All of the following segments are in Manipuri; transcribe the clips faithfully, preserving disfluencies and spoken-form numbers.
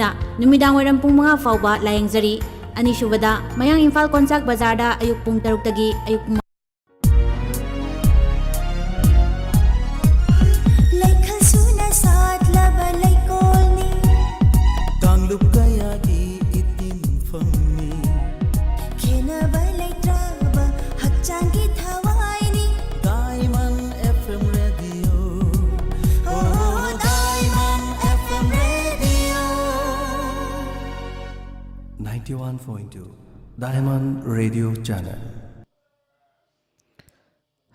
ꯇ ꯅꯨꯃꯤꯗꯥꯡ ꯋꯥꯏꯔꯝ ꯄꯨꯡ ꯃꯉꯥ ꯐꯥꯎꯕ ꯂꯥꯌꯦꯡꯖꯔꯤ꯫ ꯑꯅꯤꯁꯨꯕꯗ, ꯃꯌꯥꯡ ꯏꯝꯐꯥꯜ ꯀꯣꯟꯁꯥꯛ ꯕꯖꯥꯔꯗ ꯑꯌꯨꯛ ꯄꯨꯡ ꯇꯔꯨꯛꯇꯒꯤ ꯑꯌꯨꯛ ꯄꯨꯡ ꯂꯩꯈꯜ ꯁꯨꯅ ꯁꯥꯠꯂꯕ ꯂꯩꯀꯣꯜꯅꯤ꯫ ꯀꯥꯡꯂꯨꯞ ꯀꯌꯥꯒꯤ ꯏꯇꯤꯟꯐꯝꯅꯤ꯫ ꯈꯦꯠꯅꯕ ꯂꯩꯇ꯭ꯔꯕ ꯍꯛꯆꯥꯡꯒꯤ ꯊꯋꯥꯏꯅꯤ꯫ Diamond F M Radio. Oh, Diamond F M Radio. Ninety-one point two Diamond Radio Channel.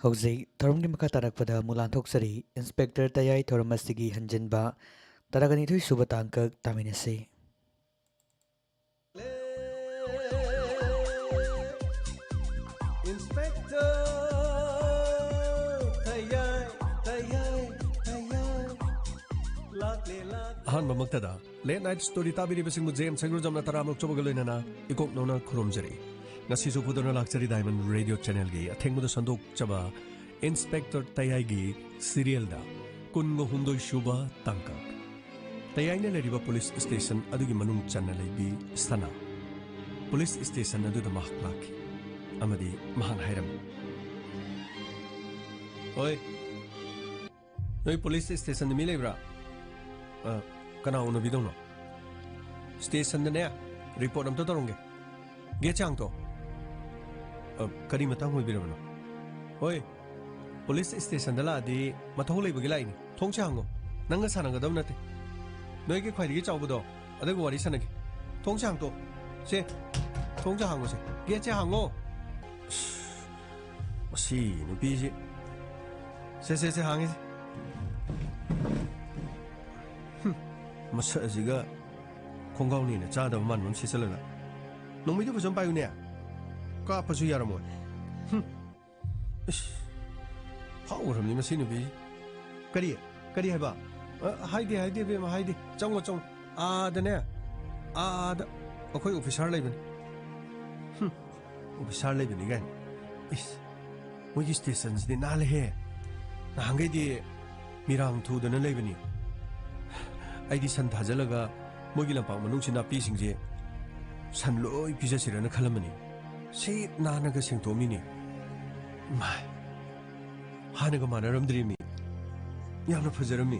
ꯍꯧꯖꯤꯛ ꯊꯧꯔꯝꯒꯤ ꯃꯈꯥ ꯇꯥꯔꯛꯄꯗ ꯑꯃꯨꯛ ꯂꯥꯟꯊꯣꯛꯆꯔꯤ꯫ ꯏꯟꯁꯄꯦꯛꯇꯔ ꯇꯌꯥꯏ ꯊꯧꯔꯝ ꯑꯁꯤꯒꯤ ꯍꯟꯖꯤꯟꯕ ꯇꯔꯥꯒ ꯅꯤꯊꯣꯏ ꯁꯨꯕ ꯇꯥꯡꯀꯛ ꯇꯥꯃꯤꯟꯅꯁꯤ꯫ ꯏꯟꯁꯄꯦꯛꯇꯔ ꯇꯌꯥꯏ, ꯇꯌꯥꯏ, ꯇꯌꯥꯏ꯫ ꯂꯥꯛꯂꯦ, ꯂꯥꯛꯂꯦ꯫ ꯑꯍꯥꯟꯕꯃꯛꯇꯗ Late Night Story ꯇꯥꯕꯤꯔꯤꯕꯁꯤꯡꯕꯨ ꯖꯦꯝꯁ ꯁꯪꯒ꯭ꯔꯨꯖꯝꯅ ꯇꯔꯥꯃꯔꯛ ꯆꯨꯕꯒ ꯂꯣꯏꯅꯅ ꯏꯀꯣꯛ ꯅꯧꯅ ꯈꯨꯔꯨꯝꯖꯔꯤ꯫ ꯉꯁꯤꯁꯨ ꯄꯨꯗꯨꯅ ꯂꯥꯛꯆꯔꯤ Diamond Radio Channelꯒꯤ ꯑꯊꯦꯡꯕꯗ ꯁꯟꯗꯣꯛꯆꯕ ꯏꯟꯁꯄꯦꯛꯇꯔ ꯇꯌꯥꯏꯒꯤ serialꯗ ꯀꯨꯟꯒ ꯍꯨꯝꯗꯣꯏ ꯁꯨꯕ ꯇꯥꯡꯀꯛ꯫ ꯇꯌꯥꯏꯅ ꯂꯩꯔꯤꯕ ꯄꯨꯂꯤꯁ ꯁ꯭ꯇꯦꯁꯟ ꯑꯗꯨꯒꯤ ꯃꯅꯨꯡ ꯆꯟꯅ ꯂꯩꯕꯤ ꯁꯅꯥ꯫ ꯄꯨꯂꯤꯁ ꯁ꯭ꯇꯦꯁꯟ ꯑꯗꯨꯗ ꯃꯍꯥꯛ ꯂꯥꯛꯈꯤ ꯑꯃꯗꯤ ꯃꯍꯥꯛꯅ ꯍꯥꯏꯔꯝꯃꯤ, "ꯍꯣꯏ, ꯅꯣꯏ ꯄꯨꯂꯤꯁ ꯁ꯭ꯇꯦꯁꯟꯗ ꯃꯤ ꯂꯩꯕ꯭ꯔꯥ? ꯑ, ꯀꯅꯥ ꯎꯅꯕꯤꯗꯧꯅꯣ? ꯁ꯭ꯇꯦꯁꯟꯗꯅꯦ, ꯔꯤꯄꯣꯔꯠ ꯑꯝꯇ ꯇꯧꯔꯝꯒꯦ꯫ ꯒꯦꯠꯁꯦ ꯍꯥꯡꯇꯣꯛꯑꯣ꯫ ꯑ, ꯀꯔꯤ ꯃꯇꯥꯡ ꯑꯣꯏꯕꯤꯔꯕꯅꯣ? ꯍꯣꯏ, ꯄꯨꯂꯤꯁ ꯁ꯭ꯇꯦꯁꯟꯗ ꯂꯥꯛꯑꯗꯤ ꯃꯊꯧ ꯂꯩꯕꯒꯤ ꯂꯥꯛꯏꯅꯤ꯫ ꯊꯣꯡꯁꯦ ꯍꯥꯡꯉꯣ꯫ ꯅꯪꯒ ꯁꯥꯟꯅꯒꯗꯕ ꯅꯠꯇꯦ꯫ ꯅꯣꯏꯒꯤ ꯈ꯭ꯋꯥꯏꯗꯒꯤ ꯆꯥꯎꯕꯗꯣ, ꯑꯗꯨꯒ ꯋꯥꯔꯤ ꯁꯥꯟꯅꯒꯦ꯫ ꯊꯣꯡꯁꯦ ꯍꯥꯡꯇꯣꯛꯑꯣ꯫ ꯁꯦ, ꯊꯣꯡꯁꯦ ꯍꯥꯡꯉꯣ ꯁꯦ꯫ ꯒꯦꯠꯁꯦ ꯍꯥꯡꯉꯣ꯫ ꯑꯁ, ꯃꯁꯤ ꯅꯨꯄꯤꯁꯤ꯫ ꯁꯦ, ꯁꯦ, ꯁꯦ, ꯍꯥꯡꯉꯦ ꯁꯦ꯫ ꯍꯨꯝ, ꯃꯁꯛ ꯑꯁꯤꯒ ꯈꯣꯡꯒ꯭ꯔꯥꯎꯅꯦꯅ ꯆꯥꯗꯕ ꯃꯥꯟꯕ ꯑꯃ ꯁꯦꯠꯆꯜꯂꯒ꯫ ꯅꯣꯡꯃꯩꯗꯨ ꯐꯖꯅ ꯄꯥꯏꯌꯨꯅꯦ꯫ ꯀꯥꯞꯄꯁꯨ ꯌꯥꯔꯝꯃꯣꯏ꯫ ꯍꯨꯝ꯫ ꯏꯁ, ꯐꯥꯎꯈ꯭ꯔꯕꯅꯤ ꯃꯁꯤ ꯅꯨꯄꯤ꯫ ꯀꯔꯤ? ꯀꯔꯤ ꯍꯥꯏꯕ? ꯑ, ꯍꯥꯏꯗꯦ, ꯍꯥꯏꯗꯦ, ꯏꯕꯦꯝꯃ, ꯍꯥꯏꯗꯦ꯫ ꯆꯪꯉꯣ, ꯆꯪꯉꯣ꯫ ꯑꯥꯗꯅꯦ, ꯑꯥꯗ ꯑꯩꯈꯣꯏ ꯑꯣꯐꯤꯁꯥꯔ ꯂꯩꯕꯅꯤ꯫ ꯍꯨꯝ, ꯑꯣꯐꯤꯁꯥꯔ ꯂꯩꯕꯅꯤ ꯀꯥꯏꯅ꯫ ꯏꯁ, ꯃꯣꯏꯒꯤ ꯁ꯭ꯇꯦꯁꯟꯁꯤꯗꯤ ꯅꯥꯜꯂꯦꯍꯦ꯫ ꯅꯍꯥꯟꯈꯩꯗꯤ ꯃꯤꯔꯥꯡ ꯊꯨꯗꯅ ꯂꯩꯕꯅꯤ꯫ ꯑꯩꯗꯤ ꯁꯟ ꯊꯥꯖꯤꯜꯂꯒ ꯃꯣꯏꯒꯤ ꯂꯝꯄꯥꯛ ꯃꯅꯨꯡꯁꯤ ꯅꯥꯄꯤꯁꯤꯡꯁꯦ ꯁꯟ ꯂꯣꯏ ꯄꯤꯖꯁꯤꯔꯅ ꯈꯜꯂꯝꯕꯅꯤ꯫ ꯁꯤ ꯅꯥꯟꯅꯒ ꯁꯦꯡꯗꯣꯛꯑꯝꯃꯤꯅꯤ꯫ ꯃꯥꯏ, ꯍꯥꯟꯅꯒ ꯃꯥꯟꯅꯔꯝꯗ꯭ꯔꯤꯃꯤ꯫ ꯌꯥꯝꯅ ꯐꯖꯔꯝꯃꯤ꯫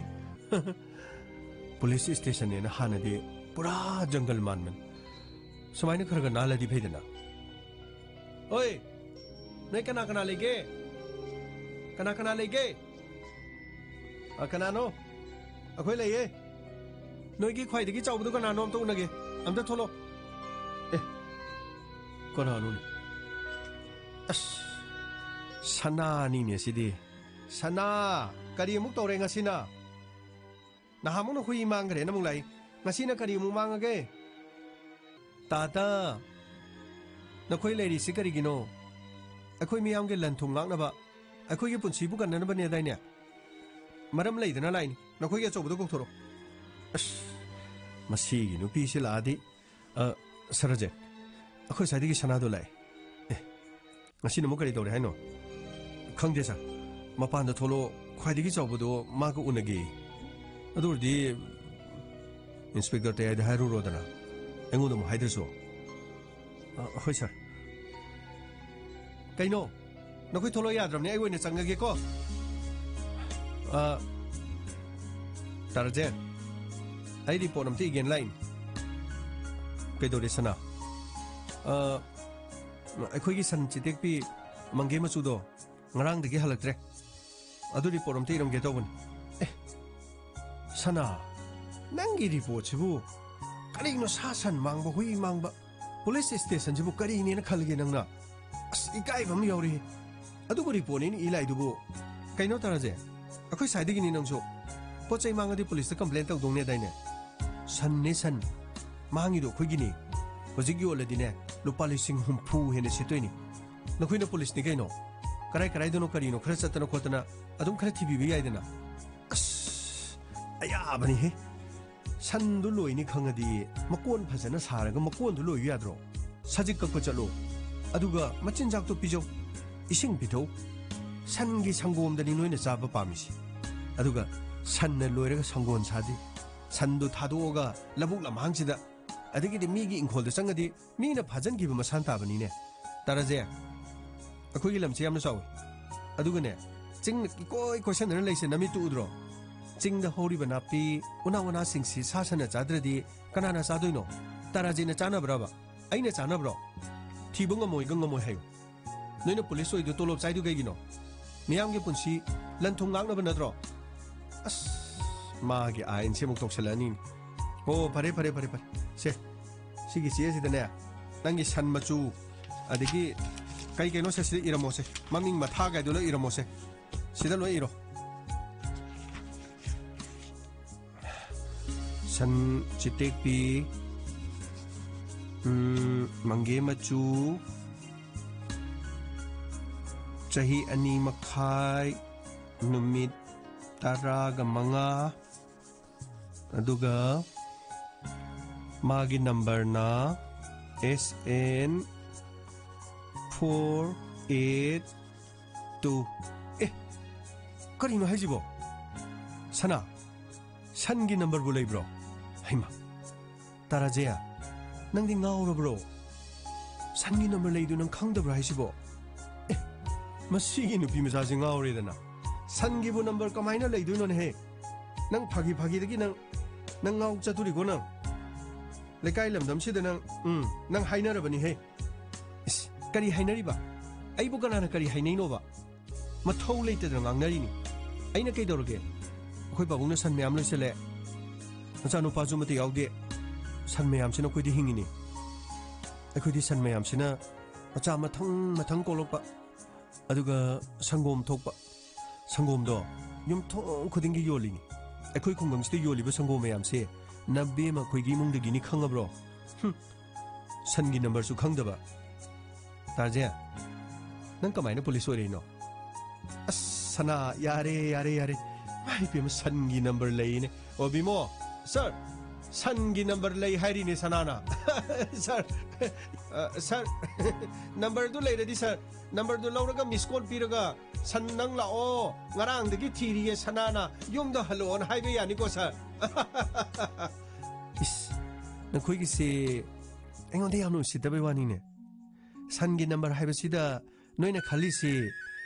ꯄꯨꯂꯤꯁ ꯁ꯭ꯇꯦꯁꯟꯅꯦꯅ ꯍꯥꯟꯅꯗꯤ ꯄꯨꯔꯥ ꯖꯪꯒꯜ ꯃꯥꯟꯕꯅꯤ꯫ ꯁꯨꯃꯥꯏꯅ ꯈꯔ ꯈꯔ ꯅꯥꯜꯂꯗꯤ ꯐꯩꯗꯅ꯫ ꯑꯣꯏ, ꯅꯣꯏ ꯀꯅꯥ ꯀꯅꯥ ꯂꯩꯒꯦ? ꯀꯅꯥ ꯀꯅꯥ ꯂꯩꯒꯦ? ꯑ, ꯀꯅꯥꯅꯣ? ꯑꯩꯈꯣꯏ ꯂꯩꯌꯦ꯫ ꯅꯣꯏꯒꯤ ꯈ꯭ꯋꯥꯏꯗꯒꯤ ꯆꯥꯎꯕꯗꯣ ꯀꯅꯥꯅꯣ? ꯑꯝꯇ ꯎꯅꯒꯦ꯫ ꯑꯝꯇ ꯊꯣꯛꯂꯛꯑꯣ꯫ ꯑꯦ, ꯀꯅꯥꯅꯣꯅꯦ? ꯑꯁ, ꯁꯅꯥꯅꯤꯅꯦ ꯁꯤꯗꯤ꯫ ꯁꯅꯥ, ꯀꯔꯤ ꯑꯃꯨꯛ ꯇꯧꯔꯦ ꯉꯁꯤꯅ? ꯅꯍꯥꯟꯃꯨꯛꯅ ꯍꯨꯏ ꯃꯥꯡꯈ꯭ꯔꯦꯅ ꯑꯃꯨꯛ ꯂꯥꯛꯏ꯫ ꯉꯁꯤꯅ ꯀꯔꯤ ꯑꯃꯨꯛ ꯃꯥꯡꯉꯒꯦ? ꯇꯥꯇꯥ, ꯅꯈꯣꯏ ꯂꯩꯔꯤꯁꯤ ꯀꯔꯤꯒꯤꯅꯣ? ꯑꯩꯈꯣꯏ ꯃꯤꯌꯥꯝꯒꯤ ꯂꯟ ꯊꯨꯝ ꯉꯥꯛꯅꯕ, ꯑꯩꯈꯣꯏꯒꯤ ꯄꯨꯟꯁꯤꯕꯨ ꯀꯟꯅꯅꯕꯅꯦꯗꯥꯏꯅꯦ? ꯃꯔꯝ ꯂꯩꯗꯅ ꯂꯥꯛꯏꯅꯤ꯫ ꯅꯈꯣꯏꯒꯤ ꯑꯆꯧꯕꯗꯣ ꯀꯧꯊꯣꯔꯛꯑꯣ꯫ ꯑꯁ, ꯃꯁꯤꯒꯤ ꯅꯨꯄꯤꯁꯤ ꯂꯥꯛꯑꯗꯤ꯫ ꯑ, ꯁꯥꯔ ꯔꯥꯖꯦꯟ, ꯑꯩꯈꯣꯏ ꯁ꯭ꯋꯥꯏꯗꯒꯤ ꯁꯅꯥꯗꯣ ꯂꯥꯛꯑꯦ꯫ ꯑꯦ, ꯉꯁꯤꯅ ꯑꯃꯨꯛ ꯀꯔꯤ ꯇꯧꯔꯦ ꯍꯥꯏꯅꯣ? ꯈꯪꯗꯦ ꯁꯥꯔ꯫ ꯃꯄꯥꯟꯗ ꯊꯣꯛꯂꯛꯑꯣ, ꯈ꯭ꯋꯥꯏꯗꯒꯤ ꯆꯥꯎꯕꯗꯣ ꯃꯥꯒ ꯎꯅꯒꯦ꯫ ꯑꯗꯨ ꯑꯣꯏꯔꯗꯤ ꯏꯟꯁꯄꯦꯛꯇꯔ ꯇꯌꯥꯏꯗ ꯍꯥꯏꯔꯨꯔꯣꯗꯅ, ꯑꯩꯉꯣꯟꯗ ꯑꯃꯨꯛ ꯍꯥꯏꯗ꯭ꯔꯁꯨ꯫ ꯑ, ꯍꯣꯏ ꯁꯥꯔ꯫ ꯀꯩꯅꯣ? ꯅꯈꯣꯏ ꯊꯣꯛꯂꯛꯑꯣ ꯌꯥꯗ꯭ꯔꯕꯅꯦ, ꯑꯩ ꯑꯣꯏꯅ ꯆꯪꯉꯒꯦꯀꯣ꯫ ꯑ, ꯇꯥ ꯔꯥꯖꯦꯟ, ꯑꯩ ꯔꯤꯄꯣꯔꯠ ꯑꯝꯇ ꯏꯒꯦꯅ ꯂꯥꯛꯏꯅꯤ꯫ ꯀꯩꯗꯧꯔꯦ ꯁꯅꯥ? ꯑ, ꯑꯩꯈꯣꯏꯒꯤ ꯁꯟ ꯆꯤꯇꯦꯛꯄꯤ ꯃꯪꯒꯦ ꯃꯆꯨꯗꯣ ꯉꯔꯥꯡꯗꯒꯤ ꯍꯜꯂꯛꯇ꯭ꯔꯦ꯫ ꯑꯗꯨ ꯔꯤꯄꯣꯔꯠ ꯑꯝꯇ ꯏꯔꯝꯒꯦ ꯇꯧꯕꯅꯤ꯫ ꯑꯦ, ꯁꯅꯥ, ꯅꯪꯒꯤ ꯔꯤꯄꯣꯔꯠꯁꯤꯕꯨ ꯀꯔꯤꯅꯣ? ꯁꯥ ꯁꯟ ꯃꯥꯡꯕ, ꯍꯨꯏ ꯃꯥꯡꯕ, ꯄꯨꯂꯤꯁ ꯁ꯭ꯇꯦꯁꯟꯁꯤꯕꯨ ꯀꯔꯤꯅꯦꯅ ꯈꯜꯂꯒꯦ ꯅꯪꯅ? ꯑꯁ, ꯏꯀꯥꯏꯕ ꯑꯃ ꯌꯥꯎꯔꯦꯍꯦ꯫ ꯑꯗꯨꯒ ꯔꯤꯄꯣꯔꯠꯅꯦꯅ ꯏ ꯂꯥꯛꯏꯗꯨꯕꯨ꯫ ꯀꯩꯅꯣ ꯇꯥ ꯔꯥꯖꯦꯟ? ꯑꯩꯈꯣꯏ ꯁ꯭ꯋꯥꯏꯗꯒꯤꯅꯤ ꯅꯪꯁꯨ꯫ ꯄꯣꯠ ꯆꯩ ꯃꯥꯡꯉꯗꯤ ꯄꯨꯂꯤꯁꯇ ꯀꯝꯄ꯭ꯂꯦꯟ ꯇꯧꯗꯧꯅꯦꯗꯥꯏꯅꯦ? ꯁꯟꯅꯦ ꯁꯟ꯫ ꯃꯥꯡꯉꯤꯗꯣ ꯑꯩꯈꯣꯏꯒꯤꯅꯤ꯫ ꯍꯧꯖꯤꯛ ꯌꯣꯜꯂꯗꯤꯅꯦ, ꯂꯨꯄꯥ ꯂꯤꯁꯤꯡ ꯍꯨꯝꯐꯨ ꯍꯦꯟꯅ ꯁꯤꯠꯇꯣꯏꯅꯤ꯫ ꯅꯈꯣꯏꯅ ꯄꯨꯂꯤꯁꯅꯤ ꯀꯩꯅꯣ? ꯀꯔꯥꯏ ꯀꯔꯥꯏꯗꯅꯣ ꯀꯔꯤꯅꯣ ꯈꯔ ꯆꯠꯇꯅ ꯈꯣꯠꯇꯅ ꯑꯗꯨꯝ ꯈꯔ ꯊꯤꯕꯤꯕ ꯌꯥꯏꯗꯅ꯫ ꯑꯁ, ꯑꯌꯥꯕꯅꯤꯍꯦ꯫ ꯁꯟꯗꯨ ꯂꯣꯏꯅꯤ ꯈꯪꯉꯗꯤ ꯃꯀꯣꯟ ꯐꯖꯅ ꯁꯥꯔꯒ ꯃꯀꯣꯟꯗꯨ ꯂꯣꯏꯌꯨ ꯌꯥꯗ꯭ꯔꯣ? ꯁꯖꯤꯛ ꯀꯛꯄ ꯆꯠꯂꯣ꯫ ꯑꯗꯨꯒ ꯃꯆꯤꯟꯖꯥꯛꯇꯣ ꯄꯤꯖꯧ꯫ ꯏꯁꯤꯡ ꯄꯤꯊꯧ꯫ ꯁꯟꯒꯤ ꯁꯪꯒꯣꯝꯗꯅꯤ ꯅꯣꯏꯅ ꯆꯥꯕ ꯄꯥꯝꯃꯤꯁꯤ꯫ ꯑꯗꯨꯒ ꯁꯟꯅ ꯂꯣꯏꯔꯒ ꯁꯪꯒꯣꯝ ꯁꯥꯗꯤ꯫ ꯁꯟꯗꯣ ꯊꯥꯗꯣꯛꯑꯒ ꯂꯧꯕꯨꯛ ꯂꯝꯍꯥꯡꯁꯤꯗ, ꯑꯗꯒꯤꯗꯤ ꯃꯤꯒꯤ ꯏꯪꯈꯣꯜꯗ ꯆꯪꯉꯗꯤ ꯃꯤꯅ ꯐꯥꯖꯟꯈꯤꯕ ꯃꯁꯥꯟ ꯇꯥꯕꯅꯤꯅꯦ꯫ ꯇꯥꯔꯥꯖꯦ, ꯑꯩꯈꯣꯏꯒꯤ ꯂꯝꯁꯦ ꯌꯥꯝꯅ ꯆꯥꯎꯏ꯫ ꯑꯗꯨꯒꯅꯦ, ꯆꯤꯡꯅ ꯏꯀꯣꯏ ꯀꯣꯏꯁꯟꯗꯅ ꯂꯩꯁꯦ ꯅꯃꯤꯠꯇꯨ ꯎꯗ꯭ꯔꯣ? ꯆꯤꯡꯗ ꯍꯧꯔꯤꯕ ꯅꯥꯄꯤ ꯎꯅꯥ ꯋꯥꯅꯥꯁꯤꯡꯁꯤ ꯁꯥ ꯁꯟꯅ ꯆꯥꯗ꯭ꯔꯗꯤ ꯀꯅꯥꯅ ꯆꯥꯗꯣꯏꯅꯣ? ꯇꯥꯔꯥꯖꯦꯅ ꯆꯥꯅꯕ꯭ꯔꯕ? ꯑꯩꯅ ꯆꯥꯅꯕ꯭ꯔꯣ? ꯊꯤꯕ ꯉꯝꯃꯣꯏꯒ ꯉꯝꯃꯣꯏ ꯍꯥꯏꯌꯨ꯫ ꯅꯣꯏꯅ ꯄꯨꯂꯤꯁ ꯑꯣꯏꯗꯣ ꯇꯣꯂꯣꯞ ꯆꯥꯏꯗꯨ ꯀꯩꯒꯤꯅꯣ? ꯃꯤꯌꯥꯝꯒꯤ ꯄꯨꯟꯁꯤ ꯂꯟ ꯊꯨꯝ ꯉꯥꯛꯅꯕ ꯅꯠꯇ꯭ꯔꯣ? ꯑꯁ, ꯃꯥꯒꯤ ꯑꯥꯏꯟꯁꯦ ꯑꯃꯨꯛ ꯇꯧꯁꯜꯂꯛꯑꯅꯤ꯫ ꯑꯣ, ꯐꯔꯦ, ꯐꯔꯦ, ꯐꯔꯦ, ꯐꯔꯦ꯫ ꯁꯦ, ꯁꯤꯒꯤ ꯆꯦꯁꯤꯗꯅꯦ, ꯅꯪꯒꯤ ꯁꯟ ꯃꯆꯨ, ꯑꯗꯒꯤ ꯀꯩ ꯀꯩꯅꯣꯁꯦ ꯁꯤꯗ ꯏꯔꯝꯃꯣꯁꯦ꯫ ꯃꯃꯤꯡ ꯃꯊꯥ ꯀꯥꯏꯗꯣ ꯂꯣꯏ ꯏꯔꯝꯃꯣꯁꯦ꯫ ꯁꯤꯗ ꯂꯣꯏ ꯏꯔꯣ꯫ ꯁꯟ ꯆꯤꯇꯦꯛꯄꯤ, ꯎꯝ, ꯃꯪꯒꯦ ꯃꯆꯨ, ꯆꯍꯤ ꯑꯅꯤ ꯃꯈꯥꯏ, ꯅꯨꯃꯤꯠ ꯇꯔꯥꯒ ꯃꯉꯥ, ꯑꯗꯨꯒ ꯃꯥꯒꯤ ꯅꯝꯕꯔꯅ S N four eight two꯫ ꯑꯦ, ꯀꯔꯤꯅꯣ ꯍꯥꯏꯁꯤꯕꯣ? ꯁꯅꯥ, ꯁꯟꯒꯤ ꯅꯝꯕꯔꯕꯨ ꯂꯩꯕ꯭ꯔꯣ? ꯍꯩꯃꯥ, ꯇꯥꯔꯥꯖꯦ, ꯅꯪꯗꯤ ꯉꯥꯎꯔꯕ꯭ꯔꯣ? ꯁꯟꯒꯤ ꯅꯝꯕꯔ ꯂꯩꯗꯨ ꯅꯪ ꯈꯪꯗꯕ꯭ꯔꯥ ꯍꯥꯏꯁꯤꯕꯣ? ꯑꯦ, ꯃꯁꯤꯒꯤ ꯅꯨꯄꯤ ꯃꯆꯥꯁꯦ ꯉꯥꯎꯔꯦꯗꯅ꯫ ꯁꯟꯒꯤꯕꯨ ꯅꯝꯕꯔ ꯀꯃꯥꯏꯅ ꯂꯩꯗꯣꯏꯅꯣꯅꯦꯍꯦ? ꯅꯪ ꯐꯥꯒꯤ ꯐꯥꯒꯤꯗꯒꯤ ꯅꯪ, ꯅꯪ ꯉꯥꯎ ꯆꯠꯇꯣꯔꯤꯀꯣ ꯅꯪ꯫ ꯂꯩꯀꯥꯏ ꯂꯝꯗꯝꯁꯤꯗ ꯅꯪ, ꯎꯝ, ꯅꯪ ꯍꯥꯏꯅꯔꯕꯅꯤꯍꯦ꯫ ꯏꯁ, ꯀꯔꯤ ꯍꯥꯏꯅꯔꯤꯕ? ꯑꯩꯕꯨ ꯀꯅꯥꯅ ꯀꯔꯤ ꯍꯥꯏꯅꯩꯅꯣꯕ? ꯃꯊꯧ ꯂꯩꯇꯗꯅ ꯉꯥꯡꯅꯔꯤꯅꯤ꯫ ꯑꯩꯅ ꯀꯩꯗꯧꯔꯒꯦ? ꯑꯩꯈꯣꯏ ꯄꯥꯕꯨꯡꯅ ꯁꯟ ꯃꯌꯥꯝ ꯂꯣꯏꯁꯜꯂꯦ, ꯃꯆꯥꯅꯨꯄꯥꯁꯨ ꯑꯃꯠꯇ ꯌꯥꯎꯗꯦ꯫ ꯁꯟ ꯃꯌꯥꯝꯁꯤꯅ ꯑꯩꯈꯣꯏꯗꯤ ꯍꯤꯡꯉꯤꯅꯤ꯫ ꯑꯩꯈꯣꯏꯗꯤ ꯁꯟ ꯃꯌꯥꯝꯁꯤꯅ ꯃꯆꯥ ꯃꯊꯪ ꯃꯊꯪ ꯀꯣꯛꯂꯛꯄ, ꯑꯗꯨꯒ ꯁꯪꯒꯣꯝ ꯊꯣꯛꯄ꯫ ꯁꯪꯒꯣꯝꯗꯣ ꯌꯨꯝꯊꯣꯡ ꯈꯨꯗꯤꯡꯒꯤ ꯌꯣꯜꯂꯤꯅꯤ꯫ ꯑꯩꯈꯣꯏ ꯈꯨꯡꯒꯪꯁꯤꯗ ꯌꯣꯜꯂꯤꯕ ꯁꯪꯒꯣꯝ ꯃꯌꯥꯝꯁꯦ ꯅꯕꯦꯝꯃ ꯑꯩꯈꯣꯏꯒꯤ ꯏꯃꯨꯡꯗꯒꯤꯅꯤ, ꯈꯪꯉꯕ꯭ꯔꯣ? ꯍꯨꯝ, ꯁꯟꯒꯤ ꯅꯝꯕꯔꯁꯨ ꯈꯪꯗꯕ꯫ ꯇꯥꯔꯥꯖꯦ, ꯅꯪ ꯀꯃꯥꯏꯅ ꯄꯨꯂꯤꯁ ꯑꯣꯏꯔꯛꯏꯅꯣ? ꯑꯁ, ꯁꯅꯥ, ꯌꯥꯔꯦ, ꯌꯥꯔꯦ, ꯌꯥꯔꯦ꯫ ꯏꯃꯥ ꯏꯕꯦꯝꯃ, ꯁꯟꯒꯤ ꯅꯝꯕꯔ ꯂꯩꯅꯦ꯫ ꯑꯣ, ꯕꯤꯃꯣ, ꯁꯥꯔ, ꯁꯟꯒꯤ ꯅꯝꯕꯔ ꯂꯩ ꯍꯥꯏꯔꯤꯅꯦ ꯁꯅꯥꯅ꯫ ꯁꯥꯔ, ꯑ, ꯁꯥꯔ, ꯅꯝꯕꯔꯗꯨ ꯂꯩꯔꯗꯤ, ꯁꯥꯔ, ꯅꯝꯕꯔꯗꯨ ꯂꯧꯔꯒ ꯃꯤꯁ ꯀꯣꯜ ꯄꯤꯔꯒ ꯁꯟ ꯅꯪ ꯂꯥꯛꯑꯣ, ꯉꯔꯥꯡꯗꯒꯤ ꯊꯤꯔꯤꯌꯦ ꯁꯅꯥꯅ, ꯌꯨꯝꯗ ꯍꯜꯂꯛꯑꯣꯅ ꯍꯥꯏꯕ ꯌꯥꯅꯤꯀꯣ, ꯁꯥꯔ?" ꯏꯁ, ꯅꯈꯣꯏꯒꯤꯁꯦ ꯑꯩꯉꯣꯟꯗ ꯌꯥꯝꯅ ꯎꯁꯤꯠꯇꯕꯩ ꯋꯥꯅꯤꯅꯦ꯫ ꯁꯟꯒꯤ ꯅꯝꯕꯔ ꯍꯥꯏꯕꯁꯤꯗ ꯅꯣꯏꯅ ꯈꯜꯂꯤꯁꯤ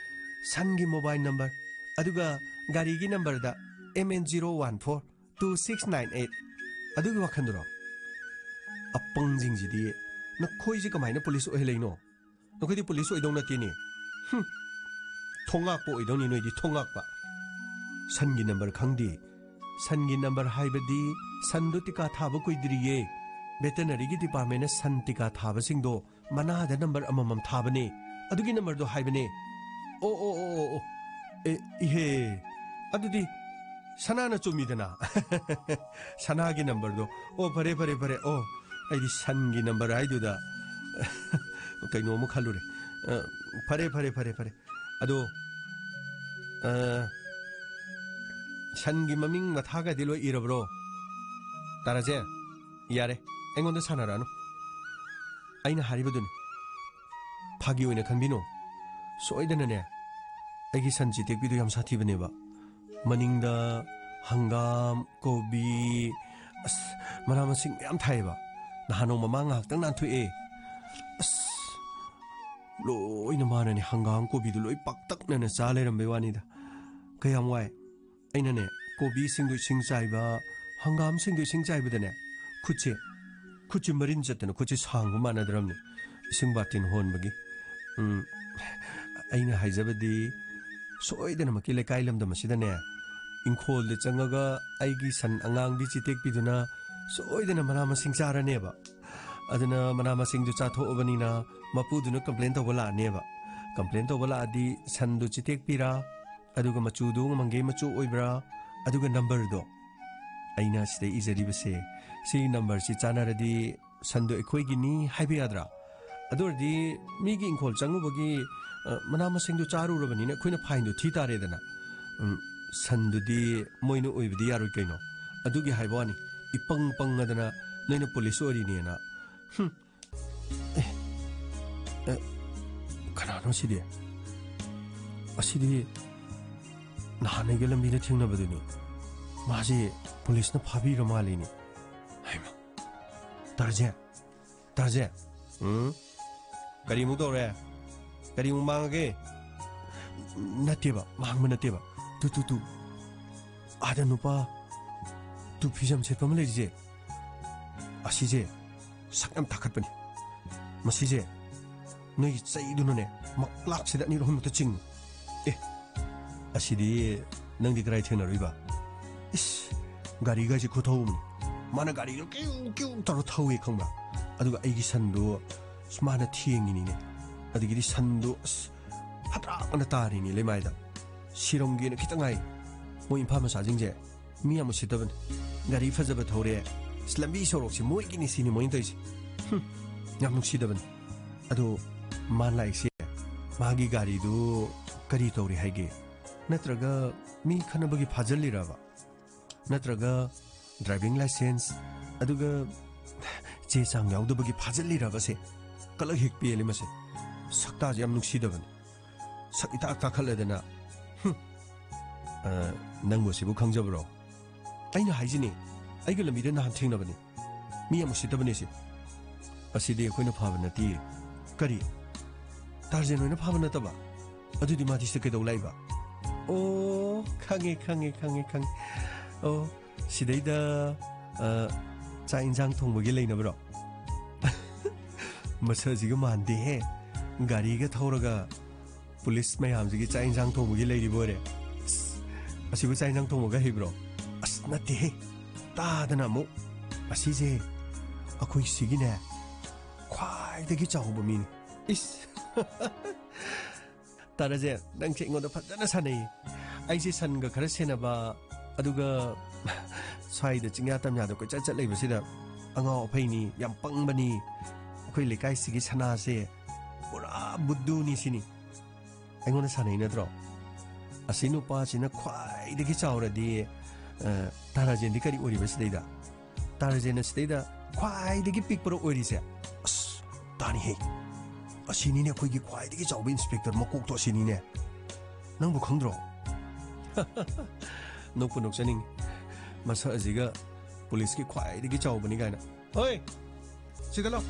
ꯁꯟꯒꯤ ꯃꯣꯕꯥꯏꯜ ꯅꯝꯕꯔ, ꯑꯗꯨꯒ ꯒꯥꯔꯤꯒꯤ ꯅꯝꯕꯔꯗ M N zero one four two six nine eight, ꯑꯗꯨꯒꯤ ꯋꯥꯈꯜꯗꯨꯔꯣ? ꯑꯄꯪꯁꯤꯡꯁꯤꯗꯤ, ꯅꯈꯣꯏꯁꯤ ꯀꯃꯥꯏꯅ ꯄꯨꯂꯤꯁ ꯑꯣꯏꯍꯜꯂꯛꯏꯅꯣ? ꯅꯈꯣꯏꯗꯤ ꯄꯨꯂꯤꯁ ꯑꯣꯏꯗꯧ ꯅꯠꯇꯦꯅꯦ꯫ ꯍꯨꯝ꯫ ꯊꯣꯡꯉꯥꯛꯄ ꯑꯣꯏꯗꯧꯅꯤ ꯅꯣꯏꯗꯤ, ꯊꯣꯡꯉꯥꯛꯄ꯫ ꯁꯟꯒꯤ ꯅꯝꯕꯔ ꯈꯪꯗꯦ꯫ ꯁꯟꯒꯤ ꯅꯝꯕꯔ ꯍꯥꯏꯕꯗꯤ ꯁꯟꯗꯣ ꯇꯤꯀꯥ ꯊꯥꯕ ꯀꯨꯏꯗ꯭ꯔꯤꯌꯦ꯫ ꯚꯦꯇꯅꯔꯤꯒꯤ ꯗꯤꯄꯥꯔꯠꯃꯦꯟꯅ ꯁꯟ ꯇꯤꯀꯥ ꯊꯥꯕꯁꯤꯡꯗꯣ ꯃꯅꯥꯗ ꯅꯝꯕꯔ ꯑꯃꯃꯝ ꯊꯥꯕꯅꯦ꯫ ꯑꯗꯨꯒꯤ ꯅꯝꯕꯔꯗꯣ ꯍꯥꯏꯕꯅꯦ꯫ ꯑꯣ, ꯑꯣ, ꯑꯣ, ꯑꯣ, ꯑꯣ꯫ ꯑꯦ, ꯏꯍꯦ꯫ ꯑꯗꯨꯗꯤ ꯁꯅꯥꯅ ꯆꯨꯝꯃꯤꯗꯅ꯫ ꯁꯅꯥꯒꯤ ꯅꯝꯕꯔꯗꯣ꯫ ꯑꯣ, ꯐꯔꯦ, ꯐꯔꯦ, ꯐꯔꯦ꯫ ꯑꯣ, ꯑꯩꯗꯤ ꯁꯟꯒꯤ ꯅꯝꯕꯔ ꯍꯥꯏꯗꯨꯗ ꯀꯩꯅꯣꯝꯃ ꯈꯜꯂꯨꯔꯦ꯫ ꯑ, ꯐꯔꯦ, ꯐꯔꯦ, ꯐꯔꯦ, ꯐꯔꯦ꯫ ꯑꯗꯣ, ꯑ, ꯁꯟꯒꯤ ꯃꯃꯤꯡ ꯃꯊꯥꯒꯗꯤ ꯂꯣꯏ ꯏꯔꯕ꯭ꯔꯣ? ꯇꯥꯔꯥꯖꯦ, ꯌꯥꯔꯦ, ꯑꯩꯉꯣꯟꯗ ꯁꯥꯟꯅꯔꯛꯑꯅꯨ꯫ ꯑꯩꯅ ꯍꯥꯏꯔꯤꯕꯗꯨꯅꯤ꯫ ꯐꯥꯒꯤ ꯑꯣꯏꯅ ꯈꯟꯕꯤꯅꯨ꯫ ꯁꯣꯏꯗꯅꯅꯦ, ꯑꯩꯒꯤ ꯁꯟ ꯆꯤꯇꯦꯛꯄꯤꯗꯨ ꯌꯥꯝ ꯁꯥꯊꯤꯕꯅꯦꯕ꯫ ꯃꯅꯤꯡꯗ ꯍꯪꯒꯥꯝ, ꯀꯣꯕꯤ, ꯑꯁ, ꯃꯅꯥ ꯃꯁꯤꯡ ꯃꯌꯥꯝ ꯊꯥꯏꯌꯦꯕ꯫ ꯅꯍꯥꯟ ꯅꯣꯡꯃ ꯃꯥ ꯉꯥꯏꯍꯥꯛꯇꯪ ꯅꯥꯟꯊꯣꯛꯑꯦ꯫ ꯑꯁ, ꯂꯣꯏꯅ ꯃꯥꯅꯅꯦ ꯍꯪꯒꯥꯝ ꯀꯣꯕꯤꯗꯨ ꯂꯣꯏ ꯄꯥꯛꯇꯛꯅꯅ ꯆꯥ ꯂꯩꯔꯝꯕꯩ ꯋꯥꯅꯤꯗ꯫ ꯀꯌꯥꯝ ꯋꯥꯏ꯫ ꯑꯩꯅꯅꯦ, ꯀꯣꯕꯤꯁꯤꯡꯗꯣ ꯏꯁꯤꯡ ꯆꯥꯏꯕ, ꯍꯪꯒꯥꯝꯁꯤꯡꯗꯣ ꯏꯁꯤꯡ ꯆꯥꯏꯕꯗꯅꯦ, ꯈꯨꯠꯁꯦ, ꯈꯨꯠꯁꯦ ꯃꯔꯤꯟ ꯆꯠꯇꯅ ꯈꯨꯠꯁꯦ ꯁꯥꯡꯕ ꯃꯥꯟꯅꯗ꯭ꯔꯕꯅꯦ, ꯏꯁꯤꯡ ꯕꯥꯇꯤꯟ ꯍꯣꯟꯕꯒꯤ꯫ ꯎꯝ, ꯑꯩꯅ ꯍꯥꯏꯖꯕꯗꯤ, ꯁꯣꯏꯗꯅꯃꯛꯀꯤ ꯂꯩꯀꯥꯏ ꯂꯝꯗꯝ ꯑꯁꯤꯗꯅꯦ, ꯏꯪꯈꯣꯜꯗ ꯆꯪꯉꯒ ꯑꯩꯒꯤ ꯁꯟ ꯑꯉꯥꯡꯕꯤ ꯆꯤꯇꯦꯛꯄꯤꯗꯨꯅ ꯁꯣꯏꯗꯅ ꯃꯅꯥ ꯃꯁꯤꯡ ꯆꯥꯔꯅꯦꯕ꯫ ꯑꯗꯨꯅ ꯃꯅꯥ ꯃꯁꯤꯡꯗꯨ ꯆꯥꯊꯣꯛꯑꯕꯅꯤꯅ ꯃꯄꯨꯗꯨꯅ ꯀꯝꯄ꯭ꯂꯦꯟ ꯇꯧꯕ ꯂꯥꯛꯑꯅꯦꯕ꯫ ꯀꯝꯄ꯭ꯂꯦꯟ ꯇꯧꯕ ꯂꯥꯛꯑꯗꯤ ꯁꯟꯗꯨ ꯆꯤꯇꯦꯛꯄꯤꯔꯥ, ꯑꯗꯨꯒ ꯃꯆꯨꯗꯨ ꯃꯪꯒꯦ ꯃꯆꯨ ꯑꯣꯏꯕ꯭ꯔꯥ, ꯑꯗꯨꯒ ꯅꯝꯕꯔꯗꯣ, ꯑꯩꯅ ꯁꯤꯗ ꯏꯖꯔꯤꯕꯁꯦ, ꯁꯤ ꯅꯝꯕꯔꯁꯤ ꯆꯥꯟꯅꯔꯗꯤ ꯁꯟꯗꯣ ꯑꯩꯈꯣꯏꯒꯤꯅꯤ ꯍꯥꯏꯕ ꯌꯥꯗ꯭ꯔꯥ? ꯑꯗꯨ ꯑꯣꯏꯔꯗꯤ ꯃꯤꯒꯤ ꯏꯪꯈꯣꯜ ꯆꯪꯉꯨꯕꯒꯤ, ꯑ, ꯃꯅꯥ ꯃꯁꯤꯡꯗꯨ ꯆꯥꯔꯨꯔꯕꯅꯤꯅ ꯑꯩꯈꯣꯏꯅ ꯐꯥꯏꯟꯗꯨ ꯊꯤ ꯇꯥꯔꯦꯗꯅ꯫ ꯎꯝ, ꯁꯟꯗꯨꯗꯤ ꯃꯣꯏꯅ ꯑꯣꯏꯕꯗꯤ ꯌꯥꯔꯣꯏ ꯀꯩꯅꯣ꯫ ꯑꯗꯨꯒꯤ ꯍꯥꯏꯕ ꯋꯥꯅꯤ, ꯏꯄꯪ ꯄꯪꯉꯗꯅ ꯅꯣꯏꯅ ꯄꯨꯂꯤꯁ ꯑꯣꯏꯔꯤꯅꯦꯅ꯫ ꯍꯨꯝ꯫ ꯑꯦ, ꯑꯦ, ꯀꯅꯥꯅꯣ ꯁꯤꯗꯤ? ꯑꯁꯤꯗꯤ ꯅꯍꯥꯟ ꯑꯩꯒ ꯂꯝꯕꯤꯗ ꯊꯦꯡꯅꯕꯗꯨꯅꯤ꯫ ꯃꯥꯁꯦ ꯄꯨꯂꯤꯁꯅ ꯐꯥꯕꯤꯔ ꯃꯥꯜꯂꯤꯅꯤ꯫ ꯍꯩꯃꯥ! ꯇꯥꯔꯖꯦ! ꯇꯥꯔꯖꯦ! ꯎꯝ? ꯀꯔꯤꯃꯨꯛ ꯇꯧꯔꯦ? ꯀꯔꯤꯃꯨꯛ ꯃꯥꯡꯉꯒꯦ? ꯅꯠꯇꯦꯕ, ꯃꯥꯡꯕ ꯅꯠꯇꯦꯕ꯫ ꯇꯨ, ꯇꯨ, ꯇꯨ꯫ ꯑꯥꯗ ꯅꯨꯄꯥ ꯇꯨ ꯐꯤꯖꯝ ꯁꯦꯠꯄ ꯑꯃ ꯂꯩꯔꯤꯁꯦ, ꯑꯁꯤꯁꯦ ꯁꯛ ꯌꯥꯝ ꯇꯥꯈꯠꯄꯅꯤ꯫ ꯃꯁꯤꯁꯦ ꯅꯣꯏꯒꯤ ꯆꯩꯗꯨꯅꯅꯦ, ꯃꯀ꯭ꯂꯥꯛꯁꯤꯗ ꯑꯅꯤꯔꯛ ꯑꯍꯨꯝꯂꯛꯇ ꯆꯤꯡꯉꯨ꯫ ꯑꯦ, ꯑꯁꯤꯗꯤ ꯅꯪꯗꯤ ꯀꯗꯥꯏ ꯊꯦꯡꯅꯔꯨꯏꯕ? ꯏꯁ, ꯒꯥꯔꯤꯒꯥꯏꯁꯦ ꯈꯨꯊꯧ ꯑꯃꯅꯤ꯫ ꯃꯥꯅ ꯒꯥꯔꯤꯗꯣ ꯀ꯭ꯌꯨ ꯀ꯭ꯌꯨ ꯇꯧꯔ ꯊꯧꯋꯦ, ꯈꯪꯕ꯭ꯔꯥ? ꯑꯗꯨꯒ ꯑꯩꯒꯤ ꯁꯟꯗꯣ, ꯑꯁ, ꯃꯥꯅ ꯊꯦꯡꯉꯤꯅꯤꯅꯦ꯫ ꯑꯗꯒꯤꯗꯤ ꯁꯟꯗꯣ, ꯑꯁ, ꯐꯠꯇ꯭ꯔꯥꯛ ꯑꯅ ꯇꯥꯔꯤꯅꯤ ꯂꯩꯃꯥꯏꯗ꯫ ꯁꯤꯔꯝꯒꯦꯅ ꯈꯤꯇꯪ ꯉꯥꯏ꯫ ꯃꯣꯏ ꯏꯝꯐꯥꯜ ꯃꯆꯥꯁꯤꯡꯁꯦ ꯃꯤ ꯌꯥꯝ ꯎꯁꯤꯠꯇꯕꯅꯤ꯫ ꯒꯥꯔꯤ ꯐꯖꯕ ꯊꯧꯔꯦ, ꯑꯁ, ꯂꯝꯕꯤ ꯁꯣꯔꯣꯛꯁꯦ ꯃꯣꯏꯒꯤꯅꯤ ꯁꯤꯅꯤ ꯃꯣꯏꯅ ꯇꯧꯔꯤꯁꯦ꯫ ꯍꯨꯝ, ꯌꯥꯝ ꯅꯨꯡꯁꯤꯗꯕꯅꯤ꯫ ꯑꯗꯣ ꯃꯥ ꯂꯥꯛꯏꯁꯦ, ꯃꯥꯒꯤ ꯒꯥꯔꯤꯗꯨ ꯀꯔꯤ ꯇꯧꯔꯤ ꯍꯥꯏꯒꯦ? ꯅꯠꯇ꯭ꯔꯒ ꯃꯤ ꯈꯠꯅꯕꯒꯤ ꯐꯥꯖꯤꯜꯂꯤꯔꯕ? ꯅꯠꯇ꯭ꯔꯒ ꯗ꯭ꯔꯥꯏꯚꯤꯡ ꯂꯥꯏꯁꯦꯟꯁ, ꯑꯗꯨꯒ ꯆꯦ ꯆꯥꯡ ꯌꯥꯎꯗꯕꯒꯤ ꯐꯥꯖꯤꯜꯂꯤꯔꯕꯁꯦ? ꯀꯂꯛ ꯍꯦꯛ ꯄꯦꯜꯂꯤ ꯃꯁꯦ꯫ ꯁꯛꯇꯥꯁꯦ ꯌꯥꯝ ꯅꯨꯡꯁꯤꯗꯕꯅꯤ꯫ ꯁꯛ ꯏꯇꯥꯛ ꯇꯥꯛꯈꯠꯂꯗꯅ꯫ ꯍꯨꯝ꯫ ꯑ, ꯅꯪꯕꯨ ꯑꯁꯤꯕꯨ ꯈꯪꯖꯕ꯭ꯔꯣ? ꯑꯩꯅ ꯍꯥꯏꯁꯤꯅꯤ, ꯑꯩꯒ ꯂꯝꯕꯤꯗ ꯅꯍꯥꯟ ꯊꯦꯡꯅꯕꯅꯤ꯫ ꯃꯤ ꯌꯥꯝ ꯎꯁꯤꯠꯇꯕꯅꯤ ꯁꯤ꯫ ꯑꯁꯤꯗꯤ ꯑꯩꯈꯣꯏꯅ ꯐꯥꯕ ꯅꯠꯇꯦ꯫ ꯀꯔꯤ? ꯇꯥꯔꯖꯦꯟ ꯍꯣꯏꯅ ꯐꯥꯕ ꯅꯠꯇꯕ? ꯑꯗꯨꯗꯤ ꯃꯥꯗꯤ ꯁꯤꯗ ꯀꯩꯗꯧ ꯂꯥꯛꯏꯕ? ꯑꯣ, ꯈꯪꯉꯦ, ꯈꯪꯉꯦ, ꯈꯪꯉꯦ, ꯈꯪꯉꯦ꯫ ꯑꯣ, ꯁꯤꯗꯩꯗ, ꯑ, ꯆꯥꯛ ꯏꯟꯁꯥꯡ ꯊꯣꯡꯕꯒꯤ ꯂꯩꯅꯕꯔꯣ? ꯃꯁꯛ ꯑꯁꯤꯒ ꯃꯥꯟꯗꯦꯍꯦ꯫ ꯒꯥꯔꯤꯒ ꯊꯧꯔꯒ ꯄꯨꯂꯤꯁ ꯃꯌꯥꯝꯁꯤꯒꯤ ꯆꯥꯛ ꯏꯟꯁꯥꯡ ꯊꯣꯡꯕꯒꯤ ꯂꯩꯔꯤꯕ ꯑꯣꯏꯔꯦ꯫ ꯑꯁ, ꯑꯁꯤꯕꯨ ꯆꯥꯛ ꯏꯟꯁꯥꯡ ꯊꯣꯡꯕꯒ ꯍꯩꯕ꯭ꯔꯣ? ꯑꯁ, ꯅꯠꯇꯦꯍꯦ꯫ ꯇꯥꯗꯅ ꯑꯃꯨꯛ꯫ ꯑꯁꯤꯁꯦ ꯑꯩꯈꯣꯏ ꯁꯤꯒꯤꯅꯦ, ꯈ꯭ꯋꯥꯏꯗꯒꯤ ꯆꯥꯎꯕ ꯃꯤꯅꯤ꯫ ꯏꯁ! ꯇꯥꯔꯖꯦ, ꯅꯪꯁꯦ ꯑꯩꯉꯣꯟꯗ ꯐꯖꯅ ꯁꯥꯟꯅꯩ꯫ ꯑꯩꯁꯦ ꯁꯟꯒ ꯈꯔ ꯁꯦꯟꯅꯕ, ꯑꯗꯨꯒ ꯁ꯭ꯋꯥꯏꯗ ꯆꯤꯡꯌꯥ ꯇꯝꯌꯥꯗ ꯀꯣꯏꯆꯠ ꯆꯠ ꯂꯩꯕꯁꯤꯗ ꯑꯉꯥꯎ ꯑꯐꯩꯅꯤ, ꯌꯥꯝ ꯄꯪꯕꯅꯤ, ꯑꯩꯈꯣꯏ ꯂꯩꯀꯥꯏꯁꯤꯒꯤ ꯁꯅꯥꯁꯦ ꯄꯨꯔꯥ ꯕꯨꯗꯨꯅꯤ ꯁꯤꯅꯤ꯫ ꯑꯩꯉꯣꯟꯗ ꯁꯥꯟꯅꯩ ꯅꯠꯇ꯭ꯔꯣ? ꯑꯁꯤ ꯅꯨꯄꯥꯁꯤꯅ ꯈ꯭ꯋꯥꯏꯗꯒꯤ ꯆꯥꯎꯔꯗꯤ, ꯑ, ꯇꯥꯔꯥꯖꯦꯟꯗꯤ ꯀꯔꯤ ꯑꯣꯏꯔꯤꯕ ꯁꯤꯗꯩꯗ? ꯇꯥꯔꯥꯖꯦꯟꯅ ꯁꯤꯗꯩꯗ ꯈ꯭ꯋꯥꯏꯗꯒꯤ ꯄꯤꯛꯄꯔꯣ ꯑꯣꯏꯔꯤꯁꯦ? ꯑꯁ, ꯇꯥꯅꯤꯍꯦ꯫ ꯑꯁꯤꯅꯤꯅꯦ ꯑꯩꯈꯣꯏꯒꯤ ꯈ꯭ꯋꯥꯏꯗꯒꯤ ꯆꯥꯎꯕ ꯏꯟꯁꯄꯦꯛꯇꯔ ꯃꯀꯣꯛꯇꯣ ꯑꯁꯤꯅꯤꯅꯦ꯫ ꯅꯪꯕꯨ ꯈꯪꯗ꯭ꯔꯣ? ꯅꯣꯛꯄꯨ ꯅꯣꯛꯆꯅꯤꯡꯉꯤ꯫ ꯃꯁꯛ ꯑꯁꯤꯒ ꯄꯨꯂꯤꯁꯀꯤ ꯈ꯭ꯋꯥꯏꯗꯒꯤ ꯆꯥꯎꯕꯅꯤ ꯀꯥꯏꯅ꯫ ꯍꯣꯏ, ꯁꯤꯗ ꯂꯥꯎ꯫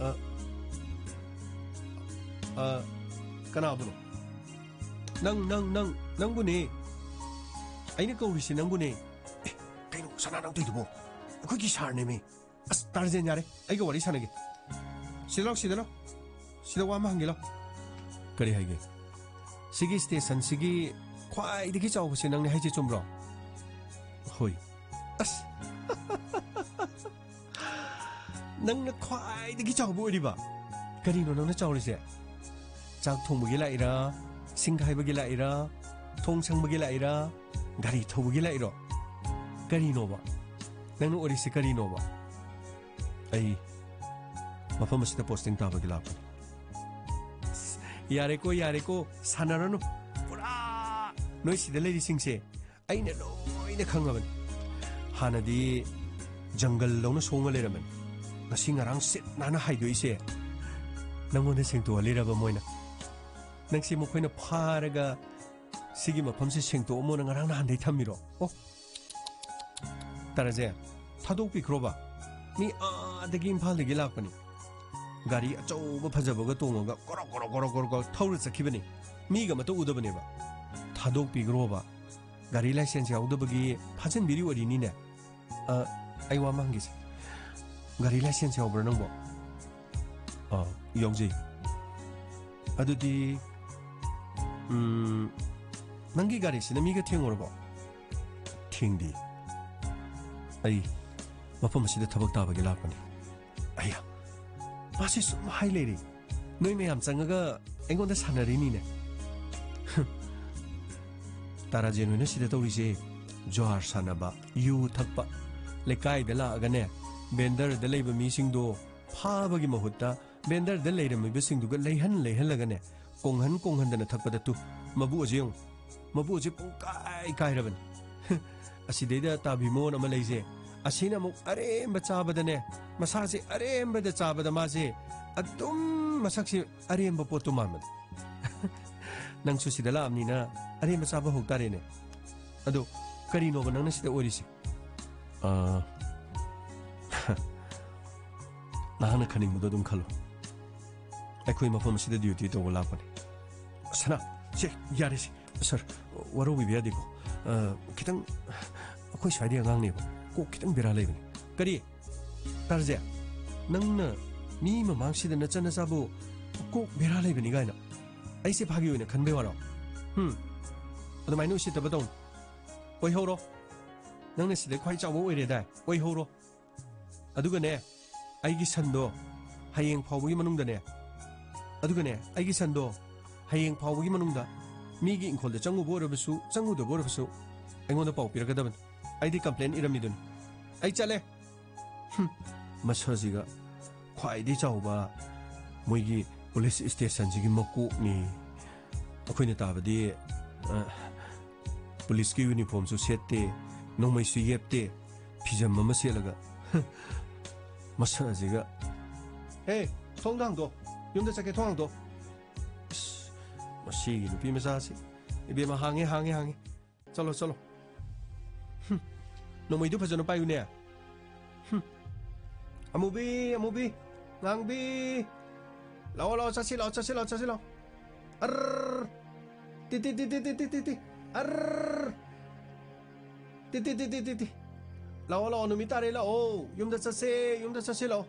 ꯑ, ꯑ, ꯀꯅꯥꯕꯨꯅꯣ? ꯅꯪ, ꯅꯪ, ꯅꯪ, ꯅꯪꯕꯨꯅꯦ꯫ ꯑꯩꯅ ꯀꯧꯔꯤꯁꯤ ꯅꯪꯕꯨꯅꯦ꯫ ꯑꯦ, ꯀꯩꯅꯣ ꯁꯅꯥ ꯅꯪ ꯇꯧꯏꯗꯨꯕꯣ? ꯑꯩꯈꯣꯏꯒꯤ ꯁꯥꯔꯅꯦꯃꯤ꯫ ꯑꯁ, ꯇꯥꯔꯖꯦꯟ, ꯌꯥꯔꯦ, ꯑꯩꯒ ꯋꯥꯔꯤ ꯁꯥꯟꯅꯒꯦ꯫ ꯁꯤꯗ ꯂꯥꯎ, ꯁꯤꯗ ꯂꯥꯎ꯫ ꯁꯤꯗ ꯋꯥ ꯑꯃ ꯍꯪꯒꯦ ꯂꯥꯎ꯫ ꯀꯔꯤ ꯍꯥꯏꯒꯦ? ꯁꯤꯒꯤ ꯁ꯭ꯇꯦꯁꯟꯁꯤꯒꯤ ꯈ꯭ꯋꯥꯏꯗꯒꯤ ꯆꯥꯎꯕꯁꯦ ꯅꯪꯅꯦ ꯍꯥꯏꯁꯦ ꯆꯨꯝꯕ꯭ꯔꯣ? ꯍꯣꯏ꯫ ꯑꯁ꯫ ꯅꯪꯅ ꯈ꯭ꯋꯥꯏꯗꯒꯤ ꯆꯥꯎꯕ ꯑꯣꯏꯔꯤꯕ? ꯀꯔꯤꯅꯣ ꯅꯪꯅ ꯆꯥꯎꯔꯤꯁꯦ? ꯆꯥꯛ ꯊꯣꯡꯕꯒꯤ ꯂꯥꯛꯏꯔꯥ? ꯁꯤꯡ ꯈꯥꯏꯕꯒꯤ ꯂꯥꯛꯏꯔꯥ? ꯊꯣꯡ ꯁꯪꯕꯒꯤ ꯂꯥꯛꯏꯔꯥ? ꯒꯥꯔꯤ ꯊꯧꯕꯒꯤ ꯂꯥꯛꯏꯔꯣ? ꯀꯔꯤꯅꯣꯕ? ꯅꯪꯅ ꯑꯣꯏꯔꯤꯁꯦ ꯀꯔꯤꯅꯣꯕ? ꯑꯩ ꯃꯐꯝ ꯑꯁꯤꯗ ꯄꯣꯁꯇꯤꯡ ꯇꯥꯕꯒꯤ ꯂꯥꯛꯄꯅꯤ꯫ ꯌꯥꯔꯦꯀꯣ, ꯌꯥꯔꯦꯀꯣ, ꯁꯥꯟꯅꯔꯅꯨ꯫ ꯄꯨꯔꯥ ꯅꯣꯏ ꯁꯤꯗ ꯂꯩꯔꯤꯁꯤꯡꯁꯦ ꯑꯩꯅ ꯂꯣꯏꯅ ꯈꯪꯉꯕꯅꯤ꯫ ꯍꯥꯟꯅꯗꯤ ꯖꯪꯒꯜꯗꯧꯅ ꯁꯣꯡꯉ ꯂꯩꯔꯝꯕꯅꯤ꯫ ꯉꯁꯤ ꯉꯔꯥꯡ ꯁꯤꯠ ꯅꯥꯟꯅ ꯍꯥꯏꯗꯣꯛꯏꯁꯦ ꯅꯪꯉꯣꯟꯗ ꯁꯦꯡꯇꯣꯛꯍꯜꯂꯤꯔꯕ ꯃꯣꯏꯅ? ꯅꯪꯁꯦ ꯃꯈꯣꯏꯅ ꯐꯥꯔꯒ ꯁꯤꯒꯤ ꯃꯐꯝꯁꯦ ꯁꯦꯡꯇꯣꯛꯑꯝꯃꯣꯅ ꯉꯔꯥꯡ ꯅꯍꯥꯟꯗꯩ ꯊꯝꯃꯤꯔꯣ? ꯑꯣ, ꯇꯥꯔꯥꯖꯦ, ꯊꯥꯗꯣꯛꯄꯤꯈ꯭ꯔꯣꯕ꯫ ꯃꯤ ꯑꯥꯗꯒꯤ ꯏꯝꯐꯥꯜꯗꯒꯤ ꯂꯥꯛꯄꯅꯤ꯫ ꯒꯥꯔꯤ ꯑꯆꯧꯕ ꯐꯖꯕꯒ ꯇꯣꯡꯉꯒ ꯒꯣꯔꯣ ꯒꯣꯔꯣ ꯒꯣꯔꯣ ꯒꯣꯔꯣ ꯒꯣꯔꯣ ꯊꯧꯔ ꯆꯠꯈꯤꯕꯅꯤ꯫ ꯃꯤꯒ ꯑꯃꯠꯇ ꯎꯗꯕꯅꯦꯕ꯫ ꯊꯥꯗꯣꯛꯄꯤꯈ꯭ꯔꯣꯕ꯫ ꯒꯥꯔꯤ ꯂꯥꯏꯁꯦꯟꯁ ꯌꯥꯎꯗꯕꯒꯤ ꯐꯥꯖꯤꯟꯕꯤꯔꯤ ꯑꯣꯏꯔꯤꯅꯤꯅꯦ꯫ ꯑ, ꯑꯩ ꯋꯥ ꯑꯃ ꯍꯪꯒꯦꯁꯦ꯫ ꯒꯥꯔꯤ ꯂꯥꯏꯁꯦꯟꯁ ꯌꯥꯎꯕ꯭ꯔꯥ ꯅꯪꯕꯣ? ꯑ, ꯌꯥꯎꯖꯩ꯫ ꯑꯗꯨꯗꯤ, ꯎꯝ, ꯅꯪꯒꯤ ꯒꯥꯔꯤꯁꯤꯅ ꯃꯤꯒ ꯊꯦꯡꯉꯨꯔꯕꯣ? ꯊꯦꯡꯗꯤ꯫ ꯑꯩ ꯃꯐꯝ ꯑꯁꯤꯗ ꯊꯕꯛ ꯇꯥꯕꯒꯤ ꯂꯥꯛꯄꯅꯤ꯫ ꯑꯌꯥ, ꯃꯥꯁꯤ ꯁꯨꯝ ꯍꯥꯏ ꯂꯩꯔꯦ꯫ ꯅꯣꯏ ꯃꯌꯥꯝ ꯆꯪꯉꯒ ꯑꯩꯉꯣꯟꯗ ꯁꯥꯟꯅꯔꯤꯅꯤꯅꯦ꯫ ꯇꯥꯔꯥꯖꯦꯟ ꯍꯣꯏꯅ ꯁꯤꯗ ꯇꯧꯔꯤꯁꯦ ꯖ꯭ꯋꯥꯔ ꯁꯥꯟꯅꯕ, ꯌꯨ ꯊꯛꯄ, ꯂꯩꯀꯥꯏꯗ ꯂꯥꯛꯑꯒꯅꯦ, ꯕꯦꯟꯗꯔꯗ ꯂꯩꯕ ꯃꯤꯁꯤꯡꯗꯣ ꯐꯥꯕꯒꯤ ꯃꯍꯨꯠꯇ ꯕꯦꯟꯗꯔꯗ ꯂꯩꯔꯝꯃꯤꯕꯁꯤꯡꯗꯨꯒ ꯂꯩꯍꯟ ꯂꯩꯍꯜꯂꯒꯅꯦ, ꯀꯣꯡꯍꯟ ꯀꯣꯡꯍꯟꯗꯅ ꯊꯛꯄꯗ ꯇꯨ, ꯃꯕꯨ ꯑꯁꯤ ꯌꯦꯡꯉꯨ, ꯃꯕꯨ ꯑꯁꯤ ꯄꯨꯡꯀꯥꯏ ꯀꯥꯏꯔꯕꯅꯤ꯫ ꯑꯁꯤꯗꯩꯗ ꯇꯥꯕꯤꯃꯣꯟ ꯑꯃ ꯂꯩꯁꯦ, ꯑꯁꯤꯅ ꯑꯃꯨꯛ ꯑꯔꯦꯝꯕ ꯆꯥꯕꯗꯅꯦ, ꯃꯁꯥꯁꯦ ꯑꯔꯦꯝꯕꯗ ꯆꯥꯕꯗ ꯃꯥꯁꯦ ꯑꯗꯨꯝ ꯃꯁꯛꯁꯦ ꯑꯔꯦꯝꯕ ꯄꯣꯠꯇꯨ ꯃꯥꯟꯕꯅꯤ꯫ ꯅꯪꯁꯨ ꯁꯤꯗ ꯂꯥꯛꯑꯕꯅꯤꯅ ꯑꯔꯦꯝꯕ ꯆꯥꯕ ꯍꯧ ꯇꯥꯔꯦꯅꯦ꯫ ꯑꯗꯣ ꯀꯔꯤꯅꯣꯕ ꯅꯪꯅ ꯁꯤꯗ ꯑꯣꯏꯔꯤꯁꯦ? ꯑ, ꯅꯍꯥꯛꯅ ꯈꯟꯅꯤꯡꯕꯗꯣ ꯑꯗꯨꯝ ꯈꯜꯂꯣ꯫ ꯑꯩꯈꯣꯏ ꯃꯐꯝ ꯑꯁꯤꯗ ꯗ꯭ꯌꯨꯇꯤ ꯇꯧꯕ ꯂꯥꯛꯄꯅꯤ꯫ ꯁꯅꯥ, ꯁꯦ, ꯌꯥꯔꯦꯁꯦ꯫ ꯁꯔ, ꯋꯥꯔꯧꯕꯤꯕ ꯌꯥꯗꯦꯀꯣ꯫ ꯑ, ꯈꯤꯇꯪ ꯑꯩꯈꯣꯏ ꯁ꯭ꯋꯥꯏꯗꯤ ꯑꯉꯥꯡꯅꯦꯕ꯫ ꯀꯣꯛ ꯈꯤꯇꯪ ꯕꯦꯔꯥ ꯂꯩꯕꯅꯤ꯫ ꯀꯔꯤ? ꯇꯥꯔꯖꯦ, ꯅꯪꯅ ꯃꯤ ꯃꯃꯥꯡꯁꯤꯗ ꯅꯆꯟ ꯅꯆꯥꯕꯨ ꯀꯣꯛ ꯕꯦꯔꯥ ꯂꯩꯕꯅꯤ ꯀꯥꯏꯅ ꯑꯩꯁꯦ ꯐꯥꯒꯤ ꯑꯣꯏꯅ ꯈꯟꯕꯩ ꯋꯥꯔꯣ? ꯍꯨꯝ, ꯑꯗꯨꯃꯥꯏꯅ ꯎꯁꯤꯠꯇꯕ ꯇꯧꯅꯨ꯫ ꯑꯣꯏꯍꯧꯔꯣ꯫ ꯅꯪꯅ ꯁꯤꯗ ꯈ꯭ꯋꯥꯏ ꯆꯥꯎꯕ ꯑꯣꯏꯔꯦꯗꯥꯏ? ꯑꯣꯏꯍꯧꯔꯣ꯫ ꯑꯗꯨꯒꯅꯦ, ꯑꯩꯒꯤ ꯁꯟꯗꯣ ꯍꯌꯦꯡ ꯐꯥꯎꯕꯒꯤ ꯃꯅꯨꯡꯗꯅꯦ, ꯑꯗꯨꯒꯅꯦ, ꯑꯩꯒꯤ ꯁꯟꯗꯣ ꯍꯌꯦꯡ ꯐꯥꯎꯕꯒꯤ ꯃꯅꯨꯡꯗ ꯃꯤꯒꯤ ꯏꯪꯈꯣꯜꯗ ꯆꯪꯉꯨꯕ ꯑꯣꯏꯔꯕꯁꯨ, ꯆꯪꯉꯨꯗꯕ ꯑꯣꯏꯔꯕꯁꯨ, ꯑꯩꯉꯣꯟꯗ ꯄꯥꯎ ꯄꯤꯔꯛꯀꯗꯕꯅꯤ꯫ ꯑꯩꯗꯤ ꯀꯝꯄ꯭ꯂꯦꯟ ꯏꯔꯝꯃꯤꯗꯨꯅꯤ꯫ ꯑꯩ ꯆꯠꯂꯦ꯫ ꯍꯨꯝ, ꯃꯁꯛꯁꯤꯒ ꯈ꯭ꯋꯥꯏꯗꯒꯤ ꯆꯥꯎꯕ ꯃꯣꯏꯒꯤ ꯄꯨꯂꯤꯁ ꯁ꯭ꯇꯦꯁꯟꯁꯤꯒꯤ ꯃꯀꯣꯛꯅꯤ꯫ ꯑꯩꯈꯣꯏꯅ ꯇꯥꯕꯗꯤ, ꯑ, ꯄꯨꯂꯤꯁꯀꯤ ꯌꯨꯅꯤꯐꯣꯔꯝꯁꯨ ꯁꯦꯠꯇꯦ, ꯅꯣꯡꯃꯩꯁꯨ ꯌꯦꯞꯇꯦ, ꯐꯤꯖꯝ ꯑꯃ ꯁꯦꯠꯂꯒ꯫ ꯃꯁꯛ ꯑꯁꯤꯒ, "ꯍꯦ, ꯊꯣꯡꯗꯣ ꯍꯥꯡꯗꯣ, ꯌꯨꯝꯗ ꯆꯠꯀꯦ, ꯊꯣꯡ ꯍꯥꯡꯗꯣ"꯫ ꯑꯁ, ꯃꯁꯤꯒꯤ ꯅꯨꯄꯤ ꯃꯆꯥꯁꯤ꯫ ꯏꯕꯦꯝꯃ, ꯍꯥꯡꯉꯦ, ꯍꯥꯡꯉꯦ, ꯍꯥꯡꯉꯦ꯫ ꯆꯠꯂꯣ, ꯆꯠꯂꯣ꯫ ꯍꯨꯝ, ꯅꯣꯡꯃꯩꯗꯨ ꯐꯖꯅ ꯄꯥꯏꯌꯨꯅꯦ꯫ ꯍꯨꯝ꯫ ꯑꯃꯨꯕꯤ, ꯑꯃꯨꯕꯤ, ꯉꯥꯡꯕꯤ꯫ ꯂꯥꯛꯑꯣ, ꯂꯥꯛꯑꯣ, ꯆꯠꯁꯤ, ꯂꯥꯛꯑꯣ, ꯆꯠꯁꯤ, ꯂꯥꯛꯑꯣ, ꯆꯠꯁꯤ, ꯂꯥꯛꯑꯣ꯫ ꯑꯔꯔ꯫ ꯇꯤ, ꯇꯤ, ꯇꯤ꯫ ꯑꯔꯔ꯫ ꯇꯤ, ꯇꯤ, ꯇꯤ, ꯇꯤ, ꯇꯤ, ꯇꯤ꯫ ꯂꯥꯛꯑꯣ, ꯂꯥꯛꯑꯣ, ꯅꯨꯃꯤꯠ ꯇꯥꯔꯦ, ꯂꯥꯛꯑꯣ꯫ ꯌꯨꯝꯗ ꯆꯠꯁꯦ, ꯌꯨꯝꯗ ꯆꯠꯁꯦ, ꯂꯥꯛꯑꯣ꯫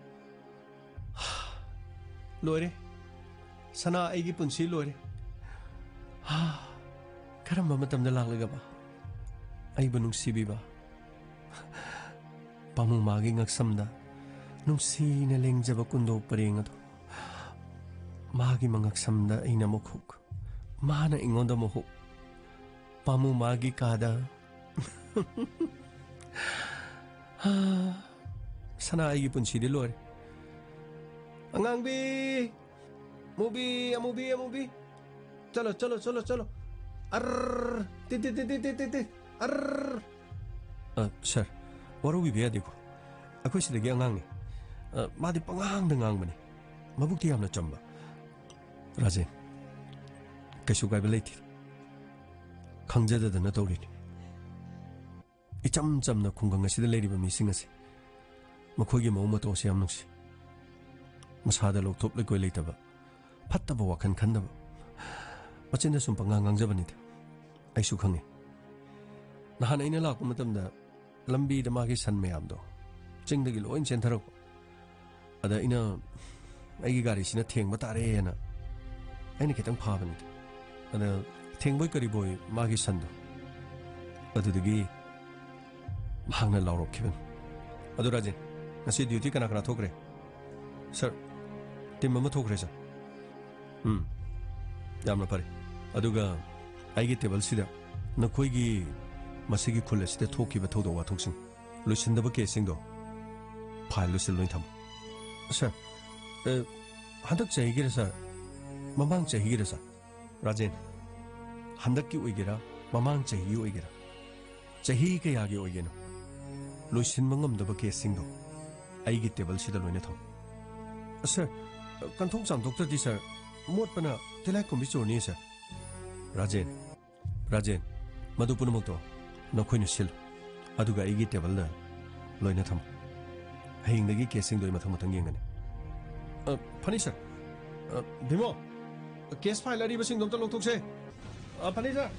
ꯂꯣꯏꯔꯦ꯫ ꯁꯅꯥ, ꯑꯩꯒꯤ ꯄꯨꯟꯁꯤ ꯂꯣꯏꯔꯦ꯫ ꯍꯥ, ꯀꯔꯝꯕ ꯃꯇꯝꯗ ꯂꯥꯛꯂꯒꯕ ꯑꯩꯕꯨ ꯅꯨꯡꯁꯤꯕꯤꯕ? ꯄꯥꯃꯨ ꯃꯥꯒꯤ ꯉꯛꯁꯝꯗ ꯅꯨꯡꯁꯤꯅ ꯂꯦꯡꯖꯕ ꯀꯨꯟꯗꯣ ꯄꯔꯦꯡ ꯑꯗꯣ, ꯃꯥꯒꯤ ꯃꯉꯛꯁꯝꯗ ꯑꯩꯅ ꯑꯃꯨꯛ ꯍꯨꯛ, ꯃꯥꯅ ꯑꯩꯉꯣꯟꯗ ꯑꯃꯨꯛ ꯍꯨꯛ, ꯄꯥꯃꯨ ꯃꯥꯒꯤ ꯀꯥꯗ꯫ ꯍꯥ, ꯁꯅꯥ, ꯑꯩꯒꯤ ꯄꯨꯟꯁꯤꯗꯤ ꯂꯣꯏꯔꯦ꯫ ꯑꯉꯥꯡꯕꯤ! ꯑꯃꯨꯕꯤ, ꯑꯃꯨꯕꯤ, ꯑꯃꯨꯕꯤ꯫ ꯆꯠꯂꯣ, ꯆꯠꯂꯣ, ꯆꯠꯂꯣ, ꯆꯠꯂꯣ꯫ ꯑꯔꯔ! ꯇꯤ, ꯇꯤ, ꯇꯤ꯫ ꯑꯔꯔ! ꯑ, ꯁꯔ, ꯋꯥꯔꯧꯕꯤꯕ ꯌꯥꯗꯦꯀꯣ꯫ ꯑꯩꯈꯣꯏ ꯁꯤꯗꯒꯤ ꯑꯉꯥꯡꯅꯤ꯫ ꯑ, ꯃꯥꯗꯤ ꯄꯉꯥꯡꯗ ꯉꯥꯡꯕꯅꯤ꯫ ꯃꯕꯨꯛꯇꯤ ꯌꯥꯝꯅ ꯆꯝꯕ꯫ ꯔꯥꯖꯦꯟ, ꯀꯩꯁꯨ ꯀꯥꯏꯕ ꯂꯩꯇꯦ꯫ ꯈꯪꯖꯗꯗꯅ ꯇꯧꯔꯤꯅꯤ꯫ ꯏꯆꯝ ꯆꯝꯅ ꯈꯨꯡꯒꯪ ꯑꯁꯤꯗ ꯂꯩꯔꯤꯕ ꯃꯤꯁꯤꯡ ꯑꯁꯤ, ꯃꯈꯣꯏꯒꯤ ꯃꯑꯣꯡ ꯃꯇꯧ ꯑꯁꯤ ꯌꯥꯝ ꯅꯨꯡꯁꯤ꯫ ꯃꯁꯥꯗ ꯂꯧꯊꯣꯛ ꯂꯩꯀꯣꯏ ꯂꯩꯇꯕ, ꯐꯠꯇꯕ ꯋꯥꯈꯜ ꯈꯟꯗꯕ, ꯃꯆꯤꯟꯗ ꯁꯨꯝ ꯄꯉꯥꯡ ꯉꯥꯡꯖꯕꯅꯤꯗ꯫ ꯑꯩꯁꯨ ꯈꯪꯉꯤ꯫ ꯅꯍꯥꯟ ꯑꯩꯅ ꯂꯥꯛꯄ ꯃꯇꯝꯗ ꯂꯝꯕꯤꯗ ꯃꯥꯒꯤ ꯁꯟ ꯃꯌꯥꯝꯗꯣ ꯆꯤꯡꯗꯒꯤ ꯂꯣꯏ ꯆꯦꯟꯊꯔꯛꯄ꯫ ꯑꯗ ꯑꯩꯅ, "ꯑꯩꯒꯤ ꯒꯥꯔꯤꯁꯤꯅ ꯊꯦꯡꯕ ꯇꯥꯔꯦꯅ" ꯑꯩꯅ ꯈꯤꯇꯪ ꯐꯥꯕꯅꯤꯗ꯫ ꯑꯗ ꯊꯦꯡꯕꯣꯏ ꯀꯔꯤꯕꯣꯏ ꯃꯥꯒꯤ ꯁꯟꯗꯣ, ꯑꯗꯨꯗꯒꯤ ꯃꯍꯥꯛꯅ ꯂꯥꯎꯔꯛꯈꯤꯕꯅꯤ꯫ "ꯑꯗꯨ ꯔꯥꯖꯦꯟ, ꯉꯁꯤ ꯗ꯭ꯌꯨꯇꯤ ꯀꯅꯥ ꯀꯅꯥ ꯊꯣꯛꯈ꯭ꯔꯦ?" "ꯁꯥꯔ, ꯇꯤꯝ ꯑꯃ ꯊꯣꯛꯈ꯭ꯔꯦ, ꯁꯥꯔ"꯫ "ꯎꯝ, ꯌꯥꯝꯅ ꯐꯔꯦ꯫ ꯑꯗꯨꯒ ꯑꯩꯒꯤ ꯇꯦꯕꯜꯁꯤꯗ ꯅꯈꯣꯏꯒꯤ ꯃꯁꯤꯒꯤ ꯈꯨꯜ ꯑꯁꯤꯗ ꯊꯣꯛꯈꯤꯕ ꯊꯧꯗꯣꯛ ꯋꯥꯊꯣꯛꯁꯤꯡ, ꯂꯣꯏꯁꯤꯟꯗꯕ ꯀꯦꯁꯁꯤꯡꯗꯣ ꯐꯥꯏꯜꯗ ꯁꯤꯜ ꯂꯣꯏ ꯊꯝꯃꯨ"꯫ "ꯁꯥꯔ, ꯑ, ꯍꯟꯗꯛ ꯆꯍꯤꯒꯤꯔ, ꯁꯥꯔ? ꯃꯃꯥꯡ ꯆꯍꯤꯒꯤꯔ, ꯁꯥꯔ?" "ꯔꯥꯖꯦꯟ, ꯍꯟꯗꯛꯀꯤ ꯑꯣꯏꯒꯦꯔꯥ, ꯃꯃꯥꯡ ꯆꯍꯤꯒꯤ ꯑꯣꯏꯒꯦꯔꯥ, ꯆꯍꯤ ꯀꯌꯥꯒꯤ ꯑꯣꯏꯒꯦꯅꯣ, ꯂꯣꯏꯁꯤꯟꯕ ꯉꯝꯗꯕ ꯀꯦꯁꯁꯤꯡꯗꯣ ꯑꯩꯒꯤ ꯇꯦꯕꯜꯁꯤꯗ ꯂꯣꯏꯅ ꯊꯝꯃꯨ"꯫ "ꯁꯥꯔ, ꯀꯟꯊꯣꯛ ꯆꯥꯝꯊꯣꯛꯇ꯭ꯔꯗꯤ, ꯁꯥꯔ, ꯃꯣꯠꯄꯅ ꯇꯤꯜꯍꯥꯏꯈꯨꯝꯕꯤ ꯆꯨꯔꯅꯤ, ꯁꯥꯔ"꯫ "ꯔꯥꯖꯦꯟ, ꯔꯥꯖꯦꯟ, ꯃꯗꯨ ꯄꯨꯝꯅꯃꯛꯇꯣ ꯅꯈꯣꯏꯅ ꯁꯤꯜꯂꯨ, ꯑꯗꯨꯒ ꯑꯩꯒꯤ ꯇꯦꯕꯜꯗ ꯂꯣꯏꯅ ꯊꯝꯃꯨ꯫ ꯍꯌꯦꯡꯗꯒꯤ ꯀꯦꯁꯁꯤꯡꯗꯣ ꯑꯩ ꯃꯊꯪ ꯃꯊꯪ ꯌꯦꯡꯒꯅꯤ"꯫ "ꯑ, ꯐꯅꯤ, ꯁꯥꯔ꯫ ꯑ, ꯚꯤꯃꯣ, ꯀꯦꯁ ꯐꯥꯏꯜ ꯑꯔꯤꯕꯁꯤꯡꯗꯣ ꯑꯝꯇ ꯂꯧꯊꯣꯛꯁꯦ"꯫ "ꯑ, ꯐꯅꯤ, ꯁꯥꯔ"꯫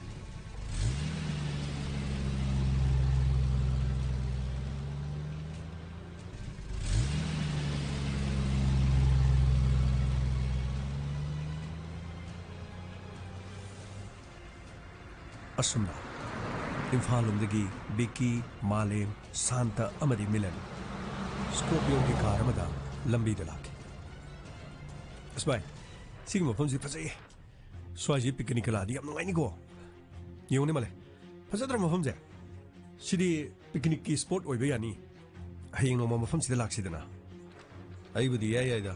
ꯑꯁꯨꯝꯅ ꯏꯝꯐꯥꯜ ꯂꯣꯝꯗꯒꯤ ꯕꯤꯀꯤ, ꯃꯥꯂꯦꯝ, ꯁꯥꯟꯇ ꯑꯃꯗꯤ ꯃꯤꯂꯟ ꯁ꯭ꯀꯣꯔꯄꯤꯌꯣꯒꯤ ꯀꯥꯔ ꯑꯃꯗ ꯂꯝꯕꯤꯗ ꯂꯥꯛꯈꯤ꯫ "ꯑꯁ ꯚꯥꯏ, ꯁꯤꯒꯤ ꯃꯐꯝꯁꯤ ꯐꯖꯩꯌꯦ꯫ ꯁ꯭ꯋꯥꯏꯁꯤ ꯄꯤꯛꯅꯤꯛꯀ ꯂꯥꯛꯑꯗꯤ ꯌꯥꯝ ꯅꯨꯡꯉꯥꯏꯅꯤꯀꯣ꯫ ꯌꯦꯡꯉꯨꯅꯦ ꯃꯥꯂꯦꯝ, ꯐꯖꯗ꯭ꯔ ꯃꯐꯝꯁꯦ? ꯁꯤꯗꯤ ꯄꯤꯛꯅꯤꯛꯀꯤ ꯁ꯭ꯄꯣꯠ ꯑꯣꯏꯕ ꯌꯥꯅꯤ꯫ ꯍꯌꯦꯡ ꯅꯣꯡꯃ ꯃꯐꯝꯁꯤꯗ ꯂꯥꯛꯁꯤꯗꯅ"꯫ "ꯑꯩꯕꯨꯗꯤ ꯏꯌꯥ ꯌꯥꯏꯗ꯫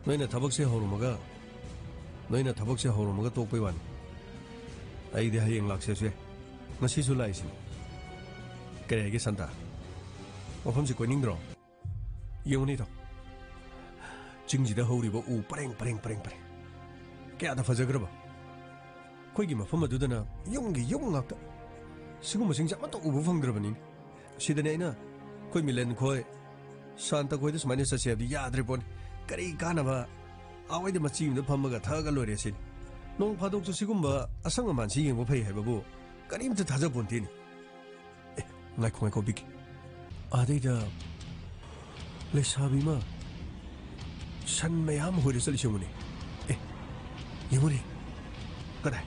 ꯅꯣꯏꯅ ꯊꯕꯛꯁꯦ ꯍꯧꯔꯝꯃꯒ, ꯅꯣꯏꯅ ꯊꯕꯛꯁꯦ ꯍꯧꯔꯝꯃꯒ ꯇꯣꯛꯄꯩ ꯋꯥꯅꯤ꯫ ꯑꯩꯗꯤ ꯍꯌꯦꯡ ꯂꯥꯛꯆꯁꯨ ꯌꯥꯏ꯫ ꯉꯁꯤꯁꯨ ꯂꯥꯛꯏꯁꯤꯅꯤ꯫ ꯀꯔꯤ ꯍꯥꯏꯒꯦ ꯁꯥꯟꯇ? ꯃꯐꯝꯁꯤ ꯀꯣꯏꯅꯤꯡꯗ꯭ꯔꯣ? ꯌꯦꯡꯉꯨꯅꯦ ꯏꯇꯥꯎ, ꯆꯤꯡꯁꯤꯗ ꯍꯧꯔꯤꯕ ꯎ ꯄꯔꯦꯡ ꯄꯔꯦꯡ ꯄꯔꯦꯡ ꯄꯔꯦꯡ, ꯀꯌꯥꯗ ꯐꯖꯈ꯭ꯔꯕ!" ꯑꯩꯈꯣꯏꯒꯤ ꯃꯐꯝ ꯑꯗꯨꯗꯅ ꯌꯨꯝꯒꯤ ꯌꯨꯝ ꯉꯥꯛꯇ꯫ ꯁꯤꯒꯨꯝꯕꯁꯤꯡꯁꯦ ꯑꯃꯠꯇ ꯎꯕ ꯐꯪꯗ꯭ꯔꯕꯅꯤꯅꯦ꯫ ꯁꯤꯗꯅꯦ ꯑꯩꯅ ꯑꯩꯈꯣꯏ ꯃꯤꯂꯟ ꯈꯣꯏ, ꯁꯥꯟꯇ ꯈꯣꯏꯗ ꯁꯨꯃꯥꯏꯅ ꯆꯠꯁꯦ ꯍꯥꯏꯕꯗꯤ ꯌꯥꯗ꯭ꯔꯦ ꯄꯣꯠꯅꯤ꯫ ꯀꯔꯤ ꯀꯥꯟꯅꯕ? ꯑꯥꯋꯥꯏꯗ ꯃꯆꯤ ꯑꯃꯗ ꯐꯝꯃꯒ ꯊꯛꯑꯒ ꯂꯣꯏꯔꯦ ꯁꯤꯅꯤ꯫ ꯅꯣꯡ ꯐꯥꯗꯣꯛꯁꯨ ꯁꯤꯒꯨꯝꯕ ꯑꯁꯪ ꯑꯃꯥꯟꯁꯤ ꯌꯦꯡꯕ ꯐꯩ ꯍꯥꯏꯕꯕꯨ ꯀꯔꯤꯝꯇ ꯊꯥꯖꯄꯣꯟꯇꯦꯅꯦ꯫ ꯑꯦ, ꯉꯥꯏꯈꯣ, ꯉꯥꯏꯈꯣ, ꯕꯤꯀꯤ꯫ ꯑꯥꯗꯩꯗ ꯂꯩꯁꯥꯕꯤ ꯑꯃ ꯁꯟ ꯃꯌꯥꯝ ꯍꯣꯏꯔ ꯆꯠꯂꯤꯁꯦ ꯌꯦꯡꯉꯨꯅꯦ꯫ ꯑꯦ, ꯌꯦꯡꯉꯨꯅꯦ꯫ ꯀꯗꯥꯏ?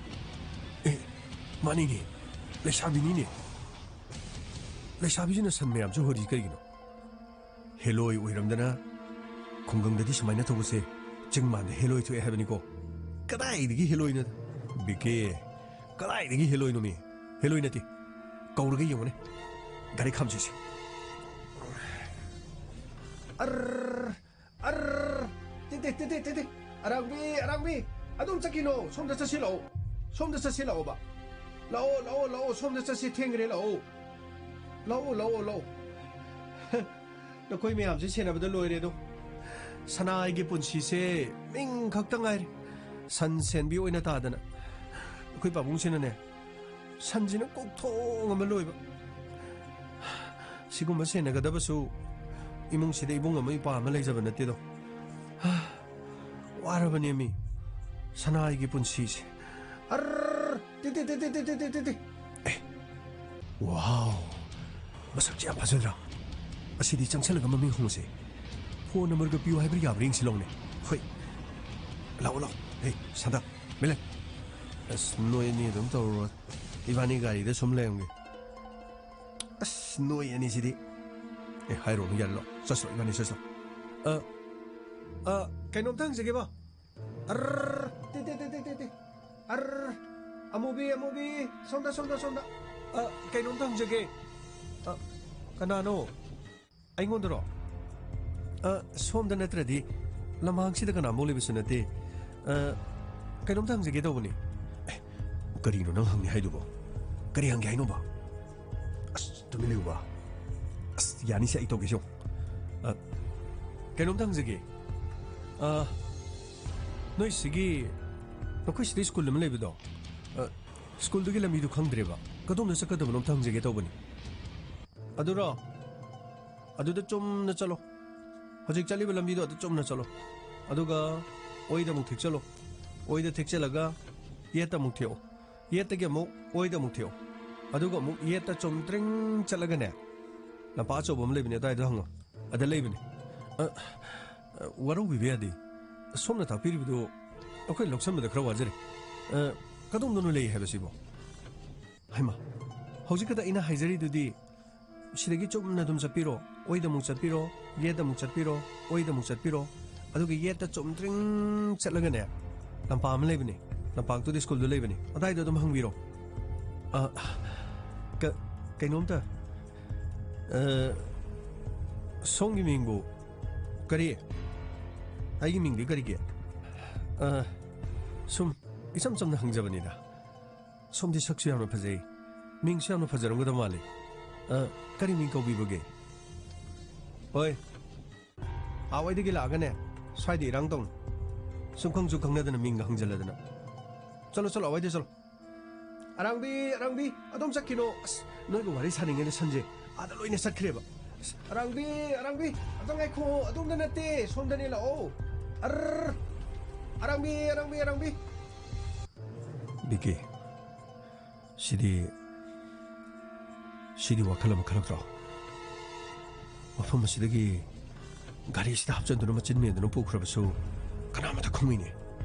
ꯑꯦ, ꯃꯥꯅꯤꯅꯦ꯫ ꯂꯩꯁꯥꯕꯤꯅꯤꯅꯦ꯫ ꯂꯩꯁꯥꯕꯤꯁꯤꯅ ꯁꯟ ꯃꯌꯥꯝꯁꯦ ꯍꯣꯏꯔꯤ ꯀꯩꯒꯤꯅꯣ? ꯍꯦꯂꯣꯏ ꯑꯣꯏꯔꯝꯗꯅ ꯈꯨꯡꯒꯪꯗꯗꯤ ꯁꯨꯃꯥꯏꯅ ꯇꯧꯕꯁꯦ ꯆꯤꯡ ꯃꯥꯟꯗ ꯍꯦꯂꯣꯏ ꯊꯣꯛꯑꯦ ꯍꯥꯏꯕꯅꯤꯀꯣ꯫ ꯀꯗꯥꯏꯗꯒꯤ ꯍꯦꯂꯣꯏꯅꯣꯗ? ꯕꯤꯀꯤ, ꯀꯗꯥꯏꯗꯒꯤ ꯍꯦꯂꯣꯏꯅꯣꯃꯤ? ꯍꯦꯂꯣꯏ ꯅꯠꯇꯦ, ꯀꯧꯔꯒ ꯌꯦꯡꯉꯨꯅꯦ꯫ ꯒꯥꯔꯤ ꯈꯥꯝꯁꯤꯁꯦ꯫ ꯑꯔ, ꯑꯔ, ꯇꯤꯇꯤ, ꯇꯤꯇꯤ, ꯇꯤꯇꯤ꯫ ꯑꯔꯥꯡꯕꯤ, ꯑꯔꯥꯡꯕꯤ, ꯑꯗꯨꯝ ꯆꯠꯈꯤꯅꯣ, ꯁꯣꯝꯗ ꯆꯠꯁꯤ ꯂꯥꯛꯑꯣ꯫ ꯁꯣꯝꯗ ꯆꯠꯁꯤ ꯂꯥꯛꯑꯣꯕ꯫ ꯂꯥꯛꯑꯣ, ꯂꯥꯛꯑꯣ, ꯂꯥꯛꯑꯣ, ꯁꯣꯝꯗ ꯆꯠꯁꯤ, ꯊꯦꯡꯈ꯭ꯔꯦ, ꯂꯥꯛꯑꯣ꯫ ꯂꯥꯛꯑꯣ, ꯂꯥꯛꯑꯣ, ꯂꯥꯛꯑꯣ꯫ ꯅꯈꯣꯏ ꯃꯌꯥꯝꯁꯦ ꯁꯦꯟꯅꯕꯗ ꯂꯣꯏꯔꯦ ꯑꯗꯣ꯫ ꯁꯅꯥꯒꯤ ꯄꯨꯟꯁꯤꯁꯦ ꯃꯤꯡ ꯈꯛꯇ ꯉꯥꯏꯔꯦ꯫ ꯁꯟ ꯁꯦꯟꯕꯤ ꯑꯣꯏꯅ ꯇꯥꯗꯅ꯫ ꯑꯩꯈꯣꯏ ꯄꯥꯕꯨꯡꯁꯤꯅꯅꯦ, ꯁꯟꯁꯤꯅ ꯀꯣꯛꯊꯣꯡ ꯑꯃ ꯂꯣꯏꯕ꯫ ꯁꯤꯒꯨꯝꯕ ꯁꯦꯟꯅꯒꯗꯕꯁꯨ ꯏꯃꯨꯡꯁꯤꯗ ꯏꯕꯨꯡ ꯑꯃ ꯏꯄ꯭ꯋꯥ ꯑꯃ ꯂꯩꯖꯕ ꯅꯠꯇꯦꯗꯣ꯫ ꯋꯥꯔꯕꯅꯦꯃꯤ ꯁꯅꯥꯒꯤ ꯄꯨꯟꯁꯤꯁꯦ꯫ ꯑꯔꯔ! ꯇꯤ, ꯇꯤ, ꯇꯤ꯫ ꯑꯦ, ꯋꯥꯎ! ꯃꯁꯛꯁꯦ ꯌꯥꯝ ꯐꯖꯗ꯭ꯔꯥ? ꯑꯁꯤꯗꯤ ꯆꯪꯁꯜꯂꯒ ꯃꯃꯤꯡ ꯍꯪꯉꯨꯁꯦ꯫ ꯐꯣꯟ ꯅꯝꯕꯔꯒ ꯄꯤꯌꯨ ꯍꯥꯏꯕ꯭ꯔꯥ ꯌꯥꯕ꯭ꯔꯥ ꯌꯦꯡꯁꯤ ꯂꯥꯎꯅꯦ꯫ ꯍꯣꯏ꯫ ꯂꯥꯛꯑꯣ, ꯂꯥꯛꯑꯣ꯫ ꯍꯦ, ꯁꯥꯟꯇ, ꯃꯤꯂꯟ꯫ ꯑꯁ, ꯅꯣꯏ ꯑꯅꯤ ꯑꯗꯨꯝ ꯇꯧꯔꯨꯔꯣ꯫ ꯏꯕꯥꯅꯤ ꯒꯥꯔꯤꯗ ꯁꯨꯝ ꯂꯩꯔꯝꯒꯦ꯫ ꯑꯁ, ꯅꯣꯏ ꯑꯅꯤꯁꯤꯗꯤ꯫ ꯑꯦ, ꯍꯥꯏꯔꯣꯅꯨ, ꯌꯥꯔꯦ, ꯂꯥꯛꯑꯣ꯫ ꯆꯠꯁꯤꯂꯥꯛꯑꯣ, ꯏꯕꯥꯅꯤ ꯆꯠꯁꯤꯂꯥꯛꯑꯣ꯫ ꯑ, ꯑ, ꯀꯩꯅꯣꯝꯇ ꯍꯪꯖꯒꯦꯕ꯫ ꯑꯔꯔ, ꯇꯦ, ꯇꯦ, ꯇꯦ꯫ ꯑꯔꯔ, ꯑꯃꯨꯕꯤ, ꯑꯃꯨꯕꯤ, ꯁꯣꯝꯗ, ꯁꯣꯝꯗ, ꯁꯣꯝꯗ꯫ ꯑ, ꯀꯩꯅꯣꯝꯇ ꯍꯪꯖꯒꯦ꯫ ꯑ, ꯀꯅꯥꯅꯣ? ꯑꯩꯉꯣꯟꯗꯔꯣ? ꯑ, ꯁꯣꯝꯗ ꯅꯠꯇ꯭ꯔꯗꯤ ꯂꯝꯍꯥꯡꯁꯤꯗ ꯀꯅꯥꯝꯐꯥꯎ ꯂꯩꯕꯁꯨ ꯅꯠꯇꯦ꯫ ꯑ, ꯀꯩꯅꯣꯝꯇ ꯍꯪꯖꯒꯦ ꯇꯧꯕꯅꯤ꯫ ꯑꯦ, ꯀꯔꯤꯅꯣ ꯅꯪ ꯍꯪꯅꯤ ꯍꯥꯏꯗꯨꯕꯣ? ꯀꯔꯤ ꯍꯪꯒꯦ ꯍꯥꯏꯅꯣꯕ? ꯑꯁ, ꯇꯨꯃꯤꯟ ꯂꯩꯌꯨꯕ꯫ ꯑꯁ, ꯌꯥꯅꯤꯁꯦ, ꯑꯩ ꯇꯧꯒꯦꯁꯦ ꯌꯦꯡꯉꯨ꯫ ꯑ, ꯀꯩꯅꯣꯝꯇ ꯍꯪꯖꯒꯦ꯫ ꯑ, ꯅꯣꯏ ꯁꯤꯒꯤ, ꯅꯈꯣꯏ ꯁꯤꯗ ꯁ꯭ꯀꯨꯜ ꯑꯃ ꯂꯩꯕꯗꯣ, ꯁ꯭ꯀꯨꯜꯗꯨꯒꯤ ꯂꯝꯕꯤꯗꯨ ꯈꯪꯗ꯭ꯔꯦꯕ꯫ ꯀꯗꯣꯝꯗ ꯆꯠꯀꯗꯕꯅꯣ ꯑꯝꯇ ꯍꯪꯖꯒꯦ ꯇꯧꯕꯅꯤ꯫ ꯑꯗꯨꯔꯣ? ꯑꯗꯨꯗ ꯆꯨꯝꯅ ꯆꯠꯂꯣ꯫ ꯍꯧꯖꯤꯛ ꯆꯠꯂꯤꯕ ꯂꯝꯕꯤꯗꯣ ꯑꯗꯨ ꯆꯨꯝꯅ ꯆꯠꯂꯣ꯫ ꯑꯗꯨꯒ ꯑꯣꯏꯗ ꯑꯃꯨꯛ ꯊꯦꯛꯆꯜꯂꯣ꯫ ꯑꯣꯏꯗ ꯊꯦꯛꯆꯜꯂꯒ ꯌꯦꯠꯇ ꯑꯃꯨꯛ ꯊꯦꯛꯑꯣ꯫ ꯌꯦꯠꯇꯒꯤ ꯑꯃꯨꯛ ꯑꯣꯏꯗ ꯑꯃꯨꯛ ꯊꯦꯛꯑꯣ꯫ ꯑꯗꯨꯒ ꯑꯃꯨꯛ ꯌꯦꯠꯇ ꯆꯨꯝꯗ꯭ꯔꯤꯡ ꯆꯠꯂꯒꯅꯦ, ꯂꯝꯄꯥꯛ ꯑꯆꯧꯕ ꯑꯃ ꯂꯩꯕꯅꯦ, ꯑꯗꯨꯋꯥꯏꯗ ꯍꯪꯉꯣ꯫ ꯑꯗ ꯂꯩꯕꯅꯦ꯫ ꯑ, ꯑ, ꯋꯥꯔꯧꯕꯤꯕ ꯌꯥꯗꯦ꯫ ꯁꯣꯝꯅ ꯇꯥꯛꯄꯤꯔꯤꯕꯗꯨ ꯑꯩꯈꯣꯏ ꯂꯧꯁꯟꯕꯗ ꯈꯔ ꯋꯥꯖꯔꯦ꯫ ꯑ, ꯀꯗꯣꯝꯗꯅꯣ ꯂꯩ ꯍꯥꯏꯕꯁꯤꯕꯣ? ꯍꯩꯃꯥ, ꯍꯧꯖꯤꯛ ꯈꯛꯇ ꯑꯩꯅ ꯍꯥꯏꯖꯔꯤꯗꯨꯗꯤ, ꯁꯤꯗꯒꯤ ꯆꯨꯝꯅ ꯑꯗꯨꯝ ꯆꯠꯄꯤꯔꯣ, ꯑꯣꯏꯗ ꯑꯃꯨꯛ ꯆꯠꯄꯤꯔꯣ, ꯌꯦꯠꯇ ꯑꯃꯨꯛ ꯆꯠꯄꯤꯔꯣ, ꯑꯣꯏꯗ ꯑꯃꯨꯛ ꯆꯠꯄꯤꯔꯣ, ꯑꯗꯨꯒ ꯌꯦꯠꯇ ꯆꯨꯝꯗ꯭ꯔꯤꯡ ꯆꯠꯂꯒꯅꯦ, ꯂꯝꯄꯥꯛ ꯑꯃ ꯂꯩꯕꯅꯦ, ꯂꯝꯄꯥꯛꯇꯨꯗ ꯁ꯭ꯀꯨꯜꯗꯨ ꯂꯩꯕꯅꯦ, ꯑꯗꯥꯏꯗ ꯑꯗꯨꯝ ꯍꯪꯕꯤꯔꯣ꯫ ꯑ, ꯀ-, ꯀꯩꯅꯣꯝꯇ, ꯑ, ꯁꯣꯝꯒꯤ ꯃꯤꯡꯕꯨ ꯀꯔꯤ? ꯑꯩꯒꯤ ꯃꯤꯡꯗꯤ ꯀꯔꯤꯒꯤ? ꯑ, ꯁꯨꯝ ꯏꯆꯝ ꯆꯝꯅ ꯍꯪꯖꯕꯅꯤꯗ꯫ ꯁꯣꯝꯗꯤ ꯁꯛꯁꯨ ꯌꯥꯝꯅ ꯐꯖꯩ, ꯃꯤꯡꯁꯨ ꯌꯥꯝꯅ ꯐꯖꯔꯝꯒꯗꯕ ꯃꯥꯜꯂꯤ꯫ ꯑ, ꯀꯔꯤ ꯃꯤꯡ ꯀꯧꯕꯤꯕꯒꯦ? ꯍꯣꯏ, ꯑꯥꯋꯥꯏꯗꯒꯤ ꯂꯥꯛꯑꯒꯅꯦ, ꯁ꯭ꯋꯥꯏꯗ ꯏꯔꯥꯡ ꯇꯧꯅꯨ꯫ ꯁꯨꯝ ꯈꯪꯁꯨ ꯈꯪꯅꯗꯅ ꯃꯤꯡꯒ ꯍꯪꯖꯜꯂꯗꯅ꯫ ꯆꯠꯂꯣ, ꯆꯠꯂꯣ, ꯑꯥꯋꯥꯏꯗ ꯆꯠꯂꯣ꯫ ꯑꯔꯥꯡꯕꯤ, ꯑꯔꯥꯡꯕꯤ, ꯑꯗꯣꯝ ꯆꯠꯈꯤꯅꯣ꯫ ꯑꯁ, ꯅꯣꯏꯒ ꯋꯥꯔꯤ ꯁꯥꯅꯤꯡꯉꯩꯗ ꯁꯟꯁꯦ ꯑꯥꯗ ꯂꯣꯏꯅ ꯆꯠꯈ꯭ꯔꯦꯕ꯫ ꯑꯁ, ꯑꯔꯥꯡꯕꯤ, ꯑꯔꯥꯡꯕꯤ, ꯑꯝꯇ ꯉꯥꯏꯈꯣ, ꯑꯗꯣꯝꯗ ꯅꯠꯇꯦ, ꯁꯣꯝꯗꯅꯦ, ꯂꯥꯛꯑꯣ꯫ ꯑꯔꯔ! ꯑꯔꯥꯡꯕꯤ, ꯑꯔꯥꯡꯕꯤ, ꯑꯔꯥꯡꯕꯤ꯫ ꯕꯤꯀꯤ, ꯁꯤꯗꯤ, ꯁꯤꯗꯤ ꯋꯥꯈꯜ ꯑꯃ ꯈꯜꯂꯛꯇ꯭ꯔꯣ? ꯃꯐꯝ ꯑꯁꯤꯗꯒꯤ ꯒꯥꯔꯤꯁꯤꯗ ꯍꯥꯞꯆꯤꯟꯗꯨꯅ ꯃꯆꯤꯟ ꯃꯦꯟꯗꯨꯅ ꯄꯨꯈ꯭ꯔꯕꯁꯨ ꯀꯅꯥꯃꯠꯇ ꯈꯪꯉꯣꯏꯅꯦ꯫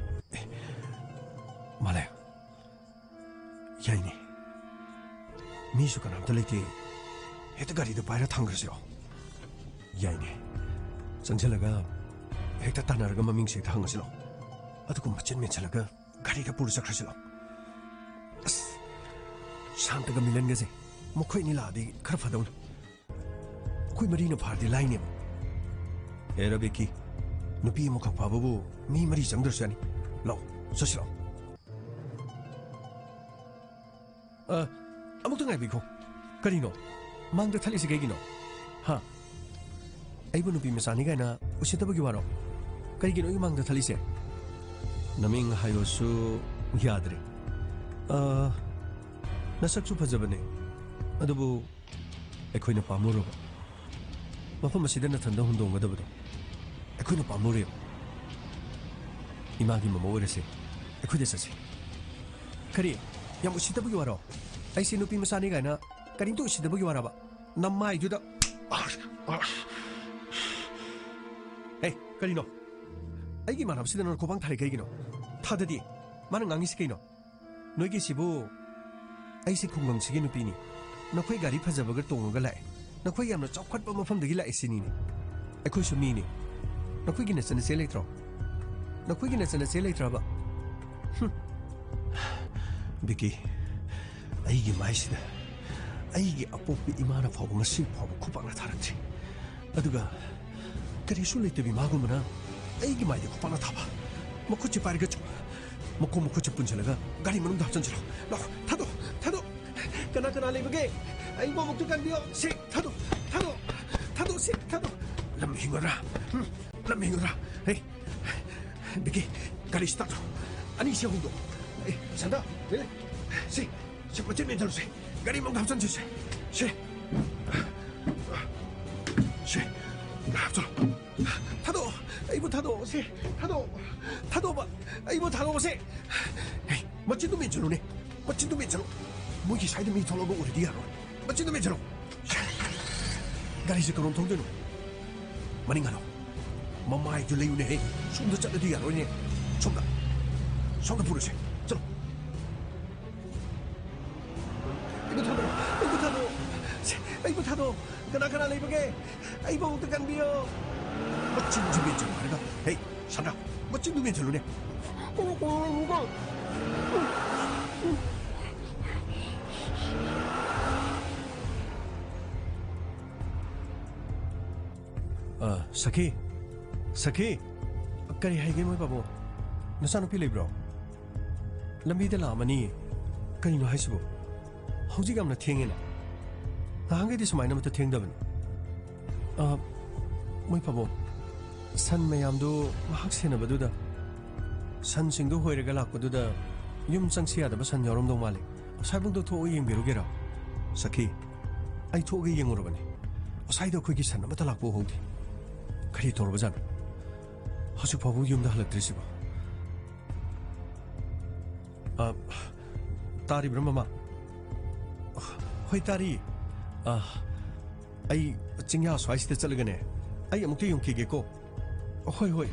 ꯑꯦ, ꯃꯥꯂꯦ, ꯌꯥꯏꯅꯦ꯫ ꯃꯤꯁꯨ ꯀꯅꯥꯝꯇ ꯂꯩꯇꯦ꯫ ꯍꯦꯛꯇ ꯒꯥꯔꯤꯗꯣ ꯄꯥꯏꯔ ꯊꯝꯈ꯭ꯔꯁꯤꯔꯣ? ꯌꯥꯏꯅꯦ꯫ ꯆꯪꯁꯤꯜꯂꯒ ꯍꯦꯛꯇ ꯇꯥꯟꯅꯔꯒ ꯃꯃꯤꯡꯁꯦ ꯍꯦꯛꯇ ꯍꯪꯉꯁꯤꯔꯣ? ꯑꯗꯨꯒ ꯃꯆꯤꯟ ꯃꯦꯟꯁꯤꯜꯂꯒ ꯒꯥꯔꯤꯗ ꯄꯨꯔ ꯆꯠꯈ꯭ꯔꯁꯤꯔꯣ? ꯑꯁ, ꯁꯥꯟꯇꯒ ꯃꯤꯂꯟꯒꯁꯦ ꯃꯈꯣꯏ ꯑꯅꯤ ꯂꯥꯛꯑꯗꯤ ꯈꯔ ꯐꯗꯧꯅꯤ꯫ ꯑꯩꯈꯣꯏ ꯃꯔꯤꯅ ꯐꯥꯔꯗꯤ ꯂꯥꯏꯅꯦꯕ꯫ ꯑꯦ ꯔꯕꯤꯀꯤ, ꯅꯨꯄꯤ ꯑꯃꯈꯛ ꯐꯥꯕꯕꯨ ꯃꯤ ꯃꯔꯤ ꯆꯪꯗ꯭ꯔꯁꯨ ꯌꯥꯅꯤ꯫ ꯂꯥꯛꯑꯣ, ꯆꯠꯁꯤ ꯂꯥꯛꯑꯣ꯫ ꯑ, ꯑꯃꯨꯛꯇ ꯉꯥꯏꯕꯤꯈꯣ꯫ ꯀꯔꯤꯅꯣ? ꯃꯥꯡꯗ ꯊꯠꯂꯤꯁꯤ ꯀꯩꯒꯤꯅꯣ? ꯍꯥ? ꯑꯩꯕꯨ ꯅꯨꯄꯤ ꯃꯆꯥꯅꯤ ꯀꯥꯏꯅ ꯎꯁꯤꯠꯇꯕꯒꯤ ꯋꯥꯔꯣ? ꯀꯔꯤꯒꯤꯅꯣ ꯑꯩꯒꯤ ꯃꯥꯡꯗ ꯊꯠꯂꯤꯁꯦ? ꯅꯃꯤꯡ ꯍꯥꯏꯌꯣꯁꯨ ꯌꯥꯗ꯭ꯔꯦ꯫ ꯑ, ꯅꯁꯛꯁꯨ ꯐꯖꯕꯅꯦ, ꯑꯗꯨꯕꯨ ꯑꯩꯈꯣꯏꯅ ꯄꯥꯝꯃꯨꯔꯕ꯫ ꯃꯐꯝ ꯑꯁꯤꯗ ꯅꯊꯟꯗ ꯍꯨꯟꯗꯣꯛꯒꯗꯕꯗꯣ ꯑꯩꯈꯣꯏꯅ ꯄꯥꯝꯃꯨꯔꯦꯕ꯫ ꯏꯃꯥꯒꯤ ꯃꯃꯧ ꯑꯣꯏꯔꯁꯦ, ꯑꯩꯈꯣꯏꯗ ꯆꯠꯁꯤ꯫ ꯀꯔꯤ? ꯌꯥꯝ ꯎꯁꯤꯠꯇꯕꯒꯤ ꯋꯥꯔꯣ? ꯑꯩꯁꯦ ꯅꯨꯄꯤ ꯃꯆꯥꯅꯤ ꯀꯥꯏꯅ ꯀꯔꯤꯝꯇ ꯎꯁꯤꯠꯇꯕꯒꯤ ꯋꯥꯔꯕ? ꯅꯃꯥꯏꯗꯨꯗ꯫ ꯍꯦ, ꯀꯔꯤꯅꯣ? ꯑꯩꯒꯤ ꯏꯃꯥꯟꯅꯕꯁꯤꯗ ꯅꯪꯅ ꯈꯨꯄꯥꯡ ꯊꯥꯔꯤ ꯀꯩꯒꯤꯅꯣ? ꯊꯥꯗꯗꯤ꯫ ꯃꯥꯅ ꯉꯥꯡꯉꯤꯁꯤ ꯀꯩꯅꯣ? ꯅꯣꯏꯒꯤꯁꯤꯕꯨ ꯑꯩꯁꯦ ꯈꯨꯡꯒꯪꯁꯤꯒꯤ ꯅꯨꯄꯤꯅꯤ, ꯅꯈꯣꯏ ꯒꯥꯔꯤ ꯐꯖꯕꯒ ꯇꯣꯡꯉꯒ ꯂꯥꯛꯑꯦ, ꯅꯈꯣꯏ ꯌꯥꯝꯅ ꯆꯥꯎꯈꯠꯄ ꯃꯐꯝꯗꯒꯤ ꯂꯥꯛꯑꯦ ꯁꯤꯅꯤꯅꯦ꯫ ꯑꯩꯈꯣꯏꯁꯨ ꯃꯤꯅꯤ꯫ ꯅꯈꯣꯏꯒꯤ ꯅꯆꯟꯅꯆꯦ ꯂꯩꯇ꯭ꯔꯣ? ꯅꯈꯣꯏꯒꯤ ꯅꯆꯟꯅꯆꯦ ꯂꯩꯇ꯭ꯔꯕ? ꯍꯨꯝ꯫ ꯕꯤꯀꯤ, ꯑꯩꯒꯤ ꯃꯥꯏꯁꯤꯗ ꯑꯩꯒꯤ ꯑꯄꯣꯛꯄꯤ ꯏꯃꯥꯅ ꯐꯥꯎꯕ ꯉꯁꯤ ꯐꯥꯎꯕ ꯈꯨꯄꯥꯛꯅ ꯊꯥꯔꯛꯇ꯭ꯔꯤ꯫ ꯑꯗꯨꯒ ꯀꯔꯤꯁꯨ ꯂꯩꯇꯕꯤ ꯃꯥꯒꯨꯝꯕꯅ ꯑꯩꯒꯤ ꯃꯥꯏꯗ ꯈꯨꯄꯥꯛꯅ ꯊꯥꯕ꯫ ꯃꯈꯨꯠꯁꯤ ꯄꯥꯏꯔꯒ ꯆꯠꯂꯣ꯫ ꯃꯈꯣꯡ ꯃꯈꯨꯠꯁꯤ ꯄꯨꯟꯁꯤꯜꯂꯒ ꯒꯥꯔꯤ ꯃꯅꯨꯡꯗ ꯍꯥꯞꯆꯤꯟꯁꯤꯜꯂꯣ꯫ ꯂꯥꯛꯑꯣ, ꯊꯥꯗꯣꯛ, ꯊꯥꯗꯣꯛ꯫ ꯀꯅꯥ ꯀꯅꯥ ꯂꯩꯕꯒꯦ? ꯑꯩꯕꯨ ꯑꯃꯨꯛꯇ ꯀꯟꯕꯤꯌꯣ꯫ ꯁꯤ, ꯊꯥꯗꯣꯛ, ꯊꯥꯗꯣꯛ, ꯊꯥꯗꯣꯛ, ꯁꯤ, ꯊꯥꯗꯣꯛ꯫ ꯂꯝ ꯍꯦꯟꯒꯗ꯭ꯔꯥ? ꯎꯝ, ꯂꯝ ꯍꯦꯟꯒꯗ꯭ꯔꯥ? ꯍꯦ, ꯕꯤꯀꯤ, ꯒꯥꯔꯤ ꯁ꯭ꯇꯥꯔꯠ ꯇꯧ꯫ ꯑꯅꯤꯁꯤ ꯍꯧꯗꯣꯛ꯫ ꯑꯦ, ꯁꯟꯗꯥ, ꯂꯩ, ꯂꯩ꯫ ꯁꯤ, ꯁꯤ ꯃꯆꯦꯠ ꯃꯦꯟꯁꯤꯜꯂꯨꯁꯦ꯫ ꯒꯥꯔꯤ ꯃꯅꯨꯡꯗ ꯍꯥꯞꯆꯤꯟꯁꯤꯁꯦ꯫ ꯁꯦ꯫ ꯁꯦ꯫ ꯍꯥꯞꯆꯤꯜꯂꯣ꯫ ꯊꯥꯗꯣꯛꯑꯣ꯫ ꯑꯩꯕꯨ ꯊꯥꯗꯣꯛꯑꯣ꯫ ꯁꯦ꯫ ꯊꯥꯗꯣꯛꯑꯣ꯫ ꯊꯥꯗꯣꯛꯑꯣꯕ꯫ ꯑꯩꯕꯨ ꯊꯥꯗꯣꯛꯑꯣ꯫ ꯁꯦ꯫ ꯍꯦ, ꯃꯆꯤꯟꯗꯨ ꯃꯦꯟꯁꯤꯜꯂꯨꯅꯦ꯫ ꯃꯆꯤꯟꯗꯨ ꯃꯦꯟꯁꯤꯜꯂꯨ꯫ ꯃꯣꯏꯒꯤ ꯁꯥꯏꯗ ꯃꯤ ꯊꯣꯛꯂꯛꯑꯒ ꯎꯔꯗꯤ ꯌꯥꯔꯣꯏ꯫ ꯃꯆꯤꯟꯗꯨ ꯃꯦꯟꯁꯤꯜꯂꯨ꯫ ꯒꯥꯔꯤꯁꯦ ꯀꯔꯣꯝ ꯊꯧꯗꯣꯏꯅꯣ? ꯃꯅꯤꯡ ꯍꯜꯂꯣ꯫ ꯃꯃꯥꯏꯗꯨ ꯂꯩꯌꯨꯅꯦꯍꯦ꯫ ꯁꯣꯝꯗ ꯆꯠꯂꯗꯤ ꯌꯥꯔꯣꯏꯅꯦ꯫ ꯁꯣꯝꯗ꯫ ꯁꯣꯝꯗ ꯄꯨꯔꯁꯦ꯫ ꯆꯠꯂꯣ꯫ ꯑꯩꯕꯨ ꯊꯥꯗꯣꯛꯑꯣ, ꯑꯩꯕꯨ ꯊꯥꯗꯣꯛꯑꯣ꯫ ꯁꯦ, ꯑꯩꯕꯨ ꯊꯥꯗꯣꯛꯑꯣ꯫ ꯀꯅꯥ ꯀꯅꯥ ꯂꯩꯕꯒꯦ? ꯑꯩꯕꯨ ꯑꯃꯨꯛꯇ ꯀꯟꯕꯤꯌꯣ꯫ ꯃꯆꯤꯟꯁꯨ ꯃꯦꯟꯁꯤꯜꯂꯨ ꯍꯥꯏꯔꯒ꯫ ꯍꯦ, ꯁꯟꯗꯥ, ꯃꯆꯤꯟꯗꯨ ꯃꯦꯟꯁꯤꯜꯂꯨꯅꯦ꯫ ꯑ, ꯁꯈꯤ, ꯁꯈꯤ, ꯀꯔꯤ ꯍꯥꯏꯒꯦ ꯃꯣꯏ ꯄꯥꯕꯨꯡ? ꯅꯆꯥꯅꯨꯄꯤ ꯂꯩꯕ꯭ꯔꯣ? ꯂꯝꯕꯤꯗ ꯂꯥꯛꯑꯝꯃꯅꯤ꯫ ꯀꯩꯅꯣ ꯍꯥꯏꯁꯤꯕꯣ? ꯍꯧꯖꯤꯛ ꯌꯥꯝꯅ ꯊꯦꯡꯉꯦꯅ꯫ ꯅꯍꯥꯟꯈꯩꯗꯤ ꯁꯨꯃꯥꯏꯅ ꯑꯃꯠꯇ ꯊꯦꯡꯗꯕꯅꯤ꯫ ꯑ, ꯃꯣꯏ ꯄꯥꯕꯨꯡ, ꯁꯟ ꯃꯌꯥꯝꯗꯨ ꯉꯥꯏꯍꯥꯛ ꯁꯦꯟꯅꯕꯗꯨꯗ, ꯁꯟꯁꯤꯡꯗꯨ ꯍꯣꯏꯔꯒ ꯂꯥꯛꯄꯗꯨꯗ ꯌꯨꯝ ꯆꯪꯁꯤ ꯌꯥꯗꯕ ꯁꯟ ꯌꯥꯎꯔꯝꯗꯧ ꯃꯥꯜꯂꯤ꯫ ꯑꯁꯥꯏꯕꯨꯡꯗꯣ ꯊꯣꯛꯑ ꯌꯦꯡꯕꯤꯔꯨꯒꯦꯔꯣ? ꯁꯈꯤ, ꯑꯩ ꯊꯣꯛꯑꯒ ꯌꯦꯡꯉꯨꯔꯕꯅꯤ꯫ ꯑꯁꯥꯏꯗ ꯑꯩꯈꯣꯏꯒꯤ ꯁꯟ ꯑꯃꯠꯇ ꯂꯥꯛꯄ ꯎꯍꯧꯗꯦ꯫ ꯀꯔꯤ ꯇꯧꯔꯕꯖꯥꯠꯅꯣ? ꯍꯧꯖꯤꯛ ꯐꯥꯎꯕ ꯌꯨꯝꯗ ꯍꯜꯂꯛꯇ꯭ꯔꯤꯁꯤꯕꯣ? ꯑ, ꯇꯥꯔꯤꯕ꯭ꯔꯥ, ꯃꯃꯥ? ꯍꯣꯏ, ꯇꯥꯔꯤ꯫ ꯑ, ꯑꯩ ꯆꯤꯡꯌꯥ ꯁ꯭ꯋꯥꯏꯁꯤꯗ ꯆꯠꯂꯒꯅꯦ, ꯑꯩ ꯑꯃꯨꯛꯇ ꯌꯦꯡꯈꯤꯒꯦꯀꯣ꯫ ꯍꯣꯏ, ꯍꯣꯏ꯫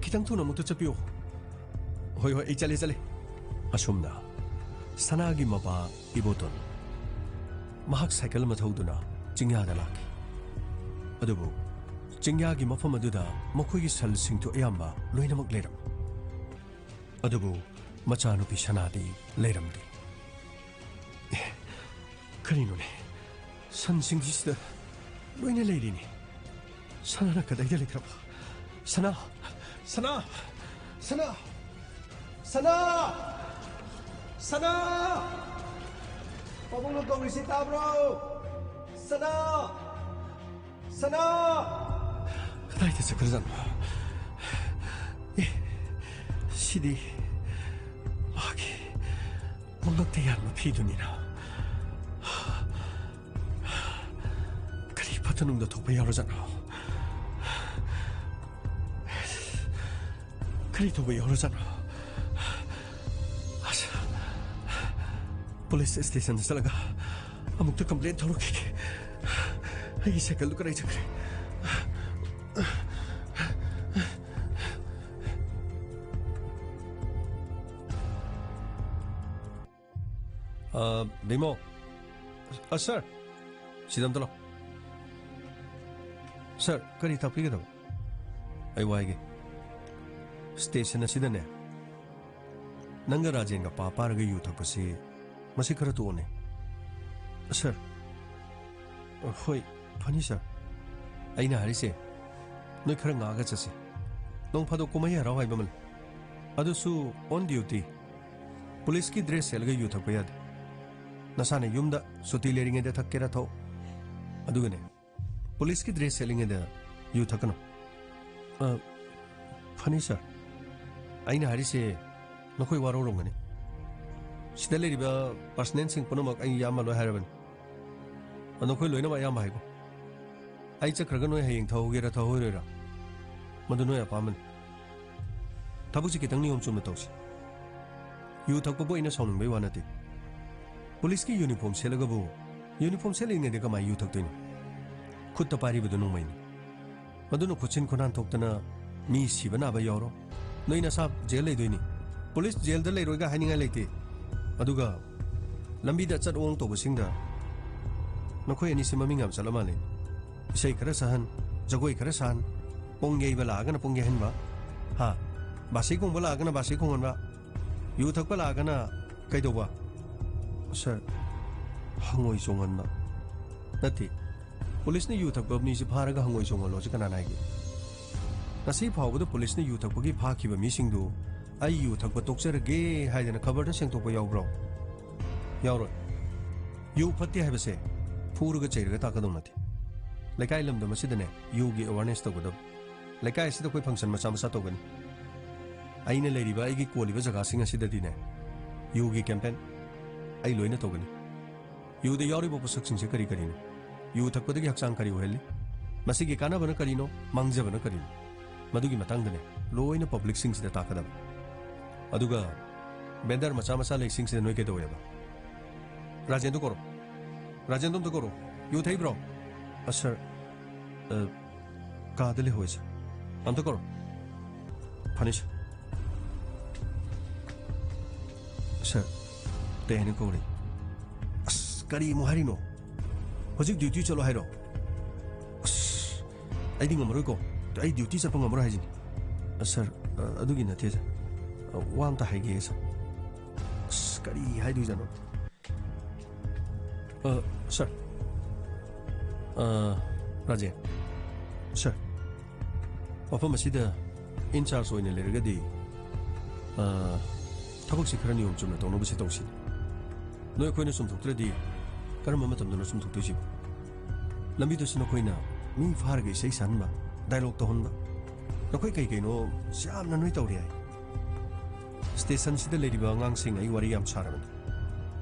ꯈꯤꯇꯪ ꯊꯨꯅ ꯑꯃꯨꯛꯇ ꯆꯠꯄꯤꯌꯣ꯫ ꯍꯣꯏ, ꯍꯣꯏ, ꯑꯩ ꯆꯠꯂꯦ, ꯆꯠꯂꯦ꯫ ꯑꯁꯨꯝꯅ ꯁꯅꯥꯒꯤ ꯃꯄꯥ ꯏꯕꯣꯇꯣꯟ ꯃꯍꯥꯛ ꯁꯥꯏꯀꯜ ꯑꯃ ꯊꯧꯗꯨꯅ ꯆꯤꯡꯌꯥꯗ ꯂꯥꯛꯈꯤ꯫ ꯑꯗꯨꯕꯨ ꯆꯤꯡꯌꯥꯒꯤ ꯃꯐꯝ ꯑꯗꯨꯗ ꯃꯈꯣꯏꯒꯤ ꯁꯟꯁꯤꯡꯗꯨ ꯑꯌꯥꯝꯕ ꯂꯣꯏꯅꯃꯛ ꯂꯩꯔꯝꯃꯤ꯫ ꯑꯗꯨꯕꯨ ꯃꯆꯥꯅꯨꯄꯤ ꯁꯅꯥꯗꯤ ꯂꯩꯔꯝꯗꯦ꯫ ꯑꯦ, ꯀꯔꯤꯅꯣꯅꯦ? ꯁꯟꯁꯤꯡꯁꯤ ꯁꯤꯗ ꯂꯣꯏꯅ ꯂꯩꯔꯤꯅꯤ꯫ ꯁꯅꯥꯅ ꯀꯗꯥꯏꯗ ꯂꯩꯈ꯭ꯔꯕ? ꯁꯅꯥ! ꯁꯅꯥ! ꯁꯅꯥ! ꯁꯅꯥ! ꯁꯅꯥ! ꯄꯥꯕꯨꯡꯅ ꯀꯧꯔꯤꯁꯤ ꯇꯥꯕ꯭ꯔꯣ? ꯁꯅꯥ! ꯁꯅꯥ! ꯀꯗꯥꯏꯗ ꯆꯠꯈ꯭ꯔꯖꯥꯠꯅꯣ? ꯑꯦ, ꯁꯤꯗꯤ ꯃꯥꯒꯤ ꯃꯉꯛꯇ ꯌꯥꯟꯕ ꯐꯤꯗꯨꯅꯤꯅ꯫ ꯀꯔꯤ ꯐꯠꯇ ꯅꯨꯡꯗ ꯊꯣꯛꯄ ꯌꯥꯎꯔꯖꯥꯠꯅꯣ? ꯀꯔꯤ ꯇꯧꯕ ꯌꯥꯎꯔꯖꯥꯠꯅꯣ? ꯑꯁ, ꯄꯨꯂꯤꯁ ꯁ꯭ꯇꯦꯁꯟꯗ ꯆꯠꯂꯒ ꯑꯃꯨꯛꯇ ꯀꯝꯄ꯭ꯂꯦꯟ ꯇꯧꯔꯨꯈꯤꯒꯦ꯫ ꯑꯩꯒꯤ ꯁꯥꯏꯀꯜꯗꯨ ꯀꯗꯥꯏ ꯆꯠꯈ꯭ꯔꯦ? ꯑ, ꯕꯤꯃꯣ꯫ ꯑ, ꯁꯔ꯫ ꯁꯤꯗ ꯑꯝꯇ ꯂꯥꯎ꯫ ꯁꯔ, ꯀꯔꯤ ꯇꯥꯛꯄꯤꯒꯗꯕ? ꯑꯩ ꯋꯥꯏꯒꯦ꯫ ꯁ꯭ꯇꯦꯁꯟ ꯑꯁꯤꯗꯅꯦ, ꯅꯪꯒ ꯔꯥꯖꯦꯟꯒ ꯄꯥ ꯄꯥꯔꯒ ꯌꯨ ꯊꯛꯄꯁꯤ, ꯃꯁꯤ ꯈꯔ ꯇꯣꯛꯑꯣꯅꯦ꯫ ꯁꯔ꯫ ꯍꯣꯏ, ꯐꯅꯤ, ꯁꯔ꯫ ꯑꯩꯅ ꯍꯥꯏꯔꯤꯁꯦ, ꯅꯣꯏ ꯈꯔ ꯉꯥꯛꯑꯒ ꯆꯠꯁꯤ꯫ ꯅꯣꯡ ꯐꯥꯗꯣꯛ ꯀꯨꯝꯍꯩ ꯍꯔꯥꯎ ꯍꯥꯏꯕ ꯑꯃ ꯂꯩ꯫ ꯑꯗꯨꯁꯨ on duty꯫ ꯄꯨꯂꯤꯁꯀꯤ ꯗ꯭ꯔꯦꯁ ꯁꯦꯠꯂꯒ ꯌꯨ ꯊꯛꯄ ꯌꯥꯗꯦ꯫ ꯅꯁꯥꯅ ꯌꯨꯝꯗ ꯁꯨꯇꯤ ꯂꯩꯔꯤꯉꯩꯗ ꯊꯛꯀꯦꯔꯥ ꯊꯛꯑꯣ꯫ ꯑꯗꯨꯒꯅꯦ, ꯄꯨꯂꯤꯁꯀꯤ ꯗ꯭ꯔꯦꯁ ꯁꯦꯠꯂꯤꯉꯩꯗ ꯌꯨ ꯊꯛꯀꯅꯨ꯫ ꯑ, ꯐꯅꯤ, ꯁꯔ꯫ ꯑꯩꯅ ꯍꯥꯏꯔꯤꯁꯦ ꯅꯈꯣꯏ ꯋꯥꯔꯧꯔꯝꯒꯅꯤ꯫ ꯁꯤꯗ ꯂꯩꯔꯤꯕ ꯄꯥꯔꯁꯅꯦꯜꯁꯤꯡ ꯄꯨꯝꯅꯃꯛ ꯑꯩ ꯏꯌꯥꯝꯕ ꯂꯣꯏ ꯍꯥꯏꯔꯕꯅꯤ꯫ ꯑꯗꯣ ꯑꯩꯈꯣꯏ ꯂꯣꯏꯅꯃꯛ ꯑꯌꯥꯝꯕ ꯍꯥꯏꯀꯣ꯫ ꯑꯩ ꯆꯠꯈ꯭ꯔꯒ ꯅꯣꯏ ꯍꯌꯦꯡ ꯊꯧꯍꯧꯒꯦꯔꯥ ꯊꯧꯍꯧꯔꯣꯏꯔꯥ, ꯃꯗꯨ ꯅꯣꯏ ꯑꯄꯥꯝꯕꯅꯤ꯫ ꯊꯕꯛꯁꯤ ꯈꯤꯇꯪ ꯅꯤꯌꯣꯝ ꯆꯨꯝꯅ ꯇꯧꯁꯤ꯫ ꯌꯨ ꯊꯛꯄꯕꯨ ꯑꯩꯅ ꯁꯥꯎꯅꯤꯡꯕꯩ ꯋꯥ ꯅꯠꯇꯦ꯫ ꯄꯨꯂꯤꯁꯀꯤ ꯌꯨꯅꯤꯐꯣꯔꯝ ꯁꯦꯠꯂꯒꯕꯨ, ꯌꯨꯅꯤꯐꯣꯔꯝ ꯁꯦꯠꯂꯤꯉꯩꯗ ꯀꯃꯥꯏꯅ ꯌꯨ ꯊꯛꯇꯣꯏꯅꯣ? ꯈꯨꯠꯇ ꯄꯥꯏꯔꯤꯕꯗꯨ ꯅꯣꯡꯃꯩꯅꯤ꯫ ꯃꯗꯨꯅ ꯈꯨꯠꯁꯤꯟ ꯈꯨꯅꯥꯟ ꯊꯣꯛꯇꯅ ꯃꯤ ꯁꯤꯕ ꯅꯥꯕ ꯌꯥꯎꯔꯣ꯫ ꯅꯣꯏ ꯅꯁꯥ ꯖꯦꯜ ꯂꯩꯗꯣꯏꯅꯤ꯫ ꯄꯨꯂꯤꯁ ꯖꯦꯜꯗ ꯂꯩꯔꯣꯏꯒ ꯍꯥꯏꯅꯤꯡꯉꯥꯏ ꯂꯩꯇꯦ꯫ ꯑꯗꯨꯒ ꯂꯝꯕꯤꯗ ꯆꯠ ꯑꯣꯡ ꯇꯧꯕꯁꯤꯡꯗ ꯅꯈꯣꯏ ꯑꯅꯤꯁꯤ ꯃꯃꯤꯡ ꯌꯥꯝ ꯆꯠꯂ ꯃꯥꯜꯂꯦ꯫ ꯏꯁꯩ ꯈꯔ ꯁꯛꯍꯟ, ꯖꯒꯣꯏ ꯈꯔ ꯁꯥꯍꯟ, ꯄꯨꯡ ꯌꯩꯕ ꯂꯥꯛꯑꯒꯅ ꯄꯨꯡ ꯌꯩꯍꯟꯕ, ꯍꯥ? ꯕꯥꯁꯤ ꯈꯣꯡꯕ ꯂꯥꯛꯑꯒꯅ ꯕꯥꯁꯤ ꯈꯣꯡꯍꯟꯕ, ꯌꯨ ꯊꯛꯄ ꯂꯥꯛꯑꯒꯅ ꯀꯩꯗꯧꯕ? ꯁꯥꯔ, ꯍꯪꯉꯣꯏ ꯆꯣꯡꯍꯟꯕ꯫ ꯅꯠꯇꯦ, ꯄꯨꯂꯤꯁꯅ ꯌꯨ ꯊꯛꯄ ꯃꯤꯁꯤ ꯐꯥꯔꯒ ꯍꯪꯉꯣꯏ ꯆꯣꯡꯍꯜꯂꯣꯁꯤ ꯀꯅꯥꯅ ꯍꯥꯏꯒꯦ? ꯉꯁꯤ ꯐꯥꯎꯕꯗ ꯄꯨꯂꯤꯁꯅ ꯌꯨ ꯊꯛꯄꯒꯤ ꯐꯥꯈꯤꯕ ꯃꯤꯁꯤꯡꯗꯨ "ꯑꯩ ꯌꯨ ꯊꯛꯄ ꯇꯣꯛꯆꯔꯒꯦ" ꯍꯥꯏꯗꯅ ꯈꯕꯔꯗ ꯁꯦꯡꯗꯣꯛꯄ ꯌꯥꯎꯕ꯭ꯔꯣ? ꯌꯥꯎꯔꯣꯏ꯫ ꯌꯨ ꯐꯠꯇꯦ ꯍꯥꯏꯕꯁꯦ ꯐꯨꯔꯒ ꯆꯩꯔꯒ ꯇꯥꯛꯀꯗꯧ ꯅꯠꯇꯦ꯫ ꯂꯩꯀꯥꯏ ꯂꯝꯗꯝ ꯑꯁꯤꯗꯅꯦ, ꯌꯨꯒꯤ ꯑꯦꯋꯥꯔꯅꯦꯁ ꯇꯧꯒꯗꯕ꯫ ꯂꯩꯀꯥꯏ ꯑꯁꯤꯗ ꯑꯩꯈꯣꯏ ꯐꯪꯁꯟ ꯃꯆꯥ ꯃꯆꯥ ꯇꯧꯒꯅꯤ꯫ ꯑꯩꯅ ꯂꯩꯔꯤꯕ, ꯑꯩꯒꯤ ꯀꯣꯜꯂꯤꯕ ꯖꯒꯥꯁꯤꯡ ꯑꯁꯤꯗꯗꯤꯅꯦ, ꯌꯨꯒꯤ ꯀꯦꯝꯄꯦꯟ ꯑꯩ ꯂꯣꯏꯅ ꯇꯧꯒꯅꯤ꯫ ꯌꯨꯗ ꯌꯥꯎꯔꯤꯕ ꯄꯣꯠꯁꯛꯁꯤꯡꯁꯦ ꯀꯔꯤ ꯀꯔꯤꯅꯣ? ꯌꯨ ꯊꯛꯄꯗꯒꯤ ꯍꯛꯆꯥꯡ ꯀꯔꯤ ꯑꯣꯏꯍꯜꯂꯤ? ꯃꯁꯤꯒꯤ ꯀꯥꯟꯅꯕꯅ ꯀꯔꯤꯅꯣ? ꯃꯥꯡꯖꯕꯅ ꯀꯔꯤꯅꯣ? ꯃꯗꯨꯒꯤ ꯃꯇꯥꯡꯗꯅꯦ ꯂꯣꯏꯅ ꯄꯕ꯭ꯂꯤꯛꯁꯤꯡꯁꯤꯗ ꯇꯥꯛꯀꯗꯕ꯫ ꯑꯗꯨꯒ ꯚꯦꯟꯗꯔ ꯃꯆꯥ ꯃꯆꯥ ꯂꯩꯁꯤꯡꯁꯤꯗ ꯅꯣꯏ ꯀꯩꯗꯧꯋꯦꯕ? ꯔꯥꯖꯦꯟꯗꯨ ꯀꯧꯔꯣ꯫ ꯔꯥꯖꯦꯟꯗꯨ ꯑꯝꯇ ꯀꯧꯔꯣ꯫ ꯌꯨ ꯊꯛꯏꯕ꯭ꯔꯣ? ꯑ, ꯁꯥꯔ, ꯑ, ꯀꯥꯗ ꯂꯩꯍꯧꯋꯦ, ꯁꯥꯔ꯫ ꯑꯝꯇ ꯀꯧꯔꯣ꯫ ꯐꯅꯤ, ꯁꯥꯔ꯫ ꯁꯥꯔ, ꯀꯩ ꯍꯥꯏꯅ ꯀꯧꯔꯤ? ꯑꯁ, ꯀꯔꯤ ꯑꯃꯨꯛ ꯍꯥꯏꯔꯤꯅꯣ? ꯍꯧꯖꯤꯛ ꯗ꯭ꯌꯨꯇꯤ ꯆꯠꯂꯣ ꯍꯥꯏꯔꯣ? ꯑꯁ, ꯑꯩꯗꯤ ꯉꯝꯃꯔꯣꯏꯀꯣ꯫ ꯑꯩ ꯗ꯭ꯌꯨꯇꯤ ꯆꯠꯄ ꯉꯝꯃꯔꯣꯏ ꯍꯥꯏꯁꯤꯅꯤ꯫ ꯑ, ꯁꯥꯔ, ꯑ, ꯑꯗꯨꯒꯤ ꯅꯠꯇꯦ, ꯁꯥꯔ꯫ ꯑ, ꯋꯥ ꯑꯝꯇ ꯍꯥꯏꯒꯦ, ꯁꯥꯔ꯫ ꯑꯁ, ꯀꯔꯤ ꯍꯥꯏꯗꯣꯏꯖꯥꯠꯅꯣ? ꯑ, ꯁꯥꯔ꯫ ꯑ, ꯔꯥꯖꯦꯟ꯫ ꯁꯥꯔ, ꯃꯐꯝ ꯑꯁꯤꯗ ꯏꯟꯆꯥꯔꯖ ꯑꯣꯏꯅ ꯂꯩꯔꯒꯗꯤ, ꯑ, ꯊꯕꯛꯁꯤ ꯈꯔ ꯅꯤꯌꯣꯝ ꯆꯨꯝꯅ ꯇꯧꯅꯕꯁꯦ ꯇꯧꯁꯤ꯫ ꯅꯣꯏ ꯑꯩꯈꯣꯏꯅ ꯆꯨꯝꯊꯣꯛꯇ꯭ꯔꯗꯤ ꯀꯔꯝꯕ ꯃꯇꯝꯗꯅꯣ ꯆꯨꯝꯊꯣꯛꯇꯣꯏꯁꯤꯕꯣ? ꯂꯝꯕꯤꯗꯁꯨ ꯅꯈꯣꯏꯅ ꯃꯤ ꯐꯥꯔꯒ ꯏꯁꯩ ꯁꯛꯍꯟꯕ, ꯗꯥꯏꯂꯣꯛ ꯇꯧꯍꯟꯕ, ꯅꯈꯣꯏ ꯀꯩ ꯀꯩꯅꯣ ꯌꯥꯝꯅ ꯅꯣꯏ ꯇꯧꯔꯤ ꯍꯥꯏ꯫ ꯁ꯭ꯇꯦꯁꯟꯁꯤꯗ ꯂꯩꯔꯤꯕ ꯑꯉꯥꯡꯁꯤꯡ ꯑꯩ ꯋꯥꯔꯤ ꯌꯥꯝ ꯁꯥꯔꯕꯅꯤ꯫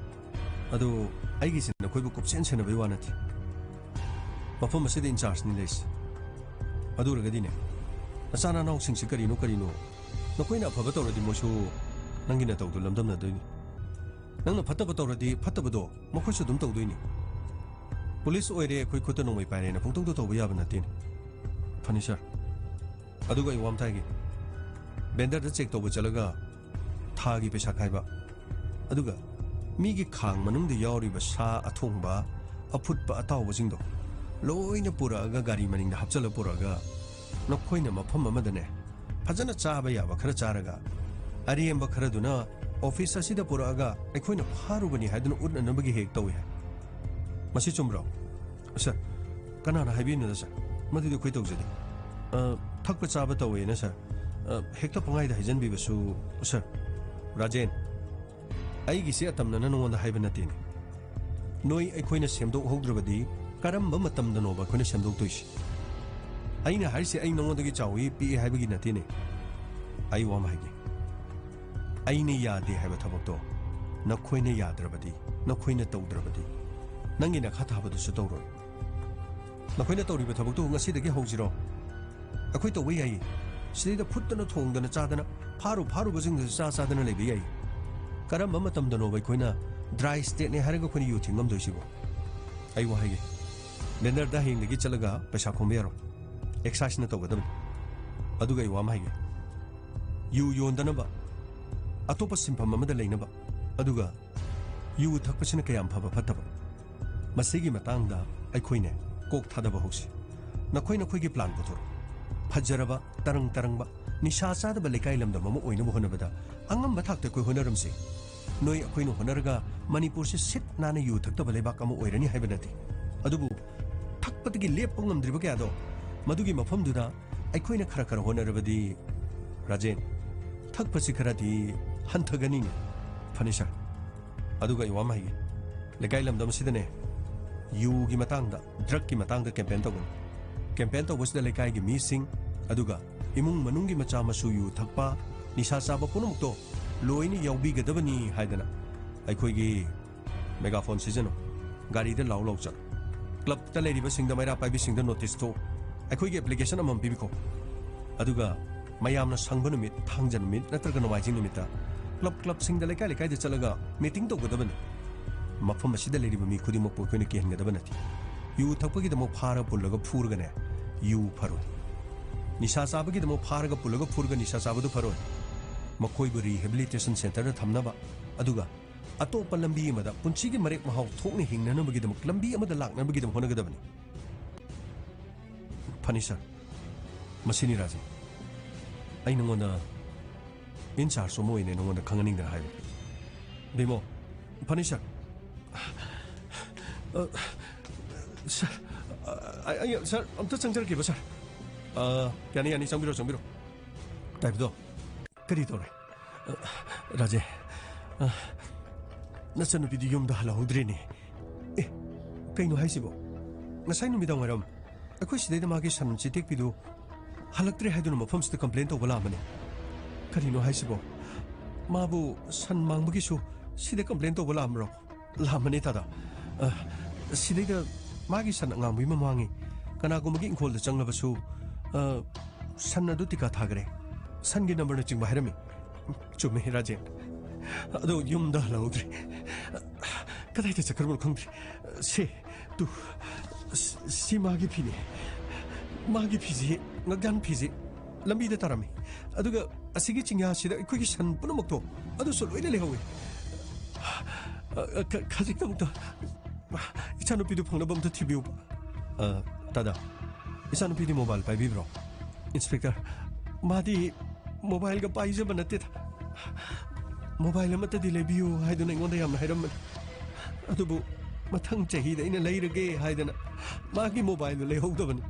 ꯑꯗꯨ ꯑꯩꯒꯤꯁꯤ ꯅꯈꯣꯏꯕꯨ ꯀꯨꯞꯁꯦꯟ ꯁꯦꯟꯅꯕꯩ ꯋꯥ ꯅꯠꯇꯦ꯫ ꯃꯐꯝ ꯑꯁꯤꯗ ꯏꯟꯆꯥꯔꯖꯅꯤ ꯂꯩꯔꯤꯁꯦ꯫ ꯑꯗꯨ ꯑꯣꯏꯔꯒꯗꯤꯅꯦ, ꯅꯆꯥ ꯅꯅꯥꯎꯁꯤꯡꯁꯤ ꯀꯔꯤꯅꯣ ꯀꯔꯤꯅꯣ, ꯅꯈꯣꯏꯅ ꯑꯐꯕ ꯇꯧꯔꯗꯤ ꯃꯣꯏꯁꯨ ꯅꯪꯒꯤ ꯅꯇꯧꯗꯨ ꯂꯝꯗꯝꯅꯗꯣꯏꯅꯤ꯫ ꯅꯪꯅ ꯐꯠꯇꯕ ꯇꯧꯔꯗꯤ ꯐꯠꯇꯕꯗꯣ ꯃꯈꯣꯏꯁꯨ ꯑꯗꯨꯝ ꯇꯧꯗꯣꯏꯅꯤ꯫ ꯄꯨꯂꯤꯁ ꯑꯣꯏꯔꯦ, ꯑꯩꯈꯣꯏ ꯈꯨꯠꯇ ꯅꯣꯡꯃꯩ ꯄꯥꯏꯔꯦꯅ ꯄꯨꯡꯇꯧꯗ ꯇꯧꯕ ꯌꯥꯕ ꯅꯠꯇꯦꯅꯦ꯫ ꯐꯅꯤ ꯁꯥꯔ꯫ ꯑꯗꯨꯒ ꯑꯩ ꯋꯥ ꯑꯃ ꯍꯥꯏꯒꯦ꯫ ꯕꯦꯟꯗꯔꯗ ꯆꯦꯛ ꯇꯧꯕ ꯆꯠꯂꯒ ꯊꯥꯒꯤ ꯄꯩꯁꯥ ꯈꯥꯏꯕ, ꯑꯗꯨꯒ ꯃꯤꯒꯤ ꯈꯥꯡ ꯃꯅꯨꯡꯗ ꯌꯥꯎꯔꯤꯕ ꯁꯥ ꯑꯊꯣꯡꯕ, ꯑꯐꯨꯠꯄ, ꯑꯇꯥꯎꯕꯁꯤꯡꯗꯣ ꯂꯣꯏꯅ ꯄꯨꯔꯛꯑꯒ ꯒꯥꯔꯤ ꯃꯅꯤꯡꯗ ꯍꯥꯞꯆꯜꯂ ꯄꯨꯔꯛꯑꯒ ꯅꯈꯣꯏꯅ ꯃꯐꯝ ꯑꯃꯗꯅꯦ ꯐꯖꯅ ꯆꯥꯕ ꯌꯥꯕ ꯈꯔ ꯆꯥꯔꯒ ꯑꯔꯦꯝꯕ ꯈꯔꯗꯨꯅ ꯑꯣꯐꯤꯁ ꯑꯁꯤꯗ ꯄꯨꯔꯛꯑꯒ ꯑꯩꯈꯣꯏꯅ ꯐꯥꯔꯨꯕꯅꯤ ꯍꯥꯏꯗꯨꯅ ꯎꯠꯅꯅꯕꯒꯤ ꯍꯦꯛ ꯇꯧꯏ ꯍꯥꯏ꯫ ꯃꯁꯤ ꯆꯨꯝꯕ꯭ꯔꯣ? ꯁꯥꯔ, ꯀꯅꯥꯅ ꯍꯥꯏꯕꯤꯕꯅꯣꯗ ꯁꯥꯔ? ꯃꯗꯨꯗꯤ ꯑꯩꯈꯣꯏ ꯇꯧꯖꯗꯦ꯫ ꯑ, ꯊꯛꯄ ꯆꯥꯕ ꯇꯧꯋꯦꯅ ꯁꯥꯔ, ꯑ, ꯍꯦꯛꯇ ꯄꯪꯍꯥꯏꯗ ꯍꯥꯏꯖꯟꯕꯤꯕꯁꯨ, ꯁꯥꯔ꯫ ꯔꯥꯖꯦꯟ, ꯑꯩꯒꯤꯁꯤ ꯑꯇꯝꯅꯅ ꯅꯉꯣꯟꯗ ꯍꯥꯏꯕ ꯅꯠꯇꯦꯅꯦ꯫ ꯅꯣꯏ ꯑꯩꯈꯣꯏꯅ ꯁꯦꯝꯗꯣꯛꯍꯧꯗ꯭ꯔꯕꯗꯤ ꯀꯔꯝꯕ ꯃꯇꯝꯗꯅꯣꯕ ꯑꯩꯈꯣꯏꯅ ꯁꯦꯝꯗꯣꯛꯇꯣꯏꯁꯤ? ꯑꯩꯅ ꯍꯥꯏꯔꯤꯁꯦ ꯑꯩ ꯅꯉꯣꯟꯗꯒꯤ ꯆꯥꯎꯏ ꯄꯤꯛꯏ ꯍꯥꯏꯕꯒꯤ ꯅꯠꯇꯦꯅꯦ꯫ ꯑꯩ ꯋꯥ ꯑꯃ ꯍꯥꯏꯒꯦ꯫ ꯑꯩꯅ ꯌꯥꯗꯦ ꯍꯥꯏꯕ ꯊꯕꯛꯇꯣ ꯅꯈꯣꯏꯅ ꯌꯥꯗ꯭ꯔꯕꯗꯤ, ꯅꯈꯣꯏꯅ ꯇꯧꯗ꯭ꯔꯕꯗꯤ, ꯅꯪꯒꯤ ꯅꯈꯥ ꯊꯥꯕꯗꯨꯁꯨ ꯇꯧꯔꯣꯏ꯫ ꯅꯈꯣꯏꯅ ꯇꯧꯔꯤꯕ ꯊꯕꯛꯇꯨ ꯉꯁꯤꯗꯒꯤ ꯍꯧꯁꯤꯔꯣ? ꯑꯩꯈꯣꯏ ꯇꯧꯕ ꯌꯥꯏꯌꯦ꯫ ꯁꯤꯗꯩꯗ ꯐꯨꯠꯇꯅ ꯊꯣꯡꯗꯅ ꯆꯥꯗꯅ, ꯐꯥꯔꯨ ꯐꯥꯔꯨꯕꯁꯤꯡꯗꯁꯨ ꯆꯥ ꯆꯥꯗꯅ ꯂꯩꯕ ꯌꯥꯏꯌꯦ꯫ ꯀꯔꯝꯕ ꯃꯇꯝꯗꯅꯣꯕ ꯑꯩꯈꯣꯏꯅ ꯗ꯭ꯔꯥꯏ ꯁ꯭ꯇꯦꯠꯅꯦ ꯍꯥꯏꯔꯒ ꯑꯩꯈꯣꯏꯅ ꯌꯨ ꯊꯤꯡꯉꯝꯗꯣꯏꯁꯤꯕꯣ? ꯑꯩ ꯋꯥ ꯍꯥꯏꯒꯦ꯫ ꯕꯦꯅꯔꯗ ꯍꯌꯦꯡꯗꯒꯤ ꯆꯠꯂꯒ ꯄꯩꯁꯥ ꯈꯣꯝꯕ ꯌꯥꯔꯣꯏ꯫ ꯑꯦꯛꯁꯥꯏꯁꯅ ꯇꯧꯒꯗꯕꯅꯤ꯫ ꯑꯗꯨꯒ ꯑꯩ ꯋꯥ ꯑꯃ ꯍꯥꯏꯒꯦ꯫ ꯌꯨ ꯌꯣꯟꯗꯅꯕ, ꯑꯇꯣꯞꯄ ꯁꯤꯟꯐꯝ ꯑꯃꯗ ꯂꯩꯅꯕ, ꯑꯗꯨꯒ ꯌꯨ ꯊꯛꯄꯁꯤꯅ ꯀꯌꯥꯝ ꯐꯕ ꯐꯠꯇꯕ, ꯃꯁꯤꯒꯤ ꯃꯇꯥꯡꯗ ꯑꯩꯈꯣꯏꯅꯦ ꯀꯣꯛ ꯊꯥꯗꯕ ꯍꯧꯁꯤ꯫ ꯅꯈꯣꯏ ꯅꯈꯣꯏꯒꯤ ꯄ꯭ꯂꯥꯟ ꯄꯨꯊꯣꯔꯛꯎ꯫ ꯐꯖꯔꯕ, ꯇꯔꯪ ꯇꯔꯪꯕ, ꯅꯤꯁꯥ ꯆꯥꯗꯕ ꯂꯩꯀꯥꯏ ꯂꯝꯗꯝ ꯑꯃ ꯑꯣꯏꯅꯕ ꯍꯣꯠꯅꯕꯗ ꯑꯉꯝꯕ ꯊꯥꯛꯇ ꯑꯩꯈꯣꯏ ꯍꯣꯠꯅꯔꯝꯁꯤ꯫ ꯅꯣꯏ ꯑꯩꯈꯣꯏꯅ ꯍꯣꯠꯅꯔꯒ ꯃꯅꯤꯄꯨꯔꯁꯤ ꯁꯤꯠ ꯅꯥꯟꯅ ꯌꯨ ꯊꯛꯇꯕ ꯂꯩꯕꯥꯛ ꯑꯃ ꯑꯣꯏꯔꯅꯤ ꯍꯥꯏꯕ ꯅꯠꯇꯦ꯫ ꯑꯗꯨꯕꯨ ꯊꯛꯄꯗꯒꯤ ꯂꯦꯞꯄ ꯉꯝꯗ꯭ꯔꯤꯕ ꯀꯌꯥꯗꯣ, ꯃꯗꯨꯒꯤ ꯃꯐꯝꯗꯨꯗ ꯑꯩꯈꯣꯏꯅ ꯈꯔ ꯈꯔ ꯍꯣꯠꯅꯔꯕꯗꯤ, ꯔꯥꯖꯦꯟ, ꯊꯛꯄꯁꯤ ꯈꯔꯗꯤ ꯍꯟꯊꯒꯅꯤꯅꯦ꯫ ꯐꯅꯤ ꯁꯥꯔ꯫ ꯑꯗꯨꯒ ꯑꯩ ꯋꯥ ꯑꯃ ꯍꯥꯏꯒꯦ꯫ ꯂꯩꯀꯥꯏ ꯂꯝꯗꯝ ꯑꯁꯤꯗꯅꯦ, ꯌꯨꯒꯤ ꯃꯇꯥꯡꯗ, ꯗ꯭ꯔꯒꯀꯤ ꯃꯇꯥꯡꯗ ꯀꯦꯝꯄꯦꯟ ꯇꯧꯒꯅꯤ꯫ ꯀꯦꯝꯄꯦꯟ ꯇꯧꯕꯁꯤꯗ ꯂꯩꯀꯥꯏꯒꯤ ꯃꯤꯁꯤꯡ, ꯑꯗꯨꯒ ꯏꯃꯨꯡ ꯃꯅꯨꯡꯒꯤ ꯃꯆꯥ ꯃꯁꯨ ꯌꯨ ꯊꯛꯄ, ꯅꯤꯁꯥ ꯆꯥꯕ ꯄꯨꯝꯅꯃꯛꯇꯣ ꯂꯣꯏꯅ ꯌꯥꯎꯕꯤꯒꯗꯕꯅꯤ ꯍꯥꯏꯗꯅ ꯑꯩꯈꯣꯏꯒꯤ ꯃꯦꯒꯥꯐꯣꯟ ꯁꯤꯖꯤꯟꯅꯧ, ꯒꯥꯔꯤꯗ ꯂꯥꯎ ꯂꯥꯎ ꯆꯠꯂꯨ, ꯀ꯭ꯂꯕꯇ ꯂꯩꯔꯤꯕꯁꯤꯡꯗ, ꯃꯩꯔꯥ ꯄꯥꯏꯕꯤꯁꯤꯡꯗ ꯅꯣꯇꯤꯁ ꯊꯣꯛꯎ, ꯑꯩꯈꯣꯏꯒꯤ ꯑꯦꯄ꯭ꯂꯤꯀꯦꯁꯟ ꯑꯃꯃꯝ ꯄꯤꯕꯤꯈꯣ꯫ ꯑꯗꯨꯒ ꯃꯌꯥꯝꯅ ꯁꯪꯕ ꯅꯨꯃꯤꯠ, ꯊꯥꯡꯖ ꯅꯨꯃꯤꯠ ꯅꯠꯇ꯭ꯔꯒ ꯅꯣꯡꯃꯥꯏꯖꯤꯡ ꯅꯨꯃꯤꯠꯇ ꯀ꯭ꯂꯕ ꯀ꯭ꯂꯕꯁꯤꯡꯗ, ꯂꯩꯀꯥꯏ ꯂꯩꯀꯥꯏꯗ ꯆꯠꯂꯒ ꯃꯤꯇꯤꯡ ꯇꯧꯒꯗꯕꯅꯤ꯫ ꯃꯐꯝ ꯑꯁꯤꯗ ꯂꯩꯔꯤꯕ ꯃꯤ ꯈꯨꯗꯤꯡꯃꯛꯄꯨ ꯑꯩꯈꯣꯏꯅ ꯀꯤꯍꯟꯒꯗꯕ ꯅꯠꯇꯦ꯫ ꯌꯨ ꯊꯛꯄꯒꯤꯗꯃꯛ ꯐꯥꯔꯒ ꯄꯨꯜꯂꯒ ꯐꯨꯔꯒꯅꯦ, ꯌꯨ ꯐꯔꯣꯏ꯫ ꯅꯤꯁꯥ ꯆꯥꯕꯒꯤꯗꯃꯛ ꯐꯥꯔꯒ ꯄꯨꯜꯂꯒ ꯐꯨꯔꯒ ꯅꯤꯁꯥ ꯆꯥꯕꯗꯨ ꯐꯔꯣꯏ꯫ ꯃꯈꯣꯏꯕꯨ ꯔꯤꯍꯦꯕꯤꯂꯤꯇꯦꯁꯟ ꯁꯦꯟꯇꯔꯗ ꯊꯝꯅꯕ, ꯑꯗꯨꯒ ꯑꯇꯣꯞꯄ ꯂꯝꯕꯤ ꯑꯃꯗ ꯄꯨꯟꯁꯤꯒꯤ ꯃꯔꯦꯛ ꯃꯍꯥꯎ ꯊꯣꯛꯅ ꯍꯤꯡꯅꯅꯕꯒꯤꯗꯃꯛ ꯂꯝꯕꯤ ꯑꯃꯗ ꯂꯥꯛꯅꯕꯒꯤꯗꯃꯛ ꯍꯣꯠꯅꯒꯗꯕꯅꯤ꯫ ꯐꯅꯤ ꯁꯥꯔ꯫ ꯃꯁꯤꯅꯤ ꯔꯥꯖꯦꯟ꯫ ꯑꯩ ꯅꯉꯣꯟꯗ ꯏꯟꯆꯥꯔꯖ ꯑꯃ ꯑꯣꯏꯅ ꯅꯉꯣꯟꯗ ꯈꯪꯍꯟꯅꯤꯡꯗꯅ ꯍꯥꯏꯕꯅꯤ꯫ ꯕꯤꯃꯣ, ꯐꯅꯤ ꯁꯥꯔ꯫ ꯑ, ꯁꯥꯔ, ꯑ, ꯑꯩ, ꯑꯩ, ꯁꯥꯔ, ꯑꯝꯇ ꯆꯪꯖꯔꯛꯀꯦꯕ, ꯁꯥꯔ꯫ ꯑ, ꯌꯥꯅꯤ, ꯌꯥꯅꯤ, ꯆꯪꯕꯤꯔꯣ, ꯆꯪꯕꯤꯔꯣ꯫ ꯇꯥꯏꯕꯗꯣ, ꯀꯔꯤ ꯇꯧꯔꯦ? ꯑ, ꯔꯥꯖꯦ, ꯑ, ꯅꯆꯟꯅꯨꯄꯤꯗꯨ ꯌꯨꯝꯗ ꯍꯜꯂꯛꯍꯧꯗ꯭ꯔꯦꯅꯦ꯫ ꯑꯦ, ꯀꯩꯅꯣ ꯍꯥꯏꯁꯤꯕꯣ? ꯉꯁꯥꯏ ꯅꯨꯃꯤꯗꯥꯡ ꯋꯥꯏꯔꯝ ꯑꯩꯈꯣꯏ ꯁꯤꯗꯩꯗ ꯃꯥꯒꯤ ꯁꯟ ꯆꯤꯇꯦꯛꯄꯤꯗꯨ ꯍꯜꯂꯛꯇ꯭ꯔꯦ ꯍꯥꯏꯗꯨꯅ ꯃꯐꯝꯁꯤꯗ ꯀꯝꯄ꯭ꯂꯦꯟ ꯇꯧꯕ ꯂꯥꯛꯑꯝꯕꯅꯤ꯫ ꯀꯔꯤꯅꯣ ꯍꯥꯏꯁꯤꯕꯣ? ꯃꯥꯕꯨ ꯁꯟ ꯃꯥꯡꯕꯒꯤꯁꯨ ꯁꯤꯗ ꯀꯝꯄ꯭ꯂꯦꯟ ꯇꯧꯕ ꯂꯥꯛꯑꯝꯕ꯭ꯔꯣ? ꯂꯥꯛꯑꯝꯕꯅꯤ ꯇꯥꯗ꯫ ꯑ, ꯁꯤꯗꯩꯗ ꯃꯥꯒꯤ ꯁꯟ ꯑꯉꯥꯡꯕ ꯑꯃ ꯃꯥꯡꯉꯤ꯫ ꯀꯅꯥꯒꯨꯝꯕꯒꯤ ꯏꯪꯈꯣꯜꯗ ꯆꯪꯂꯕꯁꯨ, ꯑ, ꯁꯟ ꯑꯗꯨ ꯇꯤꯀꯥ ꯊꯥꯈ꯭ꯔꯦ꯫ ꯁꯟꯒꯤ ꯅꯝꯕꯔꯅꯆꯤꯡꯕ ꯍꯥꯏꯔꯝꯃꯤ꯫ ꯆꯨꯝꯃꯦ, ꯔꯥꯖꯦꯟ꯫ ꯑꯗꯣ ꯌꯨꯝꯗ ꯍꯜꯂꯛꯍꯧꯗ꯭ꯔꯦ꯫ ꯀꯗꯥꯏꯗ ꯆꯠꯈ꯭ꯔꯕꯅꯣ ꯈꯪꯗ꯭ꯔꯦ꯫ ꯁꯦ, ꯇꯨ, ꯁꯤ, ꯁꯤ ꯃꯥꯒꯤ ꯐꯤꯅꯦ꯫ ꯃꯥꯒꯤ ꯐꯤꯁꯦ, ꯉꯛꯌꯥꯟ ꯐꯤꯁꯦ ꯂꯝꯕꯤꯗ ꯇꯥꯔꯝꯃꯤ꯫ ꯑꯗꯨꯒ ꯑꯁꯤꯒꯤ ꯆꯤꯡꯌꯥꯁꯤꯗ ꯑꯩꯈꯣꯏꯒꯤ ꯁꯟ ꯄꯨꯝꯅꯃꯛꯇꯣ, ꯑꯗꯨꯁꯨ ꯂꯣꯏꯅ ꯂꯩꯍꯧꯋꯤ꯫ ꯑ, ꯈ-, ꯈꯖꯤꯛꯇꯃꯛꯇ ꯏꯆꯥꯅꯨꯄꯤꯗꯨ ꯐꯪꯅꯕ ꯑꯝꯇ ꯊꯤꯕꯤꯌꯨꯕ꯫ ꯑ, ꯇꯥꯗ, ꯏꯆꯥꯅꯨꯄꯤꯗꯤ ꯃꯣꯕꯥꯏꯜ ꯄꯥꯏꯕꯤꯕ꯭ꯔꯣ? ꯏꯟꯁꯄꯦꯛꯇꯔ, ꯃꯥꯗꯤ ꯃꯣꯕꯥꯏꯜꯒ ꯄꯥꯏꯖꯕ ꯅꯠꯇꯦꯗ꯫ ꯃꯣꯕꯥꯏꯜ ꯑꯃꯠꯇꯗꯤ ꯂꯩꯕꯤꯌꯨ ꯍꯥꯏꯗꯨꯅ ꯑꯩꯉꯣꯟꯗ ꯌꯥꯝꯅ ꯍꯥꯏꯔꯝꯕꯅꯤ꯫ ꯑꯗꯨꯕꯨ ꯃꯊꯪ ꯆꯍꯤꯗ ꯑꯩꯅ ꯂꯩꯔꯒꯦ ꯍꯥꯏꯗꯅ ꯃꯥꯒꯤ ꯃꯣꯕꯥꯏꯜꯗꯨ ꯂꯩꯍꯧꯗꯕꯅꯤ꯫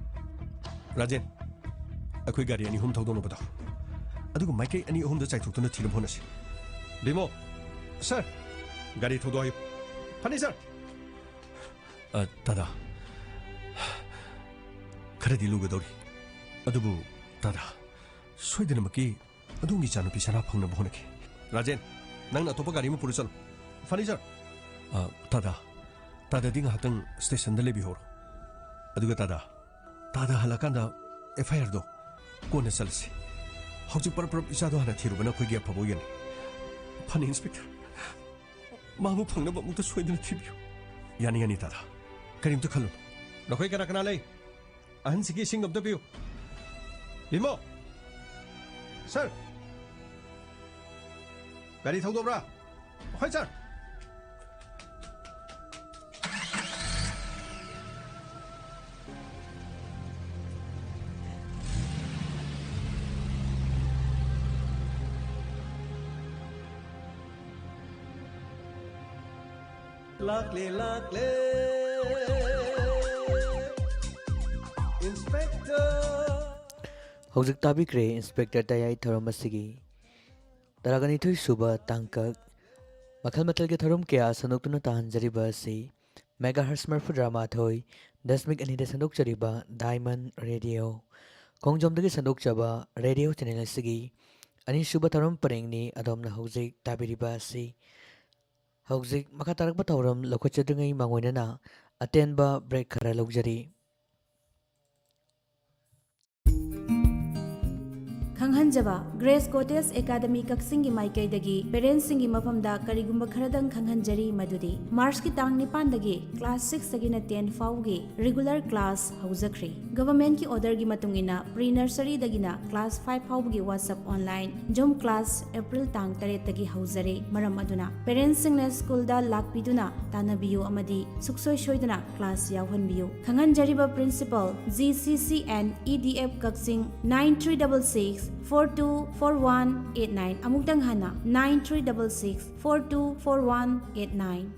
ꯔꯥꯖꯦꯟ, ꯑꯩꯈꯣꯏ ꯒꯥꯔꯤ ꯑꯅꯤ ꯑꯍꯨꯝ ꯊꯧꯗꯣꯛꯅꯕꯗꯣ, ꯑꯗꯨꯒ ꯃꯥꯏꯀꯩ ꯑꯅꯤ ꯑꯍꯨꯝꯗ ꯆꯥꯏꯊꯣꯛꯇꯨꯅ ꯊꯤꯅꯕ ꯍꯣꯠꯅꯁꯤ꯫ ꯕꯤꯃꯣ, ꯁꯥꯔ, ꯒꯥꯔꯤ ꯊꯧꯗꯣꯛ ꯍꯥꯏꯌꯨ꯫ ꯐꯅꯤ, ꯁꯥꯔ꯫ ꯑ, ꯇꯥꯗꯥ, ꯈꯔꯗꯤ ꯂꯨꯒꯗꯧꯔꯤ꯫ ꯑꯗꯨꯕꯨ, ꯇꯥꯗꯥ, ꯁꯣꯏꯗꯅꯃꯛꯀꯤ ꯑꯗꯣꯝꯒꯤ ꯏꯆꯥꯅꯨꯄꯤ ꯁꯅꯥ ꯐꯪꯅꯕ ꯍꯣꯠꯅꯈꯤ꯫ ꯔꯥꯖꯦꯟ, ꯅꯪꯅ ꯑꯇꯣꯞꯄ ꯒꯥꯔꯤ ꯑꯃ ꯄꯨꯔ ꯆꯠꯂꯣ꯫ ꯐꯔꯅꯤꯆꯔ꯫ ꯑ, ꯇꯥꯗꯥ, ꯇꯥꯗꯥꯗꯤ ꯉꯥꯏꯍꯥꯛꯇꯪ ꯁ꯭ꯇꯦꯁꯟꯗ ꯂꯩꯕꯤꯍꯧꯔꯣ꯫ ꯑꯗꯨꯒ ꯇꯥꯗꯥ, ꯇꯥꯗꯥ ꯍꯜꯂꯛꯀꯥꯟꯗ ꯑꯦꯐ ꯑꯥꯏ ꯑꯥꯔꯗꯣ ꯀꯣꯟꯅ ꯆꯠꯂꯁꯤ꯫ ꯍꯧꯖꯤꯛ ꯄꯔꯞ ꯄꯔꯞ ꯏꯆꯥꯗꯣ ꯍꯥꯟꯅ ꯊꯤꯔꯨꯕꯅ ꯑꯩꯈꯣꯏꯒꯤ ꯑꯐꯕ ꯑꯣꯏꯒꯅꯤ꯫ ꯐꯅꯤ, ꯏꯟꯁꯄꯦꯛꯇꯔ꯫ ꯃꯥꯕꯨ ꯐꯪꯅꯕ ꯑꯃꯨꯛꯇ ꯁꯣꯏꯗꯅ ꯊꯤꯕꯤꯌꯨ꯫ ꯌꯥꯅꯤ, ꯌꯥꯅꯤ, ꯇꯥꯗꯥ꯫ ꯀꯔꯤꯝꯇ ꯈꯜꯂꯨꯅꯨ꯫ ꯅꯈꯣꯏ ꯀꯅꯥ ꯀꯅꯥ ꯂꯩ? ꯑꯍꯟꯁꯤꯒꯤ ꯏꯁꯤꯡ ꯑꯝꯇ ꯄꯤꯌꯨ꯫ ꯂꯤꯃꯣ! ꯁꯔ! ꯒꯥꯔꯤ ꯊꯧꯗꯣꯛꯄ꯭ꯔꯥ? ꯍꯣꯏ, ꯁꯔ꯫ ꯂꯥꯛꯂꯦ, ꯂꯥꯛꯂꯦ, ꯏꯟꯁꯄꯦꯛꯇꯔ꯫ ꯍꯧꯖꯤꯛ ꯇꯥꯕꯤꯈ꯭ꯔꯦ ꯏꯟꯁꯄꯦꯛꯇꯔ ꯇꯌꯥꯏ ꯊꯧꯔꯝ ꯑꯁꯤꯒꯤ ꯇꯔꯥꯒꯅꯤꯊꯣꯏ ꯁꯨꯕ ꯇꯥꯡꯀꯛ꯫ ꯃꯈꯜ ꯃꯊꯦꯜꯒꯤ ꯊꯧꯔꯝ ꯀꯌꯥ ꯁꯟꯗꯣꯛꯇꯨꯅ ꯇꯥꯍꯟꯖꯔꯤꯕ ꯑꯁꯤ ꯃꯦꯒꯥꯍꯔꯁ ꯃꯔꯤꯐꯨꯇꯔꯥ ꯃꯥꯊꯣꯏ ꯗꯁꯃꯤꯛ ꯑꯅꯤꯗ ꯁꯟꯗꯣꯛꯆꯔꯤꯕ ꯗꯥꯏꯃꯟ ꯔꯦꯗꯤꯑꯣ꯫ ꯈꯣꯡꯖꯣꯝꯗꯒꯤ ꯁꯟꯗꯣꯛꯆꯕ ꯔꯦꯗꯤꯑꯣ ꯆꯦꯅꯦꯜ ꯑꯁꯤꯒꯤ ꯑꯅꯤꯁꯨꯕ ꯊꯧꯔꯝ ꯄꯔꯦꯡꯅꯤ ꯑꯗꯣꯝꯅ ꯍꯧꯖꯤꯛ ꯇꯥꯕꯤꯔꯤꯕ ꯑꯁꯤ꯫ ꯍꯧꯖꯤꯛ ꯃꯈꯥ ꯇꯥꯔꯛꯄ ꯊꯧꯔꯝ ꯂꯧꯈꯠꯆꯗ꯭ꯔꯤꯉꯩ ꯃꯥꯡꯑꯣꯏꯅꯅ ꯑꯇꯦꯟꯕ ꯕ꯭ꯔꯦꯛ ꯈꯔ ꯂꯧꯖꯔꯤ꯫ ꯈꯪꯍꯟꯖꯕ, ꯒ꯭ꯔꯦꯁ ꯀꯣꯇꯦꯖ ꯑꯦꯀꯥꯗꯃꯤ ꯀꯛꯆꯤꯡꯒꯤ ꯃꯥꯏꯀꯩꯗꯒꯤ ꯄꯦꯔꯦꯟꯁꯁꯤꯡꯒꯤ ꯃꯐꯝꯗ ꯀꯔꯤꯒꯨꯝꯕ ꯈꯔꯗꯪ ꯈꯪꯍꯟꯖꯔꯤ, ꯃꯗꯨꯗꯤ ꯃꯥꯔꯆꯀꯤ ꯇꯥꯡ ꯅꯤꯄꯥꯟꯗꯒꯤ ꯀ꯭ꯂꯥꯁ ꯁꯤꯛꯁꯇꯒꯤꯅ ꯇꯦꯟ ꯐꯥꯎꯒꯤ ꯔꯤꯒꯨꯂꯔ ꯀ꯭ꯂꯥꯁ ꯍꯧꯖꯈ꯭ꯔꯦ꯫ ꯒꯚꯔꯟꯃꯦꯟꯠꯀꯤ ꯑꯣꯔꯗꯔꯒꯤ ꯃꯇꯨꯡ ꯏꯟꯅ ꯄ꯭ꯔꯤ ꯅꯔꯁꯔꯤꯗꯒꯤꯅ ꯀ꯭ꯂꯥꯁ ꯐꯥꯏꯚ ꯐꯥꯎꯕꯒꯤ WhatsApp online Zoom class April ꯇꯥꯡ ꯇꯔꯦꯠꯇꯒꯤ ꯍꯧꯖꯔꯦ꯫ ꯃꯔꯝ ꯑꯗꯨꯅ ꯄꯦꯔꯦꯟꯁꯁꯤꯡꯅ ꯁ꯭ꯀꯨꯜꯗ ꯂꯥꯛꯄꯤꯗꯨꯅ ꯇꯥꯟꯅꯕꯤꯌꯨ ꯑꯃꯗꯤ ꯁꯨꯡꯁꯣꯏ ꯁꯣꯏꯗꯅ ꯀ꯭ꯂꯥꯁ ꯌꯥꯎꯍꯟꯕꯤꯌꯨ꯫ ꯈꯪꯍꯟꯖꯔꯤꯕ principal, G C C and E D F Kakching, nine three double six four two four one eight nine꯫ ꯑꯃꯨꯛꯇꯪ ꯍꯟꯅ, nine three double six four two four one eight nine꯫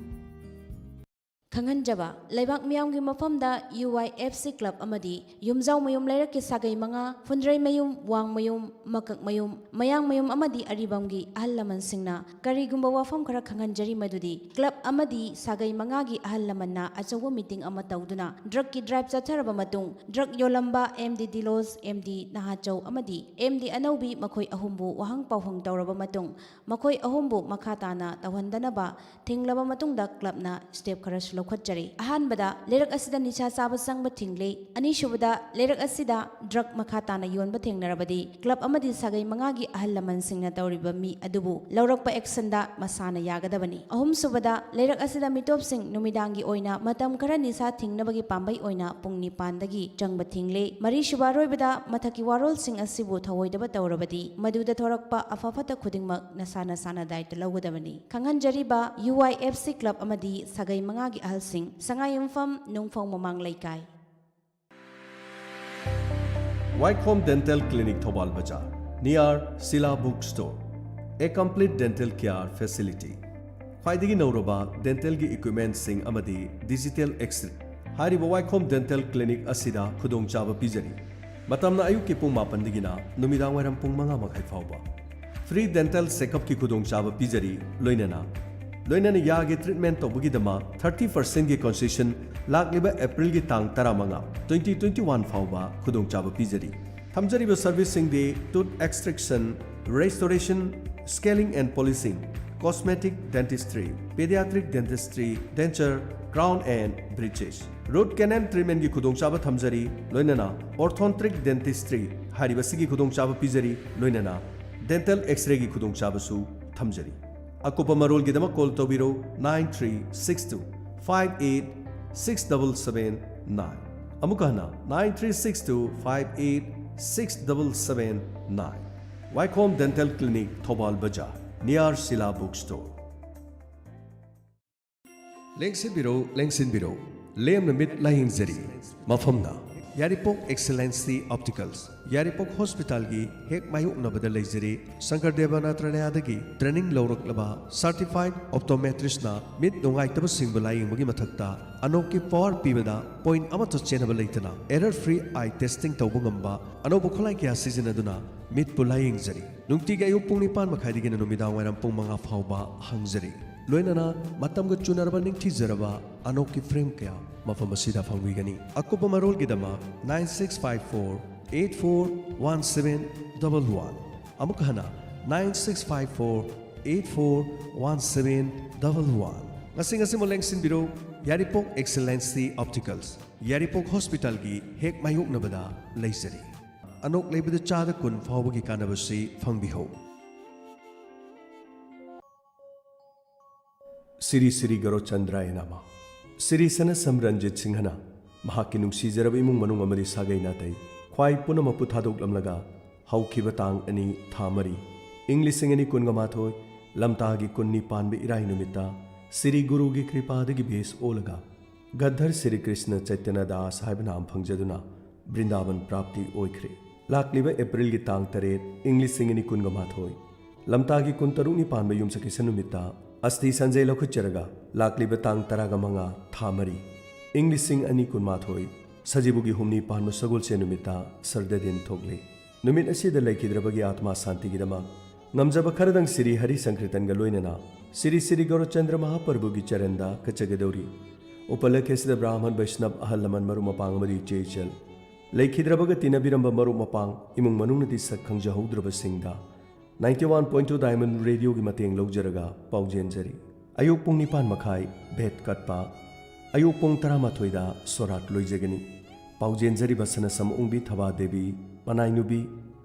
ꯈꯪꯍꯟꯖꯕ, ꯂꯩꯕꯥꯛ ꯃꯤꯌꯥꯝꯒꯤ ꯃꯐꯝꯗ ꯌꯨ ꯋꯥꯏ ꯑꯦꯐ ꯁꯤ ꯀ꯭ꯂꯕ ꯑꯃꯗꯤ ꯌꯨꯝꯖꯥꯎꯃꯌꯨꯝ ꯂꯩꯔꯛꯀꯤ ꯁꯥꯒꯩ ꯃꯉꯥ, ꯐꯨꯟꯗ꯭ꯔꯩꯃꯌꯨꯝ, ꯋꯥꯡꯃꯌꯨꯝ, ꯃꯀꯛꯃꯌꯨꯝ, ꯃꯌꯥꯡꯃꯌꯨꯝ ꯑꯃꯗꯤ ꯑꯔꯤꯕꯝꯒꯤ ꯑꯍꯜ ꯂꯃꯟꯁꯤꯡꯅ ꯀꯔꯤꯒꯨꯝꯕ ꯋꯥꯐꯝ ꯈꯔ ꯈꯪꯍꯟꯖꯔꯤ, ꯃꯗꯨꯗꯤ ꯀ꯭ꯂꯕ ꯑꯃꯗꯤ ꯁꯥꯒꯩ ꯃꯉꯥꯒꯤ ꯑꯍꯜ ꯂꯃꯟꯅ ꯑꯆꯧꯕ ꯃꯤꯇꯤꯡ ꯑꯃ ꯇꯧꯗꯨꯅ ꯗ꯭ꯔꯒꯀꯤ ꯗ꯭ꯔꯥꯏꯕ ꯆꯠꯊꯔꯕ ꯃꯇꯨꯡ, ꯗ꯭ꯔꯒ ꯌꯣꯜꯂꯝꯕ ꯑꯦꯝ ꯗꯤ ꯗꯤꯂꯣꯁ, ꯑꯦꯝ ꯗꯤ ꯅꯍꯥꯆꯧ ꯑꯃꯗꯤ ꯑꯦꯝ ꯗꯤ ꯑꯅꯧꯕꯤ ꯃꯈꯣꯏ ꯑꯍꯨꯝꯕꯨ ꯋꯥꯍꯪ ꯄꯥꯎꯍꯪ ꯇꯧꯔꯕ ꯃꯇꯨꯡ, ꯃꯈꯣꯏ ꯑꯍꯨꯝꯕꯨ ꯃꯈꯥ ꯇꯥꯅ ꯇꯧꯍꯟꯗꯅꯕ ꯊꯤꯡꯂꯕ ꯃꯇꯨꯡꯗ ꯀ꯭ꯂꯕꯅ ꯁ꯭ꯇꯦꯞ ꯈꯔꯁꯨ ꯂꯧꯈꯠꯆꯔꯤ꯫ ꯑꯍꯥꯟꯕꯗ, ꯂꯩꯔꯛ ꯑꯁꯤꯗ ꯅꯤꯁꯥ ꯆꯥꯕ ꯆꯪꯕ ꯊꯤꯡꯂꯤ꯫ ꯑꯅꯤꯁꯨꯕꯗ, ꯂꯩꯔꯛ ꯑꯁꯤꯗ ꯗ꯭ꯔꯒ ꯃꯈꯥ ꯇꯥꯅ ꯌꯣꯟꯕ ꯊꯦꯡꯅꯔꯕꯗꯤ ꯀ꯭ꯂꯕ ꯑꯃꯗꯤ ꯁꯥꯒꯩ ꯃꯉꯥꯒꯤ ꯑꯍꯜ ꯂꯃꯟꯁꯤꯡꯅ ꯇꯧꯔꯤꯕ ꯃꯤ ꯑꯗꯨꯕꯨ ꯂꯧꯔꯛꯄ ꯑꯦꯛꯁꯟꯗ ꯃꯁꯥꯅ ꯌꯥꯒꯗꯕꯅꯤ꯫ ꯑꯍꯨꯝꯁꯨꯕꯗ, ꯂꯩꯔꯛ ꯑꯁꯤꯗ ꯃꯤꯇꯣꯞꯁꯤꯡ ꯅꯨꯃꯤꯗꯥꯡꯒꯤ ꯑꯣꯏꯅ ꯃꯇꯝ ꯈꯔ ꯅꯤꯁꯥ ꯊꯤꯡꯅꯕꯒꯤ ꯄꯥꯝꯕꯩ ꯑꯣꯏꯅ ꯄꯨꯡ ꯅꯤꯄꯥꯟꯗꯒꯤ ꯆꯪꯕ ꯊꯤꯡꯂꯤ꯫ ꯃꯔꯤꯁꯨꯕ ꯑꯔꯣꯏꯕꯗ, ꯃꯊꯛꯀꯤ ꯋꯥꯔꯣꯜꯁꯤꯡ ꯑꯁꯤꯕꯨ ꯊꯧꯑꯣꯏꯗꯕ ꯇꯧꯔꯕꯗꯤ ꯃꯗꯨꯗ ꯊꯣꯔꯛꯄ ꯑꯐ ꯐꯠꯇ ꯈꯨꯗꯤꯡꯃꯛ ꯅꯁꯥ ꯅꯁꯥꯅ ꯗꯥꯏꯇ ꯂꯧꯒꯗꯕꯅꯤ꯫ ꯈꯪꯍꯟꯖꯔꯤꯕ ꯌꯨ ꯋꯥꯏ ꯑꯦꯐ ꯁꯤ ꯀ꯭ꯂꯕ ꯑꯃꯗꯤ ꯁꯥꯒꯩ ꯃꯉꯥꯒꯤ ꯑꯍꯜꯁꯤꯡ, ꯁꯉꯥꯏꯌꯨꯝꯐꯝ, ꯅꯨꯡꯐꯧ ꯃꯃꯥꯡ ꯂꯩꯀꯥꯏ꯫ Wycom Dental Clinic, Thoubal Bazar, near Sila Book Store, a complete dental care facility. ꯈ꯭ꯋꯥꯏꯗꯒꯤ ꯅꯧꯔꯕ ꯗꯦꯟꯇꯦꯜꯒꯤ ꯏꯀ꯭ꯋꯤꯞꯃꯦꯟꯠꯁꯤꯡ ꯑꯃꯗꯤ ꯗꯤꯖꯤꯇꯦꯜ ꯑꯦꯛꯁꯔꯦ꯫ ꯍꯥꯏꯔꯤꯕ ꯋꯥꯏꯈꯣꯝ ꯗꯦꯟꯇꯦꯜ ꯀ꯭ꯂꯤꯅꯤꯛ ꯑꯁꯤꯗ ꯈꯨꯗꯣꯡꯆꯥꯕ ꯄꯤꯖꯔꯤ꯫ ꯃꯇꯝꯅ ꯑꯌꯨꯛꯀꯤ ꯄꯨꯡ ꯃꯥꯄꯟꯗꯒꯤꯅ ꯅꯨꯃꯤꯗꯥꯡ ꯋꯥꯏꯔꯝ ꯄꯨꯡ ꯃꯉꯥ ꯃꯈꯥꯏ ꯐꯥꯎꯕ꯫ ꯐ꯭ꯔꯤ ꯗꯦꯟꯇꯦꯜ ꯆꯦꯛꯑꯞꯀꯤ ꯈꯨꯗꯣꯡꯆꯥꯕ ꯄꯤꯖꯔꯤ, ꯂꯣꯏꯅꯅ ꯂꯣꯏꯅꯅ ꯌꯥꯒꯤ ꯇ꯭ꯔꯤꯠꯃꯦꯟꯠ ꯇꯧꯕꯒꯤꯗꯃꯛ ꯊꯥꯔꯇꯤ ꯄꯔꯁꯦꯟꯠꯀꯤ ꯀꯟꯁꯦꯁꯟ ꯂꯥꯛꯂꯤꯕ ꯑꯦꯄ꯭ꯔꯤꯜꯒꯤ ꯇꯥꯡ ꯇꯔꯥꯃꯉꯥ, ꯇ꯭ꯋꯦꯟꯇꯤ ꯇ꯭ꯋꯦꯟꯇꯤ ꯋꯥꯟ ꯐꯥꯎꯕ ꯈꯨꯗꯣꯡꯆꯥꯕ ꯄꯤꯖꯔꯤ꯫ ꯊꯝꯖꯔꯤꯕ ꯁꯔꯚꯤꯁꯁꯤꯡꯗꯤ tooth extraction, restoration, scaling and polishing, cosmetic dentistry, pediatric dentistry, denture, crown and bridges, root canal treatmentꯀꯤ ꯈꯨꯗꯣꯡꯆꯥꯕ ꯊꯝꯖꯔꯤ, ꯂꯣꯏꯅꯅ orthodontic dentistry ꯍꯥꯏꯔꯤꯕꯁꯤꯒꯤ ꯈꯨꯗꯣꯡꯆꯥꯕ ꯄꯤꯖꯔꯤ, ꯂꯣꯏꯅꯅ dental X-rayꯒꯤ ꯈꯨꯗꯣꯡꯆꯥꯕꯁꯨ ꯊꯝꯖꯔꯤ꯫ ꯑꯀꯨꯞꯄ ꯃꯔꯣꯜꯒꯤꯗꯃꯛ call ꯇꯧꯕꯤꯔꯧ, nine three six two five eight six double seven nine꯫ ꯑꯃꯨꯛꯀ ꯍꯟꯅ, nine three six two five eight six double seven nine꯫ ꯋꯥꯏꯈꯣꯝ ꯗꯦꯟꯇꯦꯜ ꯀ꯭ꯂꯤꯅꯤꯛ, ꯊꯧꯕꯥꯜ ꯕꯖꯥꯔ, near ꯁꯤꯂꯥ ꯕꯨꯛ ꯁ꯭ꯇꯣꯔ꯫ ꯂꯦꯡꯁꯤꯟꯕꯤꯔꯧ, ꯂꯦꯡꯁꯤꯟꯕꯤꯔꯧ, ꯂꯦꯝꯅ ꯃꯤꯠ ꯂꯥꯌꯦꯡꯖꯔꯤ꯫ ꯃꯐꯝꯅ ꯌꯥꯏꯔꯤꯄꯣꯛ ꯑꯦꯛꯁꯦꯂꯦꯟꯁꯤ ꯑꯣꯞꯇꯤꯀꯜꯁ, ꯌꯥꯏꯔꯤꯄꯣꯛ ꯍꯣꯁꯄꯤꯇꯥꯜꯒꯤ ꯍꯦꯛ ꯃꯥꯌꯣꯛꯅꯕꯗ ꯂꯩꯖꯔꯤ꯫ ꯁꯪꯀꯔ ꯗꯦꯕ ꯅꯥꯇ꯭ꯔꯥꯂꯌꯥꯗꯒꯤ ꯇ꯭ꯔꯦꯅꯤꯡ ꯂꯧꯔꯛꯂꯕ ꯁꯥꯔꯇꯤꯐꯥꯏꯗ ꯑꯣꯞꯇꯣꯃꯦꯇ꯭ꯔꯤꯁꯅ ꯃꯤꯠ ꯅꯨꯡꯉꯥꯏꯇꯕꯁꯤꯡꯕꯨ ꯂꯥꯌꯦꯡꯕꯒꯤ ꯃꯊꯛꯇ ꯑꯅꯣꯛꯀꯤ ꯄꯋꯥꯔ ꯄꯤꯕꯗ ꯄꯣꯏꯟ ꯑꯃꯠꯇ ꯆꯦꯟꯅꯕ ꯂꯩꯇꯅ ꯑꯦꯔꯔ ꯐ꯭ꯔꯤ ꯑꯥꯏ ꯇꯦꯁꯇꯤꯡ ꯇꯧꯕ ꯉꯝꯕ ꯑꯅꯧꯕ ꯈꯨꯠꯂꯥꯏ ꯀꯌꯥ ꯁꯤꯖꯤꯟꯅꯗꯨꯅ ꯃꯤꯠꯄꯨ ꯂꯥꯌꯦꯡꯖꯔꯤ꯫ ꯅꯨꯡꯇꯤꯒꯤ ꯑꯌꯨꯛ ꯄꯨꯡ ꯅꯤꯄꯥꯟ ꯃꯈꯥꯏꯗꯒꯤꯅ ꯅꯨꯃꯤꯗꯥꯡ ꯋꯥꯏꯔꯝ ꯄꯨꯡ ꯃꯉꯥ ꯐꯥꯎꯕ ꯍꯥꯡꯖꯔꯤ꯫ ꯂꯣꯏꯅꯅ ꯃꯇꯝꯒ ꯆꯨꯅꯔꯕ ꯅꯤꯡꯊꯤꯖꯔꯕ ꯑꯅꯣꯛꯀꯤ ꯐ꯭ꯔꯦꯝ ꯀꯌꯥ ꯃꯐꯝ ꯑꯁꯤꯗ ꯐꯪꯕꯤꯒꯅꯤ꯫ ꯑꯀꯨꯞꯄ ꯃꯔꯣꯜꯒꯤꯗꯃꯛ nine six five four eight four one seven double one꯫ ꯑꯃꯨꯛ ꯍꯟꯅ, nine six five four eight four one seven double one꯫ ꯉꯁꯤ ꯉꯁꯤꯃꯛ ꯂꯦꯡꯁꯤꯟꯕꯤꯔꯣ, ꯌꯥꯏꯔꯤꯄꯣꯛ ꯑꯦꯛꯁꯦꯂꯦꯟꯁꯤ ꯑꯣꯞꯇꯤꯀꯜꯁ, ꯌꯥꯏꯔꯤꯄꯣꯛ ꯍꯣꯁꯄꯤꯇꯥꯜꯒꯤ ꯍꯦꯛ ꯃꯥꯌꯣꯛꯅꯕꯗ ꯂꯩꯖꯔꯤ꯫ ꯑꯅꯣꯛ ꯂꯩꯕꯗ ꯆꯥꯗ ꯀꯨꯟ ꯐꯥꯎꯕꯒꯤ ꯀꯥꯟꯅꯕꯁꯤ ꯐꯪꯕꯤꯍꯧ꯫ ꯁꯤꯔꯤ ꯁꯤꯔꯤ ꯒꯧꯔꯆꯟꯗ꯭ꯔꯥꯌ ꯅꯃ꯫ ꯁꯤꯔꯤ ꯁꯅꯁꯝ ꯔꯟꯖꯤꯠ ꯁꯤꯡꯍꯅ ꯃꯍꯥꯛꯀꯤ ꯅꯨꯡꯁꯤꯖꯔꯕ ꯏꯃꯨꯡ ꯃꯅꯨꯡ ꯑꯃꯗꯤ ꯁꯥꯒꯩ ꯅꯥꯇꯩ ꯈ꯭ꯋꯥꯏ ꯄꯨꯝꯅꯃꯛꯄꯨ ꯊꯥꯗꯣꯛꯂꯝꯂꯒ ꯍꯧꯈꯤꯕ ꯇꯥꯡ ꯑꯅꯤ, ꯊꯥ ꯃꯔꯤ, ꯏꯪ ꯂꯤꯁꯤꯡ ꯑꯅꯤ ꯀꯨꯟꯒ ꯃꯥꯊꯣꯏ, ꯂꯝꯇꯥꯒꯤ ꯀꯨꯟꯅꯤ ꯄꯥꯟꯕ ꯏꯔꯥꯏ ꯅꯨꯃꯤꯠꯇ ꯁꯤꯔꯤ ꯒꯨꯔꯨꯒꯤ ꯀ꯭ꯔꯤꯄꯥꯗꯒꯤ ꯚꯦꯁ ꯑꯣꯜꯂꯒ ꯒꯗꯙꯔ ꯁꯤꯔꯤ ꯀ꯭ꯔꯤꯁꯅ ꯆꯩꯇꯟꯌ ꯗꯥꯁ ꯍꯥꯏꯕ ꯅꯥꯝ ꯐꯪꯖꯗꯨꯅ ꯕ꯭ꯔꯤꯟꯗꯥꯕꯟ ꯄ꯭ꯔꯥꯞꯇꯤ ꯑꯣꯏꯈ꯭ꯔꯦ꯫ ꯂꯥꯛꯂꯤꯕ ꯑꯦꯄ꯭ꯔꯤꯜꯒꯤ ꯇꯥꯡ ꯇꯔꯦꯠ, ꯏꯪ ꯂꯤꯁꯤꯡ ꯑꯅꯤ ꯀꯨꯟꯒ ꯃꯥꯊꯣꯏ, ꯂꯝꯇꯥꯒꯤ ꯀꯨꯟꯇꯔꯨꯛꯅꯤ ꯄꯥꯟꯕ ꯌꯨꯝꯁꯀꯩꯁ ꯅꯨꯃꯤꯠꯇ ꯑꯁꯊꯤ ꯁꯟꯖꯩ ꯂꯧꯈꯠꯆꯔꯒ ꯂꯥꯛꯂꯤꯕ ꯇꯥꯡ ꯇꯔꯥꯒ ꯃꯉꯥ, ꯊꯥ ꯃꯔꯤ, ꯏꯪ ꯂꯤꯁꯤꯡ ꯑꯅꯤ ꯀꯨꯟꯃꯥꯊꯣꯏ, ꯁꯖꯤꯕꯨꯒꯤ ꯍꯨꯝꯅꯤ ꯄꯥꯟꯕ ꯁꯒꯣꯜꯁꯦꯟ ꯅꯨꯃꯤꯠꯇ ꯁꯔꯗꯗꯤꯟ ꯊꯣꯛꯂꯤ꯫ ꯅꯨꯃꯤꯠ ꯑꯁꯤꯗ ꯂꯩꯈꯤꯗ꯭ꯔꯕꯒꯤ ꯑꯥꯠꯃꯥ ꯁꯥꯟꯇꯤꯒꯤꯗꯃꯛ ꯉꯝꯖꯕ ꯈꯔꯗꯪ ꯁꯤꯔꯤ ꯍꯔꯤ ꯁꯪꯀ꯭ꯔꯤꯇꯟꯒ ꯂꯣꯏꯅꯅ ꯁꯤꯔꯤ ꯁꯤꯔꯤ ꯒꯧꯔꯆꯟꯗ꯭ꯔ ꯃꯍꯥꯄ꯭ꯔꯚꯨꯒꯤ ꯆꯔꯟꯗ ꯀꯠꯆꯒꯗꯧꯔꯤ꯫ ꯎꯄꯂꯛꯈ꯭ꯌꯁꯤꯗ ꯕ꯭ꯔꯥꯍꯃꯟ ꯕꯩꯁꯅꯕ ꯑꯍꯜ ꯂꯃꯟ ꯃꯔꯨꯞ ꯃꯄꯥꯡ ꯑꯃꯗꯤ ꯏꯆꯦ ꯏꯆꯜ, ꯂꯩꯈꯤꯗ꯭ꯔꯕꯒ ꯇꯤꯟꯅꯕꯤꯔꯝꯕ ꯃꯔꯨꯞ ꯃꯄꯥꯡ ꯏꯃꯨꯡ ꯃꯅꯨꯡꯅꯗꯤ ꯁꯛ ꯈꯪꯖꯍꯧꯗ꯭ꯔꯕꯁꯤꯡꯗ ninety one point two Diamond Radioꯒꯤ ꯃꯇꯦꯡ ꯂꯧꯖꯔꯒ ꯄꯥꯎꯖꯦꯟꯖꯔꯤ꯫ ꯑꯌꯨꯛ ꯄꯨꯡ ꯅꯤꯄꯥꯟ ꯃꯈꯥꯏ ꯚꯦꯠ ꯀꯠꯄ, ꯑꯌꯨꯛ ꯄꯨꯡ ꯇꯔꯥꯃꯥꯊꯣꯏꯗ ꯁꯣꯔꯥꯠ ꯂꯣꯏꯖꯒꯅꯤ꯫ ꯄꯥꯎꯖꯦꯟꯖꯔꯤꯕ ꯁꯅꯁꯝ ꯑꯣꯡꯕꯤ ꯊꯕꯥ ꯗꯦꯕꯤ ꯃꯅꯥꯏꯅꯨꯕꯤ,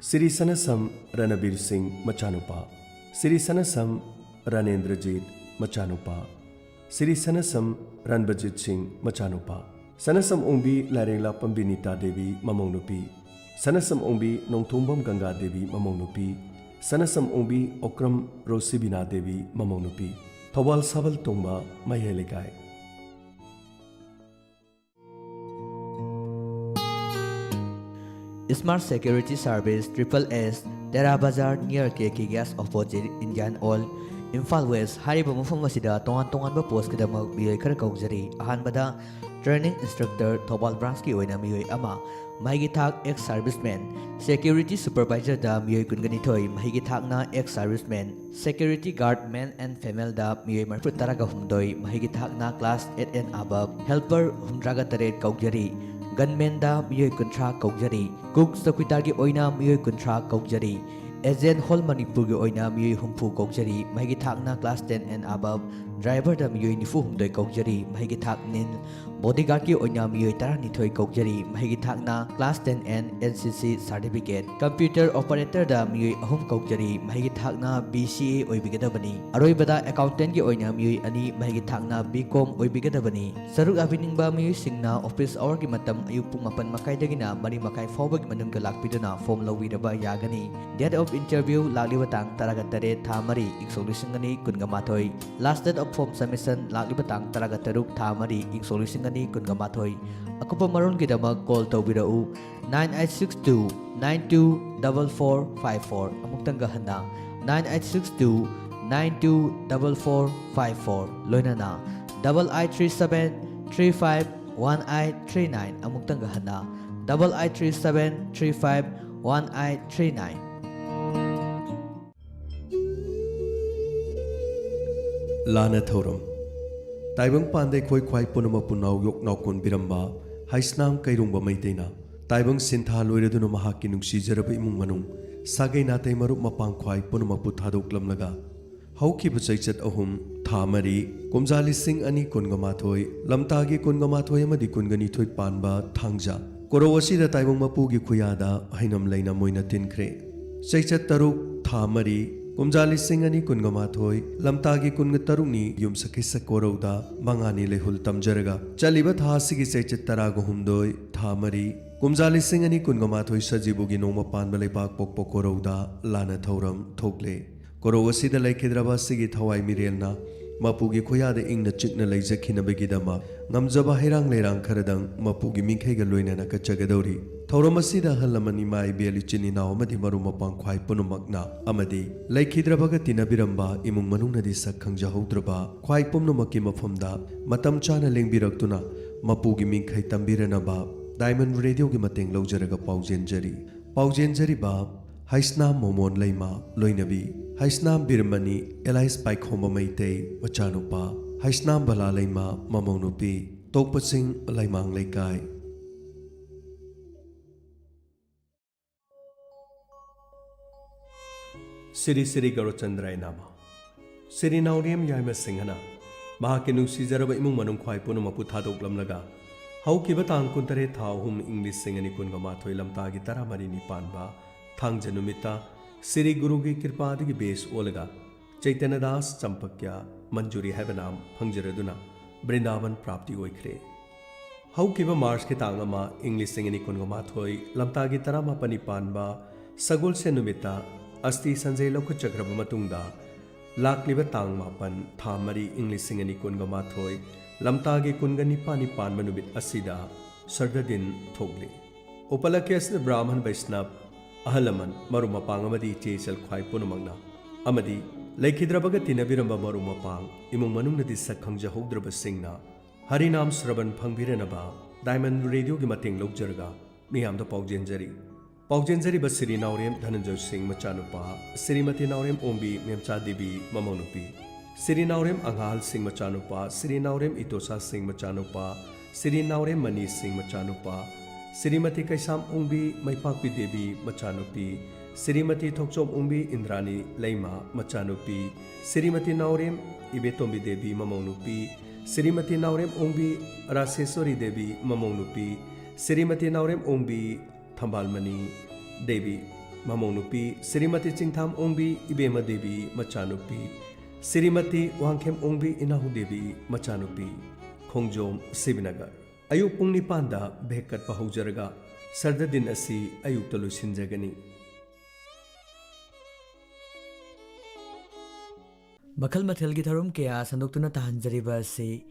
ꯁꯤꯔꯤ ꯁꯅꯁꯝ ꯔꯅꯕꯤꯔ ꯁꯤꯡ ꯃꯆꯥꯅꯨꯄꯥ, ꯁꯤꯔꯤ ꯁꯅꯁꯝ ꯔꯅꯦꯟꯗ꯭ꯔꯖꯤꯠ ꯃꯆꯥꯅꯨꯄꯥ, ꯁꯤꯔꯤ ꯁꯅꯁꯝ ꯔꯟꯕꯖꯤꯠ ꯁꯤꯡ ꯃꯆꯥꯅꯨꯄꯥ, ꯁꯅꯁꯝ ꯑꯣꯡꯕꯤ ꯂꯥꯏꯔꯦꯡꯂꯥꯛꯄꯝ ꯕꯤꯅꯤꯇꯥ ꯗꯦꯕꯤ ꯃꯃꯧ ꯅꯨꯄꯤ, ꯁꯅꯁꯝ ꯑꯣꯡꯕꯤ ꯅꯣꯡꯊꯣꯡꯕꯝ ꯒꯪꯒꯥ ꯗꯦꯕꯤ ꯃꯃꯧ ꯅꯨꯄꯤ, ꯁꯅꯁꯝ ꯑꯣꯡꯕꯤ ꯑꯣꯀ꯭ꯔꯝ ꯔꯣꯁꯤꯕꯤꯅꯥ ꯗꯦꯕꯤ ꯃꯃꯧ ꯅꯨꯄꯤ, ꯊꯧꯕꯥꯜ ꯁꯥꯕꯜ ꯇꯣꯡꯕ ꯃꯌꯥꯏ ꯂꯩꯀꯥꯏ꯫ Smart Security Service, Triple S, Tera Bazar, near K K Gas, opposite Indian Oil, Imphal West ꯍꯥꯏꯔꯤꯕ ꯃꯐꯝ ꯑꯁꯤꯗ ꯇꯣꯉꯥꯟ ꯇꯣꯉꯥꯟꯕ ꯄꯣꯁꯀꯤꯗꯃꯛ ꯃꯤꯑꯣꯏ ꯈꯔ ꯀꯧꯖꯔꯤ꯫ ꯑꯍꯥꯟꯕꯗ Training Instructor, ꯊꯧꯕꯥꯜ ꯕ꯭ꯔꯥꯟꯁꯀꯤ ꯑꯣꯏꯅ ꯃꯤꯑꯣꯏ ꯑꯃ, ꯃꯍꯩꯒꯤ ꯊꯥꯛ ex serviceman꯫ Security Supervisorꯗ ꯃꯤꯑꯣꯏ ꯀꯨꯟꯒ ꯅꯤꯊꯣꯏ, ꯃꯍꯩꯒꯤ ꯊꯥꯛꯅ ex serviceman꯫ Security Guard, male and femaleꯗ ꯃꯤꯑꯣꯏ ꯃꯔꯤꯐꯨ ꯇꯔꯥꯒ ꯍꯨꯝꯗꯣꯏ, ꯃꯍꯩꯒꯤ ꯊꯥꯛꯅ class eight and above꯫ Helper ꯍꯨꯝꯗ꯭ꯔꯥꯒ ꯇꯔꯦꯠ ꯀꯧꯖꯔꯤ꯫ Gunmanꯗ ꯃꯤꯑꯣꯏ ꯀꯨꯟꯊ꯭ꯔꯥ ꯀꯧꯖꯔꯤ꯫ Cook, ꯆꯧꯀꯤꯗꯥꯔꯒꯤ ꯑꯣꯏꯅ ꯃꯤꯑꯣꯏ ꯀꯨꯟꯊ꯭ꯔꯥ ꯀꯧꯖꯔꯤ꯫ Agent, whole ꯃꯅꯤꯄꯨꯔꯒꯤ ꯑꯣꯏꯅ ꯃꯤꯑꯣꯏ ꯍꯨꯝꯐꯨ ꯀꯧꯖꯔꯤ, ꯃꯍꯩꯒꯤ ꯊꯥꯛꯅ class ten and above꯫ Driverꯗ ꯃꯤꯑꯣꯏ ꯅꯤꯐꯨ ꯍꯨꯝꯗꯣꯏ ꯀꯧꯖꯔꯤ, ꯃꯍꯩꯒꯤ ꯊꯥꯛ nil꯫ Bodyguardꯀꯤ ꯑꯣꯏꯅ ꯃꯤꯑꯣꯏ ꯇꯔꯥꯅꯤꯊꯣꯏ ꯀꯧꯖꯔꯤ, ꯃꯍꯩꯒꯤ ꯊꯥꯛꯅ class ten and N C C certificate꯫ Computer Operatorꯗ ꯃꯤꯑꯣꯏ ꯑꯍꯨꯝ ꯀꯧꯖꯔꯤ, ꯃꯍꯩꯒꯤ ꯊꯥꯛꯅ B C A ꯑꯣꯏꯕꯤꯒꯗꯕꯅꯤ꯫ ꯑꯔꯣꯏꯕꯗ Accountantꯀꯤ ꯑꯣꯏꯅ ꯃꯤꯑꯣꯏ ꯑꯅꯤ, ꯃꯍꯩꯒꯤ ꯊꯥꯛꯅ B Com ꯑꯣꯏꯕꯤꯒꯗꯕꯅꯤ꯫ ꯁꯔꯨꯛ ꯌꯥꯕꯤꯅꯤꯡꯕ ꯃꯤꯑꯣꯏꯁꯤꯡꯅ office hourꯒꯤ ꯃꯇꯝ ꯑꯌꯨꯛ ꯄꯨꯡ ꯃꯥꯄꯟ ꯃꯈꯥꯏꯗꯒꯤꯅ ꯃꯔꯤ ꯃꯈꯥꯏ ꯐꯥꯎꯕꯒꯤ ꯃꯅꯨꯡꯗ ꯂꯥꯛꯄꯤꯗꯨꯅ form ꯂꯧꯕꯤꯔꯕ ꯌꯥꯒꯅꯤ꯫ Date of interview ꯂꯥꯛꯂꯤꯕ ꯇꯥꯡ ꯇꯔꯥꯒ ꯇꯔꯦꯠ, ꯊꯥ ꯃꯔꯤ, ꯏꯪ ꯁꯣꯛ ꯂꯤꯁꯤꯡ ꯑꯅꯤ ꯀꯨꯟꯒ ꯃꯥꯊꯣꯏ꯫ Last date of form submission ꯂꯥꯛꯂꯤꯕ ꯇꯥꯡ ꯇꯔꯥꯒ ꯇꯔꯨꯛ, ꯊꯥ ꯃꯔꯤ, ꯏꯪ ꯁꯣꯛ ꯂꯤꯁꯤꯡ ꯑꯅꯤ ꯀꯨꯟꯒ ꯃꯥꯊꯣꯏ꯫ ꯑꯀꯨꯞꯄ ꯃꯔꯣꯜꯒꯤꯗꯃꯛ call ꯇꯧꯕꯤꯔꯛꯎ, nine eight six two nine two double four five four꯫ ꯑꯃꯨꯛꯇꯪꯒ ꯍꯟꯅ, nine eight six two nine two double four five four, ꯂꯣꯏꯅꯅ double eight three seven three five one eight three nine꯫ ꯑꯃꯨꯛꯇꯪꯒ ꯍꯟꯅ, double eight three seven three five one eight three nine꯫ ꯂꯥꯟꯅ ꯊꯧꯔꯝ꯫ ꯇꯥꯏꯕꯪ ꯄꯥꯟꯗ ꯑꯩꯈꯣꯏ ꯈ꯭ꯋꯥꯏ ꯄꯨꯝꯅꯃꯛꯄꯨ ꯅꯥꯎꯌꯣꯛ ꯅꯥꯎꯀꯣꯟꯕꯤꯔꯝꯕ ꯍꯩꯁꯅꯥꯝ ꯀꯩꯔꯣꯡꯕ ꯃꯩꯇꯩꯅ ꯇꯥꯏꯕꯪ ꯁꯤꯟꯊꯥ ꯂꯣꯏꯔꯗꯨꯅ ꯃꯍꯥꯛꯀꯤ ꯅꯨꯡꯁꯤꯖꯔꯕ ꯏꯃꯨꯡ ꯃꯅꯨꯡ, ꯁꯥꯒꯩ ꯅꯥꯇꯩ, ꯃꯔꯨꯞ ꯃꯄꯥꯡ ꯈ꯭ꯋꯥꯏ ꯄꯨꯝꯅꯃꯛꯄꯨ ꯊꯥꯗꯣꯛꯂꯝꯂꯒ, ꯍꯧꯈꯤꯕ ꯆꯩꯆꯠ ꯑꯍꯨꯝ, ꯊꯥ ꯃꯔꯤ, ꯀꯨꯝꯖꯥ ꯂꯤꯁꯤꯡ ꯑꯅꯤ ꯀꯨꯟꯒ ꯃꯥꯊꯣꯏ, ꯂꯝꯇꯥꯒꯤ ꯀꯨꯟꯒ ꯃꯥꯊꯣꯏ ꯑꯃꯗꯤ ꯀꯨꯟꯒ ꯅꯤꯊꯣꯏ ꯄꯥꯟꯕ ꯊꯥꯡꯖ ꯀꯣꯔꯧ ꯑꯁꯤꯗ ꯇꯥꯏꯕꯪ ꯃꯄꯨꯒꯤ ꯈꯨꯌꯥꯗ ꯍꯩꯅꯝ ꯂꯩꯅꯝ ꯑꯣꯏꯅ ꯇꯤꯟꯈ꯭ꯔꯦ꯫ ꯆꯩꯆꯠ ꯇꯔꯨꯛ, ꯊꯥ ꯃꯔꯤ, ꯀꯨꯝꯖꯥ ꯂꯤꯁꯤꯡ ꯑꯅꯤ ꯀꯨꯟꯒ ꯃꯥꯊꯣꯏ, ꯂꯝꯇꯥꯒꯤ ꯀꯨꯟꯒ ꯇꯔꯨꯛꯅꯤ ꯌꯨꯝꯁꯀꯩꯁ ꯀꯣꯔꯧꯗ ꯃꯉꯥꯅꯤ ꯂꯩꯍꯨꯜ ꯇꯝꯖꯔꯒ ꯆꯠꯂꯤꯕ ꯊꯥ ꯑꯁꯤꯒꯤ ꯆꯩꯆꯠ ꯇꯔꯥꯒ ꯍꯨꯝꯗꯣꯏ, ꯊꯥ ꯃꯔꯤ, ꯀꯨꯝꯖꯥ ꯂꯤꯁꯤꯡ ꯑꯅꯤ ꯀꯨꯟꯒ ꯃꯥꯊꯣꯏ ꯁꯖꯤꯕꯨꯒꯤ ꯅꯣꯡꯃ ꯄꯥꯟꯕ ꯂꯩꯕꯥꯛ ꯄꯣꯛꯄ ꯀꯣꯔꯧꯗ ꯂꯥꯟꯅ ꯊꯧꯔꯝ ꯊꯣꯛꯂꯦ꯫ ꯀꯣꯔꯧ ꯑꯁꯤꯗ ꯂꯩꯈꯤꯗ꯭ꯔꯕ ꯑꯁꯤꯒꯤ ꯊꯋꯥꯏ ꯃꯤꯔꯦꯜꯅ ꯃꯄꯨꯒꯤ ꯈꯨꯌꯥꯗ ꯏꯪꯅ ꯆꯤꯛꯅ ꯂꯩꯖꯈꯤꯅꯕꯒꯤꯗꯃꯛ ꯉꯝꯖꯕ ꯍꯩꯔꯥꯡ ꯂꯩꯔꯥꯡ ꯈꯔꯗꯪ ꯃꯄꯨꯒꯤ ꯃꯤꯡꯈꯩꯒ ꯂꯣꯏꯅꯅ ꯀꯠꯆꯒꯗꯧꯔꯤ꯫ ꯊꯧꯔꯝ ꯑꯁꯤꯗ ꯑꯍꯜ ꯂꯃꯟ, ꯏꯃꯥ ꯏꯕꯦꯜ, ꯏꯆꯤꯟ ꯏꯅꯥꯎ ꯑꯃꯗꯤ ꯃꯔꯨꯞ ꯃꯄꯥꯡ ꯈ꯭ꯋꯥꯏ ꯄꯨꯝꯅꯃꯛꯅ ꯑꯃꯗꯤ ꯂꯩꯈꯤꯗ꯭ꯔꯕꯒ ꯇꯤꯟꯅꯕꯤꯔꯝꯕ ꯏꯃꯨꯡ ꯃꯅꯨꯡꯅꯗꯤ ꯁꯛ ꯈꯪꯖꯍꯧꯗ꯭ꯔꯕ ꯈ꯭ꯋꯥꯏ ꯄꯨꯝꯅꯃꯛꯀꯤ ꯃꯐꯝꯗ ꯃꯇꯝ ꯆꯥꯅ ꯂꯦꯡꯕꯤꯔꯛꯇꯨꯅ ꯃꯄꯨꯒꯤ ꯃꯤꯡꯈꯩ ꯇꯝꯕꯤꯔꯅꯕ ꯗꯥꯏꯃꯟ ꯔꯦꯗꯤꯑꯣꯒꯤ ꯃꯇꯦꯡ ꯂꯧꯖꯔꯒ ꯄꯥꯎꯖꯦꯟꯖꯔꯤ꯫ ꯄꯥꯎꯖꯦꯟꯖꯔꯤꯕ ꯍꯩꯁꯅꯥꯝ ꯃꯣꯃꯣꯟ ꯂꯩꯃ ꯂꯣꯏꯅꯕꯤ, ꯍꯩꯁꯅꯥꯝ ꯕꯤꯔꯃꯅꯤ ꯑꯦꯂꯥꯏꯁ ꯄꯥꯏꯈꯣꯝꯕ ꯃꯩꯇꯩ ꯃꯆꯥꯅꯨꯄꯥ, ꯍꯩꯁꯅꯥꯝ ꯕꯂꯥ ꯂꯩꯃ ꯃꯃꯧ ꯅꯨꯄꯤ, ꯇꯣꯛꯄꯁꯤꯡ ꯂꯩꯃꯥꯡ ꯂꯩꯀꯥꯏ꯫ ꯁꯤꯔꯤ ꯁꯤꯔꯤ ꯒꯧꯔꯆꯟꯗ꯭ꯔꯥꯏ ꯅꯥꯃ꯫ ꯁꯤꯔꯤ ꯅꯥꯎꯔꯦꯝ ꯌꯥꯏꯃ ꯁꯤꯡꯍꯅ ꯃꯍꯥꯛꯀꯤ ꯅꯨꯡꯁꯤꯖꯔꯕ ꯏꯃꯨꯡ ꯃꯅꯨꯡ ꯈ꯭ꯋꯥꯏ ꯄꯨꯝꯅꯃꯛꯄꯨ ꯊꯥꯗꯣꯛꯂꯝꯂꯒ ꯍꯧꯈꯤꯕ ꯇꯥꯡ ꯀꯨꯟꯇꯔꯦꯠ ꯊꯥ ꯑꯍꯨꯝ ꯏꯪ ꯂꯤꯁꯤꯡ ꯑꯅꯤ ꯀꯨꯟꯒ ꯃꯥꯊꯣꯏ ꯂꯝꯇꯥꯒꯤ ꯇꯔꯥꯃꯔꯤꯅꯤ ꯄꯥꯟꯕ ꯊꯥꯡꯖ ꯅꯨꯃꯤꯠꯇ ꯁꯤꯔꯤ ꯒꯨꯔꯨꯒꯤ ꯀ꯭ꯔꯤꯄꯥꯗꯒꯤ ꯕꯦꯁ ꯑꯣꯜꯂꯒ ꯆꯩꯇꯟꯌꯗꯥꯁ ꯆꯝꯄꯛꯌ ꯃꯟꯖꯨꯔꯤ ꯍꯥꯏꯕ ꯅꯥꯝ ꯐꯪꯖꯔꯗꯨꯅ ꯕ꯭ꯔꯤꯟꯗꯥꯕꯟ ꯄ꯭ꯔꯥꯞꯇꯤ ꯑꯣꯏꯈ꯭ꯔꯦ꯫ ꯍꯧꯈꯤꯕ ꯃꯥꯔꯆꯀꯤ ꯇꯥꯡ ꯑꯃ ꯏꯪ ꯂꯤꯁꯤꯡ ꯑꯅꯤ ꯀꯨꯟꯒ ꯃꯥꯊꯣꯏ ꯂꯝꯇꯥꯒꯤ ꯇꯔꯥꯃꯥꯄꯟꯅꯤ ꯄꯥꯟꯕ ꯁꯒꯣꯜꯁꯦꯟ ꯅꯨꯃꯤꯠꯇ ꯑꯁꯇꯤ ꯁꯟꯖꯩ ꯂꯧꯈꯠꯆꯈ꯭ꯔꯕ ꯃꯇꯨꯡꯗ ꯂꯥꯛꯂꯤꯕ ꯇꯥꯡ ꯃꯥꯄꯟ ꯊꯥ ꯃꯔꯤ ꯏꯪ ꯂꯤꯁꯤꯡ ꯑꯅꯤ ꯀꯨꯟꯒ ꯃꯥꯊꯣꯏ ꯂꯝꯇꯥꯒꯤ ꯀꯨꯟꯒ ꯅꯤꯄꯥꯟꯅꯤ ꯄꯥꯟꯕ ꯅꯨꯃꯤꯠ ꯑꯁꯤꯗ ꯁꯔꯗꯗꯤꯟ ꯊꯣꯛꯂꯤ꯫ ꯎꯄꯂꯛꯀ꯭ꯌ ꯑꯁꯤꯗ ꯕ꯭ꯔꯥꯍꯃꯟ ꯕꯩꯁꯅꯕ, ꯑꯍꯜ ꯂꯃꯟ, ꯃꯔꯨꯞ ꯃꯄꯥꯡ ꯑꯃꯗꯤ ꯏꯆꯦ ꯏꯆꯜ ꯈ꯭ꯋꯥꯏ ꯄꯨꯝꯅꯃꯛꯅ ꯑꯃꯗꯤ ꯂꯩꯈꯤꯗ꯭ꯔꯕꯒ ꯇꯤꯟꯅꯕꯤꯔꯝꯕ ꯃꯔꯨꯞ ꯃꯄꯥꯡ, ꯏꯃꯨꯡ ꯃꯅꯨꯡꯅꯗꯤ ꯁꯛ ꯈꯪꯖꯍꯧꯗ꯭ꯔꯕꯁꯤꯡꯅ ꯍꯔꯤꯅꯥꯝ ꯁ꯭ꯔꯕꯟ ꯐꯪꯕꯤꯔꯅꯕ ꯗꯥꯏꯃꯟ ꯔꯦꯗꯤꯑꯣꯒꯤ ꯃꯇꯦꯡ ꯂꯧꯖꯔꯒ ꯃꯤꯌꯥꯝꯗ ꯄꯥꯎꯖꯦꯟꯖꯔꯤ꯫ ꯄꯥꯎꯖꯦꯟꯖꯔꯤꯕ ꯁꯤꯔꯤ ꯅꯥꯎꯔꯦꯝ ꯙꯅꯟꯖꯣꯏ ꯁꯤꯡ ꯃꯆꯥꯅꯨꯄꯥ, ꯁꯤꯔꯤꯃꯇꯤ ꯅꯥꯎꯔꯦꯝ ꯑꯣꯡꯕꯤ ꯃꯦꯝꯆꯥ ꯗꯦꯕꯤ ꯃꯃꯧ ꯅꯨꯄꯤ, ꯁꯤꯔꯤ ꯅꯥꯎꯔꯦꯝ ꯑꯉꯥꯜ ꯁꯤꯡ ꯃꯆꯥꯅꯨꯄꯥ, ꯁꯤꯔꯤ ꯅꯥꯎꯔꯦꯝ ꯏꯇꯣꯁꯥ ꯁꯤꯡ ꯃꯆꯥꯅꯨꯄꯥ, ꯁꯤꯔꯤ ꯅꯥꯎꯔꯦꯝ ꯃꯅꯤ ꯁꯤꯡ ꯃꯆꯥꯅꯨꯄꯥ, ꯁꯤꯔꯤꯃꯇꯤ ꯀꯩꯁꯥꯝ ꯑꯣꯡꯕꯤ ꯃꯩꯄꯥꯛꯄꯤ ꯗꯦꯕꯤ ꯃꯆꯥꯅꯨꯄꯤ, ꯁꯤꯔꯤꯃꯇꯤ ꯊꯣꯛꯆꯣꯝ ꯑꯣꯡꯕꯤ ꯏꯟꯗ꯭ꯔꯥꯅꯤ ꯂꯩꯃ ꯃꯆꯥꯅꯨꯄꯤ, ꯁꯤꯔꯤꯃꯇꯤ ꯅꯥꯎꯔꯦꯝ ꯏꯕꯦꯇꯣꯝꯕꯤ ꯗꯦꯕꯤ ꯃꯃꯧ ꯅꯨꯄꯤ, ꯁꯤꯔꯤꯃꯇꯤ ꯅꯥꯎꯔꯦꯝ ꯑꯣꯡꯕꯤ ꯔꯥꯁꯦꯁꯣꯔꯤ ꯗꯦꯕꯤ ꯃꯃꯧ ꯅꯨꯄꯤ, ꯁꯤꯔꯤꯃꯇꯤ ꯅꯥꯎꯔꯦꯝ ꯑꯣꯡꯕꯤ ꯊꯝꯕꯥꯜꯃꯅꯤ ꯗꯦꯕꯤ ꯃꯃꯧ ꯅꯨꯄꯤ, ꯁꯤꯔꯤꯃꯇꯤ ꯆꯤꯡꯊꯥꯝ ꯑꯣꯡꯕꯤ ꯏꯕꯦꯝꯃ ꯗꯦꯕꯤ ꯃꯆꯥꯅꯨꯄꯤ, ꯁꯤꯔꯤꯃꯇꯤ ꯋꯥꯡꯈꯦꯝ ꯑꯣꯡꯕꯤ ꯏꯅꯥꯎ ꯗꯦꯕꯤ ꯃꯆꯥꯅꯨꯄꯤ, ꯈꯣꯡꯖꯣꯝ ꯁꯤꯕꯤꯅꯒꯔ꯫ ꯑꯌꯨꯛ ꯄꯨꯡ ꯅꯤꯄꯥꯟꯗ ꯚꯦꯛ ꯀꯠꯄ ꯍꯧꯖꯔꯒ ꯁꯔꯗꯗꯤꯟ ꯑꯁꯤ ꯑꯌꯨꯛꯇ ꯂꯣꯏꯁꯤꯟꯖꯒꯅꯤ꯫ ꯃꯈꯜ ꯃꯊꯦꯜꯒꯤ ꯊꯧꯔꯝ ꯀꯌꯥ ꯁꯟꯗꯣꯛꯇꯨꯅ ꯇꯥꯍꯟꯖꯔꯤꯕ ꯑꯁꯤ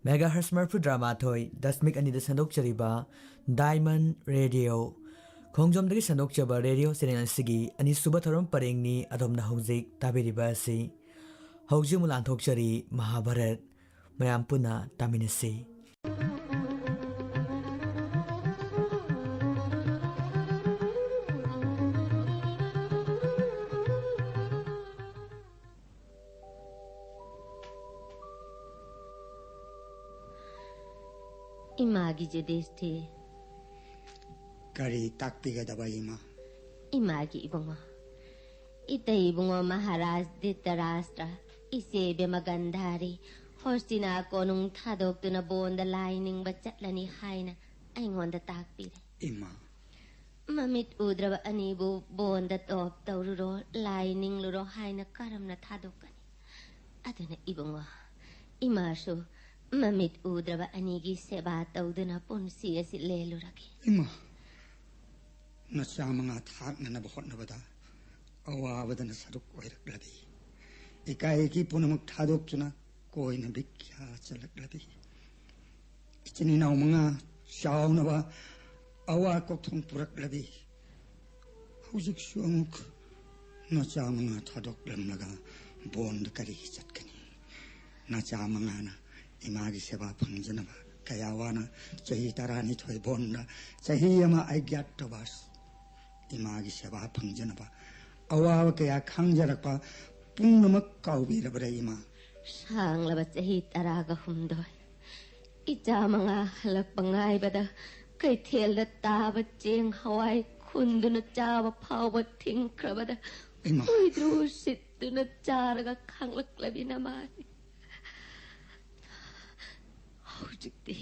ꯃꯦꯒꯥ ꯍꯔꯁ ꯃꯔꯤꯐꯨꯇꯔꯥ ꯃꯥꯊꯣꯏ ꯗꯁꯃꯤꯛ ꯑꯅꯤꯗ ꯁꯟꯗꯣꯛꯆꯔꯤꯕ ꯗꯥꯏꯃꯟ ꯔꯦꯗꯤꯑꯣ ꯈꯣꯡꯖꯣꯝꯗꯒꯤ ꯁꯟꯗꯣꯛꯆꯕ ꯔꯦꯗꯤꯑꯣ ꯆꯦꯅꯦꯜ ꯑꯁꯤꯒꯤ ꯑꯅꯤꯁꯨꯕ ꯊꯧꯔꯝ ꯄꯔꯦꯡꯅꯤ꯫ ꯑꯗꯣꯝꯅ ꯍꯧꯖꯤꯛ ꯇꯥꯕꯤꯔꯤꯕ ꯑꯁꯤ ꯍꯧꯖꯤꯛ ꯑꯃꯨꯛ ꯂꯥꯟꯊꯣꯛꯆꯔꯤ ꯃꯍꯥꯚꯥꯔꯠ꯫ ꯃꯌꯥꯝ ꯄꯨꯟꯅ ꯇꯥꯃꯤꯟꯅꯁꯤ꯫ ꯏꯃꯥꯒꯤ ꯖꯨꯗꯤꯁꯇꯤ꯫ ꯀꯔꯤ ꯇꯥꯛꯄꯤꯒꯗꯕ, ꯏꯃꯥ? ꯏꯃꯥꯒꯤ ꯏꯕꯨꯡꯉꯣ, ꯏꯇꯩ ꯏꯕꯨꯡꯉꯣ ꯃꯍꯥꯔꯥꯖ ꯙꯤꯇꯔꯥꯁꯇ꯭ꯔ, ꯏꯆꯦ ꯏꯕꯦꯝꯃ ꯒꯟꯙꯥꯔꯤ, ꯍꯣꯁꯇꯤꯅꯥ ꯀꯣꯅꯨꯡ ꯊꯥꯗꯣꯛꯇꯨꯅ ꯕꯣꯟꯗ ꯂꯥꯏ ꯅꯤꯡꯕ ꯆꯠꯂꯅꯤ ꯍꯥꯏꯅ ꯑꯩꯉꯣꯟꯗ ꯇꯥꯛꯄꯤꯔꯦ꯫ ꯏꯃꯥ꯫ ꯃꯃꯤꯠ ꯎꯗ꯭ꯔꯕ ꯑꯅꯤꯕꯨ ꯕꯣꯟꯗ ꯇꯣꯞ ꯇꯧꯔꯨꯔꯣ, ꯂꯥꯏ ꯅꯤꯡꯂꯨꯔꯣ ꯍꯥꯏꯅ ꯀꯔꯝꯅ ꯊꯥꯗꯣꯛꯀꯅꯤ? ꯑꯗꯨꯅ ꯏꯕꯨꯡꯉꯣ, ꯏꯃꯥꯁꯨ ꯃꯃꯤꯠ ꯎꯗ꯭ꯔꯕ ꯑꯅꯤꯒꯤ ꯁꯦꯕꯥ ꯇꯧꯗꯨꯅ ꯄꯨꯟꯁꯤ ꯑꯁꯤ ꯂꯦꯜꯂꯨꯔꯒꯦ꯫ ꯏꯃꯥ, ꯅꯆꯥ ꯃꯉꯥ ꯊꯥꯛꯅꯅꯕ ꯍꯣꯠꯅꯕꯗ ꯑꯋꯥꯕꯗꯅ ꯁꯔꯨꯛ ꯑꯣꯏꯔꯛꯂꯕꯤ꯫ ꯏꯀꯥꯏ ꯏꯀꯤ ꯄꯨꯝꯅꯃꯛ ꯊꯥꯗꯣꯛꯇꯨꯅ ꯀꯣꯏꯅ ꯕꯤꯈ꯭ꯌꯥ ꯆꯠꯂꯛꯂꯕꯤ꯫ ꯏꯆꯤꯟ ꯏꯅꯥꯎ ꯃꯉꯥ ꯆꯥꯎꯅꯕ ꯑꯋꯥ ꯀꯣꯛꯊꯣꯡ ꯄꯨꯔꯛꯂꯕꯤ꯫ ꯍꯧꯖꯤꯛꯁꯨ ꯑꯃꯨꯛ ꯅꯆꯥ ꯃꯉꯥ ꯊꯥꯗꯣꯛꯂꯝꯂꯒ ꯕꯣꯟꯗ ꯀꯔꯤꯒꯤ ꯆꯠꯀꯅꯤ? ꯅꯆꯥ ꯃꯉꯥꯅ ꯏꯃꯥꯒꯤ ꯁꯦꯕꯥ ꯐꯪꯖꯅꯕ ꯀꯌꯥ ꯋꯥꯅ ꯆꯍꯤ ꯇꯔꯥꯅꯤꯊꯣꯏ ꯕꯣꯟꯗ, ꯆꯍꯤ ꯑꯃ ꯑꯩꯒ꯭ꯌꯥꯇꯕꯥꯁ ꯏꯃꯥꯒꯤ ꯁꯦꯕꯥ ꯐꯪꯖꯅꯕ ꯑꯋꯥꯕ ꯀꯌꯥ ꯈꯥꯡꯖꯔꯛꯄ ꯄꯨꯝꯅꯃꯛ ꯀꯥꯎꯕꯤꯔꯕ꯭ꯔꯥ, ꯏꯃꯥ? ꯁꯥꯡꯂꯕ ꯆꯍꯤ ꯇꯔꯥꯒ ꯍꯨꯝꯗꯣꯏ ꯏꯆꯥ ꯃꯉꯥ ꯍꯜꯂꯛꯄ ꯉꯥꯏꯕꯗ, ꯀꯩꯊꯦꯜꯗ ꯇꯥꯕ ꯆꯦꯡ ꯍꯋꯥꯏ ꯈꯨꯟꯗꯨꯅ ꯆꯥꯕ ꯐꯥꯎꯕ ꯊꯤꯡꯈ꯭ꯔꯕꯗ, ꯏꯃꯥ꯫ ꯍꯨꯏꯗ꯭ꯔꯨ ꯁꯤꯠꯇꯨꯅ ꯆꯥꯔꯒ ꯈꯥꯡꯂꯛꯂꯕꯤ ꯅꯃꯥꯅꯤ꯫ ꯍꯧꯖꯤꯛꯇꯤ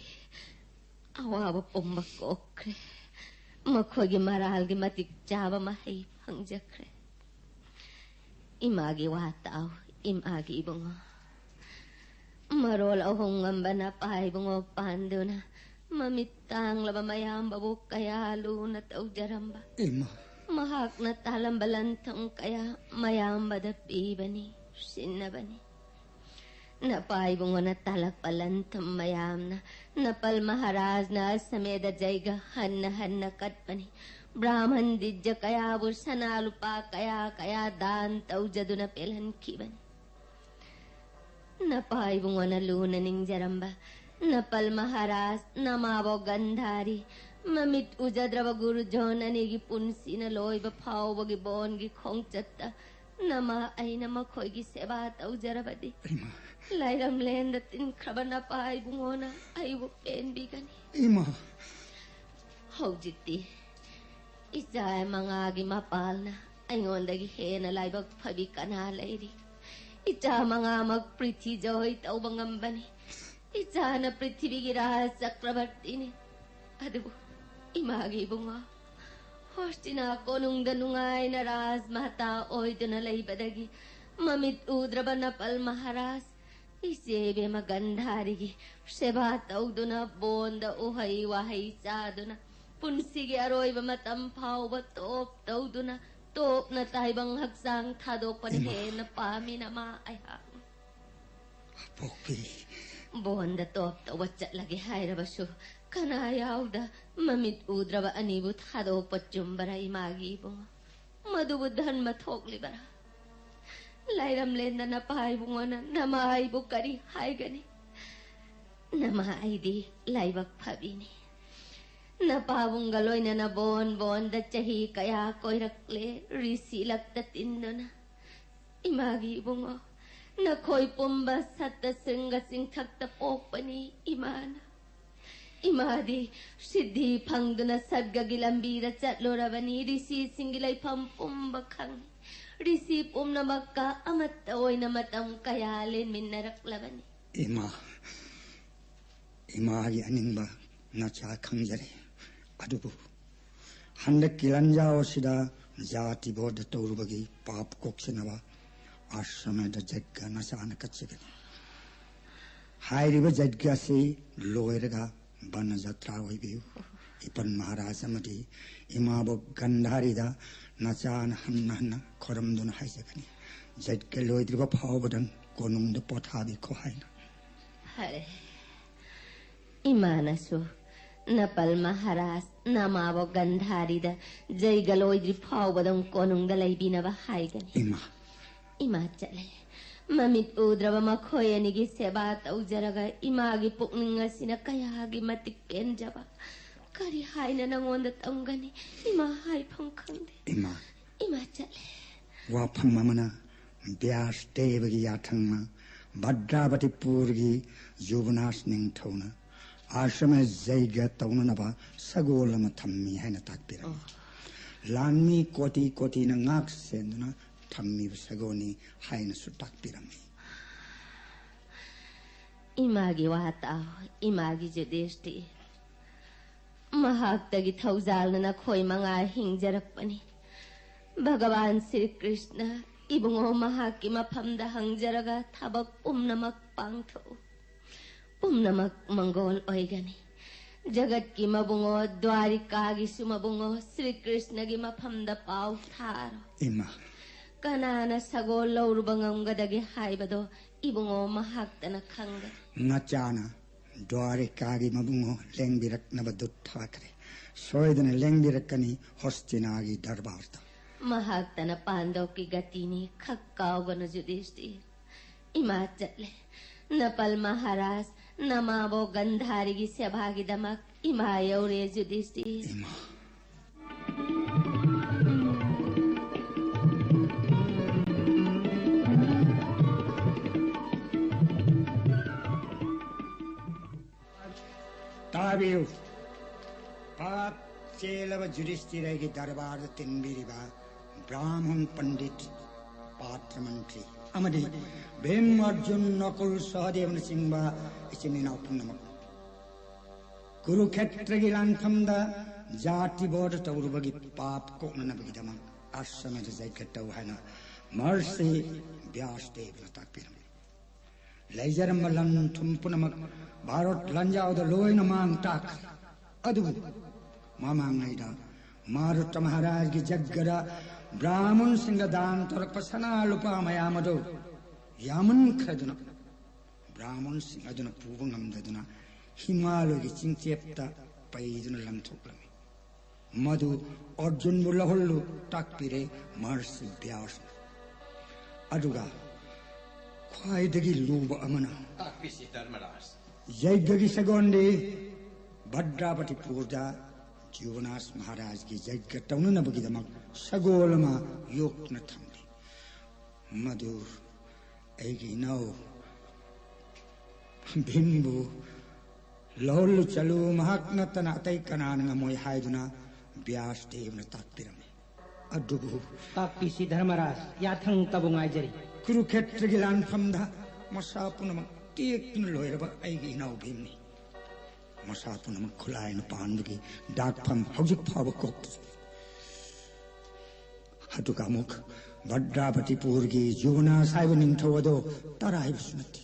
ꯑꯋꯥꯕ ꯄꯨꯝꯕ ꯀꯣꯛꯈ꯭ꯔꯦ꯫ ꯃꯈꯣꯏꯒꯤ ꯃꯔꯥꯜꯒꯤ ꯃꯇꯤꯛ ꯆꯥꯕ ꯃꯍꯩ ꯐꯪꯖꯈ꯭ꯔꯦ꯫ ꯏꯃꯥꯒꯤ ꯋꯥ ꯇꯥꯎ, ꯏꯃꯥꯒꯤ ꯏꯕꯨꯡꯉꯣ꯫ ꯃꯔꯣꯜ ꯑꯍꯨꯝ ꯉꯝꯕ ꯅꯄꯥ ꯏꯕꯨꯡꯉꯣ ꯄꯥꯟꯗꯨꯅ ꯃꯃꯤꯠ ꯇꯥꯡꯂꯕ ꯃꯌꯥꯝꯕꯕꯨ ꯀꯌꯥ ꯂꯨꯅ ꯇꯧꯖꯔꯝꯕ꯫ ꯏꯃꯥ꯫ ꯃꯍꯥꯛꯅ ꯇꯥꯜꯂꯝꯕ ꯂꯟ ꯊꯨꯝ ꯀꯌꯥ ꯃꯌꯥꯝꯕꯗ ꯄꯤꯕꯅꯤ꯫ ꯁꯤꯟꯅꯕꯅꯤ꯫ ꯅꯄꯥ ꯏꯕꯨꯡꯉꯣꯅ ꯇꯥꯂꯛꯄ ꯂꯟ ꯊꯨꯝ ꯃꯌꯥꯝꯅ ꯅꯄꯜ ꯃꯍꯥꯔꯥꯖꯅ ꯑꯁꯃꯦꯗ ꯖꯩꯒ ꯍꯟꯅ ꯍꯟꯅ ꯀꯠꯄꯅꯤ꯫ ꯕ꯭ꯔꯥꯍꯃꯟ ꯗꯤꯖ꯭ꯌ ꯀꯌꯥꯕꯨ ꯁꯅꯥ ꯂꯨꯄꯥ ꯀꯌꯥ ꯀꯌꯥ ꯗꯥꯟ ꯇꯧꯖꯗꯨꯅ ꯄꯦꯜꯍꯟꯈꯤꯕꯅꯤ꯫ ꯅꯄꯥ ꯏꯕꯨꯡꯉꯣꯅ ꯂꯨꯅ ꯅꯤꯡꯖꯔꯝꯕ ꯅꯄꯜ ꯃꯍꯥꯔꯥꯖ, ꯅꯃꯥꯕꯣꯛ ꯒꯟꯙꯥꯔꯤ, ꯃꯃꯤꯠ ꯎꯖꯗ꯭ꯔꯕ ꯒꯨꯔꯨꯖꯣꯟ ꯑꯅꯤꯒꯤ ꯄꯨꯟꯁꯤꯅ ꯂꯣꯏꯕ ꯐꯥꯎꯕꯒꯤ ꯕꯣꯟꯒꯤ ꯈꯣꯡꯆꯠꯇ ꯅꯃꯥ ꯑꯩꯅ ꯃꯈꯣꯏꯒꯤ ꯁꯦꯕꯥ ꯇꯧꯖꯔꯕꯗꯤ, ꯏꯃꯥ꯫ ꯂꯥꯏꯔꯝꯂꯦꯟꯗ ꯇꯤꯟꯈ꯭ꯔꯕ ꯅꯄꯥ ꯏꯕꯨꯡꯉꯣꯅ ꯑꯩꯕꯨ ꯄꯦꯟꯕꯤꯒꯅꯤ꯫ ꯏꯃꯥ꯫ ꯍꯧꯖꯤꯛꯇꯤ ꯏꯆꯥ ꯃꯉꯥꯒꯤ ꯃꯄꯥꯜꯅ ꯑꯩꯉꯣꯟꯗꯒꯤ ꯍꯦꯟꯅ ꯂꯥꯏꯕꯛ ꯐꯕꯤ ꯀꯅꯥ ꯂꯩꯔꯤ? ꯏꯆꯥ ꯃꯉꯥꯃꯛ ꯄ꯭ꯔꯤꯊꯤ ꯖꯣꯏ ꯇꯧꯕ ꯉꯝꯕꯅꯤ꯫ ꯏꯆꯥꯅ ꯄ꯭ꯔꯤꯊꯤꯕꯤꯒꯤ ꯔꯥꯖ ꯆꯀ꯭ꯔꯕꯔꯇꯤꯅꯤ꯫ ꯑꯗꯨꯕꯨ ꯏꯃꯥꯒꯤ ꯏꯕꯨꯡꯉꯣ, ꯍꯣꯁꯇꯤꯅꯥ ꯀꯣꯅꯨꯡꯗ ꯅꯨꯡꯉꯥꯏꯅ ꯔꯥꯖꯃꯥꯇꯥ ꯑꯣꯏꯗꯨꯅ ꯂꯩꯕꯗꯒꯤ ꯃꯃꯤꯠ ꯎꯗ꯭ꯔꯕ ꯅꯄꯜ ꯃꯍꯥꯔꯥꯖ, ꯏꯆꯦ ꯏꯕꯦꯝꯃ ꯒꯟꯙꯥꯔꯤꯒꯤ ꯁꯦꯕꯥ ꯇꯧꯗꯨꯅ, ꯕꯣꯟꯗ ꯎꯍꯩ ꯋꯥꯍꯩ ꯆꯥꯗꯨꯅ, ꯄꯨꯟꯁꯤꯒꯤ ꯑꯔꯣꯏꯕ ꯃꯇꯝ ꯐꯥꯎꯕ ꯇꯣꯞ ꯇꯧꯗꯨꯅ, ꯇꯣꯞꯅ ꯇꯥꯏꯕꯪ ꯍꯛꯆꯥꯡ ꯊꯥꯗꯣꯛꯄꯅ ꯏꯃꯥ꯫ ꯍꯦꯟꯅ ꯄꯥꯝꯃꯤ ꯅꯃꯥ ꯑꯩꯍꯥꯛ꯫ ꯄꯣꯛꯄꯤ꯫ ꯕꯣꯟꯗ ꯇꯣꯞ ꯇꯧꯕ ꯆꯠꯂꯒꯦ ꯍꯥꯏꯔꯕꯁꯨ, ꯀꯅꯥ ꯌꯥꯎꯗ ꯃꯃꯤꯠ ꯎꯗ꯭ꯔꯕ ꯑꯅꯤꯕꯨ ꯊꯥꯗꯣꯛꯄ ꯆꯨꯝꯕꯔꯥ ꯏꯃꯥꯒꯤ ꯏꯕꯨꯡꯉꯣ? ꯃꯗꯨꯕꯨ ꯙꯔꯃ ꯊꯣꯛꯂꯤꯕꯔꯥ? ꯂꯥꯏꯔꯝꯂꯦꯟꯗ ꯅꯄꯥ ꯏꯕꯨꯡꯉꯣꯅ ꯅꯃꯥ ꯑꯩꯕꯨ ꯀꯔꯤ ꯍꯥꯏꯒꯅꯤ? ꯅꯃꯥ ꯑꯩꯗꯤ ꯂꯥꯏꯕꯛ ꯐꯕꯤꯅꯤ꯫ ꯅꯄꯥꯕꯨꯡꯒ ꯂꯣꯏꯅꯅ ꯕꯣꯟ ꯕꯣꯟꯗ ꯆꯍꯤ ꯀꯌꯥ ꯀꯣꯏꯔꯛꯂꯦ, ꯔꯤꯁꯤ ꯂꯛꯇ ꯇꯤꯟꯗꯨꯅ꯫ ꯏꯃꯥꯒꯤ ꯏꯕꯨꯡꯉꯣ, ꯅꯈꯣꯏ ꯄꯨꯝꯕ ꯁꯠꯇ ꯁꯤꯡꯒ ꯆꯤꯡꯊꯛꯇ ꯄꯣꯛꯄꯅꯤ ꯏꯃꯥꯅ꯫ ꯏꯃꯥꯗꯤ ꯁꯤꯗꯤ ꯐꯪꯗꯨꯅ ꯁꯠꯒꯒꯤ ꯂꯝꯕꯤꯗ ꯆꯠꯂꯨꯔꯕꯅꯤ, ꯔꯤꯁꯤꯁꯤꯡꯒꯤ ꯂꯩꯐꯝ ꯄꯨꯝꯕ ꯈꯪꯏ꯫ ꯔꯤꯁꯤ ꯄꯨꯝꯅꯃꯛꯀ ꯑꯃꯠꯇ ꯑꯣꯏꯅ ꯃꯇꯝ ꯀꯌꯥ ꯂꯦꯟꯃꯤꯟꯅꯔꯛꯂꯕꯅꯤ꯫ ꯏꯃꯥ, ꯏꯃꯥꯒꯤ ꯑꯅꯤꯡꯕ ꯅꯆꯥ ꯈꯪꯖꯔꯦ꯫ ꯑꯗꯨꯕꯨ ꯍꯟꯗꯛꯀꯤ ꯂꯥꯟꯖꯥꯎ ꯑꯁꯤꯗ ꯖꯥꯇꯤ ꯕꯣꯔꯗ ꯇꯧꯔꯨꯕꯒꯤ ꯄꯥꯞ ꯀꯣꯛꯁꯤꯟꯅꯕ ꯑꯁ꯭ꯋꯃꯦꯙ ꯌꯖ꯭ઞ ꯅꯆꯥꯅ ꯀꯠꯆꯒꯅꯤ꯫ ꯍꯥꯏꯔꯤꯕ ꯌꯖ꯭ઞ ꯑꯁꯤ ꯂꯣꯏꯔꯒ ꯕꯟ ꯖꯇ꯭ꯔꯥ ꯑꯣꯏꯕꯤꯌꯨ꯫ ꯏꯄꯟ ꯃꯍꯥꯔꯥꯖ ꯑꯃꯗꯤ ꯏꯃꯥꯕꯣꯛ ꯒꯟꯙꯥꯔꯤꯗ ꯅꯆꯥꯅ ꯍꯟꯅ ꯍꯟꯅ ꯈꯣꯏꯔꯝꯗꯨꯅ ꯍꯥꯏꯖꯒꯅꯤ꯫ ꯖꯩꯒ ꯂꯣꯏꯗ꯭ꯔꯤꯕ ꯐꯥꯎꯕꯗꯪ ꯀꯣꯅꯨꯡꯗ ꯄꯣꯊꯥꯕꯤꯈꯣ ꯍꯥꯏꯅ꯫ ꯐꯔꯦ꯫ ꯏꯃꯥꯅꯁꯨ ꯅꯄꯜ ꯃꯍꯥꯔꯥꯖ ꯅꯃꯥꯕꯣ ꯒꯟꯙꯥꯔꯤꯗ ꯖꯩꯒ ꯂꯣꯏꯗ꯭ꯔꯤ ꯐꯥꯎꯕꯗꯪ ꯀꯣꯅꯨꯡꯗ ꯂꯩꯕꯤꯅꯕ ꯍꯥꯏꯒꯅꯤ꯫ ꯏꯃꯥ꯫ ꯏꯃꯥ ꯆꯠꯂꯦ꯫ ꯃꯃꯤꯠ ꯎꯗ꯭ꯔꯕ ꯃꯈꯣꯏ ꯑꯅꯤꯒꯤ ꯁꯦꯕꯥ ꯇꯧꯖꯔꯒ ꯏꯃꯥꯒꯤ ꯄꯨꯛꯅꯤꯡ ꯑꯁꯤꯅ ꯀꯌꯥꯒꯤ ꯃꯇꯤꯛ ꯄꯦꯟꯖꯕ꯫ ꯀꯔꯤ ꯍꯥꯏꯅ ꯅꯉꯣꯟꯗ ꯇꯝꯒꯅꯤ? ꯏꯃꯥ ꯍꯥꯏꯐꯝ ꯈꯪꯗꯦ꯫ ꯏꯃꯥ꯫ ꯏꯃꯥ ꯆꯠꯂꯦ꯫ ꯋꯥꯐꯝ ꯑꯃꯅ ꯕ꯭ꯌꯥꯁ ꯗꯦꯕꯒꯤ ꯌꯥꯊꯪꯅ ꯚꯗ꯭ꯔꯥꯕꯇꯤꯄꯨꯔꯒꯤ ꯖꯨꯕꯅꯥꯁ ꯅꯤꯡꯊꯧꯅ ꯑꯥꯁ꯭ꯔꯃ ꯖꯩꯒ ꯇꯧꯅꯅꯕ ꯁꯒꯣꯜ ꯑꯃ ꯊꯝꯃꯤ ꯍꯥꯏꯅ ꯇꯥꯛꯄꯤꯔꯝꯃꯤ꯫ ꯂꯥꯟꯃꯤ ꯀꯣꯇꯤ ꯀꯣꯇꯤꯅ ꯉꯥꯛ ꯁꯦꯟꯗꯨꯅ ꯊꯝꯃꯤꯕ ꯁꯒꯣꯜꯅꯤ ꯍꯥꯏꯅꯁꯨ ꯇꯥꯛꯄꯤꯔꯝꯃꯤ꯫ ꯏꯃꯥꯒꯤ ꯋꯥ ꯇꯥꯎ, ꯏꯃꯥꯒꯤ ꯖꯨꯗꯤꯁꯇꯤ꯫ ꯃꯍꯥꯛꯇꯒꯤ ꯊꯧꯖꯥꯜꯅ ꯅꯈꯣꯏ ꯃꯉꯥ ꯍꯤꯡꯖꯔꯛꯄꯅꯤ꯫ ꯚꯒꯋꯥꯟ ꯁ꯭ꯔꯤ ꯀ꯭ꯔꯤꯁꯅ ꯏꯕꯨꯡꯉꯣ ꯃꯍꯥꯛꯀꯤ ꯃꯐꯝꯗ ꯍꯪꯖꯔꯒ ꯊꯕꯛ ꯄꯨꯝꯅꯃꯛ ꯄꯥꯡꯊꯣꯛꯎ꯫ ꯄꯨꯝꯅꯃꯛ ꯃꯪꯒꯣꯜ ꯑꯣꯏꯒꯅꯤ꯫ ꯖꯒꯠꯀꯤ ꯃꯕꯨꯡꯉꯣ, ꯗ꯭ꯋꯥꯔꯤꯀꯥꯒꯤꯁꯨ ꯃꯕꯨꯡꯉꯣ, ꯁ꯭ꯔꯤ ꯀ꯭ꯔꯤꯁꯅꯒꯤ ꯃꯐꯝꯗ ꯄꯥꯎ ꯊꯥꯔꯣ꯫ ꯏꯃꯥ꯫ ꯀꯅꯥꯅ ꯁꯒꯣꯜ ꯂꯧꯔꯨꯕ ꯉꯝꯒꯗꯒꯦ ꯍꯥꯏꯕꯗꯣ ꯏꯕꯨꯡꯉꯣ ꯃꯍꯥꯛꯇꯅ ꯈꯪꯒꯅꯤ꯫ ꯅꯆꯥꯅ ꯗ꯭ꯋꯥꯔꯤꯀꯥꯒꯤ ꯃꯕꯨꯡꯉꯣ ꯂꯦꯡꯕꯤꯔꯛꯅꯕ ꯗꯨꯠ ꯊꯥꯈ꯭ꯔꯦ꯫ ꯁꯣꯏꯗꯅ ꯂꯦꯡꯕꯤꯔꯛꯀꯅꯤ ꯍꯣꯁꯇꯤꯅꯥꯒꯤ ꯗꯔꯕꯥꯔꯗ꯫ ꯃꯍꯥꯛꯇꯅ ꯄꯥꯟꯗꯧꯀꯤ ꯒꯇꯤꯅꯤ ꯈꯛ ꯀꯥꯎꯒꯅꯨ ꯖꯨꯗꯤꯁꯇꯤꯔ꯫ ꯏꯃꯥ ꯆꯠꯂꯦ꯫ ꯅꯄꯜ ꯃꯍꯥꯔꯥꯖ ꯅꯃꯥꯕꯣ ꯒꯟꯙꯥꯔꯤꯒꯤ ꯁꯦꯕꯥꯒꯤꯗꯃꯛ ꯏꯃꯥ ꯌꯧꯔꯦ ꯖꯨꯗꯤꯁꯇꯤꯔ꯫ ꯏꯃꯥ꯫ ꯇꯥꯕꯤꯌꯨ꯫ ꯄꯥꯞ ꯆꯦꯜꯂꯕ ꯖꯨꯗꯤꯁꯇꯤꯔꯒꯤ ꯗꯔꯕꯥꯔꯗ ꯇꯤꯟꯕꯤꯔꯤꯕ ꯕ꯭ꯔꯥꯍꯃꯟ ꯄꯟꯗꯤꯠ ꯄꯥꯇ꯭ꯔ ꯃꯟꯇ꯭ꯔꯤ ꯑꯃꯗꯤ ꯚꯤꯝ, ꯑꯔꯖꯨꯟ, ꯅꯀꯨꯜ, ꯁꯍꯗꯦꯕꯅꯆꯤꯡꯕ ꯏꯆꯤꯟ ꯏꯅꯥꯎ ꯄꯨꯝꯅꯃꯛ, ꯀꯨꯔꯨꯈꯦꯇ꯭ꯔꯒꯤ ꯂꯥꯟꯐꯝꯗ ꯖꯥꯇꯤ ꯕꯣꯙ ꯇꯧꯔꯨꯕꯒꯤ ꯄꯥꯞ ꯀꯣꯛꯅꯅꯕꯒꯤꯗꯃꯛ ꯑꯥꯁ꯭ꯔꯃꯗ ꯖꯩꯒ ꯇꯧ ꯍꯥꯏꯅ ꯃꯍꯔꯁꯤ ꯕ꯭ꯌꯥꯁ ꯗꯦꯕꯅ ꯇꯥꯛꯄꯤꯔꯝꯃꯤ꯫ ꯂꯩꯖꯔꯝꯕ ꯂꯟ ꯊꯨꯝ ꯄꯨꯝꯅꯃꯛ ꯚꯥꯔꯠ ꯂꯥꯟꯖꯥꯎꯗ ꯂꯣꯏꯅ ꯃꯥꯡ ꯇꯥꯛꯈ꯭ꯔꯦ꯫ ꯑꯗꯨꯕꯨ ꯃꯃꯥꯡꯉꯩꯗ ꯃꯥꯔꯨꯇ ꯃꯍꯥꯔꯥꯖꯒꯤ ꯖꯒꯗ ꯕ꯭ꯔꯥꯍꯃꯟꯁꯤꯡꯒ ꯗꯥꯟ ꯇꯧꯔꯛꯄ ꯁꯅꯥ ꯂꯨꯄꯥ ꯃꯌꯥꯝ ꯑꯗꯨ ꯌꯥꯝꯃꯟꯈ꯭ꯔꯗꯨꯅ ꯕ꯭ꯔꯥꯍꯃꯟꯁꯤꯡ ꯑꯗꯨꯅ ꯄꯨꯕ ꯉꯝꯗꯗꯨꯅ ꯍꯤꯃꯥꯂꯣꯏꯒꯤ ꯆꯤꯡꯆꯦꯞꯇ ꯄꯩꯗꯨꯅ ꯂꯪꯊꯣꯛꯂꯝꯃꯤ꯫ ꯃꯗꯨ ꯑꯔꯖꯨꯟꯕꯨ ꯂꯧꯍꯜꯂꯨ ꯇꯥꯛꯄꯤꯔꯦ ꯃꯍꯔꯁꯤ ꯕ꯭ꯌꯥꯁꯅ꯫ ꯑꯗꯨꯒ ꯈ꯭ꯋꯥꯏꯗꯒꯤ ꯂꯨꯕ ꯑꯃꯅ ꯇꯥꯛꯄꯤꯁꯤ ꯙꯔꯃꯔꯥꯖ꯫ ꯌꯩꯒꯒꯤ ꯁꯒꯣꯜꯗꯤ ꯚꯗ꯭ꯔꯥꯕꯇꯤꯄꯨꯔꯗ ꯖꯨꯕꯅꯥꯁ ꯃꯍꯥꯔꯥꯖꯒꯤ ꯌꯩꯒ ꯇꯧꯅꯅꯕꯒꯤꯗꯃꯛ ꯁꯒꯣꯜ ꯑꯃ ꯌꯣꯛꯅ ꯊꯝꯂꯤ꯫ ꯃꯗꯨ ꯑꯩꯒꯤ ꯏꯅꯥꯎ ꯚꯤꯝꯕꯨ ꯂꯧꯍꯜꯂꯨ ꯆꯠꯂꯨ, ꯃꯍꯥꯛ ꯅꯠꯇꯅ ꯑꯇꯩ ꯀꯅꯥꯅ ꯉꯝꯃꯣꯏ ꯍꯥꯏꯗꯨꯅ ꯕ꯭ꯌꯥꯁ ꯗꯦꯕꯅ ꯇꯥꯛꯄꯤꯔꯝꯃꯤ꯫ ꯑꯗꯨꯕꯨ ꯇꯥꯛꯄꯤꯁꯤ ꯙꯔꯃꯔꯥꯖ, ꯌꯥꯊꯪ ꯇꯧꯕ ꯉꯥꯏꯖꯔꯤ꯫ ꯀꯨꯔꯨꯈꯦꯇ꯭ꯔꯒꯤ ꯂꯥꯟꯐꯝꯗ ꯃꯁꯥ ꯄꯨꯝꯅꯃꯛ ꯇꯦꯛꯇꯨꯅ ꯂꯣꯏꯔꯕ ꯑꯩꯒꯤ ꯏꯅꯥꯎ ꯚꯤꯝꯅꯤ꯫ ꯃꯁꯥ ꯄꯨꯝꯅꯃꯛ ꯈꯨꯠꯂꯥꯏꯅ ꯄꯥꯟꯕꯒꯤ ꯗꯥꯛꯐꯝ ꯍꯧꯖꯤꯛ ꯐꯥꯎꯕ ꯀꯣꯛꯇ꯭ꯔꯤ꯫ ꯑꯗꯨꯒ ꯑꯃꯨꯛ ꯚꯗ꯭ꯔꯥꯕꯇꯤꯄꯨꯔꯒꯤ ꯖꯨꯕꯅꯥꯁ ꯍꯥꯏꯕ ꯅꯤꯡꯊꯧ ꯑꯗꯣ ꯇꯔꯥꯏꯕꯁꯨ ꯅꯠꯇꯦ꯫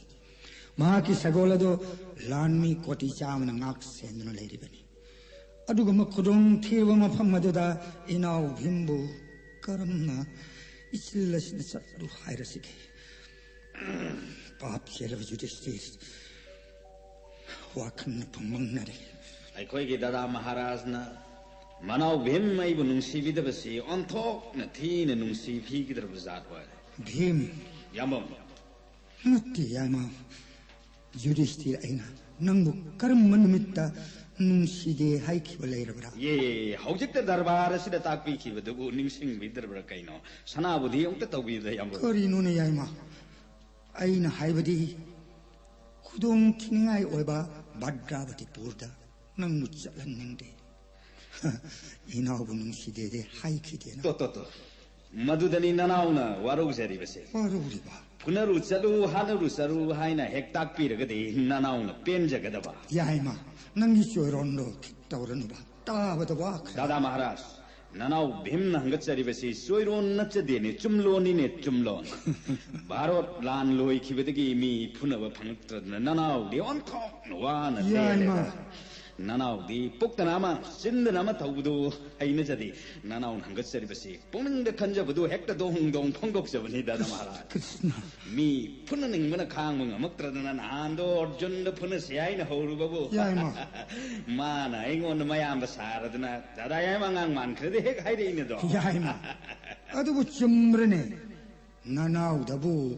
ꯃꯍꯥꯛꯀꯤ ꯁꯒꯣꯜ ꯑꯗꯣ ꯂꯥꯟꯃꯤ ꯀꯣꯇꯤ ꯆꯥꯝꯃꯅ ꯉꯥꯛ ꯁꯦꯟꯗꯨꯅ ꯂꯩꯔꯤꯕꯅꯤ꯫ ꯑꯗꯨꯒꯨꯝꯕ ꯈꯨꯗꯣꯡ ꯊꯤꯔꯕ ꯃꯐꯝ ꯑꯗꯨꯗ ꯏꯅꯥꯎ ꯚꯤꯝꯕꯨ ꯀꯔꯝꯅ ꯏꯆꯤꯜ ꯑꯁꯤꯅ ꯆꯠꯂꯨ ꯍꯥꯏꯔꯁꯤꯒꯦ? ꯄꯥꯞ ꯆꯦꯜꯂꯕ ꯌꯨꯙꯤꯁꯇꯤꯔ, ꯋꯥꯈꯜꯅ ꯄꯨꯝꯃꯪꯅꯔꯦ꯫ ꯑꯩꯈꯣꯏꯒꯤ ꯗꯥꯗꯥ ꯃꯍꯥꯔꯥꯖꯅ ꯃꯅꯥꯎ ꯚꯤꯝ ꯑꯩꯕꯨ ꯅꯨꯡꯁꯤꯕꯤꯗꯕꯁꯤ ꯑꯣꯟꯊꯣꯛꯅ ꯊꯤꯅ ꯅꯨꯡꯁꯤꯕꯤꯒꯗ꯭ꯔꯕ ꯖꯥꯠ ꯑꯣꯏꯔꯦ꯫ ꯚꯤꯝ? ꯌꯥꯝꯕꯝ꯫ ꯅꯠꯇꯦ, ꯌꯥꯏꯃ꯫ ꯌꯨꯙꯤꯁꯇꯤꯔ, ꯑꯩꯅ ꯅꯪꯕꯨ ꯀꯔꯝꯕ ꯅꯨꯃꯤꯠꯇ ꯅꯨꯡꯁꯤꯗꯦ ꯍꯥꯏꯈꯤꯕ ꯂꯩꯔꯕ꯭ꯔꯥ? ꯌꯦ, ꯍꯧꯖꯤꯛꯇ ꯗꯔꯕꯥꯔ ꯑꯁꯤꯗ ꯇꯥꯛꯄꯤꯈꯤꯕꯗꯨꯕꯨ ꯅꯤꯡꯁꯤꯡꯕꯤꯗ꯭ꯔꯕ꯭ꯔꯥ ꯀꯩꯅꯣ? ꯁꯅꯥꯕꯨꯗꯤ ꯑꯃꯨꯛꯇ ꯇꯧꯕꯤꯕꯗ ꯌꯥꯝꯕꯝ꯫ ꯀꯔꯤꯅꯣꯅꯦ, ꯌꯥꯏꯃ? ꯑꯩꯅ ꯍꯥꯏꯕꯗꯤ, ꯈꯨꯗꯣꯡ ꯊꯤꯅꯤꯡꯉꯥꯏ ꯑꯣꯏꯕ ꯚꯗ꯭ꯔꯥꯕꯇꯤꯄꯨꯔꯗ ꯅꯪꯕꯨ ꯆꯠꯍꯟꯅꯤꯡꯗꯦ꯫ ꯏꯅꯥꯎꯕꯨ ꯅꯨꯡꯁꯤꯗꯦꯗꯦ ꯍꯥꯏꯈꯤꯗꯦꯅ꯫ ꯇꯣ, ꯇꯣ, ꯇꯣ꯫ ꯃꯗꯨꯗꯅꯤ ꯅꯅꯥꯎꯅ ꯋꯥꯔꯧꯖꯔꯤꯕꯁꯦ꯫ ꯋꯥꯔꯧꯔꯤꯕ? ꯐꯨꯅꯔꯨ ꯆꯠꯂꯨ, ꯍꯥꯠꯅꯔꯨ ꯆꯠꯂꯨ ꯍꯥꯏꯅ ꯍꯦꯛ ꯇꯥꯛꯄꯤꯔꯒꯗꯤ ꯅꯅꯥꯎꯅ ꯄꯦꯟꯖꯒꯗꯕ꯫ ꯌꯥꯏꯃ, ꯅꯪꯒꯤ ꯆꯣꯏꯔꯣꯟꯗꯣ ꯈꯤꯠ ꯇꯧꯔꯅꯨꯕ꯫ ꯇꯥꯕꯗ ꯋꯥꯈ꯭ꯔꯦ꯫ ꯗꯥꯗꯥ ꯃꯍꯥꯔꯥꯖ, ꯅꯅꯥꯎ ꯚꯤꯝꯅ ꯍꯪꯒꯠꯆꯔꯤꯕꯁꯤ ꯆꯣꯏꯔꯣꯟ ꯅꯠꯆꯗꯦꯅꯦ, ꯆꯨꯝꯂꯣꯟꯅꯤꯅꯦ, ꯆꯨꯝꯂꯣꯟ꯫ ꯚꯥꯔꯣꯠ ꯂꯥꯟ ꯂꯣꯏꯈꯤꯕꯗꯒꯤ ꯃꯤ ꯐꯨꯅꯕ ꯐꯪꯂꯛꯇꯗꯅ ꯅꯅꯥꯎꯗꯤ ꯑꯣꯟꯊꯣꯛꯅ ꯋꯥꯅ ꯌꯥꯏꯃ꯫ ꯂꯦꯜꯂꯦꯗ꯫ ꯅꯅꯥꯎꯗꯤ ꯄꯨꯛꯇꯅ ꯑꯃ, ꯆꯤꯟꯗꯅ ꯑꯃ ꯇꯧꯕꯗꯨ ꯍꯩꯅꯖꯗꯦ꯫ ꯅꯅꯥꯎꯅ ꯍꯪꯒꯠꯆꯔꯤꯕꯁꯤ ꯄꯨꯛꯅꯤꯡꯗ ꯈꯟꯖꯕꯗꯨ ꯍꯦꯛꯇ ꯗꯣꯡ ꯗꯣꯡ ꯐꯣꯡꯗꯣꯛꯆꯕꯅꯤ, ꯗꯥꯗꯥ ꯃꯍꯥꯔꯥꯖ꯫ ꯀ꯭ꯔꯤꯁꯅ꯫ ꯃꯤ ꯐꯨꯅꯅꯤꯡꯕꯅ ꯈꯥꯡꯕ ꯉꯝꯃꯛꯇ꯭ꯔꯗꯅ ꯅꯍꯥꯟꯗꯣ ꯑꯔꯖꯨꯟꯗ ꯐꯨꯅꯁꯤ ꯍꯥꯏꯅ ꯍꯧꯔꯨꯕꯕꯨ ꯌꯥꯏꯃ꯫ ꯃꯥꯅ ꯑꯩꯉꯣꯟꯗ ꯃꯌꯥꯝꯕ ꯁꯥꯔꯗꯅ, "ꯗꯥꯗꯥ, ꯌꯥꯏꯃ ꯑꯉꯥꯡ ꯃꯥꯟꯈ꯭ꯔꯦꯗ" ꯍꯦꯛ ꯍꯥꯏꯔꯛꯏꯅꯦꯗꯣ꯫ ꯌꯥꯏꯃ꯫ ꯑꯗꯨꯕꯨ ꯆꯨꯝꯕ꯭ꯔꯅꯦ? ꯅꯅꯥꯎꯗꯕꯨ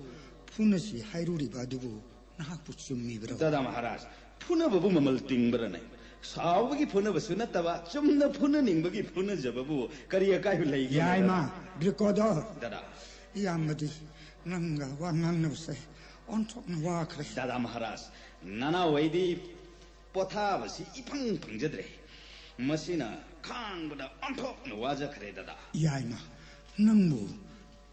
ꯐꯨꯅꯁꯤ ꯍꯥꯏꯔꯨꯔꯤꯕ ꯑꯗꯨꯕꯨ ꯅꯍꯥꯛꯄꯨ ꯆꯨꯝꯃꯤꯕ꯭ꯔꯣ? ꯗꯥꯗꯥ ꯃꯍꯥꯔꯥꯖ, ꯐꯨꯅꯕꯕꯨ ꯃꯃꯜ ꯇꯤꯡꯕ꯭ꯔꯅꯦ? ꯁꯥꯎꯕꯒꯤ ꯐꯨꯅꯕꯁꯨ ꯅꯠꯇꯕ, ꯆꯨꯝꯅ ꯐꯨꯅꯅꯤꯡꯕꯒꯤ ꯐꯨꯅꯖꯕꯕꯨ ꯀꯔꯤ ꯑꯀꯥꯏꯕ ꯂꯩꯒꯦ, ꯌꯥꯏꯃ, ꯗꯥꯗꯥ? ꯕ꯭ꯔꯤꯀꯣꯗꯣꯔ꯫ ꯗꯥꯗꯥ꯫ ꯏꯌꯥꯝꯕꯗꯤ ꯅꯪꯒ ꯋꯥ ꯉꯥꯡꯅꯕꯁꯦ ꯑꯣꯟꯊꯣꯛꯅ ꯋꯥꯈ꯭ꯔꯦ꯫ ꯗꯥꯗꯥ ꯃꯍꯥꯔꯥꯖ, ꯅꯅꯥꯎ ꯑꯩꯗꯤ ꯄꯣꯊꯥꯕꯁꯤ ꯏꯐꯪ ꯐꯪꯖꯗ꯭ꯔꯦ꯫ ꯃꯁꯤꯅ ꯈꯥꯡꯕꯗ ꯑꯣꯟꯊꯣꯛꯅ ꯋꯥꯖꯈ꯭ꯔꯦ, ꯗꯥꯗꯥ꯫ ꯌꯥꯏꯃ, ꯅꯪꯕꯨ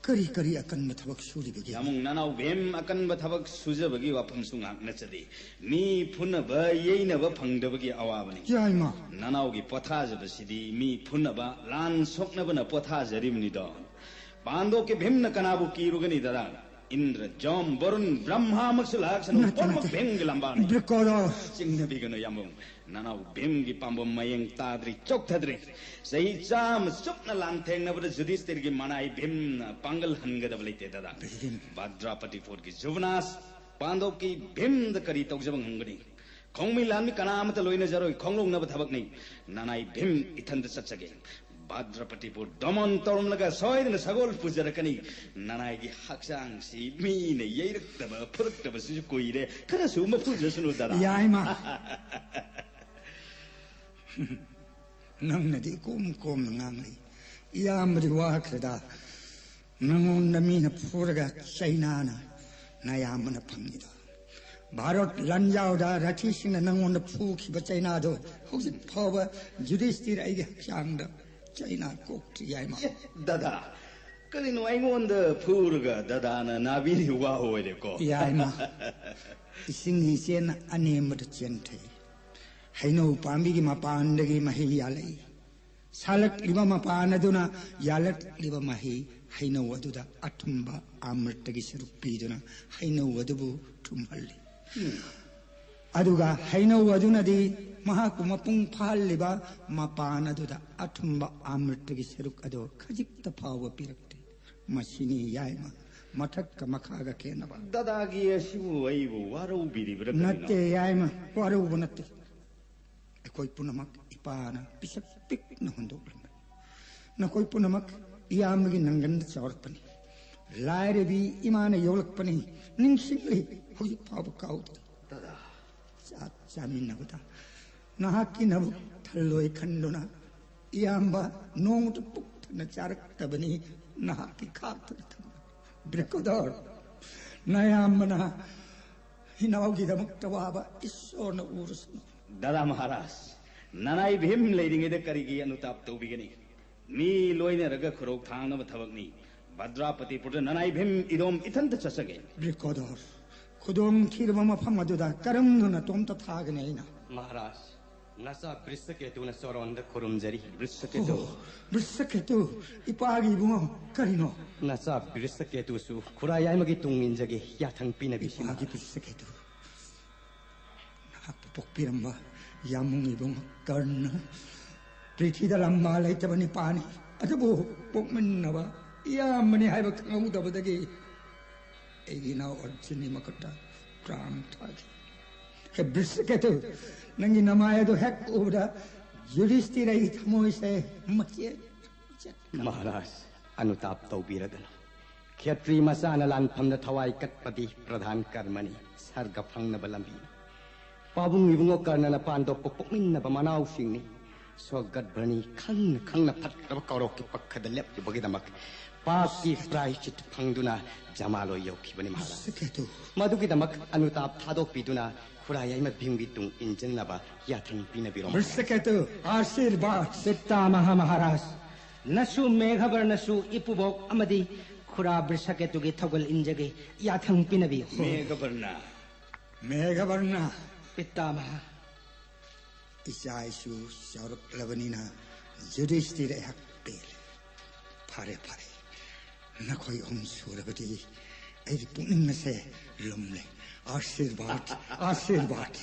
ꯀꯔꯤ ꯀꯔꯤ ꯑꯀꯟꯕ ꯊꯕꯛ ꯁꯨꯔꯤꯕꯒꯦ? ꯌꯥꯃꯨꯡ, ꯅꯅꯥꯎ ꯚꯤꯝ ꯑꯀꯟꯕ ꯊꯕꯛ ꯁꯨꯖꯕꯒꯤ ꯋꯥꯐꯝꯁꯨ ꯉꯥꯛ ꯅꯠꯆꯗꯦ꯫ ꯃꯤ ꯐꯨꯅꯕ ꯌꯩꯅꯕ ꯐꯪꯗꯕꯒꯤ ꯑꯋꯥꯕꯅꯤ꯫ ꯌꯥꯏꯃ꯫ ꯅꯅꯥꯎꯒꯤ ꯄꯣꯊꯥꯖꯕꯁꯤꯗꯤ ꯃꯤ ꯐꯨꯅꯕ, ꯂꯥꯟ ꯁꯣꯛꯅꯕꯅ ꯄꯣꯊꯥꯖꯔꯤꯕꯅꯤꯗꯣ꯫ ꯄꯥꯟꯗꯣꯞꯀꯤ ꯚꯤꯝꯅ ꯀꯅꯥꯕꯨ ꯀꯤꯔꯨꯒꯅꯤ, ꯗꯥꯗꯥ? ꯏꯟꯗ꯭ꯔ, ꯖꯣꯝ, ꯕꯔꯨꯟ, ꯕ꯭ꯔꯍ꯭ꯃꯥꯃꯛꯁꯨ ꯂꯥꯛꯁꯅꯨ, ꯅꯠꯇꯦ, ꯄꯨꯝꯅꯃꯛ ꯅꯠꯇꯦ꯫ ꯚꯤꯝꯒꯤ ꯂꯝꯕꯥꯅꯤ꯫ ꯕ꯭ꯔꯤꯀꯣꯗꯣꯔ꯫ ꯆꯤꯡꯅꯕꯤꯒꯅꯨ, ꯌꯥꯝꯕꯨꯡ꯫ ꯅꯅꯥꯎ ꯚꯤꯝꯒꯤ ꯄꯥꯝꯕꯣꯝ ꯃꯌꯦꯡ ꯇꯥꯗ꯭ꯔꯤ, ꯆꯣꯛꯊꯗ꯭ꯔꯤ꯫ ꯆꯍꯤ ꯆꯥꯝꯃ ꯆꯨꯞꯅ ꯂꯥꯟꯊꯦꯡꯅꯕꯗ ꯖꯨꯗꯤꯁꯇꯤꯔꯒꯤ ꯃꯅꯥꯏ ꯚꯤꯝꯅ ꯄꯥꯡꯒꯜ ꯍꯟꯒꯗꯕ ꯂꯩꯇꯦ, ꯗꯥꯗꯥ꯫ ꯚꯤꯝ꯫ ꯚꯗ꯭ꯔꯥꯄꯇꯤꯄꯨꯔꯒꯤ ꯖꯨꯕꯅꯥꯁ ꯄꯥꯟꯗꯣꯞꯀꯤ ꯚꯤꯝꯗ ꯀꯔꯤ ꯇꯧꯖꯕ ꯉꯝꯒꯅꯤ? ꯈꯣꯡꯃꯤ ꯂꯥꯟꯃꯤ ꯀꯅꯥ ꯑꯃꯠꯇ ꯂꯣꯏꯅꯖꯔꯣꯏ, ꯈꯣꯡꯂꯣꯡꯅꯕ ꯊꯕꯛꯅꯤ꯫ ꯅꯅꯥꯏ ꯚꯤꯝ ꯏꯊꯟꯗ ꯆꯠꯆꯒꯦ꯫ ꯚꯗ꯭ꯔꯄꯇꯤꯄꯨꯔ ꯗꯃꯟ ꯇꯧꯔꯝꯂꯒ ꯁꯣꯏꯗꯅ ꯁꯒꯣꯜ ꯄꯨꯖꯔꯛꯀꯅꯤ꯫ ꯅꯅꯥꯏꯒꯤ ꯍꯛꯆꯥꯡꯁꯤ ꯃꯤꯅ ꯌꯩꯔꯛꯇꯕ, ꯐꯨꯔꯛꯇꯕꯁꯤꯁꯨ ꯀꯨꯏꯔꯦ꯫ ꯈꯔꯁꯨ ꯃꯐꯨꯖꯁꯅꯨ, ꯗꯥꯗꯥ꯫ ꯌꯥꯏꯃ꯫ ꯅꯪꯅꯗꯤ ꯏꯀꯣꯝ ꯀꯣꯝꯅ ꯉꯥꯡꯂꯤ꯫ ꯏꯌꯥꯝꯕꯗꯤ ꯋꯥꯈ꯭ꯔꯦꯗ꯫ ꯅꯉꯣꯟꯗ ꯃꯤꯅ ꯐꯨꯔꯒ ꯆꯩꯅꯥꯅ ꯅꯌꯥꯝꯕꯅ ꯐꯪꯉꯤꯗꯣ꯫ ꯚꯥꯔꯠ ꯂꯥꯟꯖꯥꯎꯗ ꯔꯊꯤꯁꯤꯡꯅ ꯅꯉꯣꯟꯗ ꯐꯨꯈꯤꯕ ꯆꯩꯅꯥꯗꯣ ꯍꯧꯖꯤꯛ ꯐꯥꯎꯕ ꯖꯨꯗꯤꯁꯇꯤꯔ ꯑꯩꯒꯤ ꯍꯛꯆꯥꯡꯗ ꯆꯩꯅꯥ ꯀꯣꯛꯇ꯭ꯔꯤ, ꯌꯥꯏꯃ꯫ ꯑꯦ, ꯗꯥꯗꯥ, ꯀꯔꯤꯅꯣ ꯑꯩꯉꯣꯟꯗ ꯐꯨꯔꯒ ꯗꯥꯗꯥꯅ ꯅꯥꯕꯤꯔꯤ ꯋꯥ ꯑꯣꯏꯔꯦꯀꯣ? ꯌꯥꯏꯃ꯫ ꯏꯁꯤꯡ ꯏꯆꯦꯜ ꯑꯅꯦꯝꯕꯗ ꯆꯦꯟꯊꯩ꯫ ꯍꯩꯅꯧ ꯄꯥꯝꯕꯤꯒꯤ ꯃꯄꯥꯟꯗꯒꯤ ꯃꯍꯩ ꯌꯥꯜꯂꯛꯏ꯫ ꯁꯥꯠꯂꯛꯂꯤꯕ ꯃꯄꯥꯟ ꯑꯗꯨꯅ ꯌꯥꯜꯂꯛꯂꯤꯕ ꯃꯍꯩ ꯍꯩꯅꯧ ꯑꯗꯨꯗ ꯑꯊꯨꯝꯕ ꯑꯃ꯭ꯔꯇꯒꯤ ꯁꯔꯨꯛ ꯄꯤꯗꯨꯅ ꯍꯩꯅꯧ ꯑꯗꯨꯕꯨ ꯊꯨꯝꯍꯜꯂꯤ꯫ ꯑꯗꯨꯒ ꯍꯩꯅꯧ ꯑꯗꯨꯅꯗꯤ ꯃꯍꯥꯛꯄꯨ ꯃꯄꯨꯡ ꯐꯥꯍꯜꯂꯤꯕ ꯃꯄꯥꯟ ꯑꯗꯨꯗ ꯑꯊꯨꯝꯕ ꯑꯃ꯭ꯔꯤꯇꯒꯤ ꯁꯔꯨꯛ ꯑꯗꯨ ꯈꯖꯤꯛꯇ ꯐꯥꯎꯕ ꯄꯤꯔꯛꯇꯦ꯫ ꯃꯁꯤꯅꯤ ꯌꯥꯏꯃ, ꯃꯊꯛꯀ ꯃꯈꯥꯒ ꯈꯦꯠꯅꯕ꯫ ꯗꯗꯥꯒꯤ ꯑꯁꯤꯕꯨ ꯑꯩꯕꯨ ꯋꯥꯔꯧꯕꯤꯔꯤꯕ꯭ꯔꯥ ꯀꯔꯤꯅꯣ? ꯅꯠꯇꯦ ꯌꯥꯏꯃ, ꯋꯥꯔꯧꯕ ꯅꯠꯇꯦ꯫ ꯑꯩꯈꯣꯏ ꯄꯨꯝꯅꯃꯛ ꯏꯄꯥꯅ ꯄꯤꯁꯛ ꯄꯤꯛꯅ ꯍꯨꯟꯗꯣꯛꯂꯝꯕꯅꯤ꯫ ꯅꯈꯣꯏ ꯄꯨꯝꯅꯃꯛ ꯏꯌꯥꯝꯕꯒꯤ ꯅꯪꯒꯟꯗ ꯆꯥꯎꯔꯛꯄꯅꯤ꯫ ꯂꯥꯏꯔꯕꯤ ꯏꯃꯥꯅ ꯌꯣꯛꯂꯛꯄꯅꯤ꯫ ꯅꯤꯡꯁꯤꯡꯂꯤ, ꯍꯧꯖꯤꯛ ꯐꯥꯎꯕ ꯀꯥꯎꯗꯦ꯫ ꯗꯗꯥ꯫ ꯆꯥꯛ ꯆꯥꯃꯤꯟꯅꯕꯗ ꯅꯍꯥꯛꯀꯤ ꯅꯕꯨꯛ ꯊꯜꯂꯣꯏ ꯈꯟꯗꯨꯅ ꯏꯌꯥꯝꯕ ꯅꯣꯡꯃꯇ ꯄꯨꯛ ꯊꯟꯅ ꯆꯥꯔꯛꯇꯕꯅꯤ꯫ ꯅꯍꯥꯛꯀꯤ ꯈꯥꯛꯇꯅ ꯊꯝꯕ ꯕ꯭ꯔꯤꯀꯣꯗꯣꯔ, ꯅꯌꯥꯝꯕꯅ ꯏꯅꯥꯎꯒꯤꯗꯃꯛꯇ ꯋꯥꯕ ꯏꯁꯣꯔꯅ ꯎꯔꯁꯅꯨ꯫ ꯗꯗꯥ ꯃꯍꯥꯔꯥꯖ, ꯅꯅꯥꯏ ꯚꯤꯝ ꯂꯩꯔꯤꯉꯩꯗ ꯀꯔꯤꯒꯤ ꯑꯅꯨꯇꯥꯞ ꯇꯧꯕꯤꯒꯅꯤ? ꯃꯤ ꯂꯣꯏꯅꯔꯒ ꯈꯨꯔꯧ ꯊꯥꯡꯅꯕ ꯊꯕꯛꯅꯤ꯫ ꯚꯗ꯭ꯔꯥꯄꯇꯤꯄꯨꯔꯗ ꯅꯅꯥꯏ ꯚꯤꯝ ꯏꯗꯣꯝ ꯏꯊꯟꯇ ꯆꯠꯆꯒꯦ꯫ ꯕ꯭ꯔꯤꯀꯣꯗꯣꯔ, ꯈꯨꯗꯣꯡ ꯊꯤꯔꯕ ꯃꯐꯝ ꯑꯗꯨꯗ ꯀꯔꯝꯅ ꯅꯇꯣꯝꯇ ꯊꯥꯒꯅꯤ ꯑꯩꯅ? ꯃꯍꯥꯔꯥꯖ, ꯅꯆꯥ ꯕ꯭ꯔꯤꯁꯀꯦꯇꯨꯅ ꯆꯣꯔꯣꯟꯗ ꯈꯨꯔꯨꯝꯖꯔꯤ꯫ ꯕ꯭ꯔꯤꯁꯀꯦꯇꯨ꯫ ꯑꯣ, ꯕ꯭ꯔꯤꯁꯀꯦꯇꯨ, ꯏꯄꯥꯒꯤ ꯏꯕꯨꯡꯉꯣ, ꯀꯔꯤꯅꯣ? ꯅꯆꯥ ꯕ꯭ꯔꯤꯁꯀꯦꯇꯨꯁꯨ ꯈꯨꯔꯥ ꯌꯥꯏꯃꯒꯤ ꯇꯨꯡ ꯏꯟꯖꯒꯦ, ꯌꯥꯊꯪ ꯄꯤꯅꯕꯤꯁꯤ꯫ ꯏꯄꯥꯒꯤ ꯕ꯭ꯔꯤꯁꯀꯦꯇꯨ, ꯅꯍꯥꯛꯄꯨ ꯄꯣꯛꯄꯤꯔꯝꯕ ꯌꯥꯝꯕꯨꯡ ꯏꯕꯨꯡꯉꯣ ꯀꯔꯅ ꯄ꯭ꯔꯤꯊꯤꯗ ꯂꯝꯕꯥ ꯂꯩꯇꯕ ꯅꯤꯄꯥꯅꯤ, ꯑꯗꯨꯕꯨ ꯄꯣꯛꯃꯤꯟꯅꯕ ꯏꯌꯥꯝꯕꯅꯤ ꯍꯥꯏꯕ ꯈꯪꯍꯧꯗꯕꯗꯒꯤ ꯑꯩꯒꯤ ꯏꯅꯥꯎ ꯑꯔꯖꯨꯟꯒꯤ ꯃꯈꯨꯠꯇ ꯄ꯭ꯔꯥꯟ ꯊꯥꯈꯤ꯫ ꯍꯦ ꯕ꯭ꯔꯤꯁꯀꯦꯇꯨ, ꯅꯪꯒꯤ ꯅꯃꯥꯏ ꯑꯗꯨ ꯍꯦꯛ ꯎꯕꯗ ꯌꯨꯙꯤꯁꯇꯤꯔꯒꯤ ꯊꯃꯣꯏꯁꯦ ꯃꯆꯦꯠ ꯃꯆꯦꯠ ꯀꯥꯏ꯫ ꯃꯍꯥꯔꯥꯖ, ꯑꯅꯨꯇꯥꯞ ꯇꯧꯕꯤꯔꯒꯅꯨ꯫ ꯈꯦꯇ꯭ꯔꯤ ꯃꯆꯥꯅ ꯂꯥꯟꯐꯝꯗ ꯊꯋꯥꯏ ꯀꯠꯄꯗꯤ ꯄ꯭ꯔꯙꯥꯟ ꯀꯔꯃꯅꯤ, ꯁꯔꯒ ꯐꯪꯅꯕ ꯂꯝꯕꯤꯅꯤ꯫ ꯄꯥꯕꯨꯡ ꯏꯕꯨꯡꯉꯣ ꯀꯔꯅꯅ ꯄꯥꯟꯗꯣꯛꯄ ꯄꯣꯛꯃꯤꯟꯅꯕ ꯃꯅꯥꯎꯁꯤꯡꯅꯤ꯫ ꯁꯣꯒꯠꯚ꯭ꯔꯅꯤ ꯈꯪꯅ ꯈꯪꯅ ꯐꯠꯇ꯭ꯔꯕ ꯀꯧꯔꯣꯛꯀꯤ ꯄꯈꯗ ꯂꯦꯞꯂꯨꯕꯒꯤꯗꯃꯛ ꯄꯥꯞꯀꯤ ꯄ꯭ꯔꯥꯏꯆꯤꯠ ꯐꯪꯗꯨꯅ ꯖꯃꯥꯂꯣꯏ ꯌꯧꯈꯤꯕꯅꯤ ꯃꯍꯥꯔꯥꯖ꯫ ꯕ꯭ꯔꯤꯁꯀꯦꯇꯨ꯫ ꯃꯗꯨꯒꯤꯗꯃꯛ ꯑꯅꯨꯇꯥꯞ ꯊꯥꯗꯣꯛꯄꯤꯗꯨꯅ ꯈꯨꯔꯥ ꯌꯥꯏꯃ ꯚꯤꯝꯒꯤ ꯇꯨꯡ ꯏꯟꯖꯟꯅꯕ ꯌꯥꯊꯪ ꯄꯤꯅꯕꯤꯔꯣ ꯃꯍꯥꯔꯥꯖ꯫ ꯕ꯭ꯔꯤꯁꯀꯦꯇꯨ, ꯑꯥꯁꯤꯔꯕꯥꯗ꯫ ꯄꯤꯇꯥꯃꯍ ꯃꯍꯥꯔꯥꯖ, ꯅꯁꯨ ꯃꯦꯘꯕꯔꯅꯁꯨ ꯏꯄꯨꯕꯣꯛ ꯑꯃꯗꯤ ꯈꯨꯔꯥ ꯕ꯭ꯔꯤꯁꯀꯦꯇꯨꯒꯤ ꯊꯧꯒꯜ ꯏꯟꯖꯒꯦ, ꯌꯥꯊꯪ ꯄꯤꯅꯕꯤꯌꯨ꯫ ꯃꯦꯘꯕꯔꯅ꯫ ꯃꯦꯘꯕꯔꯅ꯫ ꯄꯤꯇꯥꯃꯍ꯫ ꯏꯆꯥ ꯏꯁꯨ ꯆꯥꯎꯔꯛꯂꯕꯅꯤꯅ ꯌꯨꯙꯤꯁꯇꯤꯔ ꯑꯩꯍꯥꯛ ꯄꯦꯜꯂꯦ꯫ ꯐꯔꯦ, ꯐꯔꯦ꯫ ꯅꯈꯣꯏ ꯑꯍꯨꯝ ꯁꯨꯔꯕꯗꯤ ꯑꯩꯒꯤ ꯄꯨꯛꯅꯤꯡ ꯑꯁꯦ ꯂꯨꯝꯂꯦ꯫ ꯑꯥꯁꯤꯔꯕꯥꯗ, ꯑꯥꯁꯤꯔꯕꯥꯗ꯫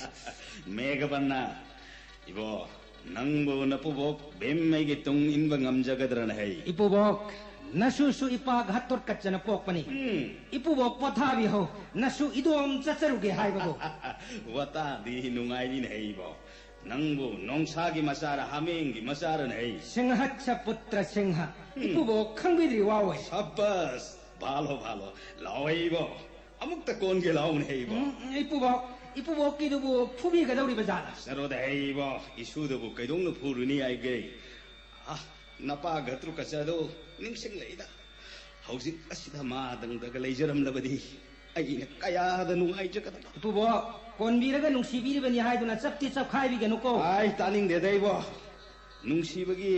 ꯃꯦꯘꯕꯟꯅ, ꯏꯕꯣ, ꯅꯪꯕꯨ ꯅꯄꯨꯕꯣꯛ ꯚꯤꯝ ꯑꯩꯒꯤ ꯇꯨꯡ ꯏꯟꯕ ꯉꯝꯖꯒꯗ꯭ꯔꯅ ꯍꯩ꯫ ꯏꯄꯨꯕꯣꯛ, ꯅꯁꯨꯁꯨ ꯏꯄꯥ ꯘꯥꯇꯣꯠꯀꯆꯅ ꯄꯣꯛꯄꯅꯤ꯫ ꯏꯄꯨꯕꯣꯛ ꯄꯣꯊꯥꯕꯤꯍꯧ, ꯅꯁꯨ ꯏꯗꯣꯝ ꯆꯠꯆꯔꯨꯒꯦ ꯍꯥꯏꯕꯕꯨ꯫ ꯋꯥꯇꯥꯗꯤ ꯅꯨꯡꯉꯥꯏꯔꯤꯅꯦ ꯍꯩ ꯏꯕꯣ꯫ ꯅꯪꯕꯨ ꯅꯣꯡꯁꯥꯒꯤ ꯃꯆꯥꯔ ꯍꯥꯃꯦꯡꯒꯤ ꯃꯆꯥꯔꯅ ꯍꯩ꯫ ꯁꯤꯡꯍꯠꯁ ꯄꯨꯇ꯭ꯔ ꯁꯤꯡꯍ, ꯏꯄꯨꯕꯣꯛ ꯈꯪꯕꯤꯗ꯭ꯔꯤ ꯋꯥꯑꯣꯏ꯫ ꯁꯕꯁ! ꯚꯥꯂꯣ, ꯚꯥꯂꯣ꯫ ꯂꯥꯎ ꯍꯩ ꯏꯕꯣ꯫ ꯑꯃꯨꯛꯇ ꯀꯣꯟꯒꯦ ꯂꯥꯎꯅꯦ ꯍꯩ ꯏꯕꯣ꯫ ꯎꯝ, ꯏꯄꯨꯕꯣꯛ, ꯏꯄꯨꯕꯣꯛꯀꯤꯗꯨꯕꯨ ꯐꯨꯕꯤꯒꯗꯧꯔꯤꯕ ꯖꯥꯠꯂ? ꯆꯠꯔꯣꯗ ꯍꯩ ꯏꯕꯣ꯫ ꯏꯁꯨꯗꯕꯨ ꯀꯩꯗꯧꯅ ꯐꯨꯔꯨꯅꯤ ꯍꯥꯏꯒꯦ? ꯑ, ꯅꯄꯥ ꯘꯥꯇꯣꯠꯀꯆꯗꯣ ꯅꯤꯡꯁꯤꯡꯂꯛꯏꯗ꯫ ꯍꯧꯖꯤꯛ ꯑꯁꯤꯗ ꯃꯥꯗꯪꯗꯒ ꯂꯩꯖꯔꯝꯂꯕꯗꯤ ꯑꯩꯅ ꯀꯌꯥꯗ ꯅꯨꯡꯉꯥꯏꯖꯒꯗꯕ꯫ ꯏꯄꯨꯕꯣꯛ, ꯀꯣꯟꯕꯤꯔꯒ ꯅꯨꯡꯁꯤꯕꯤꯔꯤꯕꯅꯤ ꯍꯥꯏꯗꯨꯅ ꯆꯞꯇꯤ ꯆꯞꯈꯥꯏꯕꯤꯒꯅꯨꯀꯣ꯫ ꯑꯥꯏ, ꯇꯥꯅꯤꯡꯗꯦꯗ ꯏꯕꯣ꯫ ꯅꯨꯡꯁꯤꯕꯒꯤ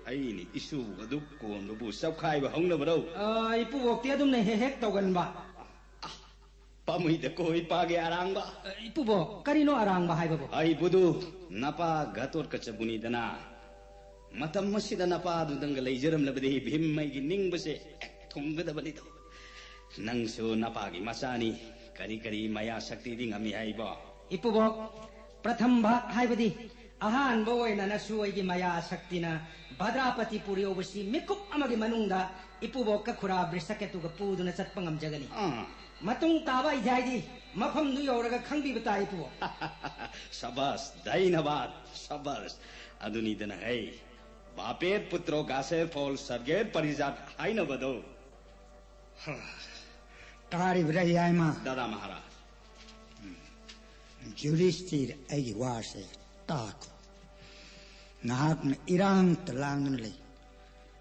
ꯑꯩꯅ ꯏꯁꯨ ꯑꯗꯨ ꯀꯣꯟꯕꯕꯨ ꯆꯞꯈꯥꯏꯕ ꯍꯧꯅꯕ꯭ꯔꯣ? ꯑ, ꯏꯄꯨꯕꯣꯛꯇꯤ ꯑꯗꯨꯝꯅ ꯍꯦꯛ ꯍꯦꯛ ꯇꯧꯒꯟꯕ꯫ ꯄꯥꯝꯃꯨꯏꯗꯀꯣ ꯏꯄꯥꯒꯤ ꯑꯔꯥꯡꯕ꯫ ꯑ, ꯏꯄꯨꯕꯣꯛ, ꯀꯔꯤꯅꯣ ꯑꯔꯥꯡꯕ ꯍꯥꯏꯕꯕꯨ? ꯑꯩꯕꯨꯗꯨ ꯅꯄꯥ ꯘꯥꯇꯣꯠꯀꯆꯕꯨꯅꯤꯗꯅ꯫ ꯃꯇꯝ ꯑꯁꯤꯗ ꯅꯄꯥꯗꯨꯗꯪꯒ ꯂꯩꯖꯔꯝꯂꯕꯗꯤ ꯚꯤꯝ ꯑꯩꯒꯤ ꯅꯤꯡꯕꯁꯦ ꯍꯦꯛ ꯊꯨꯡꯒꯗꯕꯅꯤꯗꯣ꯫ ꯅꯪꯁꯨ ꯅꯄꯥꯒꯤ ꯃꯆꯥꯅꯤ꯫ ꯀꯔꯤ ꯀꯔꯤ ꯃꯌꯥ ꯁꯛꯇꯤꯗꯤ ꯉꯝꯃꯤ ꯍꯥꯏꯕꯣ? ꯏꯄꯨꯕꯣꯛ, ꯄ꯭ꯔꯊꯝ ꯚꯥꯒ ꯍꯥꯏꯕꯗꯤ ꯑꯍꯥꯟꯕ ꯑꯣꯏꯅ ꯅꯁꯨ ꯑꯩꯒꯤ ꯃꯌꯥ ꯁꯛꯇꯤꯅ ꯚꯗ꯭ꯔꯥꯄꯇꯤꯄꯨꯔ ꯌꯧꯕꯁꯤ ꯃꯤꯀꯨꯞ ꯑꯃꯒꯤ ꯃꯅꯨꯡꯗ ꯏꯄꯨꯕꯣꯛꯀ ꯈꯨꯔꯥ ꯕ꯭ꯔꯤꯁꯀꯦꯇꯨꯒ ꯄꯨꯗꯨꯅ ꯆꯠꯄ ꯉꯝꯖꯒꯅꯤ꯫ ꯑꯥ꯫ ꯃꯇꯨꯡ ꯇꯥꯕ ꯑꯩꯗꯤ ꯍꯥꯏꯗꯤ ꯃꯐꯝꯗꯨ ꯌꯧꯔꯒ ꯈꯪꯕꯤꯕ ꯇꯥꯏ, ꯏꯄꯨꯕꯣꯛ꯫ ꯁꯕꯥꯁ, ꯙꯩꯅꯕꯥꯗ, ꯁꯕꯥꯁ꯫ ꯑꯗꯨꯅꯤꯗꯅ ꯍꯩ, ꯕꯥꯄꯦꯠ ꯄꯨꯇ꯭ꯔꯣ ꯒꯥꯁꯦꯔ ꯐꯣꯜ ꯁꯔꯒꯦꯔ ꯄꯔꯤꯖꯥꯠ ꯍꯥꯏꯅꯕꯗꯣ꯫ ꯇꯥꯔꯤꯕ꯭ꯔꯥ ꯌꯥꯏꯃ? ꯗꯥꯗꯥ ꯃꯍꯥꯔꯥꯖ꯫ ꯖꯨꯔꯤꯁꯇꯤꯔ, ꯑꯩꯒꯤ ꯋꯥꯁꯦ ꯇꯥꯈꯣ꯫ ꯅꯍꯥꯛꯅ ꯏꯔꯥꯡꯇ ꯂꯥꯡꯗꯨꯅ ꯂꯩ꯫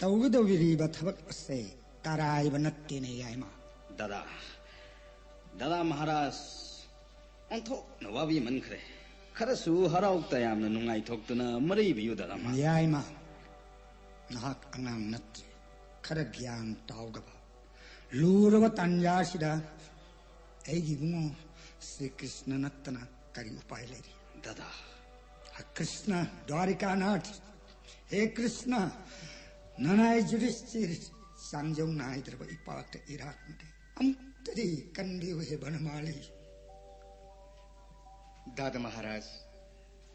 ꯇꯧꯒꯗꯧꯔꯤꯕ ꯊꯕꯛ ꯑꯁꯦ ꯇꯔꯥꯏꯕ ꯅꯠꯇꯦꯅꯦ ꯌꯥꯏꯃ꯫ ꯗꯥꯗꯥ, ꯗꯥꯗꯥ ꯃꯍꯥꯔꯥꯖ, ꯑꯣꯟꯊꯣꯛꯅ ꯋꯥꯕꯤꯃꯟꯈ꯭ꯔꯦ꯫ ꯈꯔꯁꯨ ꯍꯔꯥꯎ ꯇꯌꯥꯝꯅ ꯅꯨꯡꯉꯥꯏꯊꯣꯛꯇꯨꯅ ꯃꯔꯩꯕꯤꯌꯨ ꯗꯥꯗꯥ ꯃꯍꯥꯔꯥꯖ꯫ ꯌꯥꯏꯃ, ꯅꯍꯥꯛ ꯑꯉꯥꯡ ꯅꯠꯇ꯭ꯔꯦ꯫ ꯈꯔ ꯒ꯭ꯌꯥꯟ ꯇꯥꯎꯗꯕ ꯂꯨꯔꯕ ꯇꯥꯟꯖꯥꯁꯤꯗ ꯑꯩꯒꯤ ꯏꯕꯨꯡꯉꯣ ꯁ꯭ꯔꯤ ꯀ꯭ꯔꯤꯁꯅ ꯅꯠꯇꯅ ꯀꯔꯤ ꯎꯄꯥꯏ ꯂꯩꯔꯤ? ꯗꯥꯗꯥ꯫ ꯍ ꯀ꯭ꯔꯤꯁꯅ, ꯗ꯭ꯋꯥꯔꯤꯀꯥꯅꯥꯊ, ꯍꯦ ꯀ꯭ꯔꯤꯁꯅ, ꯅꯅꯥꯏ ꯖꯨꯔꯤꯁꯇꯤꯔ, ꯆꯥꯡꯖꯧ ꯅꯥꯏꯗ꯭ꯔꯕ ꯏꯄꯥꯛꯇ ꯏꯔꯥꯛꯅꯔꯦ꯫ ꯑꯃꯨꯛꯇ ꯀꯔꯤ ꯀꯟꯕꯤꯌꯨ ꯍꯦ ꯕꯅꯃꯥꯂꯤ꯫ ꯗꯥꯗꯥ ꯃꯍꯥꯔꯥꯖ,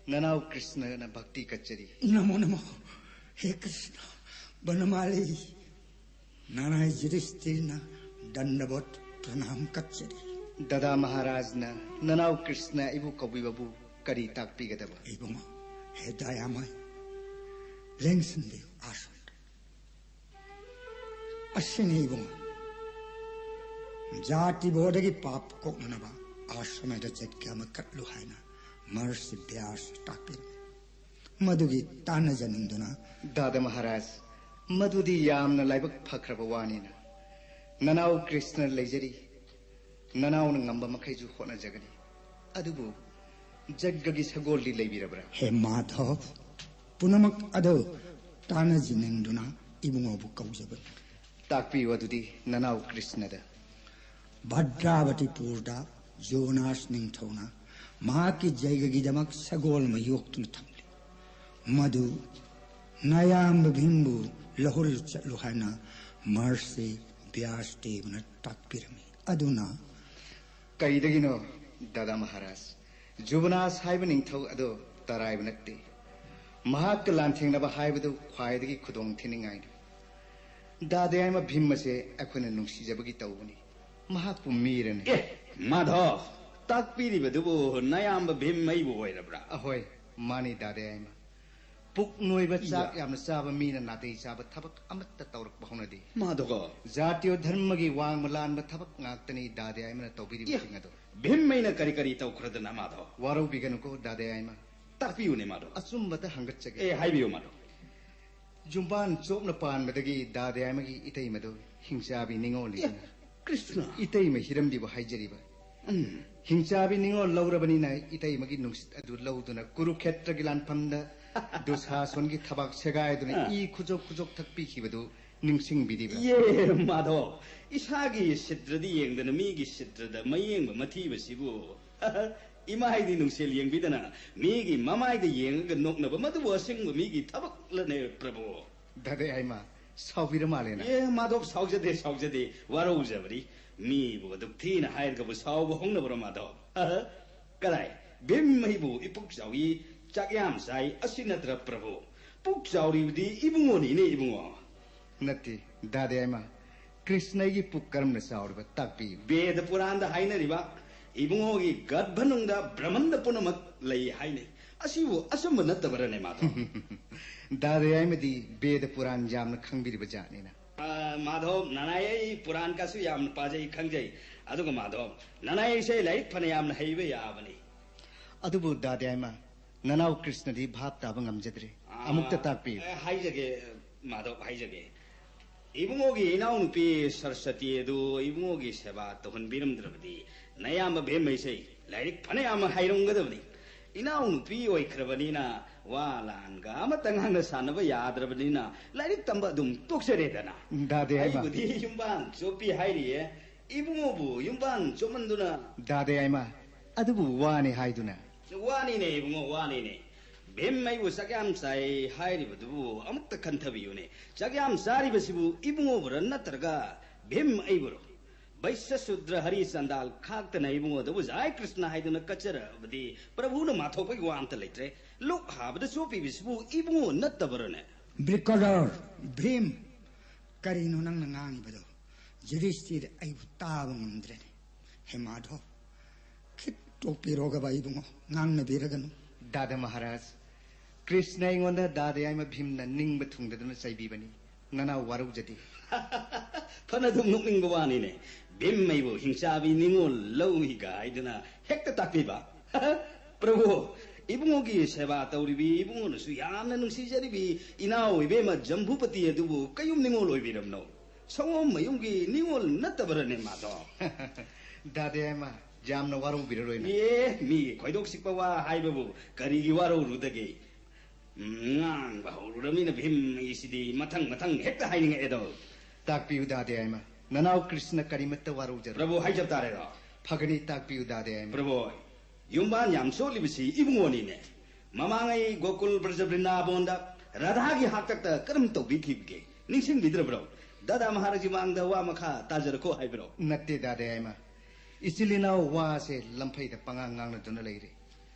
ꯅꯅꯥꯎ ꯀ꯭ꯔꯤꯁꯅꯅ ꯚꯛꯇꯤ ꯀꯠꯆꯔꯤ꯫ ꯅꯃꯣ ꯅꯃꯣ꯫ ꯍꯦ ꯀ꯭ꯔꯤꯁꯅ, ꯕꯅꯃꯥꯂꯤ, ꯅꯅꯥꯏ ꯖꯨꯗꯤꯁꯇꯤꯔꯅ ꯗꯟꯗꯕꯣꯠ ꯄ꯭ꯔꯅꯥꯝ ꯀꯠꯆꯔꯤ꯫ ꯗꯥꯗꯥ ꯃꯍꯥꯔꯥꯖꯅ ꯅꯅꯥꯎ ꯀ꯭ꯔꯤꯁꯅ ꯑꯩꯕꯨ ꯀꯧꯕꯤꯕꯕꯨ ꯀꯔꯤ ꯇꯥꯛꯄꯤꯒꯗꯕ? ꯏꯕꯨꯡꯉꯣ, ꯍꯦ ꯗꯥꯌꯥꯃꯩ, ꯂꯦꯡꯁꯤꯟꯕꯤꯌꯨ ꯑꯥꯁꯟꯗ꯫ ꯑꯁꯤꯅꯤ ꯏꯕꯨꯡꯉꯣ, ꯖꯥꯇꯤꯕꯣꯗꯒꯤ ꯄꯥꯞ ꯀꯣꯛꯅꯅꯕ ꯑꯥꯁ꯭ꯔꯃꯗ ꯖꯠꯀ ꯑꯃ ꯀꯠꯂꯨ ꯍꯥꯏꯅ ꯃꯍꯔꯁꯤ ꯕ꯭ꯌꯥꯁ ꯇꯥꯛꯄꯤꯔꯝꯃꯤ꯫ ꯃꯗꯨꯒꯤ ꯇꯥꯟꯅꯖꯅꯤꯡꯗꯨꯅ꯫ ꯗꯥꯗꯥ ꯃꯍꯥꯔꯥꯖ, ꯃꯗꯨꯗꯤ ꯌꯥꯝꯅ ꯂꯥꯏꯕꯛ ꯐꯈ꯭ꯔꯕ ꯋꯥꯅꯤꯅ꯫ ꯅꯅꯥꯎ ꯀ꯭ꯔꯤꯁꯅ ꯂꯩꯖꯔꯤ, ꯅꯅꯥꯎꯅ ꯉꯝꯕ ꯃꯈꯩꯁꯨ ꯍꯣꯠꯅꯖꯒꯅꯤ꯫ ꯑꯗꯨꯕꯨ ꯖꯒꯒꯤ ꯁꯒꯣꯜꯗꯤ ꯂꯩꯕꯤꯔꯕ꯭ꯔꯥ? ꯍꯦ ꯃꯥꯙꯕ, ꯄꯨꯝꯅꯃꯛ ꯑꯗꯨ ꯇꯥꯟꯅꯖꯅꯤꯡꯗꯨꯅ ꯏꯕꯨꯡꯉꯣꯕꯨ ꯀꯧꯖꯕꯅꯤ꯫ ꯇꯥꯛꯄꯤꯌꯨ ꯑꯗꯨꯗꯤ ꯅꯅꯥꯎ ꯀ꯭ꯔꯤꯁꯅꯗ꯫ ꯚꯗ꯭ꯔꯥꯕꯇꯤꯄꯨꯔꯗ ꯖꯣꯅꯥꯁ ꯅꯤꯡꯊꯧꯅ ꯃꯍꯥꯛꯀꯤ ꯖꯩꯒꯒꯤꯗꯃꯛ ꯁꯒꯣꯜ ꯑꯃ ꯌꯣꯛꯇꯨꯅ ꯊꯝꯂꯤ꯫ ꯃꯗꯨ ꯅꯌꯥꯝꯕ ꯚꯤꯝꯕꯨ ꯂꯧꯍꯜꯂꯨ ꯆꯠꯂꯨ ꯍꯥꯏꯅ ꯃꯍꯔꯁꯤ ꯕ꯭ꯌꯥꯁ ꯗꯦꯕꯅ ꯇꯥꯛꯄꯤꯔꯝꯃꯤ꯫ ꯑꯗꯨꯅ ꯀꯩꯗꯒꯤꯅꯣ ꯗꯥꯗꯥ ꯃꯍꯥꯔꯥꯖ, ꯖꯨꯕꯅꯥꯁ ꯍꯥꯏꯕ ꯅꯤꯡꯊꯧ ꯑꯗꯣ ꯇꯔꯥꯏꯕ ꯅꯠꯇꯦ꯫ ꯃꯍꯥꯛꯀ ꯂꯥꯟꯊꯦꯡꯅꯕ ꯍꯥꯏꯕꯗꯨ ꯈ꯭ꯋꯥꯏꯗꯒꯤ ꯈꯨꯗꯣꯡ ꯊꯤꯅꯤꯡꯉꯥꯏꯅꯤ꯫ ꯗꯥꯗꯥ ꯌꯥꯏꯃ ꯚꯤꯝ ꯑꯁꯦ ꯑꯩꯈꯣꯏꯅ ꯅꯨꯡꯁꯤꯖꯕꯒꯤ ꯇꯧꯕꯅꯤ꯫ ꯃꯍꯥꯛꯄꯨ ꯃꯤꯔꯅꯤ꯫ ꯑꯦ, ꯃꯥꯙꯕ, ꯇꯥꯛꯄꯤꯔꯤꯕꯗꯨꯕꯨ ꯅꯌꯥꯝꯕ ꯚꯤꯝ ꯑꯩꯕꯨ ꯑꯣꯏꯔꯕ꯭ꯔꯥ? ꯑꯍꯣꯏ, ꯃꯥꯅꯤ ꯗꯥꯗꯥ ꯌꯥꯏꯃ꯫ ꯄꯨꯛ ꯅꯣꯏꯕ, ꯆꯥꯛ ꯌꯥꯝꯅ ꯆꯥꯕ ꯃꯤꯅ ꯅꯥꯇꯩ ꯆꯥꯕ ꯊꯕꯛ ꯑꯃꯠꯇ ꯇꯧꯔꯛꯄ ꯍꯧꯅꯗꯦ꯫ ꯃꯥꯙꯕ꯫ ꯖꯥꯇꯤꯌꯣ ꯙꯔꯃꯒꯤ ꯋꯥꯡꯃ ꯂꯥꯟꯕ ꯊꯕꯛ ꯉꯥꯛꯇꯅꯤ ꯗꯥꯗꯥ ꯌꯥꯏꯃꯅ ꯇꯧꯕꯤꯔꯤꯕꯁꯤꯡ ꯑꯗꯣ꯫ ꯚꯤꯝ ꯑꯩꯅ ꯀꯔꯤ ꯀꯔꯤ ꯇꯧꯈ꯭ꯔꯗꯅ ꯃꯥꯙꯕ? ꯋꯥꯔꯧꯕꯤꯒꯅꯨꯀꯣ ꯗꯥꯗꯥ ꯌꯥꯏꯃ꯫ ꯇꯥꯛꯄꯤꯌꯨꯅꯦ ꯃꯥꯙꯕ꯫ ꯑꯆꯨꯝꯕꯇ ꯍꯪꯒꯠꯆꯒꯦ꯫ ꯑꯦ, ꯍꯥꯏꯕꯤꯌꯨ ꯃꯥꯙꯕ꯫ ꯌꯨꯝꯕꯥꯟ ꯆꯣꯞꯅ ꯄꯥꯟꯕꯗꯒꯤ ꯗꯥꯗꯥ ꯌꯥꯏꯃꯒꯤ ꯏꯇꯩꯃꯗꯣ ꯍꯤꯡꯆꯥꯕꯤ ꯅꯤꯉꯣꯜꯅꯤ꯫ ꯑꯦ, ꯀ꯭ꯔꯤꯁꯅ꯫ ꯏꯇꯩꯃ ꯍꯤꯔꯝꯕꯤꯕꯨ ꯍꯥꯏꯖꯔꯤꯕ꯫ ꯎꯝ꯫ ꯍꯤꯡꯆꯥꯕꯤ ꯅꯤꯉꯣꯜ ꯂꯧꯔꯕꯅꯤꯅ ꯏꯇꯩꯃꯒꯤ ꯅꯨꯡꯁꯤꯠ ꯑꯗꯨ ꯂꯧꯗꯨꯅ ꯀꯨꯔꯨꯈꯦꯇ꯭ꯔꯒꯤ ꯂꯥꯟꯐꯝꯗ ꯗꯨꯁꯥꯁꯣꯟꯒꯤ ꯊꯕꯥꯛ ꯁꯦꯒꯥꯏꯗꯨꯅ ꯑ꯫ ꯏ ꯈꯨꯖꯣꯛ ꯈꯨꯖꯣꯛ ꯊꯛꯄꯤꯈꯤꯕꯗꯨ ꯅꯤꯡꯁꯤꯡꯕꯤꯔꯤꯕ꯭ꯔꯥ? ꯌꯦ, ꯃꯥꯙꯕ, ꯏꯁꯥꯒꯤ ꯁꯤꯇ꯭ꯔꯗꯤ ꯌꯦꯡꯗꯅ ꯃꯤꯒꯤ ꯁꯤꯇ꯭ꯔꯗ ꯃꯌꯦꯡꯕ ꯃꯊꯤꯕꯁꯤꯕꯨ꯫ ꯏꯃꯥꯏꯗꯤ ꯅꯨꯡꯁꯦꯜ ꯌꯦꯡꯕꯤꯗꯅ ꯃꯤꯒꯤ ꯃꯃꯥꯏꯗ ꯌꯦꯡꯉꯒ ꯅꯣꯛꯅꯕ ꯃꯗꯨꯕꯨ ꯑꯁꯦꯡꯕ ꯃꯤꯒꯤ ꯊꯕꯛꯂꯅꯦ ꯄ꯭ꯔꯚꯨ? ꯗꯥꯗꯥ ꯌꯥꯏꯃ, ꯁꯥꯎꯕꯤꯔ ꯃꯥꯜꯂꯦꯅ꯫ ꯑꯦ, ꯃꯥꯙꯕ, ꯁꯥꯎꯖꯗꯦ, ꯁꯥꯎꯖꯗꯦ, ꯋꯥꯔꯧꯖꯕꯅꯤ꯫ ꯃꯤꯕꯨ ꯑꯗꯨꯛ ꯊꯤꯅ ꯍꯥꯏꯔꯒꯕꯨ ꯁꯥꯎꯕ ꯍꯧꯅꯕ꯭ꯔꯣ, ꯃꯥꯙꯕ? ꯀꯗꯥꯏ? ꯚꯤꯝ ꯑꯩꯕꯨ ꯏꯄꯨꯛ ꯆꯥꯎꯏ, ꯆꯥꯛ ꯌꯥꯝ ꯆꯥꯏ, ꯑꯁꯤ ꯅꯠꯇ꯭ꯔ ꯄ꯭ꯔꯚꯨ? ꯄꯨꯛ ꯆꯥꯎꯔꯤꯕꯗꯤ ꯏꯕꯨꯡꯉꯣꯅꯤꯅꯦ, ꯏꯕꯨꯡꯉꯣ꯫ ꯅꯠꯇꯦ, ꯗꯥꯗꯥ ꯌꯥꯏꯃ, ꯀ꯭ꯔꯤꯁꯅꯒꯤ ꯄꯨꯛ ꯀꯔꯝꯅ ꯆꯥꯎꯔꯤꯕ? ꯇꯥꯛꯄꯤꯌꯨ꯫ ꯚꯦꯗ ꯄꯨꯔꯥꯟꯗ ꯍꯥꯏꯅꯔꯤꯕ ꯏꯕꯨꯡꯉꯣꯒꯤ ꯒꯔꯚꯅꯨꯡꯗ ꯕ꯭ꯔꯍꯃꯟꯗ ꯄꯨꯝꯅꯃꯛ ꯂꯩ ꯍꯥꯏꯅꯩ꯫ ꯑꯁꯤꯕꯨ ꯑꯆꯨꯝꯕ ꯅꯠꯇꯕꯔꯅꯦ, ꯃꯥꯙꯕ? ꯗꯥꯗꯥ ꯌꯥꯏꯃꯗꯤ ꯚꯦꯗ ꯄꯨꯔꯥꯟ ꯌꯥꯝꯅ ꯈꯪꯕꯤꯔꯤꯕ ꯖꯥꯠꯅꯤꯅ꯫ ꯑ, ꯃꯥꯙꯕ, ꯅꯅꯥꯏ ꯑꯩ ꯄꯨꯔꯥꯟ ꯀꯥꯁꯨ ꯌꯥꯝꯅ ꯄꯥꯖꯩ, ꯈꯪꯖꯩ꯫ ꯑꯗꯨꯒ ꯃꯥꯙꯕ, ꯅꯅꯥꯏ ꯑꯩꯁꯦ ꯂꯥꯏꯔꯤꯛ ꯐꯅ ꯌꯥꯝꯅ ꯍꯩꯕ ꯌꯥꯕꯅꯤ꯫ ꯑꯗꯨꯕꯨ ꯗꯥꯗꯥ ꯌꯥꯏꯃ, ꯅꯅꯥꯎ ꯀ꯭ꯔꯤꯁꯅꯗꯤ ꯚꯥꯞ ꯇꯥꯕ ꯉꯝꯖꯗ꯭ꯔꯦ꯫ ꯑ, ꯑꯃꯨꯛꯇ ꯇꯥꯛꯄꯤꯌꯨ꯫ ꯑ, ꯍꯥꯏꯖꯒꯦ, ꯃꯥꯙꯕ, ꯍꯥꯏꯖꯒꯦ꯫ ꯏꯕꯨꯡꯉꯣꯒꯤ ꯏꯅꯥꯎꯅꯨꯄꯤ ꯁꯔꯁꯇꯤ ꯑꯗꯨ ꯏꯕꯨꯡꯉꯣꯒꯤ ꯁꯦꯕꯥ ꯇꯧꯍꯟꯕꯤꯔꯝꯗ꯭ꯔꯕꯗꯤ ꯅꯌꯥꯝꯕ ꯚꯤꯝ ꯑꯩꯁꯦ ꯂꯥꯏꯔꯤꯛ ꯐꯅ ꯌꯥꯝꯅ ꯍꯩꯔꯝꯒꯗꯕꯅꯤ꯫ ꯏꯅꯥꯎꯅꯨꯄꯤ ꯑꯣꯏꯈ꯭ꯔꯕꯅꯤꯅ ꯋꯥ ꯂꯥꯟꯒ ꯑꯃꯠꯇ ꯉꯥꯡꯅ ꯁꯥꯟꯅꯕ ꯌꯥꯗ꯭ꯔꯕꯅꯤꯅ ꯂꯥꯏꯔꯤꯛ ꯇꯝꯕ ꯑꯗꯨꯝ ꯇꯣꯛꯆꯔꯦꯗꯅ꯫ ꯗꯥꯗꯥ ꯌꯥꯏꯃ꯫ ꯑꯩꯕꯨꯗꯤ ꯌꯨꯝꯕꯥꯟ ꯆꯣꯞꯄꯤ ꯍꯥꯏꯔꯤꯌꯦ, ꯏꯕꯨꯡꯉꯣꯕꯨ ꯌꯨꯝꯕꯥꯟ ꯆꯣꯞꯃꯟꯗꯨꯅ꯫ ꯗꯥꯗꯥ ꯌꯥꯏꯃ, ꯑꯗꯨꯕꯨ ꯋꯥꯅꯤ ꯍꯥꯏꯗꯨꯅ꯫ ꯋꯥꯅꯤꯅꯦ ꯏꯕꯨꯡꯉꯣ, ꯋꯥꯅꯤꯅꯦ꯫ ꯚꯤꯝ ꯑꯩꯕꯨ ꯆꯥꯛ ꯌꯥꯝ ꯆꯥꯏ ꯍꯥꯏꯔꯤꯕꯗꯨꯕꯨ ꯑꯃꯨꯛꯇ ꯈꯟꯊꯕꯤꯌꯨꯅꯦ꯫ ꯆꯥꯛ ꯌꯥꯝ ꯆꯥꯔꯤꯕꯁꯤꯕꯨ ꯏꯕꯨꯡꯉꯣꯕꯨꯔ ꯅꯠꯇ꯭ꯔꯒ ꯚꯤꯝ ꯑꯩꯕꯨꯔꯣ? ꯚꯩꯁ꯭ꯌ ꯁꯨꯗ꯭ꯔ ꯍꯔꯤ ꯆꯟꯗꯥꯜ ꯈꯥꯛꯇꯅ ꯏꯕꯨꯡꯉꯣꯗꯕꯨ ꯖꯥꯏ ꯀ꯭ꯔꯤꯁꯅ ꯍꯥꯏꯗꯨꯅ ꯀꯠꯆꯔꯕꯗꯤ ꯄ꯭ꯔꯚꯨꯅ ꯃꯥꯊꯣꯛꯄꯒꯤ ꯋꯥ ꯑꯝꯇ ꯂꯩꯇ꯭ꯔꯦ꯫ ꯂꯨꯛ ꯍꯥꯕꯗ ꯆꯣꯞꯄꯤꯕꯁꯤꯕꯨ ꯏꯕꯨꯡꯉꯣ ꯅꯠꯇꯕꯔꯅꯦ? ꯕ꯭ꯔꯤꯀꯣꯗꯣꯔ, ꯚꯤꯝ, ꯀꯔꯤꯅꯣ ꯅꯪꯅ ꯉꯥꯡꯉꯤꯕꯗꯣ? ꯌꯨꯙꯤꯁꯇꯤꯔ ꯑꯩꯕꯨ ꯇꯥꯕ ꯉꯝꯗ꯭ꯔꯦꯅꯦ꯫ ꯍꯦ ꯃꯥꯙꯕ, ꯈꯤꯠ ꯇꯣꯛꯄꯤꯔꯣꯒꯕ ꯏꯕꯨꯡꯉꯣ, ꯉꯥꯡꯅꯕꯤꯔꯒꯅꯨ꯫ ꯗꯥꯗꯥ ꯃꯍꯥꯔꯥꯖ, ꯀ꯭ꯔꯤꯁꯅ ꯑꯩꯉꯣꯟꯗ ꯗꯥꯗꯥ ꯌꯥꯏꯃ ꯚꯤꯝꯅ ꯅꯤꯡꯕ ꯊꯨꯡꯗꯗꯨꯅ ꯆꯩꯕꯤꯕꯅꯤ꯫ ꯅꯅꯥꯎ ꯋꯥꯔꯧꯖꯗꯦ꯫ ꯐꯅ ꯑꯗꯨꯝ ꯅꯣꯛꯅꯤꯡꯕ ꯋꯥꯅꯤꯅꯦ꯫ ꯚꯤꯝ ꯑꯩꯕꯨ ꯍꯤꯡꯆꯥꯕꯤ ꯅꯤꯉꯣꯜ ꯂꯧꯏꯒ ꯍꯥꯏꯗꯨꯅ ꯍꯦꯛꯇ ꯇꯥꯛꯄꯤꯕ꯫ ꯄ꯭ꯔꯚꯨ, ꯏꯕꯨꯡꯉꯣꯒꯤ ꯁꯦꯕꯥ ꯇꯧꯔꯤꯕꯤ, ꯏꯕꯨꯡꯉꯣꯅꯁꯨ ꯌꯥꯝꯅ ꯅꯨꯡꯁꯤꯖꯔꯤꯕꯤ ꯏꯅꯥꯎ ꯏꯕꯦꯝꯃ ꯖꯝꯚꯨꯄꯇꯤ ꯑꯗꯨꯕꯨ ꯀꯌꯨꯝ ꯅꯤꯉꯣꯜ ꯑꯣꯏꯕꯤꯔꯝꯅꯣ? ꯁꯑꯣꯝ ꯃꯌꯨꯝꯒꯤ ꯅꯤꯉꯣꯜ ꯅꯠꯇꯕꯔꯅꯦ ꯃꯥꯗꯣ? ꯗꯥꯗꯥ ꯌꯥꯏꯃ, ꯌꯥꯝꯅ ꯋꯥꯔꯧꯕꯤꯔꯔꯣꯏꯅ꯫ ꯑꯦ, ꯃꯤꯒꯤ ꯈꯣꯏꯗꯣꯛ ꯆꯤꯛꯄ ꯋꯥ ꯍꯥꯏꯕꯕꯨ ꯀꯔꯤꯒꯤ ꯋꯥꯔꯧꯔꯨꯗꯒꯦ? ꯎꯝ, ꯉꯥꯡꯕ ꯍꯧꯔꯨꯔꯃꯤꯅ ꯚꯤꯝ ꯑꯩꯁꯤꯗꯤ ꯃꯊꯪ ꯃꯊꯪ ꯍꯦꯛꯇ ꯍꯥꯏꯅꯤꯡꯉꯛꯑꯦꯗꯣ꯫ ꯇꯥꯛꯄꯤꯌꯨ ꯗꯥꯗꯥ ꯌꯥꯏꯃ, ꯅꯅꯥꯎ ꯀ꯭ꯔꯤꯁꯅ ꯀꯔꯤꯃꯠꯇ ꯋꯥꯔꯧꯖꯔꯣꯏ꯫ ꯄ꯭ꯔꯚꯨ, ꯍꯥꯏꯖꯕ ꯇꯥꯔꯦꯗꯣ꯫ ꯐꯒꯅꯤ, ꯇꯥꯛꯄꯤꯌꯨ ꯗꯥꯗꯥ ꯌꯥꯏꯃ꯫ ꯄ꯭ꯔꯚꯨ, ꯌꯨꯝꯕꯥꯟ ꯌꯥꯝ ꯆꯣꯠꯂꯤꯕꯁꯤ ꯏꯕꯨꯡꯉꯣꯅꯤꯅꯦ꯫ ꯃꯃꯥꯡꯉꯩ ꯒꯣꯀꯨꯜ ꯕ꯭ꯔꯖ ꯕ꯭ꯔꯤꯟꯗꯥꯕꯣꯟꯗ ꯔꯥꯙꯥꯒꯤ ꯍꯥꯛꯇꯛꯇ ꯀꯔꯝ ꯇꯧꯕꯤꯈꯤꯕꯒꯦ? ꯅꯤꯡꯁꯤꯡꯕꯤꯗ꯭ꯔꯕ꯭ꯔꯣ? ꯗꯥꯗꯥ ꯃꯍꯥꯔꯥꯖꯒꯤ ꯃꯥꯡꯗ ꯋꯥ ꯃꯈꯥ ꯇꯥꯖꯔꯛꯈꯣ ꯍꯥꯏꯕ꯭ꯔꯣ? ꯅꯠꯇꯦ, ꯗꯥꯗꯥ ꯌꯥꯏꯃ꯫ ꯏꯆꯤꯜ ꯏꯅꯥꯎ ꯋꯥꯁꯦ ꯂꯝꯐꯩꯗ ꯄꯉꯥꯡ ꯉꯥꯡꯅꯗꯨꯅ ꯂꯩꯔꯦ꯫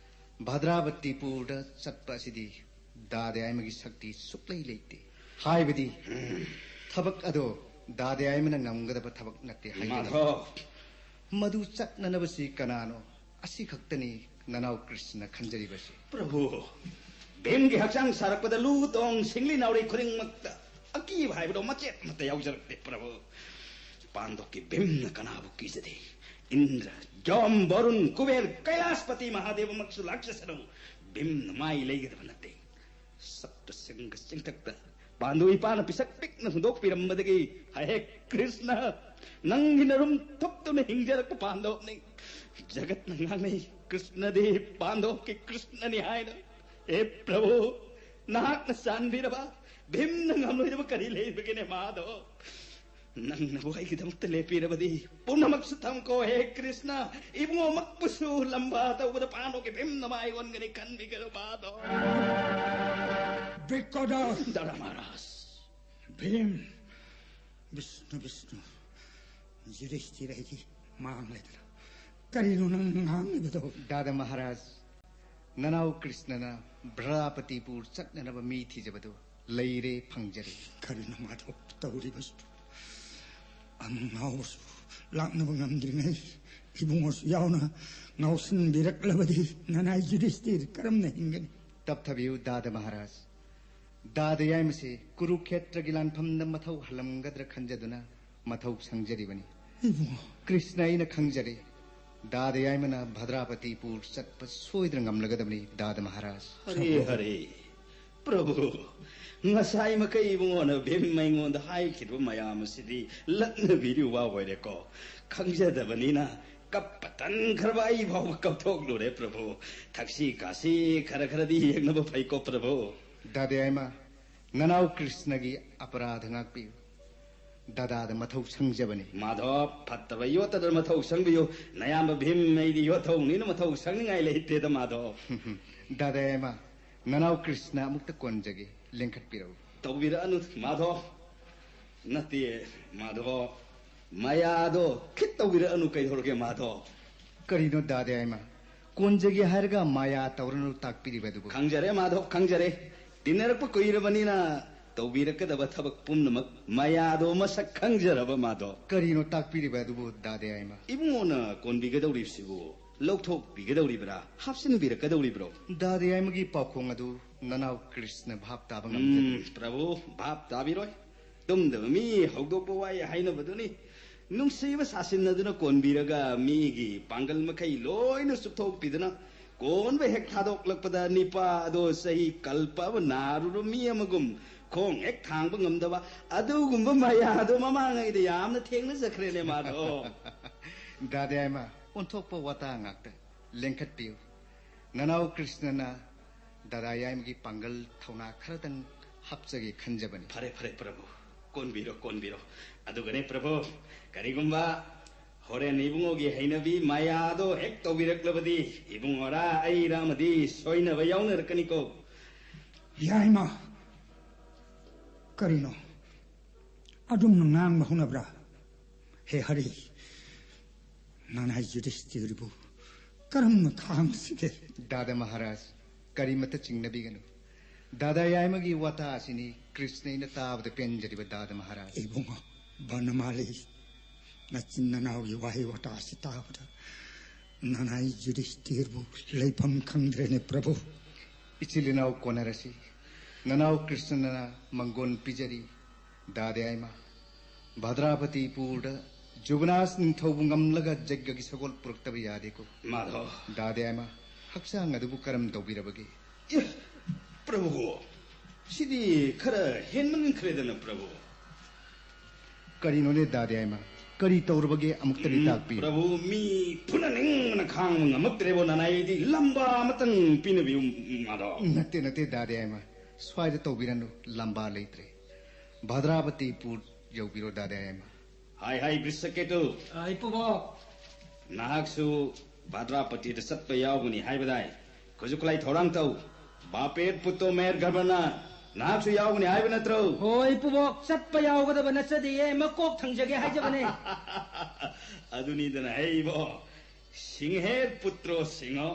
ꯚꯗ꯭ꯔꯥꯕꯇꯤꯄꯨꯔꯗ ꯆꯠꯄ ꯑꯁꯤꯗꯤ ꯗꯥꯗꯥ ꯌꯥꯏꯃꯒꯤ ꯁꯛꯇꯤ ꯁꯨꯛꯂꯩ ꯂꯩꯇꯦ꯫ ꯍꯥꯏꯕꯗꯤ, ꯊꯕꯛ ꯑꯗꯣ ꯗꯥꯗꯥ ꯌꯥꯏꯃꯅ ꯉꯝꯒꯗꯕ ꯊꯕꯛ ꯅꯠꯇꯦ ꯍꯥꯏꯕꯗꯤ꯫ ꯃꯥꯙꯕ꯫ ꯃꯗꯨ ꯆꯠꯅꯅꯕꯁꯤ ꯀꯅꯥꯅꯣ? ꯑꯁꯤ ꯈꯛꯇꯅꯤ ꯅꯅꯥꯎ ꯀ꯭ꯔꯤꯁꯅ ꯈꯟꯖꯔꯤꯕꯁꯤ꯫ ꯄ꯭ꯔꯚꯨ, ꯚꯤꯝꯒꯤ ꯍꯛꯆꯥꯡ ꯁꯥꯔꯛꯄꯗ ꯂꯨ ꯇꯣꯡ ꯁꯤꯡꯂꯤ ꯅꯥꯎꯔꯤ ꯈꯨꯗꯤꯡꯃꯛꯇ ꯑꯀꯤꯕ ꯍꯥꯏꯕꯗꯣ ꯃꯆꯦꯠ ꯑꯃꯠꯇ ꯌꯥꯎꯖꯔꯛꯇꯦ, ꯄ꯭ꯔꯚꯨ꯫ ꯄꯥꯟꯗꯣꯞꯀꯤ ꯚꯤꯝꯅ ꯀꯅꯥꯕꯨ ꯀꯤꯖꯗꯦ? ꯏꯟꯗ꯭ꯔ, ꯖꯣꯝ, ꯕꯔꯨꯟ, ꯀꯨꯕꯦꯔ, ꯀꯩꯂꯥꯁꯄꯇꯤ ꯃꯍꯥꯗꯦꯕꯃꯛꯁꯨ ꯂꯥꯛꯆꯁꯅꯨ, ꯚꯤꯝꯅ ꯃꯥꯏ ꯂꯩꯒꯗꯕ ꯅꯠꯇꯦ꯫ ꯁꯞꯇ ꯁꯤꯡꯒ ꯆꯤꯡꯊꯛꯇ ꯄꯥꯟꯗꯨ ꯏꯄꯥꯅ ꯄꯤꯁꯛ ꯄꯤꯛꯅ ꯍꯨꯟꯗꯣꯛꯄꯤꯔꯝꯕꯗꯒꯤ, ꯍꯦ ꯀ꯭ꯔꯤꯁꯅ, ꯅꯪꯒꯤ ꯅꯔꯨꯝ ꯊꯨꯞꯇꯨꯅ ꯍꯤꯡꯖꯔꯛꯄ ꯄꯥꯟꯗꯣꯞꯅꯤ꯫ ꯖꯒꯠꯅ ꯉꯥꯡꯅꯩ, ꯀ꯭ꯔꯤꯁꯅꯗꯤ ꯄꯥꯟꯗꯣꯞꯀꯤ ꯀ꯭ꯔꯤꯁꯅꯅꯤ ꯍꯥꯏꯅ꯫ ꯍꯦ ꯄ꯭ꯔꯚꯨ, ꯅꯍꯥꯛꯅ ꯆꯥꯟꯕꯤꯔꯕ ꯚꯤꯝꯅ ꯉꯝꯂꯣꯏꯗꯕ ꯀꯔꯤ ꯂꯩꯕꯒꯦꯅꯦ, ꯃꯥꯙꯕ? ꯅꯪꯅꯕꯨ ꯑꯩꯒꯤꯗꯃꯛꯇ ꯂꯦꯞꯄꯤꯔꯕꯗꯤ ꯄꯨꯝꯅꯃꯛꯁꯨ ꯊꯝꯈꯣ, ꯍꯦ ꯀ꯭ꯔꯤꯁꯅ꯫ ꯏꯕꯨꯡꯉꯣꯃꯛꯄꯨꯁꯨ ꯂꯝꯕꯥ ꯇꯧꯕꯗ ꯄꯥꯟꯗꯣꯞꯀꯤ ꯚꯤꯝꯅ ꯃꯥꯏ ꯑꯣꯟꯒꯅꯤ ꯈꯟꯕꯤꯒꯅꯨ, ꯃꯥꯙꯕ꯫ ꯕ꯭ꯔꯤꯀꯣꯗꯥ! ꯗꯥꯗꯥ ꯃꯍꯥꯔꯥꯖ꯫ ꯚꯤꯝ! ꯕꯤꯁꯅꯨ, ꯕꯤꯁꯅꯨ! ꯌꯨꯙꯤꯁꯇꯤꯔ ꯑꯩꯒꯤ ꯃꯥꯡꯂꯦꯗꯅ ꯀꯔꯤꯅꯣ ꯅꯪ ꯉꯥꯡꯂꯤꯕꯗꯣ? ꯗꯥꯗꯥ ꯃꯍꯥꯔꯥꯖ, ꯅꯅꯥꯎ ꯀ꯭ꯔꯤꯁꯅꯅ ꯚ꯭ꯔꯥꯄꯇꯤꯄꯨꯔ ꯆꯠꯅꯅꯕ ꯃꯤ ꯊꯤꯖꯕꯗꯨ ꯂꯩꯔꯦ, ꯐꯪꯖꯔꯦ꯫ ꯀꯔꯤꯅꯣ ꯃꯥꯙꯕ ꯇꯧꯔꯤꯕꯁꯤꯕꯨ? ꯑꯃ ꯉꯥꯎꯕꯁꯨ ꯂꯥꯛꯅꯕ ꯉꯝꯗ꯭ꯔꯤꯉꯩ ꯏꯕꯨꯡꯉꯣꯁꯨ ꯌꯥꯎꯅ ꯉꯥꯎꯁꯤꯟꯕꯤꯔꯛꯂꯕꯗꯤ ꯅꯅꯥꯏ ꯌꯨꯙꯤꯁꯇꯤꯔ ꯀꯔꯝꯅ ꯍꯤꯡꯒꯅꯤ? ꯇꯞꯊꯕꯤꯌꯨ ꯗꯥꯗꯥ ꯃꯍꯥꯔꯥꯖ꯫ ꯗꯥꯗꯥ ꯌꯥꯏꯃꯁꯦ ꯀꯨꯔꯨꯈꯦꯇ꯭ꯔꯒꯤ ꯂꯥꯟꯐꯝꯗ ꯃꯊꯧ ꯍꯜꯂꯝꯒꯗ꯭ꯔꯥ ꯈꯟꯖꯗꯨꯅ ꯃꯊꯧ ꯁꯪꯖꯔꯤꯕꯅꯤ꯫ ꯏꯕꯨꯡꯉꯣ꯫ ꯀ꯭ꯔꯤꯁꯅ, ꯑꯩꯅ ꯈꯪꯖꯔꯦ꯫ ꯗꯥꯗꯥ ꯌꯥꯏꯃꯅ ꯚꯗ꯭ꯔꯥꯄꯇꯤꯄꯨꯔ ꯆꯠꯄ ꯁꯣꯏꯗꯅ ꯉꯝꯂꯒꯗꯕꯅꯤ, ꯗꯥꯗꯥ ꯃꯍꯥꯔꯥꯖ꯫ ꯍꯔꯦ, ꯍꯔꯦ꯫ ꯄ꯭ꯔꯚꯨ, ꯉꯁꯥꯏ ꯃꯈꯩ ꯏꯕꯨꯡꯉꯣꯅ ꯚꯤꯝ ꯑꯩꯉꯣꯟꯗ ꯍꯥꯏꯈꯤꯕ ꯃꯌꯥꯝ ꯑꯁꯤꯗꯤ ꯂꯛꯅꯕꯤꯔꯤꯕ ꯑꯣꯏꯔꯦꯀꯣ꯫ ꯈꯪꯖꯗꯕꯅꯤꯅ ꯀꯞꯄ ꯇꯟꯈ꯭ꯔꯕ ꯑꯩ ꯐꯥꯎꯕ ꯀꯞꯊꯣꯛꯂꯨꯔꯦ, ꯄ꯭ꯔꯚꯨ꯫ ꯊꯛꯁꯤ ꯈꯥꯁꯤ ꯈꯔ ꯈꯔꯗꯤ ꯌꯦꯡꯅꯕ ꯐꯩꯀꯣ, ꯄ꯭ꯔꯚꯨ꯫ ꯗꯥꯗꯥ ꯌꯥꯏꯃ, ꯅꯅꯥꯎ ꯀ꯭ꯔꯤꯁꯅꯒꯤ ꯑꯄꯔꯥꯙ ꯉꯥꯛꯄꯤꯌꯨ꯫ ꯗꯥꯗꯥꯗ ꯃꯊꯧ ꯁꯪꯖꯕꯅꯤ꯫ ꯃꯥꯙꯕ, ꯐꯠꯇꯕ ꯌꯣꯠꯇꯗ ꯃꯊꯧ ꯁꯪꯕꯤꯌꯨ꯫ ꯅꯌꯥꯝꯕ ꯚꯤꯝ ꯑꯩꯗꯤ ꯌꯣꯠꯊꯧꯅꯤꯅ ꯃꯊꯧ ꯁꯪꯅꯤꯡꯉꯥꯏ ꯂꯩꯇꯦꯗ, ꯃꯥꯙꯕ꯫ ꯗꯥꯗꯥ ꯌꯥꯏꯃ, ꯅꯅꯥꯎ ꯀ꯭ꯔꯤꯁꯅ ꯑꯃꯨꯛꯇ ꯀꯣꯟꯖꯒꯦ, ꯂꯦꯡꯈꯠꯄꯤꯔꯛꯎ꯫ ꯇꯧꯕꯤꯔꯛꯑꯅꯨ, ꯃꯥꯙꯕ꯫ ꯅꯠꯇꯦ, ꯃꯥꯙꯣ꯫ ꯃꯌꯥꯗꯣ ꯈꯤꯠ ꯇꯧꯕꯤꯔꯛꯑꯅꯨ, ꯀꯩꯗꯧꯔꯒꯦ, ꯃꯥꯙꯣ? ꯀꯔꯤꯅꯣ ꯗꯥ ꯗꯌꯥꯏꯃ? ꯀꯣꯟꯖꯒꯦ ꯍꯥꯏꯔꯒ ꯃꯌꯥ ꯇꯧꯔꯅꯨ ꯇꯥꯛꯄꯤꯔꯤꯕ ꯑꯗꯨꯕꯨ? ꯈꯪꯖꯔꯦ, ꯃꯥꯙꯣ, ꯈꯪꯖꯔꯦ꯫ ꯇꯤꯟꯅꯔꯛꯄ ꯀꯨꯏꯔꯕꯅꯤꯅ ꯇꯧꯕꯤꯔꯛꯀꯗꯕ ꯊꯕꯛ ꯄꯨꯝꯅꯃꯛ ꯃꯌꯥꯗꯣ ꯃꯁꯛ ꯈꯪꯖꯔꯕ, ꯃꯥꯙꯣ꯫ ꯀꯔꯤꯅꯣ ꯇꯥꯛꯄꯤꯔꯤꯕ ꯑꯗꯨꯕꯨ, ꯗꯥ ꯗꯌꯥꯏꯃ? ꯏꯕꯨꯡꯉꯣꯅ ꯀꯣꯟꯕꯤꯒꯗꯧꯔꯤꯕꯁꯤꯕꯨ ꯂꯧꯊꯣꯛꯄꯤꯒꯗꯧꯔꯤꯕ꯭ꯔꯥ, ꯍꯥꯞꯆꯤꯟꯕꯤꯔꯛꯀꯗꯧꯔꯤꯕ꯭ꯔꯣ? ꯗꯥ ꯗꯌꯥꯏꯃꯒꯤ ꯄꯥꯎꯈꯣꯡ ꯑꯗꯨ ꯅꯅꯥꯎ ꯀ꯭ꯔꯤꯁꯅ ꯚꯥꯞ ꯇꯥꯕ ꯉꯝꯖꯗꯦ꯫ ꯎꯝ, ꯄ꯭ꯔꯚꯨ, ꯚꯥꯞ ꯇꯥꯕꯤꯔꯣꯏ꯫ ꯇꯨꯝꯗꯕ ꯃꯤ ꯍꯧꯗꯣꯛꯄ ꯋꯥꯏ ꯍꯥꯏꯅꯕꯗꯨꯅꯤ꯫ ꯅꯨꯡꯁꯤꯕ ꯁꯥꯁꯤꯟꯅꯗꯨꯅ ꯀꯣꯟꯕꯤꯔꯒ ꯃꯤꯒꯤ ꯄꯥꯡꯒꯜ ꯃꯈꯩ ꯂꯣꯏꯅ ꯆꯨꯞꯊꯣꯛꯄꯤꯗꯨꯅ ꯀꯣꯟꯕ ꯍꯦꯛ ꯊꯥꯗꯣꯛꯂꯛꯄꯗ ꯅꯤꯄꯥ ꯑꯗꯣ ꯆꯍꯤ ꯀꯜꯄ ꯑꯃ ꯅꯥꯔꯨꯔ ꯃꯤ ꯑꯃꯒꯨꯝ ꯈꯣꯡ ꯍꯦꯛ ꯊꯥꯡꯕ ꯉꯝꯗꯕ ꯑꯗꯨꯒꯨꯝꯕ ꯃꯌꯥꯗꯣ ꯃꯃꯥꯡꯉꯩꯗ ꯌꯥꯝꯅ ꯊꯦꯡꯅꯖꯈ꯭ꯔꯦꯅꯦ, ꯃꯥꯗꯣ꯫ ꯗꯥ ꯗꯌꯥꯏꯃ, ꯑꯣꯟꯊꯣꯛꯄ ꯋꯥꯇꯥ ꯉꯥꯛꯇ꯫ ꯂꯦꯡꯈꯠꯄꯤꯌꯨ꯫ ꯅꯅꯥꯎ ꯀ꯭ꯔꯤꯁꯅꯅ ꯗꯥꯗꯥ ꯌꯥꯏꯃꯒꯤ ꯄꯥꯡꯒꯜ ꯊꯧꯅꯥ ꯈꯔꯗꯪ ꯍꯥꯞꯆꯒꯦ ꯈꯟꯖꯕꯅꯤ꯫ ꯐꯔꯦ, ꯐꯔꯦ, ꯄ꯭ꯔꯚꯨ꯫ ꯀꯣꯟꯕꯤꯔꯣ, ꯀꯣꯟꯕꯤꯔꯣ꯫ ꯑꯗꯨꯒꯅꯦ, ꯄ꯭ꯔꯚꯨ, ꯀꯔꯤꯒꯨꯝꯕ ꯍꯣꯔꯦꯟ ꯏꯕꯨꯡꯉꯣꯒꯤ ꯍꯩꯅꯕꯤ ꯃꯌꯥꯗꯣ ꯍꯦꯛ ꯇꯧꯕꯤꯔꯛꯂꯕꯗꯤ, ꯏꯕꯨꯡꯉꯣꯔꯥ ꯑꯩꯔꯥ ꯑꯃꯗꯤ ꯁꯣꯏꯅꯕ ꯌꯥꯎꯅꯔꯛꯀꯅꯤꯀꯣ꯫ ꯌꯥꯏꯃ, ꯀꯔꯤꯅꯣ? ꯑꯗꯨꯝꯅ ꯉꯥꯡꯕ ꯍꯧꯅꯕ꯭ꯔꯥ? ꯍꯦ ꯍꯔꯤ, ꯅꯅꯥꯏ ꯌꯨꯙꯤꯁꯇꯤꯔꯕꯨ ꯀꯔꯝꯅ ꯈꯥꯡꯁꯤꯒꯦ? ꯗꯥꯗꯥ ꯃꯍꯥꯔꯥꯖ, ꯀꯔꯤꯃꯠꯇ ꯆꯤꯡꯅꯕꯤꯒꯅꯨ꯫ ꯗꯥꯗꯥ ꯌꯥꯏꯃꯒꯤ ꯋꯥꯇꯥ ꯑꯁꯤꯅꯤ ꯀ꯭ꯔꯤꯁꯅ ꯑꯩꯅ ꯇꯥꯕꯗ ꯄꯦꯟꯖꯔꯤꯕ, ꯗꯥꯗꯥ ꯃꯍꯥꯔꯥꯖ꯫ ꯏꯕꯨꯡꯉꯣ ꯕꯅꯃꯥꯂꯤ, ꯅꯆꯤꯟ ꯅꯅꯥꯎꯒꯤ ꯋꯥꯍꯩ ꯋꯥꯇꯥ ꯑꯁꯤ ꯇꯥꯕꯗ ꯅꯅꯥꯏ ꯌꯨꯙꯤꯁꯇꯤꯔꯕꯨ ꯂꯩꯐꯝ ꯈꯪꯗ꯭ꯔꯦꯅꯦ, ꯄ꯭ꯔꯚꯨ꯫ ꯏꯆꯤꯜ ꯏꯅꯥꯎ ꯀꯣꯟꯅꯔꯁꯤ꯫ ꯅꯅꯥꯎ ꯀ꯭ꯔꯤꯁꯅꯅ ꯃꯪꯒꯣꯟ ꯄꯤꯖꯔꯤ꯫ ꯗꯥꯗꯥ ꯌꯥꯏꯃ, ꯚꯗ꯭ꯔꯥꯄꯇꯤꯄꯨꯔꯗ ꯖꯨꯕꯅꯥꯁ ꯅꯤꯡꯊꯧꯕꯨ ꯉꯝꯂꯒ ꯖꯒꯒꯤ ꯁꯒꯣꯜ ꯄꯨꯔꯛꯇꯕ ꯌꯥꯗꯦꯀꯣ꯫ ꯃꯥꯙꯣ꯫ ꯗꯥꯗꯥ ꯌꯥꯏꯃ, ꯍꯛꯆꯥꯡ ꯑꯗꯨꯕꯨ ꯀꯔꯝ ꯇꯧꯕꯤꯔꯕꯒꯦ? ꯑꯦ, ꯄ꯭ꯔꯚꯨ, ꯁꯤꯗꯤ ꯈꯔ ꯍꯦꯟꯃꯟꯈ꯭ꯔꯦꯗꯅ, ꯄ꯭ꯔꯚꯨ꯫ ꯀꯔꯤꯅꯣꯅꯦ ꯗꯥꯗꯥ ꯌꯥꯏꯃ? ꯀꯔꯤ ꯇꯧꯔꯕꯒꯦ? ꯑꯃꯨꯛꯇꯗꯤ ꯎꯝ, ꯇꯥꯛꯄꯤꯌꯨ꯫ ꯄ꯭ꯔꯚꯨ, ꯃꯤ ꯐꯨꯅꯅꯤꯡꯕꯅ ꯈꯥꯡꯕ ꯉꯝꯃꯛꯇ꯭ꯔꯦꯕꯣ, ꯅꯅꯥꯏꯗꯤ ꯂꯝꯕꯥ ꯑꯃꯇꯪ ꯄꯤꯅꯕꯤꯌꯨ, ꯃꯥꯙꯣ꯫ ꯅꯠꯇꯦ, ꯅꯠꯇꯦ, ꯗꯥꯗꯥ ꯌꯥꯏꯃ, ꯁ꯭ꯋꯥꯏꯗ ꯇꯧꯕꯤꯔꯅꯨ, ꯂꯝꯕꯥ ꯂꯩꯇ꯭ꯔꯦ꯫ ꯚꯗ꯭ꯔꯥꯄꯇꯤꯄꯨꯔ ꯌꯧꯕꯤꯔꯣ, ꯗꯥꯗꯥ ꯌꯥꯏꯃ꯫ ꯍꯥꯏ, ꯍꯥꯏ, ꯕ꯭ꯔꯤꯁꯀꯦꯇꯨ꯫ ꯑ, ꯏꯄꯨꯕꯣ꯫ ꯅꯍꯥꯛꯁꯨ ꯚꯗ꯭ꯔꯥꯄꯇꯤꯗ ꯆꯠꯄ ꯌꯥꯎꯒꯅꯤ ꯍꯥꯏꯕꯗꯥꯏ? ꯈꯨꯠꯁꯨ ꯈꯨꯠꯂꯥꯏ ꯊꯧꯔꯥꯡ ꯇꯧ꯫ ꯕꯥꯄꯦꯠ ꯄꯨꯠꯇꯣ ꯃꯦꯔ ꯒꯕꯔꯅꯔ꯫ ꯅꯍꯥꯛꯁꯨ ꯌꯥꯎꯒꯅꯤ ꯍꯥꯏꯕ ꯅꯠꯇ꯭ꯔꯣ? ꯍꯣꯏ, ꯏꯄꯨꯕꯣꯛ, ꯆꯠꯄ ꯌꯥꯎꯒꯗꯕ ꯅꯠꯆꯗꯦꯌꯦ, ꯃꯀꯣꯛ ꯊꯪꯖꯒꯦ ꯍꯥꯏꯖꯕꯅꯦ꯫ ꯑꯗꯨꯅꯤꯗꯅ ꯍꯩꯕꯣ, ꯁꯤꯡꯍꯦ ꯄꯨꯇ꯭ꯔꯣ ꯁꯤꯡꯍꯣ,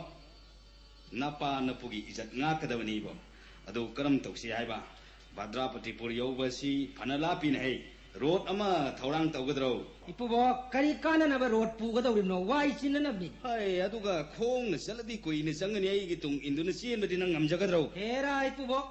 ꯅꯄꯥ ꯅꯄꯨꯒꯤ ꯏꯖꯠ ꯉꯥꯛꯀꯗꯕꯅꯤꯕꯣ꯫ ꯑꯗꯨ ꯀꯔꯝ ꯇꯧꯁꯤ ꯍꯥꯏꯕ? ꯚꯗ꯭ꯔꯥꯄꯇꯤꯄꯨꯔ ꯌꯧꯕꯁꯤ ꯐꯅ ꯂꯥꯞꯄꯤꯅꯦ ꯍꯩ꯫ ꯔꯣꯗ ꯑꯃ ꯊꯧꯔꯥꯡ ꯇꯧꯒꯗ꯭ꯔꯣ? ꯏꯄꯨꯕꯣꯛ, ꯀꯔꯤ ꯀꯥꯟꯅꯅꯕ ꯔꯣꯗ ꯄꯨꯒꯗꯧꯔꯤꯕꯅꯣ? ꯋꯥꯏ ꯆꯤꯟꯅꯅꯕꯅꯤ꯫ ꯍꯩ, ꯑꯗꯨꯒ ꯈꯣꯡꯅ ꯆꯠꯂꯗꯤ ꯀꯨꯏꯅ ꯆꯪꯒꯅꯤ, ꯑꯩꯒꯤ ꯇꯨꯡ ꯏꯟꯗꯨꯅ ꯆꯦꯟꯕꯗꯤ ꯅꯪ ꯉꯝꯖꯒꯗ꯭ꯔꯣ? ꯍꯦꯔꯥ, ꯏꯄꯨꯕꯣꯛ,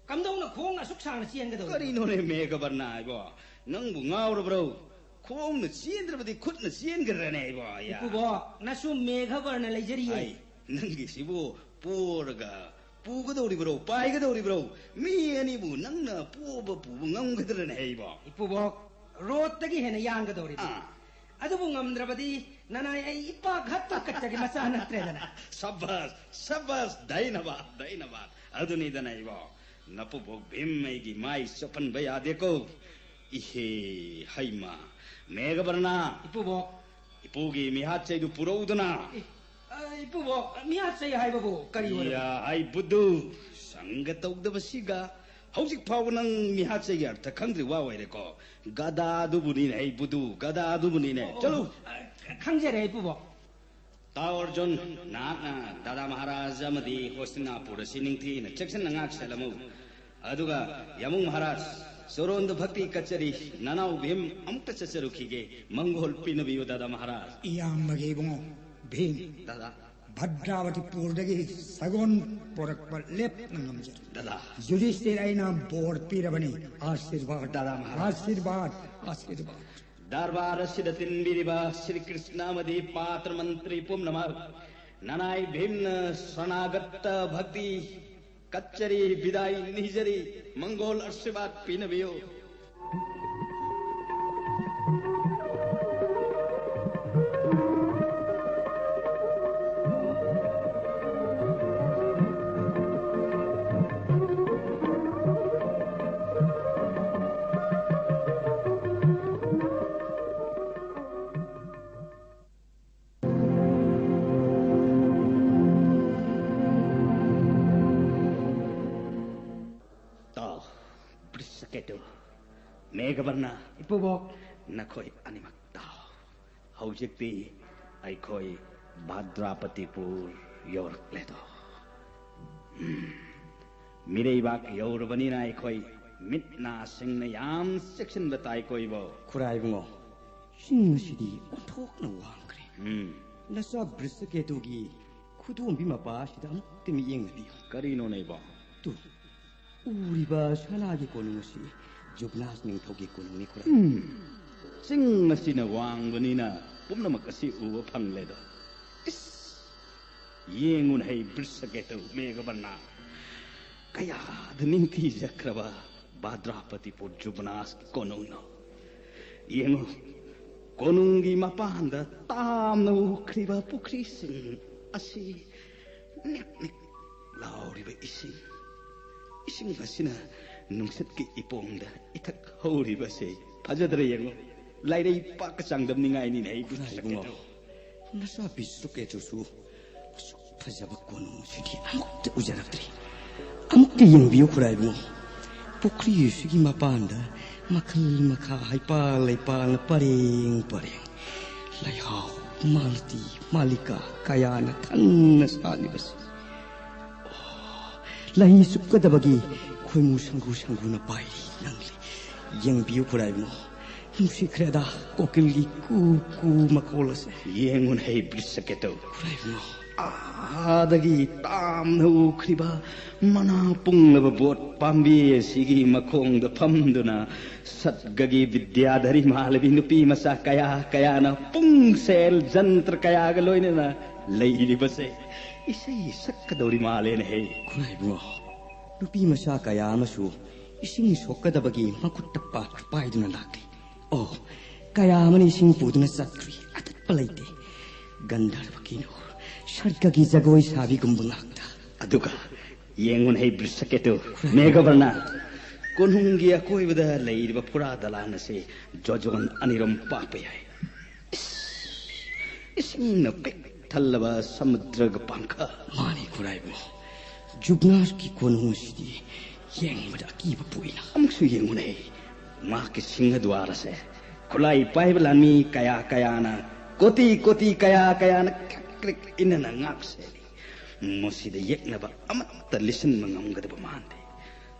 ꯀꯝꯗꯧꯅ ꯈꯣꯡꯅ ꯑꯁꯨꯛ ꯁꯥꯡꯅ ꯆꯦꯟꯒꯗꯧꯔꯤꯕꯅꯣ? ꯀꯔꯤꯅꯣꯅꯦ ꯃꯦꯘꯕꯔꯅ ꯍꯥꯏꯕꯣ? ꯅꯪꯕꯨ ꯉꯥꯎꯔꯕ꯭ꯔꯣ? ꯈꯣꯡꯅ ꯆꯦꯟꯗ꯭ꯔꯕꯗꯤ ꯈꯨꯠꯅ ꯆꯦꯟꯒꯗ꯭ꯔꯅꯦ ꯍꯥꯏꯕꯣ? ꯑꯌꯥ꯫ ꯏꯄꯨꯕꯣꯛ, ꯅꯁꯨ ꯃꯦꯘꯕꯔꯅ ꯂꯩꯖꯔꯤꯌꯦ꯫ ꯍꯩ, ꯅꯪꯒꯤꯁꯤꯕꯨ ꯄꯣꯔꯒ ꯄꯨꯒꯗꯧꯔꯤꯕ꯭ꯔꯣ, ꯄꯥꯏꯒꯗꯧꯔꯤꯕ꯭ꯔꯣ? ꯃꯤ ꯑꯅꯤꯕꯨ ꯅꯪꯅ ꯄꯣꯕ ꯄꯨꯕ ꯉꯝꯒꯗ꯭ꯔꯅꯦ ꯍꯩꯕꯣ? ꯏꯄꯨꯕꯣꯛ, ꯔꯣꯗꯇꯒꯤ ꯍꯦꯟꯅ ꯌꯥꯡꯒꯗꯧꯔꯤꯕ꯫ ꯑꯥ꯫ ꯑꯗꯨꯕꯨ ꯉꯝꯗ꯭ꯔꯕꯗꯤ ꯅꯅꯥꯏ ꯑꯩ ꯏꯄꯥꯛ ꯍꯠꯄ ꯀꯠꯆꯒꯤ ꯃꯆꯥ ꯅꯠꯇ꯭ꯔꯦꯗꯅ꯫ ꯁꯕꯥꯁ, ꯁꯕꯥꯁ, ꯙꯩꯅꯕꯥꯗ, ꯙꯩꯅꯕꯥꯗ꯫ ꯑꯗꯨꯅꯤꯗꯅ ꯏꯕꯣ, ꯅꯄꯨꯕꯣꯛ ꯚꯤꯝ ꯑꯩꯒꯤ ꯃꯥꯏ ꯆꯣꯞꯍꯟꯕ ꯌꯥꯗꯦꯀꯣ꯫ ꯏꯍꯦ, ꯍꯩꯃ, ꯃꯦꯘꯕꯔꯅ, ꯏꯄꯨꯕꯣꯛ꯫ ꯏꯄꯨꯒꯤ ꯃꯤꯍꯥꯠ ꯆꯩꯗꯨ ꯄꯨꯔꯛꯎꯗꯅ꯫ ꯏ-, ꯑ, ꯏꯄꯨꯕꯣꯛ, ꯃꯤꯍꯥꯠ ꯆꯩ ꯍꯥꯏꯕꯕꯨ ꯀꯔꯤ ꯑꯣꯏꯔꯕ? ꯏꯌꯥ, ꯍꯩ ꯕꯨꯗꯨ, ꯁꯪꯒ ꯇꯧꯗꯕꯁꯤꯒ꯫ ꯍꯧꯖꯤꯛ ꯐꯥꯎꯕ ꯅꯪ ꯃꯤꯍꯥꯠ ꯆꯩꯒꯤ ꯑꯔꯊ ꯈꯪꯗ꯭ꯔꯤꯕ ꯑꯣꯏꯔꯦꯀꯣ꯫ ꯒꯗꯥꯗꯨꯕꯨꯅꯤꯅꯦ, ꯍꯩ ꯕꯨꯗꯨ, ꯒꯗꯥꯗꯨꯕꯨꯅꯤꯅꯦ꯫ ꯑꯣ, ꯆꯠꯂꯨ꯫ ꯑ, ꯈꯪꯖꯔꯦ, ꯏꯄꯨꯕꯣꯛ꯫ ꯇꯥꯎ ꯑꯔꯖꯨꯟ, ꯅꯍꯥꯛꯅ ꯗꯥꯗꯥ ꯃꯍꯥꯔꯥꯖ ꯑꯃꯗꯤ ꯍꯣꯁꯇꯤꯅꯥꯄꯨꯔ ꯑꯁꯤ ꯅꯤꯡꯊꯤꯅ ꯆꯦꯛꯁꯤꯟꯅ ꯉꯥꯛ ꯁꯦꯜꯂꯝꯃꯨ꯫ ꯑꯗꯨꯒ ꯌꯥꯃꯨꯡ ꯃꯍꯥꯔꯥꯖ, ꯆꯣꯔꯣꯟꯗ ꯚꯛꯇꯤ ꯀꯆꯔꯤ, ꯅꯅꯥꯎ ꯚꯤꯝ ꯑꯃꯨꯛꯇ ꯆꯠꯆꯔꯨꯈꯤꯒꯦ꯫ ꯃꯪꯒꯣꯜ ꯄꯤꯅꯕꯤꯌꯨ ꯗꯥꯗꯥ ꯃꯍꯥꯔꯥꯖ꯫ ꯏꯌꯥꯝꯕꯒꯤ ꯏꯕꯨꯡꯉꯣ ꯚꯤꯝ, ꯗꯥꯗꯥ꯫ ꯚꯗ꯭ꯔꯥꯕꯇꯤꯄꯨꯔꯗꯒꯤ ꯁꯒꯣꯜ ꯄꯣꯔꯛꯄ ꯂꯦꯞꯅ ꯉꯝꯖꯔꯦ꯫ ꯗꯥꯗꯥ꯫ ꯌꯨꯙꯤꯁꯇꯤꯔ ꯑꯩꯅ ꯕꯣꯔ ꯄꯤꯔꯕꯅꯤ꯫ ꯑꯥꯁꯤꯔꯕꯥꯗ꯫ ꯗꯥꯗꯥ ꯃꯍꯥꯔꯥꯖ꯫ ꯑꯥꯁꯤꯔꯕꯥꯗ, ꯑꯥꯁꯤꯔꯕꯥꯗ꯫ ꯗꯔꯕꯥꯔ ꯑꯁꯤꯗ ꯇꯤꯟꯕꯤꯔꯤꯕ ꯁ꯭ꯔꯤ ꯀ꯭ꯔꯤꯁꯅ ꯑꯃꯗꯤ ꯄꯥꯇ꯭ꯔ ꯃꯟꯇ꯭ꯔꯤ ꯄꯨꯝꯅꯃꯛ, ꯅꯅꯥꯏ ꯚꯤꯝꯅ ꯁꯔꯅꯥꯒꯠꯇ ꯚꯛꯇꯤ ꯀꯠꯆꯔꯤ, ꯕꯤꯗꯥꯏ ꯅꯤꯖꯔꯤ, ꯃꯪꯒꯣꯜ ꯑꯥꯁꯤꯔꯕꯥꯗ ꯄꯤꯅꯕꯤꯌꯨ꯫ ꯃꯦꯘꯕꯔꯅ, ꯏꯄꯨꯕꯣꯛ꯫ ꯅꯈꯣꯏ ꯑꯅꯤꯃꯛ ꯇꯥꯎ꯫ ꯍꯧꯖꯤꯛꯇꯤ ꯑꯩꯈꯣꯏ ꯚꯗ꯭ꯔꯥꯄꯇꯤꯄꯨꯔ ꯌꯧꯔꯛꯂꯦꯗꯣ꯫ ꯎꯝ꯫ ꯃꯤꯔꯩꯕꯥꯛ ꯌꯧꯔꯕꯅꯤꯅ ꯑꯩꯈꯣꯏ ꯃꯤꯠ ꯅꯥ ꯁꯤꯡꯅ ꯌꯥꯝ ꯆꯦꯛꯁꯤꯟꯕ ꯇꯥꯏꯀꯣ ꯏꯕꯣ꯫ ꯈꯨꯔꯥꯏꯕꯨꯡꯉꯣ, ꯆꯤꯡ ꯑꯁꯤꯗꯤ ꯑꯣꯟꯊꯣꯛꯅ ꯋꯥꯡꯈ꯭ꯔꯦ꯫ ꯎꯝ꯫ ꯅꯆꯥ ꯕ꯭ꯔꯤꯁꯀꯦꯇꯨꯒꯤ ꯈꯨꯗꯣꯝꯕꯤ ꯃꯄꯥ ꯑꯁꯤꯗ ꯑꯃꯨꯛꯇ ꯃꯤꯠꯌꯦꯡ ꯅꯕꯤꯌꯨ꯫ ꯀꯔꯤꯅꯣꯅꯦ ꯏꯕꯣ? ꯇꯨ, ꯎꯔꯤꯕ ꯁꯅꯥꯒꯤ ꯀꯣꯅꯨꯡ ꯑꯁꯤ ꯖꯨꯒꯅꯥꯁ ꯅꯤꯡꯊꯧꯒꯤ ꯀꯣꯅꯨꯡꯅꯤ ꯈꯨꯔꯥꯏ꯫ ꯎꯝ, ꯆꯤꯡ ꯑꯁꯤꯅ ꯋꯥꯡꯕꯅꯤꯅ ꯄꯨꯝꯅꯃꯛ ꯑꯁꯤ ꯎꯕ ꯐꯪꯂꯦꯗꯣ꯫ ꯏꯁ! ꯌꯦꯡꯉꯨꯅ ꯍꯩ ꯕ꯭ꯔꯤꯁꯀꯦꯇꯨ ꯃꯦꯘꯕꯔꯅ꯫ ꯀꯌꯥꯗ ꯅꯤꯡꯊꯤꯖꯈ꯭ꯔꯕ ꯚꯗ꯭ꯔꯥꯄꯇꯤꯄꯨꯔ ꯖꯨꯒꯅꯥꯁꯀꯤ ꯀꯣꯅꯨꯡꯅꯣ꯫ ꯌꯦꯡꯉꯨ, ꯀꯣꯅꯨꯡꯒꯤ ꯃꯄꯥꯟꯗ ꯇꯥꯝꯅ ꯎꯈ꯭ꯔꯤꯕ ꯄꯨꯈ꯭ꯔꯤꯁꯤꯡ ꯑꯁꯤ ꯅꯤꯛ ꯅꯤꯛ ꯂꯥꯎꯔꯤꯕ ꯏꯁꯤꯡ, ꯏꯁꯤꯡ ꯑꯁꯤꯅ ꯅꯨꯡꯁꯤꯠꯀꯤ ꯏꯄꯣꯝꯗ ꯏꯊꯛ ꯍꯧꯔꯤꯕꯁꯦ ꯐꯖꯗ꯭ꯔ ꯌꯦꯡꯉꯨ꯫ ꯂꯥꯏꯔꯩ ꯄꯥꯛꯀ ꯆꯥꯡꯗꯝꯅꯤꯡꯉꯥꯏꯅꯤꯅꯦ ꯑꯩꯕꯨ ꯈꯨꯔꯥꯏꯕꯨꯡꯉꯣ, ꯁꯛꯀꯦꯗꯣ꯫ ꯅꯆꯥ ꯕ꯭ꯔꯤꯁꯀꯦꯇꯨꯁꯨ ꯑꯁꯨꯛ ꯐꯖꯕ ꯀꯣꯅꯨꯡ ꯑꯁꯤꯗꯤ ꯑꯃꯨꯛꯇ ꯎꯖꯔꯛꯇ꯭ꯔꯤ꯫ ꯑꯃꯨꯛꯇ ꯌꯦꯡꯕꯤꯌꯨ ꯈꯨꯔꯥꯏꯕꯨꯡꯉꯣ꯫ ꯄꯨꯈ꯭ꯔꯤ ꯑꯁꯤꯒꯤ ꯃꯄꯥꯟꯗ ꯃꯈꯜ ꯃꯈꯥ, ꯍꯩꯄꯥꯜ ꯂꯩꯄꯥꯜꯅ ꯄꯔꯦꯡ ꯄꯔꯦꯡ ꯂꯩꯍꯥꯎ, ꯃꯥꯂꯇꯤ, ꯃꯥꯂꯤꯀꯥ ꯀꯌꯥꯅ ꯊꯟꯅ ꯁꯥꯠꯂꯤꯕꯁꯤ꯫ ꯑꯣ, ꯂꯩ ꯆꯨꯞꯀꯗꯕꯒꯤ ꯈꯣꯏꯃꯨ ꯁꯪꯒꯨ ꯁꯪꯒꯨꯅ ꯄꯥꯏꯔꯤ ꯂꯪꯂꯤ꯫ ꯌꯦꯡꯕꯤꯌꯨ ꯈꯨꯔꯥꯏꯕꯨꯡꯉꯣ, ꯅꯨꯡꯁꯤꯈ꯭ꯔꯦꯗ ꯀꯣꯀꯤꯜꯒꯤ ꯀꯨ ꯀꯨ ꯃꯈꯣꯜ ꯑꯁꯦ꯫ ꯌꯦꯡꯉꯨꯅ ꯍꯩ ꯕ꯭ꯔꯤꯁꯀꯦꯇꯨ꯫ ꯈꯨꯔꯥꯏꯕꯨꯡꯉꯣ꯫ ꯑꯥꯗꯒꯤ ꯇꯥꯝꯅ ꯎꯈ꯭ꯔꯤꯕ ꯃꯅꯥ ꯄꯨꯡꯂꯕ ꯕꯣꯠ ꯄꯥꯝꯕꯤ ꯑꯁꯤꯒꯤ ꯃꯈꯣꯡꯗ ꯐꯝꯗꯨꯅ ꯁꯠꯒꯒꯤ ꯕꯤꯗ꯭ꯌꯥꯙꯔꯤ ꯃꯥꯂꯕꯤ ꯅꯨꯄꯤ ꯃꯆꯥ ꯀꯌꯥ ꯀꯌꯥꯅ ꯄꯨꯡꯁꯦꯜ ꯖꯟꯇ꯭ꯔ ꯀꯌꯥꯒ ꯂꯣꯏꯅꯅ ꯂꯩꯔꯤꯕꯁꯦ ꯏꯁꯩ ꯁꯛꯀꯗꯧꯔꯤ ꯃꯥꯜꯂꯦꯅꯦ ꯍꯦ꯫ ꯈꯨꯔꯥꯏꯕꯨꯡꯉꯣ, ꯅꯨꯄꯤ ꯃꯆꯥ ꯀꯌꯥ ꯑꯃꯁꯨ ꯏꯁꯤꯡ ꯁꯣꯛꯀꯗꯕꯒꯤ ꯃꯈꯨꯠꯇ ꯄꯥꯇ꯭ꯔ ꯄꯥꯏꯗꯨꯅ ꯂꯥꯛꯂꯤ꯫ ꯑꯣ, ꯀꯌꯥ ꯑꯃꯅ ꯏꯁꯤꯡ ꯄꯨꯗꯨꯅ ꯆꯠꯈ꯭ꯔꯤ꯫ ꯑꯇꯠꯄ ꯂꯩꯇꯦ꯫ ꯒꯟꯙꯔꯕ ꯀꯤꯅꯣ, ꯁꯔꯒꯒꯤ ꯖꯒꯣꯏ ꯁꯥꯕꯤꯒꯨꯝꯕ ꯉꯥꯛꯇ꯫ ꯑꯗꯨꯒ ꯌꯦꯡꯉꯨꯅ ꯍꯩ ꯕ꯭ꯔꯤꯁꯀꯦꯇꯨ, ꯃꯦꯘꯕꯔꯅ, ꯀꯣꯅꯨꯡꯒꯤ ꯑꯀꯣꯏꯕꯗ ꯂꯩꯔꯤꯕ ꯐꯨꯔꯥ ꯗꯂꯥꯟ ꯑꯁꯤ ꯖꯣꯖꯣꯟ ꯑꯅꯤꯔꯣꯝ ꯄꯥꯛꯄ ꯌꯥꯏ꯫ ꯏꯁ, ꯏꯁꯤꯡꯅ ꯄꯤꯛ ꯊꯜꯂꯕ ꯁꯃꯨꯗ꯭ꯔꯒ ꯄꯥꯡꯈ꯫ ꯃꯥꯅꯤ ꯈꯨꯔꯥꯏꯕꯨꯡꯉꯣ, ꯖꯨꯒꯅꯥꯁꯀꯤ ꯀꯣꯅꯨꯡ ꯑꯁꯤꯗꯤ ꯌꯦꯡꯕꯗ ꯑꯀꯤꯕ ꯄꯣꯛꯏꯅ꯫ ꯑꯃꯨꯛꯁꯨ ꯌꯦꯡꯉꯨꯅꯦ꯫ ꯃꯍꯥꯛꯀꯤ ꯁꯤꯡꯍꯗ꯭ꯋꯥꯔ ꯑꯁꯦ ꯈꯨꯠꯂꯥꯏ ꯄꯥꯏꯕ ꯂꯥꯟꯃꯤ ꯀꯌꯥ ꯀꯌꯥꯅ, ꯀꯣꯇꯤ ꯀꯣꯇꯤ ꯀꯌꯥ ꯀꯌꯥꯅ ꯀ꯭ꯔꯤꯛ ꯀ꯭ꯔꯤꯛ ꯏꯟꯅꯅ ꯉꯥꯛ ꯁꯦꯜꯂꯤ꯫ ꯃꯁꯤꯗ ꯌꯦꯛꯅꯕ ꯑꯃꯠꯇ ꯂꯤꯠꯁꯤꯟꯕ ꯉꯝꯒꯗꯕ ꯃꯥꯟꯗꯦ꯫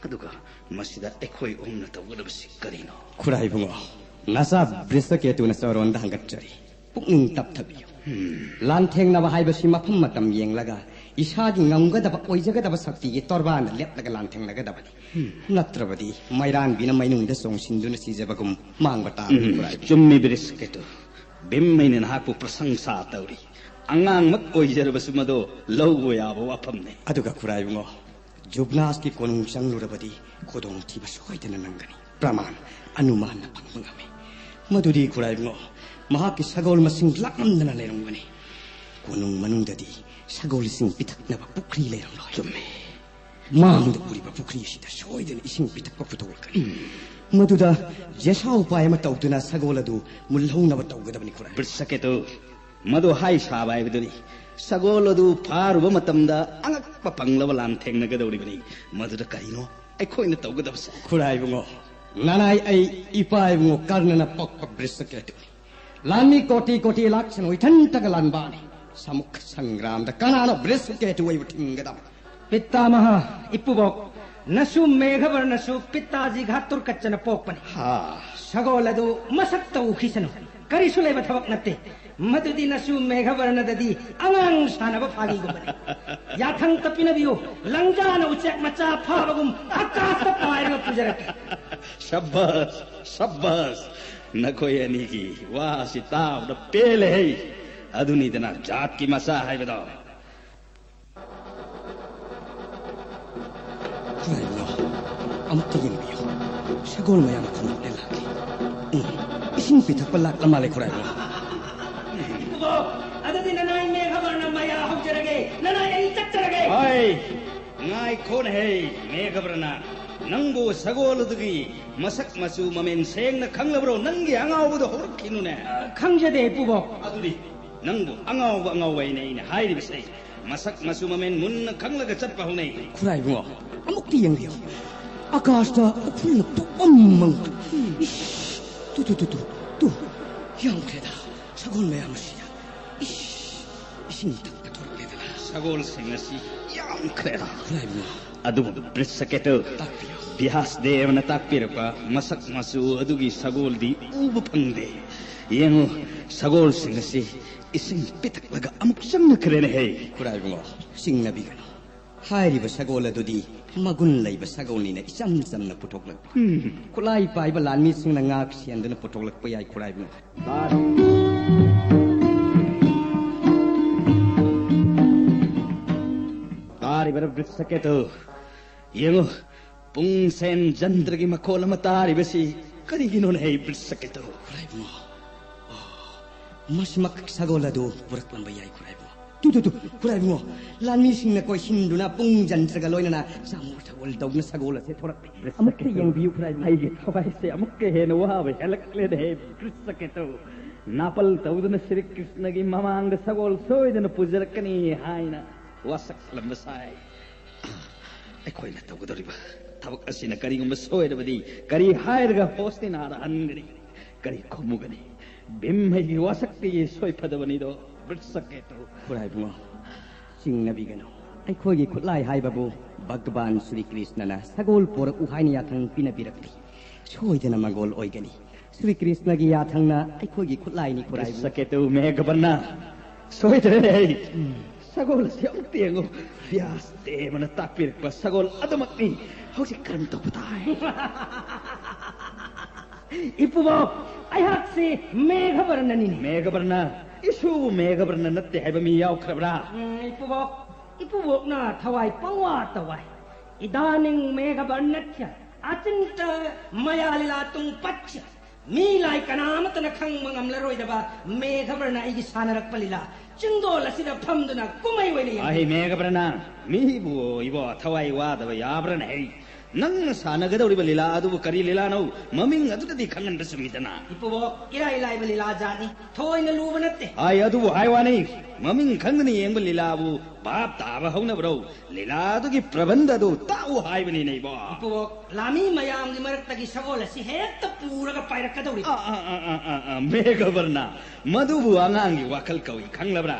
ꯑꯗꯨꯒ ꯃꯁꯤꯗ ꯑꯩꯈꯣꯏ ꯑꯍꯨꯝꯅ ꯇꯧꯒꯗꯕꯁꯤ ꯀꯔꯤꯅꯣ? ꯈꯨꯔꯥꯏꯕꯨꯡꯉꯣ, ꯅꯆꯥ ꯕ꯭ꯔꯤꯁꯀꯦꯇꯨꯅ ꯆꯥꯔꯣꯟꯗ ꯍꯪꯒꯠꯆꯔꯤ꯫ ꯄꯨꯛꯅꯤꯡ ꯇꯞꯊꯕꯤꯌꯨ꯫ ꯂꯥꯟꯊꯦꯡꯅꯕ ꯍꯥꯏꯕꯁꯤ ꯃꯐꯝ ꯃꯇꯝ ꯌꯦꯡꯂꯒ ꯏꯁꯥꯒꯤ ꯉꯝꯒꯗꯕ ꯑꯣꯏꯖꯒꯗꯕ ꯁꯛꯇꯤꯒꯤ ꯇꯣꯔꯕꯥꯟꯗ ꯂꯦꯞꯂꯒ ꯂꯥꯟꯊꯦꯡꯅꯒꯗꯕꯅꯤ꯫ ꯅꯠꯇ꯭ꯔꯕꯗꯤ ꯃꯩꯔꯥꯟꯕꯤꯅ ꯃꯩꯅꯨꯡꯗ ꯆꯣꯡꯁꯤꯟꯗꯨꯅ ꯁꯤꯖꯕꯒꯨꯝ ꯃꯥꯡꯕ ꯇꯥꯕꯅꯤ꯫ ꯎꯝ, ꯈꯨꯔꯥꯏꯕꯨꯡꯉꯣ꯫ ꯆꯨꯝꯃꯤ ꯕ꯭ꯔꯤꯁꯀꯦꯇꯨ꯫ ꯚꯤꯝ ꯑꯩꯅ ꯅꯍꯥꯛꯄꯨ ꯄ꯭ꯔꯁꯪꯁꯥ ꯇꯧꯔꯤ꯫ ꯑꯉꯥꯡꯃꯛ ꯑꯣꯏꯖꯔꯕꯁꯨ ꯃꯗꯨ ꯂꯧꯕ ꯌꯥꯕ ꯋꯥꯐꯝꯅꯤ꯫ ꯑꯗꯨꯒ ꯈꯨꯔꯥꯏꯕꯨꯡꯉꯣ, ꯖꯨꯕꯅꯥꯁꯀꯤ ꯀꯣꯅꯨꯡ ꯆꯪꯂꯨꯔꯕꯗꯤ ꯈꯨꯗꯣꯡꯊꯤꯕ ꯁꯣꯏꯗꯅ ꯅꯪꯒꯅꯤ꯫ ꯄ꯭ꯔꯃꯥꯟ ꯑꯅꯨꯃꯥꯟꯅ ꯐꯪꯕ ꯉꯝꯃꯤ꯫ ꯃꯗꯨꯗꯤ ꯈꯨꯔꯥꯏꯕꯨꯡꯉꯣ, ꯃꯍꯥꯛꯀꯤ ꯁꯒꯣꯜ ꯃꯁꯤꯡ ꯂꯥꯛꯂꯝꯗꯅ ꯂꯩꯔꯝꯒꯅꯤ꯫ ꯀꯣꯅꯨꯡ ꯃꯅꯨꯡꯗꯗꯤ ꯁꯒꯣꯜꯁꯤꯡ ꯄꯤꯊꯛꯅꯕ ꯄꯨꯈ꯭ꯔꯤ ꯂꯩꯔꯝꯂꯣꯏ꯫ ꯆꯨꯝꯃꯤ꯫ ꯃꯥꯡꯗ ꯎꯔꯤꯕ ꯄꯨꯈ꯭ꯔꯤ ꯑꯁꯤꯗ ꯁꯣꯏꯗꯅ ꯏꯁꯤꯡ ꯄꯤꯊꯛꯄ ꯄꯨꯊꯣꯛꯂꯛꯀꯅꯤ꯫ ꯃꯗꯨꯗ ꯖꯦꯁꯥ ꯎꯄꯥꯏ ꯑꯃ ꯇꯧꯗꯨꯅ ꯁꯒꯣꯜ ꯑꯗꯨ ꯃꯨꯜꯍꯧꯅꯕ ꯇꯧꯒꯗꯕꯅꯤ ꯈꯨꯔꯥꯏ꯫ ꯕ꯭ꯔꯤꯁꯀꯦꯇꯨ, ꯃꯗꯨ ꯍꯥꯏ ꯁꯥꯕ ꯍꯥꯏꯕꯗꯨꯅꯤ꯫ ꯁꯒꯣꯜ ꯑꯗꯨ ꯐꯥꯔꯨꯕ ꯃꯇꯝꯗ ꯑꯉꯛꯄ ꯄꯪꯂꯕ ꯂꯥꯟ ꯊꯦꯡꯅꯒꯗꯧꯔꯤꯕꯅꯤ꯫ ꯃꯗꯨꯗ ꯀꯔꯤꯅꯣ ꯑꯩꯈꯣꯏꯅ ꯇꯧꯒꯗꯕꯁꯦ? ꯈꯨꯔꯥꯏꯕꯨꯡꯉꯣ, ꯅꯅꯥꯏ ꯑꯩ ꯏꯄꯥ ꯏꯕꯨꯡꯉꯣ ꯀꯔꯅꯅ ꯄꯣꯛꯄ ꯕ꯭ꯔꯤꯁꯀꯦꯇꯨꯅꯤ꯫ ꯂꯥꯟꯃꯤ ꯀꯣꯇꯤ ꯀꯣꯇꯤ ꯂꯥꯛꯁꯅꯨ ꯏꯊꯟꯇꯒ ꯂꯥꯟꯕꯥꯅꯤ꯫ ꯁꯃꯨꯈ ꯁꯪꯒ꯭ꯔꯥꯝꯗ ꯀꯅꯥꯅꯣ ꯕ꯭ꯔꯤꯁꯀꯦꯇꯨ ꯑꯣꯏꯕ ꯊꯤꯡꯒꯗꯕ? ꯄꯤꯇꯥꯃꯍ, ꯏꯄꯨꯕꯣꯛ, ꯅꯁꯨ ꯃꯦꯘꯕꯔꯅꯁꯨ ꯄꯤꯇꯥꯖꯤ ꯘꯥꯇꯨꯔꯀꯆꯅ ꯄꯣꯛꯄꯅꯤ꯫ ꯍꯥ꯫ ꯁꯒꯣꯜ ꯑꯗꯨ ꯃꯁꯛꯇ ꯎꯈꯤꯁꯅꯨ꯫ ꯀꯔꯤꯁꯨ ꯂꯩꯕ ꯊꯕꯛ ꯅꯠꯇꯦ꯫ ꯃꯗꯨꯗꯤ ꯅꯁꯨ ꯃꯦꯘꯕꯔꯅꯗꯗꯤ ꯑꯉꯥꯡ ꯁꯥꯟꯅꯕ ꯐꯥꯒꯤꯒꯨꯝꯕꯅꯤ꯫ ꯌꯥꯊꯪ ꯇꯞꯄꯤꯅꯕꯤꯌꯨ, ꯂꯪꯖꯥꯅ ꯎꯆꯦꯛ ꯃꯆꯥ ꯐꯥꯕꯒꯨꯝ ꯑꯀꯥꯁꯇ ꯄꯥꯏꯔꯒ ꯄꯨꯖꯔꯛꯀꯦ꯫ ꯁꯕꯥꯁ, ꯁꯕꯥꯁ꯫ ꯅꯈꯣꯏ ꯑꯅꯤꯒꯤ ꯋꯥꯁꯤ ꯇꯥꯕꯗ ꯄꯦꯜꯂꯦ꯫ ꯑꯗꯨꯅꯤꯗꯅ ꯖꯥꯠꯀꯤ ꯃꯆꯥ ꯍꯥꯏꯕꯗꯣ꯫ ꯈꯨꯔꯥꯏꯕꯨꯡꯉꯣ, ꯑꯃꯨꯛꯇ ꯌꯦꯡꯕꯤꯌꯨ꯫ ꯁꯒꯣꯜ ꯃꯌꯥꯝ ꯈꯣꯡꯎꯞꯇ ꯂꯥꯛꯂꯤ꯫ ꯎꯝ, ꯏꯁꯤꯡ ꯄꯤꯊꯛꯄ ꯂꯥꯛꯂ ꯃꯥꯜꯂꯦ, ꯈꯨꯔꯥꯏꯕꯨꯡꯉꯣ꯫ ꯏꯕꯣ, ꯑꯗꯨꯗꯤ ꯅꯅꯥꯏ ꯃꯦꯘꯕꯔꯅ ꯃꯌꯥ ꯍꯧꯖꯔꯒꯦ, ꯅꯅꯥꯏ ꯑꯩ ꯆꯠꯆꯔꯒꯦ꯫ ꯍꯣꯏ, ꯉꯥꯏꯈꯣꯅꯦꯍꯦ, ꯃꯦꯘꯕꯔꯅ꯫ ꯅꯪꯕꯨ ꯁꯒꯣꯜ ꯑꯗꯨꯒꯤ ꯃꯁꯛ ꯃꯆꯨ ꯃꯃꯦꯟ ꯁꯦꯡꯅ ꯈꯪꯂꯕ꯭ꯔꯣ? ꯅꯪꯒꯤ ꯑꯉꯥꯎꯕꯗꯣ ꯍꯧꯔꯛꯈꯤꯅꯨꯅꯦ꯫ ꯑ, ꯈꯪꯖꯗꯦ, ꯏꯄꯨꯕꯣ꯫ ꯑꯗꯨꯗꯤ ꯅꯪꯕꯨ ꯑꯉꯥꯎꯕ ꯑꯉꯥꯎꯕ ꯍꯥꯏꯅ ꯑꯩꯅ ꯍꯥꯏꯔꯤꯕꯁꯦ꯫ ꯃꯁꯛ ꯃꯆꯨ ꯃꯃꯦꯟ ꯃꯨꯟꯅ ꯈꯪꯂꯒ ꯆꯠꯄ ꯍꯧꯅꯩ꯫ ꯈꯨꯔꯥꯏꯕꯨꯡꯉꯣ, ꯑꯃꯨꯛꯇ ꯌꯦꯡꯕꯤꯌꯨ꯫ ꯑꯀꯥꯁꯇ ꯎꯐꯨꯜꯅ ꯄꯨꯝꯃꯝ ꯃꯝꯈ꯭ꯔꯦ꯫ ꯏꯁ, ꯇꯨ, ꯇꯨ, ꯇꯨ, ꯇꯨ, ꯇꯨ, ꯌꯥꯝꯈ꯭ꯔꯦꯗ꯫ ꯁꯒꯣꯜ ꯃꯌꯥꯝ ꯑꯁꯤꯅ꯫ ꯏꯁ, ꯏꯁꯤꯡ ꯊꯛꯄ ꯊꯣꯔꯛꯂꯦꯗꯅ꯫ ꯁꯒꯣꯜꯁꯤꯡ ꯑꯁꯤ ꯌꯥꯝꯈ꯭ꯔꯦꯗ꯫ ꯈꯨꯔꯥꯏꯕꯨꯡꯉꯣ꯫ ꯑꯗꯨꯕꯨ ꯕ꯭ꯔꯤꯠꯁꯀꯦꯇꯨ, ꯇꯥꯛꯄꯤꯌꯨ꯫ ꯕ꯭ꯌꯥꯁ ꯗꯦꯕꯅ ꯇꯥꯛꯄꯤꯔꯛꯄ ꯃꯁꯛ ꯃꯆꯨ ꯑꯗꯨꯒꯤ ꯁꯒꯣꯜꯗꯤ ꯎꯕ ꯐꯪꯗꯦ꯫ ꯌꯦꯡꯉꯨ, ꯁꯒꯣꯜꯁꯤꯡ ꯑꯁꯤ ꯏꯁꯤꯡ ꯄꯤꯊꯛꯂꯒ ꯑꯃꯨꯛ ꯆꯪꯅꯈ꯭ꯔꯦꯅꯦꯍꯦ꯫ ꯈꯨꯔꯥꯏꯕꯨꯡꯉꯣ, ꯆꯤꯡꯅꯕꯤꯒꯅꯨ꯫ ꯍꯥꯏꯔꯤꯕ ꯁꯒꯣꯜ ꯑꯗꯨꯗꯤ ꯃꯒꯨꯟ ꯂꯩꯕ ꯁꯒꯣꯜꯅꯤꯅ ꯏꯆꯝ ꯆꯝꯅ ꯄꯨꯊꯣꯛꯂꯛꯄ꯫ ꯎꯝ꯫ ꯈꯨꯠꯂꯥꯏ ꯄꯥꯏꯕ ꯂꯥꯟꯃꯤꯁꯤꯡꯅ ꯉꯥꯛ ꯁꯦꯟꯗꯨꯅ ꯄꯨꯊꯣꯛꯂꯛꯄ ꯌꯥꯏ, ꯈꯨꯔꯥꯏꯕꯨꯡꯉꯣ꯫ ꯇꯥꯔꯤꯕꯔ ꯕ꯭ꯔꯤꯠꯁꯀꯦꯇꯨ? ꯌꯦꯡꯉꯨ, ꯄꯨꯡꯁꯦꯟ ꯖꯟꯇ꯭ꯔꯒꯤ ꯃꯈꯣꯜ ꯑꯃ ꯇꯥꯔꯤꯕꯁꯤ ꯀꯔꯤꯒꯤꯅꯣꯅꯦ, ꯍꯦ ꯕ꯭ꯔꯤꯠꯁꯀꯦꯇꯨ? ꯈꯨꯔꯥꯏꯕꯨꯡꯉꯣ, ꯑꯣ, ꯃꯁꯤꯃꯛ ꯁꯒꯣꯜ ꯑꯗꯨ ꯄꯨꯔꯛꯂꯝꯕ ꯌꯥꯏ, ꯈꯨꯔꯥꯏꯕꯨꯡꯉꯣ꯫ ꯇꯨ, ꯇꯨ, ꯇꯨ, ꯈꯨꯔꯥꯏꯕꯨꯡꯉꯣ, ꯂꯥꯟꯃꯤꯁꯤꯡꯅ ꯀꯣꯏꯁꯤꯟꯗꯨꯅ ꯄꯨꯡ ꯖꯟꯇ꯭ꯔꯒ ꯂꯣꯏꯅꯅ ꯆꯥꯃꯣꯜ ꯊꯧꯒꯣꯜ ꯇꯧꯗꯨꯅ ꯁꯒꯣꯜ ꯑꯁꯦ ꯊꯣꯔꯛꯂꯦ꯫ ꯑꯃꯨꯛꯇ ꯌꯦꯡꯕꯤꯌꯨ, ꯈꯨꯔꯥꯏꯕꯨꯡꯉꯣ꯫ ꯑꯩꯒꯤ ꯊꯋꯥꯏꯁꯦ ꯑꯃꯨꯛꯀ ꯍꯦꯟꯅ ꯋꯥꯕ ꯍꯦꯜꯂꯛꯂꯦꯅꯦ, ꯍꯦ ꯕ꯭ꯔꯤꯠꯁꯀꯦꯇꯨ꯫ ꯅꯥꯄꯜ ꯇꯧꯗꯨꯅ ꯁ꯭ꯔꯤ ꯀ꯭ꯔꯤꯁꯅꯒꯤ ꯃꯃꯥꯡꯗ ꯁꯒꯣꯜ ꯁꯣꯏꯗꯅ ꯄꯨꯖꯔꯛꯀꯅꯤ ꯍꯥꯏꯅ ꯋꯥꯁꯛꯂꯝꯕ ꯁꯥꯏ꯫ ꯑꯩꯈꯣꯏꯅ ꯇꯧꯒꯗꯧꯔꯤꯕ ꯊꯕꯛ ꯑꯁꯤꯅ ꯀꯔꯤꯒꯨꯝꯕ ꯁꯣꯏꯔꯕꯗꯤ ꯀꯔꯤ ꯍꯥꯏꯔꯒ ꯍꯣꯁꯅꯤꯅꯥꯗ ꯍꯟꯒꯅꯤ? ꯀꯔꯤ ꯈꯨꯝꯃꯨꯒꯅꯤ? ꯚꯤꯝ ꯑꯩꯒꯤ ꯋꯥꯁꯛꯇꯒꯤ ꯁꯣꯏꯐꯗꯕꯅꯤꯗꯣ, ꯕ꯭ꯔꯤꯠꯁꯀꯦꯇꯨ꯫ ꯈꯨꯔꯥꯏꯕꯨꯡꯉꯣ, ꯆꯤꯡꯅꯕꯤꯒꯅꯨ꯫ ꯑꯩꯈꯣꯏꯒꯤ ꯈꯨꯠꯂꯥꯏ ꯍꯥꯏꯕꯕꯨ ꯚꯒꯕꯥꯟ ꯁ꯭ꯔꯤ ꯀ꯭ꯔꯤꯁꯅꯅ ꯁꯒꯣꯜ ꯄꯣꯔꯛꯎ ꯍꯥꯏꯅ ꯌꯥꯊꯪ ꯄꯤꯅꯕꯤꯔꯛꯂꯤ꯫ ꯁꯣꯏꯗꯅ ꯃꯒꯣꯜ ꯑꯣꯏꯒꯅꯤ꯫ ꯁ꯭ꯔꯤ ꯀ꯭ꯔꯤꯁꯅꯒꯤ ꯌꯥꯊꯪꯅ ꯑꯩꯈꯣꯏꯒꯤ ꯈꯨꯠꯂꯥꯏꯅꯤ, ꯈꯨꯔꯥꯏꯕꯨꯡꯉꯣ꯫ ꯕ꯭ꯔꯤꯠꯁꯀꯦꯇꯨ, ꯃꯦꯘꯕꯔꯅ, ꯁꯣꯏꯗ꯭ꯔꯦꯅꯦ ꯑꯩ꯫ ꯎꯝ꯫ ꯁꯒꯣꯜ ꯑꯁꯤ ꯑꯃꯨꯛꯇ ꯌꯦꯡꯉꯨ꯫ ꯕ꯭ꯌꯥꯁ ꯗꯦꯕꯅ ꯇꯥꯛꯄꯤꯔꯛꯄ ꯁꯒꯣꯜ ꯑꯗꯨꯃꯛꯅꯤ꯫ ꯍꯧꯖꯤꯛ ꯀꯔꯝ ꯇꯧꯕ ꯇꯥꯏ? ꯏꯄꯨꯕꯣꯛ, ꯑꯩꯍꯥꯛꯁꯤ ꯃꯦꯘꯕꯔꯅꯅꯤꯅꯦ꯫ ꯃꯦꯘꯕꯔꯅ? ꯏꯁꯨꯕꯨ ꯃꯦꯘꯕꯔꯅ ꯅꯠꯇꯦ ꯍꯥꯏꯕ ꯃꯤ ꯌꯥꯎꯈ꯭ꯔꯕ꯭ꯔꯥ? ꯎꯝ, ꯏꯄꯨꯕꯣꯛ, ꯏꯄꯨꯕꯣꯛꯅ ꯊꯋꯥꯏ ꯄꯪꯋꯥ ꯇꯧꯋꯥꯏ꯫ ꯏꯗꯥꯅꯤꯡ ꯃꯦꯘꯕꯔꯅꯠꯌ, ꯑꯆꯤꯟꯇ ꯃꯌꯥ ꯂꯤꯂꯥ ꯇꯨꯡ ꯄꯠꯌ꯫ ꯃꯤ ꯂꯥꯏ ꯀꯅꯥ ꯑꯃꯠꯇꯅ ꯈꯪꯕ ꯉꯝꯂꯔꯣꯏꯗꯕ ꯃꯦꯘꯕꯔꯅ ꯑꯩꯒꯤ ꯁꯥꯟꯅꯔꯛꯄ ꯂꯤꯂꯥ꯫ ꯆꯤꯡꯗꯣꯜ ꯑꯁꯤꯗ ꯐꯝꯗꯨꯅ ꯀꯨꯝꯍꯩ ꯑꯣꯏꯅ ꯌꯦꯡꯕꯤꯌꯨ꯫ ꯑꯍꯩ ꯃꯦꯘꯕꯔꯅ, ꯃꯤꯕꯨ ꯏꯕꯣ ꯊꯋꯥꯏ ꯋꯥꯗꯕ ꯌꯥꯕ꯭ꯔꯅꯦ? ꯍꯩ, ꯅꯪꯅ ꯁꯥꯟꯅꯒꯗꯧꯔꯤꯕ ꯂꯤꯂꯥ ꯑꯗꯨꯕꯨ ꯀꯔꯤ ꯂꯤꯂꯥꯅꯣ? ꯃꯃꯤꯡ ꯑꯗꯨꯗꯗꯤ ꯈꯪꯍꯟꯕ ꯆꯨꯝꯃꯤꯗꯅ꯫ ꯏꯄꯨꯕꯣꯛ, ꯏꯔꯥꯏ ꯂꯥꯏꯕ ꯂꯤꯂꯥ ꯖꯥꯠꯅꯤ, ꯊꯣꯏꯅ ꯂꯨꯕ ꯅꯠꯇꯦ꯫ ꯍꯥꯏ, ꯑꯗꯨꯕꯨ ꯍꯥꯏ ꯋꯥꯅꯤ, ꯃꯃꯤꯡ ꯈꯪꯗꯅ ꯌꯦꯡꯕ ꯂꯤꯂꯥꯕꯨ ꯚꯥꯞ ꯇꯥꯕ ꯍꯧꯅꯕ꯭ꯔꯣ? ꯂꯤꯂꯥ ꯑꯗꯨꯒꯤ ꯄ꯭ꯔꯕꯟꯙ ꯑꯗꯨ ꯇꯥꯛꯎ ꯍꯥꯏꯕꯅꯤꯅꯦ, ꯏꯕꯣ꯫ ꯏꯄꯨꯕꯣꯛ, ꯂꯥꯃꯤ ꯃꯌꯥꯝꯒꯤ ꯃꯔꯛꯇꯒꯤ ꯁꯒꯣꯜ ꯑꯁꯤ ꯍꯦꯛꯇ ꯄꯨꯔꯒ ꯄꯥꯏꯔꯛꯀꯗꯧꯔꯤ꯫ ꯑꯥ, ꯑꯥ, ꯑꯥ, ꯑꯥ, ꯑꯥ, ꯑꯥ, ꯃꯦꯘꯕꯔꯅ, ꯃꯗꯨꯕꯨ ꯑꯉꯥꯡꯒꯤ ꯋꯥꯈꯜ ꯀꯧꯏ, ꯈꯪꯂꯕ꯭ꯔꯥ?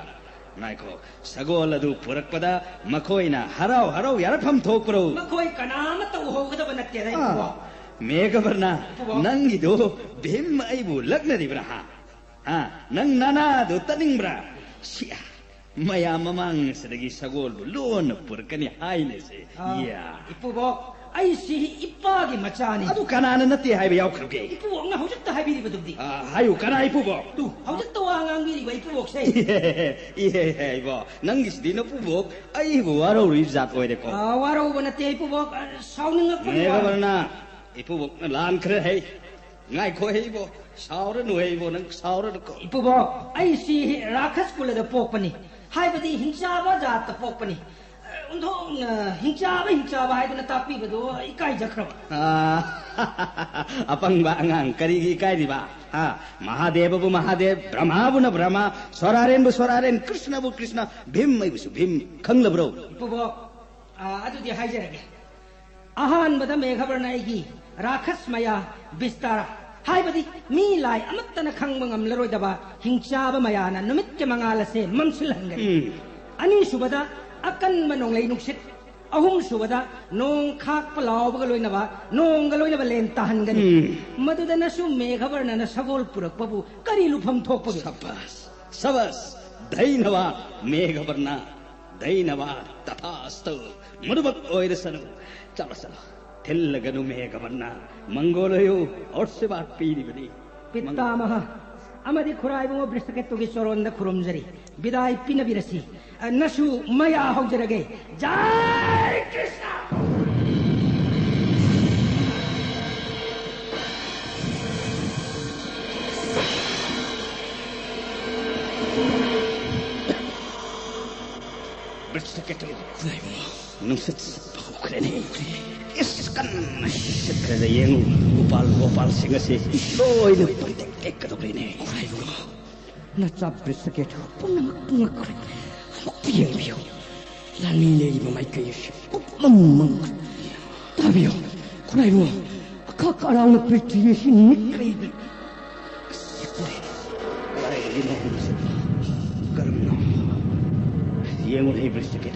ꯉꯥꯏꯈꯣ, ꯁꯒꯣꯜ ꯑꯗꯨ ꯄꯨꯔꯛꯄꯗ ꯃꯈꯣꯏꯅ ꯍꯔꯥꯎ ꯍꯔꯥꯎ ꯌꯥꯔꯛꯐꯝ ꯊꯣꯛꯄ꯭ꯔꯣ? ꯃꯈꯣꯏ ꯀꯅꯥꯃꯠꯇ ꯎꯍꯧꯒꯗꯕ ꯅꯠꯇꯦꯗ, ꯏꯄꯨꯕꯣꯛ꯫ ꯃꯦꯘꯕꯔꯅ, ꯏꯄꯨꯕꯣꯛ꯫ ꯅꯪꯒꯤꯗꯣ ꯚꯤꯝ ꯑꯩꯕꯨ ꯂꯛꯅꯔꯤꯕ꯭ꯔꯥ, ꯍꯥ? ꯍꯥ? ꯅꯪ ꯅꯅꯥꯗꯣ ꯇꯠꯅꯤꯡꯕ꯭ꯔꯥ? ꯁꯤꯌꯥ, ꯃꯌꯥꯝ ꯃꯃꯥꯡ ꯑꯁꯤꯗꯒꯤ ꯁꯒꯣꯜꯕꯨ ꯂꯣꯟꯅ ꯄꯨꯔꯛꯀꯅꯤ ꯍꯥꯏꯅꯁꯦ꯫ ꯑꯥ, ꯏꯌꯥ꯫ ꯏꯄꯨꯕꯣꯛ, ꯑꯩꯁꯤ ꯏꯄꯥꯒꯤ ꯃꯆꯥꯅꯤ꯫ ꯑꯗꯨ ꯀꯅꯥꯅ ꯅꯠꯇꯦ ꯍꯥꯏꯕ ꯌꯥꯎꯈ꯭ꯔꯒꯦ? ꯏꯄꯨꯕꯣꯛꯅ ꯍꯧꯖꯤꯛꯇ ꯍꯥꯏꯕꯤꯔꯤꯕꯗꯨꯗꯤ꯫ ꯑꯥ, ꯍꯥꯏꯌꯨ, ꯀꯅꯥ ꯏꯄꯨꯕꯣꯛ? ꯇꯨ, ꯍꯧꯖꯤꯛꯇ ꯋꯥ ꯉꯥꯡꯕꯤꯔꯤꯕ ꯏꯄꯨꯕꯣꯛꯁꯦ꯫ ꯏꯍꯦ, ꯏꯕꯣ, ꯅꯪꯒꯤꯁꯤꯗꯤ ꯅꯄꯨꯕꯣꯛ ꯑꯩꯕꯨ ꯋꯥꯔꯧꯔꯤ ꯖꯥꯠ ꯑꯣꯏꯔꯦꯀꯣ꯫ ꯑꯥ, ꯋꯥꯔꯧꯕ ꯅꯠꯇꯦ ꯏꯄꯨꯕꯣꯛ, ꯑ, ꯁꯥꯎꯅꯤꯡꯉꯛꯄꯒꯤ ꯋꯥꯅꯤ꯫ ꯃꯦꯘꯕꯔꯅ, ꯏꯄꯨꯕꯣꯛꯅ ꯂꯥꯟꯈ꯭ꯔꯦ ꯍꯩ꯫ ꯉꯥꯏꯈꯣ ꯍꯩꯕꯣ, ꯁꯥꯎꯔꯅꯨ ꯍꯩꯕꯣ, ꯅꯪ ꯁꯥꯎꯔꯅꯨꯀꯣ꯫ ꯏꯄꯨꯕꯣꯛ, ꯑꯩꯁꯤ ꯔꯥꯈꯁ ꯀꯨꯂꯗ ꯄꯣꯛꯄꯅꯤ, ꯍꯥꯏꯕꯗꯤ ꯍꯤꯡꯆꯥꯕ ꯖꯥꯠꯇ ꯄꯣꯛꯄꯅꯤ꯫ ꯑ, ꯑꯣꯟꯊꯣꯛꯅ ꯍꯤꯡꯆꯥꯕ, ꯍꯤꯡꯆꯥꯕ ꯍꯥꯏꯗꯨꯅ ꯇꯥꯛꯄꯤꯕꯗꯨ ꯏꯀꯥꯏꯖꯈ꯭ꯔꯕ꯫ ꯑꯥ, ꯑꯄꯪꯕ ꯑꯉꯥꯡ, ꯀꯔꯤꯒꯤ ꯏꯀꯥꯏꯔꯤꯕ? ꯍꯥ? ꯃꯍꯥꯗꯦꯕꯕꯨ ꯃꯍꯥꯗꯦꯕ, ꯕ꯭ꯔꯍꯃꯥꯕꯨꯅ ꯕ꯭ꯔꯍꯃꯥ, ꯁꯣꯔꯥꯔꯦꯟꯕꯨ ꯁꯣꯔꯥꯔꯦꯟ, ꯀ꯭ꯔꯤꯁꯅꯕꯨ ꯀ꯭ꯔꯤꯁꯅ, ꯚꯤꯝ ꯑꯩꯕꯨꯁꯨ ꯚꯤꯝ, ꯈꯪꯂꯕ꯭ꯔꯣ? ꯏꯄꯨꯕꯣꯛ, ꯑ, ꯑꯗꯨꯗꯤ ꯍꯥꯏꯖꯔꯒꯦ꯫ ꯑꯍꯥꯟꯕꯗ ꯃꯦꯘꯕꯔꯅ ꯑꯩꯒꯤ ꯔꯥꯈꯁ ꯃꯌꯥ ꯕꯤꯁꯇꯥꯔꯥ, ꯍꯥꯏꯕꯗꯤ ꯃꯤ ꯂꯥꯏ ꯑꯃꯠꯇꯅ ꯈꯪꯕ ꯉꯝꯂꯔꯣꯏꯗꯕ ꯍꯤꯡꯆꯥꯕ ꯃꯌꯥꯅ ꯅꯨꯃꯤꯠꯀꯤ ꯃꯉꯥꯜ ꯑꯁꯦ ꯃꯝꯁꯤꯜꯍꯟꯒꯅꯤ꯫ ꯎꯝ꯫ ꯑꯅꯤꯁꯨꯕꯗ ꯑꯀꯟꯕ ꯅꯣꯡꯂꯩ ꯅꯨꯡꯁꯤꯠ, ꯑꯍꯨꯝꯁꯨꯕꯗ ꯅꯣꯡ ꯈꯥꯛꯄ ꯂꯥꯎꯕꯒ ꯂꯣꯏꯅꯕ ꯅꯣꯡꯒ ꯂꯣꯏꯅꯕ ꯂꯦꯟ ꯇꯥꯍꯟꯒꯅꯤ꯫ ꯎꯝ꯫ ꯃꯗꯨꯗ ꯅꯁꯨ ꯃꯦꯘꯕꯔꯅꯅ ꯁꯒꯣꯜ ꯄꯨꯔꯛꯄꯕꯨ ꯀꯔꯤ ꯂꯨꯐꯝ ꯊꯣꯛꯄꯒꯦ? ꯁꯕꯥꯁ, ꯁꯕꯥꯁ, ꯙꯩꯅꯕꯥꯗ, ꯃꯦꯘꯕꯔꯅ, ꯙꯩꯅꯕꯥꯗ, ꯇꯊꯥꯁꯇꯨ, ꯃꯗꯨꯃꯛ ꯑꯣꯏꯔꯁꯅꯨ꯫ ꯆꯠꯂꯣ, ꯆꯠꯂꯣ, ꯊꯤꯜꯂꯒꯅꯨ ꯃꯦꯘꯕꯔꯅ, ꯃꯪꯒꯣꯜ ꯑꯣꯏꯌꯨ, ꯑꯣꯔꯁꯤꯕꯥꯗ ꯄꯤꯔꯤꯕꯅꯤ꯫ ꯄꯤꯇꯥꯃꯍ ꯑꯃꯗꯤ ꯈꯨꯔꯥꯏꯕꯨꯡ ꯕ꯭ꯔꯤꯁꯇꯀꯦꯇꯨꯒꯤ ꯆꯣꯔꯣꯟꯗ ꯈꯨꯔꯨꯝꯖꯔꯤ꯫ ꯕꯤꯗꯥꯏ ꯄꯤꯅꯕꯤꯔꯁꯤ꯫ ꯑ, ꯅꯁꯨ ꯃꯌꯥ ꯍꯧꯖꯔꯒꯦ꯫ ꯖꯥꯏ ꯀ꯭ꯔꯤꯁꯅ! ꯕ꯭ꯔꯤꯁꯇꯀꯦꯇꯨ, ꯈꯨꯔꯥꯏꯕꯨꯡ, ꯅꯨꯡꯁꯤꯠ ꯁꯤꯠꯄ ꯍꯧꯈ꯭ꯔꯦꯅꯦ꯫ ꯏꯁ, ꯀꯟꯅ ꯁꯤꯠꯈ꯭ꯔꯦꯗ, ꯌꯦꯡꯉꯨ, ꯎꯄꯥꯜ ꯋꯥꯄꯥꯜꯁꯤꯡ ꯑꯁꯤ ꯂꯣꯏꯅ ꯄꯨꯝꯇꯦꯛ ꯇꯦꯛꯀꯗꯧꯔꯤꯅꯦ꯫ ꯈꯨꯔꯥꯏꯕꯨꯡꯉꯣ, ꯅꯆꯥ ꯕ꯭ꯔꯤꯁꯀꯦꯠ ꯄꯨꯝꯅꯃꯛ ꯉꯛꯈ꯭ꯔꯦ꯫ ꯑꯃꯨꯛꯇ ꯌꯦꯡꯕꯤꯌꯨ, ꯂꯥꯟꯃꯤ ꯂꯩꯔꯤꯕ ꯃꯥꯏꯀꯩ ꯑꯁꯤ ꯄꯨꯝꯃꯝ ꯃꯝꯈ꯭ꯔꯦ꯫ ꯇꯥꯕꯤꯌꯨ, ꯈꯨꯔꯥꯏꯕꯨꯡꯉꯣ, ꯑꯈꯥꯛ ꯑꯔꯥꯎꯅ ꯄ꯭ꯔꯤꯊꯤꯕꯤ ꯑꯁꯤ ꯅꯤꯛꯈ꯭ꯔꯦ꯫ ꯀꯗꯥꯏꯗꯒꯤꯅꯣ ꯍꯧꯖꯤꯛ? ꯀꯔꯝꯅꯣ? ꯌꯦꯡꯉꯨꯅꯦ, ꯕ꯭ꯔꯤꯁꯀꯦꯠ,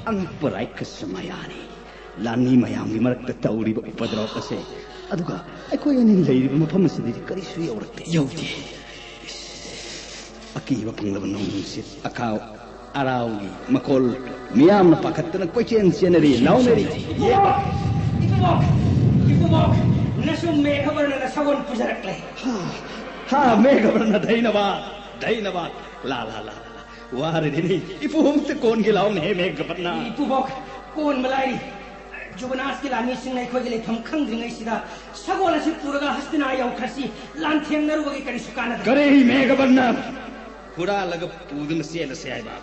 ꯑꯉꯛꯄ ꯔꯥꯏꯀꯁ ꯃꯌꯥꯅꯤ꯫ ꯂꯥꯟꯃꯤ ꯃꯌꯥꯝꯒꯤ ꯃꯔꯛꯇ ꯇꯧꯔꯤꯕ ꯎꯄꯗ꯭ꯔꯣꯞ ꯑꯁꯦ, ꯑꯗꯨꯒ ꯑꯩꯈꯣꯏ ꯑꯅꯤ ꯂꯩꯔꯤꯕ ꯃꯐꯝ ꯑꯁꯤꯗꯗꯤ ꯀꯔꯤꯁꯨ ꯌꯧꯔꯛꯇꯦ꯫ ꯌꯧꯗꯦ꯫ ꯑꯀꯤꯕ ꯐꯪꯂꯕ ꯅꯣꯡ ꯅꯨꯡꯁꯤꯠ ꯑꯀꯥꯎ ꯑꯔꯥꯎꯒꯤ ꯃꯈꯣꯜ, ꯃꯤꯌꯥꯝꯅ ꯄꯥꯈꯠꯇꯅ ꯀꯣꯏꯆꯦꯟ ꯆꯦꯟꯅꯔꯤ, ꯂꯥꯎꯅꯔꯤ꯫ ꯏꯄꯨꯕꯣꯛ! ꯏꯄꯨꯕꯣꯛ! ꯏꯄꯨꯕꯣꯛ! ꯅꯁꯨ ꯃꯦꯘꯕꯔꯅꯅ ꯁꯒꯣꯜ ꯄꯨꯖꯔꯛꯂꯦ꯫ ꯍꯥ, ꯍꯥ, ꯃꯦꯘꯕꯔꯅ, ꯙꯩꯅꯕꯥꯗ, ꯙꯩꯅꯕꯥꯗ꯫ ꯂꯥ, ꯂꯥ, ꯂꯥ, ꯂꯥ, ꯂꯥ꯫ ꯋꯥꯔꯤꯅꯤ꯫ ꯏꯄꯨ ꯑꯝꯇ ꯀꯣꯟꯒꯦ ꯂꯥꯎꯅꯦꯍꯦ, ꯃꯦꯘꯕꯔꯅ꯫ ꯏꯄꯨꯕꯣꯛ, ꯀꯣꯟꯕ ꯂꯥꯏꯔꯤ꯫ ꯖꯨꯕꯅꯥꯁꯀꯤ ꯂꯥꯟꯃꯤꯁꯤꯡꯅ ꯑꯩꯈꯣꯏꯒꯤ ꯂꯩꯐꯝ ꯈꯪꯗ꯭ꯔꯤꯉꯩꯁꯤꯗ ꯁꯒꯣꯜ ꯑꯁꯤ ꯄꯨꯔꯒ ꯍꯁꯇꯤꯅꯥ ꯌꯧꯈ꯭ꯔꯁꯤ꯫ ꯂꯥꯟꯊꯦꯡꯅꯔꯨꯕꯒꯤ ꯀꯔꯤꯁꯨ ꯀꯥꯟꯅꯗꯦ꯫ ꯀꯔꯤ, ꯃꯦꯘꯕꯔꯅ? ꯍꯨꯔꯥꯜꯂꯒ ꯄꯨꯗꯨꯅ ꯆꯦꯜꯂꯁꯦ ꯍꯥꯏꯕ?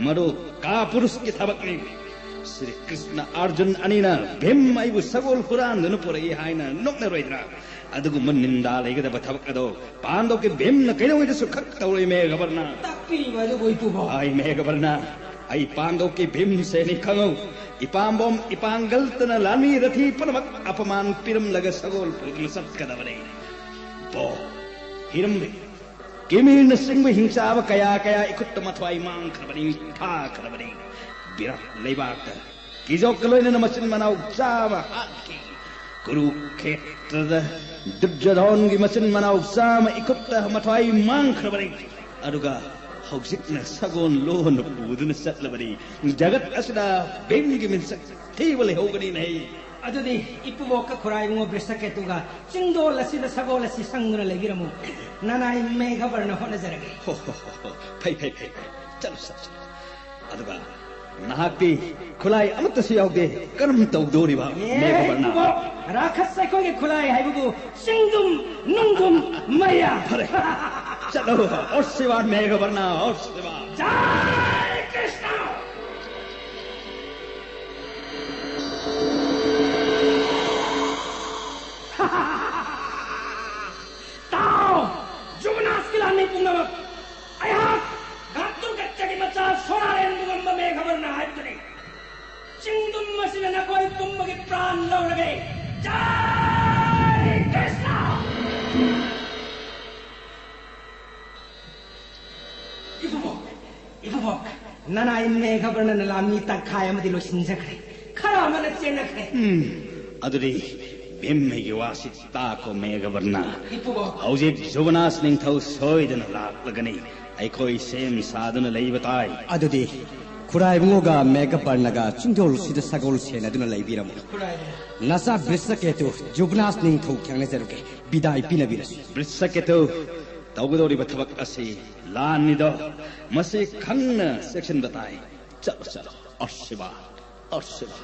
ꯃꯗꯨ ꯀꯥꯄꯨꯔꯨꯁꯀꯤ ꯊꯕꯛꯅꯤ꯫ ꯁ꯭ꯔꯤ ꯀ꯭ꯔꯤꯁꯅ ꯑꯔꯖꯨꯟ ꯑꯅꯤꯅ ꯚꯤꯝ ꯑꯩꯕꯨ ꯁꯒꯣꯜ ꯍꯨꯔꯥꯟꯗꯨꯅ ꯄꯨꯔꯛꯏ ꯍꯥꯏꯅ ꯅꯣꯛꯅꯔꯣꯏꯗ꯭ꯔꯥ? ꯑꯗꯨꯒꯨꯝꯕ ꯅꯤꯟꯗꯥ ꯂꯩꯒꯗꯕ ꯊꯕꯛ ꯑꯗꯣ ꯄꯥꯟꯗꯧꯀꯤ ꯚꯤꯝꯅ ꯀꯩꯗꯧꯉꯩꯗꯁꯨ ꯈꯛ ꯇꯧꯔꯣꯏ, ꯃꯦꯘꯕꯔꯅ꯫ ꯇꯥꯛꯄꯤꯕ ꯑꯗꯨꯕꯨ ꯏꯄꯨꯕꯣꯛ꯫ ꯑꯩ ꯃꯦꯘꯕꯔꯅ, ꯑꯩ ꯄꯥꯟꯗꯧꯀꯤ ꯚꯤꯝꯁꯦꯅꯤ ꯈꯪꯉꯨ꯫ ꯏꯄꯥꯝꯕꯣꯝ ꯏꯄꯥꯡꯒꯜꯇꯅ ꯂꯥꯟꯃꯤ ꯔꯊꯤ ꯄꯨꯝꯅꯃꯛ ꯑꯄꯃꯥꯟ ꯄꯤꯔꯝꯂꯒ ꯁꯒꯣꯜ ꯄꯨꯗꯨꯅ ꯆꯠꯀꯗꯕꯅꯤ꯫ ꯕꯣ, ꯍꯤꯔꯝꯕꯤ, ꯀꯤꯃꯤꯔꯅꯆꯤꯡꯕ ꯍꯤꯡꯆꯥꯕ ꯀꯌꯥ ꯀꯌꯥ ꯏꯈꯨꯠꯇ ꯃꯊ꯭ꯋꯥꯏ ꯃꯥꯡꯈ꯭ꯔꯕꯅꯤ, ꯊꯥꯈ꯭ꯔꯕꯅꯤ꯫ ꯕꯤꯔꯥꯠ ꯂꯩꯕꯥꯛꯇ ꯀꯤꯖꯣꯛꯀ ꯂꯣꯏꯅꯅ ꯃꯆꯤꯟ ꯃꯅꯥꯎ ꯆꯥꯝꯃ ꯍꯥꯠꯈꯤ꯫ ꯀꯨꯔꯨꯈꯦꯇ꯭ꯔꯗ ꯗꯨꯔꯖꯣꯙꯣꯟꯒꯤ ꯃꯆꯤꯟ ꯃꯅꯥꯎ ꯆꯥꯝꯃ ꯏꯈꯨꯠꯇ ꯃꯊ꯭ꯋꯥꯏ ꯃꯥꯡꯈ꯭ꯔꯕꯅꯤ꯫ ꯑꯗꯨꯒ ꯍꯧꯖꯤꯛꯅ ꯁꯒꯣꯜ ꯂꯣꯟꯅ ꯄꯨꯗꯨꯅ ꯆꯠꯂꯕꯅꯤ꯫ ꯖꯒꯠ ꯑꯁꯤꯗ ꯚꯤꯝꯒꯤ ꯃꯤꯡꯆꯠ ꯊꯤꯕ ꯂꯩꯍꯧꯒꯅꯤꯅꯦ꯫ ꯑꯗꯨꯗꯤ ꯏꯄꯨꯕꯣꯛꯀ ꯈꯨꯔꯥꯏꯕꯨꯡꯉꯣ ꯕ꯭ꯔꯤꯁꯀꯦꯇꯨꯒ ꯆꯤꯡꯗꯣꯜ ꯑꯁꯤꯗ ꯁꯒꯣꯜ ꯑꯁꯤ ꯁꯪꯗꯨꯅ ꯂꯩꯕꯤꯔꯝꯃꯨ꯫ ꯅꯅꯥꯏ ꯃꯦꯘꯕꯔꯅ ꯍꯣꯠꯅꯖꯔꯒꯦ꯫ ꯍꯣ, ꯍꯣ, ꯍꯣ, ꯍꯣ꯫ ꯐꯩ, ꯐꯩ, ꯐꯩ, ꯐꯩ꯫ ꯆꯠꯂꯨ, ꯆꯠꯂꯨ, ꯆꯠꯂꯨ꯫ ꯑꯗꯨꯒ ꯅꯍꯥꯛꯇꯤ ꯈꯨꯠꯂꯥꯏ ꯑꯃꯠꯇꯁꯨ ꯌꯥꯎꯗꯦ꯫ ꯀꯔꯝ ꯇꯧꯗꯣꯔꯤꯕ, ꯑꯦ, ꯃꯦꯘꯕꯔꯅ? ꯏꯄꯨꯕꯣꯛ, ꯔꯥꯈꯁ ꯑꯩꯈꯣꯏꯒꯤ ꯈꯨꯠꯂꯥꯏ ꯍꯥꯏꯕꯕꯨ ꯆꯤꯡꯗꯨꯝ, ꯅꯨꯡꯗꯨꯝ, ꯃꯩꯔꯥ꯫ ꯐꯔꯦ꯫ ꯆꯠꯂꯣ꯫ ꯑꯣ ꯁꯤꯕꯥ, ꯃꯦꯘꯕꯔꯅ, ꯑꯣ ꯁꯤꯕꯥ꯫ ꯖꯥꯏ ꯀ꯭ꯔꯤꯁꯅ! ꯏꯕꯨꯡꯉꯣ, ꯏꯕꯨꯡꯉꯣ, ꯅꯅꯥꯏ ꯃꯦꯘꯕꯔꯅꯅ ꯂꯥꯟꯃꯤ ꯇꯪꯈꯥꯏ ꯑꯃꯗꯤ ꯂꯣꯏꯁꯤꯟꯖꯈ꯭ꯔꯦ꯫ ꯈꯔ ꯑꯃꯅ ꯆꯦꯟꯅꯈ꯭ꯔꯦ꯫ ꯎꯝ, ꯑꯗꯨꯗꯤ ꯚꯤꯝꯍꯩꯒꯤ ꯋꯥꯁꯤ ꯇꯥꯈꯣ, ꯃꯦꯘꯕꯔꯅ꯫ ꯏꯕꯨꯡꯉꯣ꯫ ꯍꯧꯖꯤꯛ ꯖꯨꯕꯅꯥꯁ ꯅꯤꯡꯊꯧ ꯁꯣꯏꯗꯅ ꯂꯥꯛꯂꯒꯅꯤ꯫ ꯑꯩꯈꯣꯏ ꯁꯦꯝ ꯁꯥꯗꯨꯅ ꯂꯩꯕ ꯇꯥꯏ꯫ ꯑꯗꯨꯗꯤ ꯈꯨꯔꯥꯏꯕꯨꯡꯉꯣꯒ ꯃꯦꯘꯕꯔꯅꯒ ꯆꯤꯡꯗꯣꯜꯁꯤꯗ ꯁꯒꯣꯜ ꯁꯦꯟꯅꯗꯨꯅ ꯂꯩꯕꯤꯔꯝꯃꯨ꯫ ꯈꯨꯔꯥꯏ꯫ ꯅꯆꯥ ꯕ꯭ꯔꯤꯁꯀꯦꯇꯨ ꯖꯨꯕꯅꯥꯁ ꯅꯤꯡꯊꯧ ꯊꯦꯡꯅꯖꯔꯨꯒꯦ꯫ ꯕꯤꯗꯥꯏ ꯄꯤꯅꯕꯤꯔꯁꯤ꯫ ꯕ꯭ꯔꯤꯁꯀꯦꯇꯨ, ꯇꯧꯒꯗꯧꯔꯤꯕ ꯊꯕꯛ ꯑꯁꯤ ꯂꯥꯟꯅꯤꯗꯣ꯫ ꯃꯁꯤ ꯈꯪꯅ ꯆꯦꯛꯁꯤꯟꯕ ꯇꯥꯏ꯫ ꯆꯠꯂꯣ, ꯆꯠꯂꯣ꯫ ꯑꯁꯤꯕ, ꯑꯁꯤꯕ꯫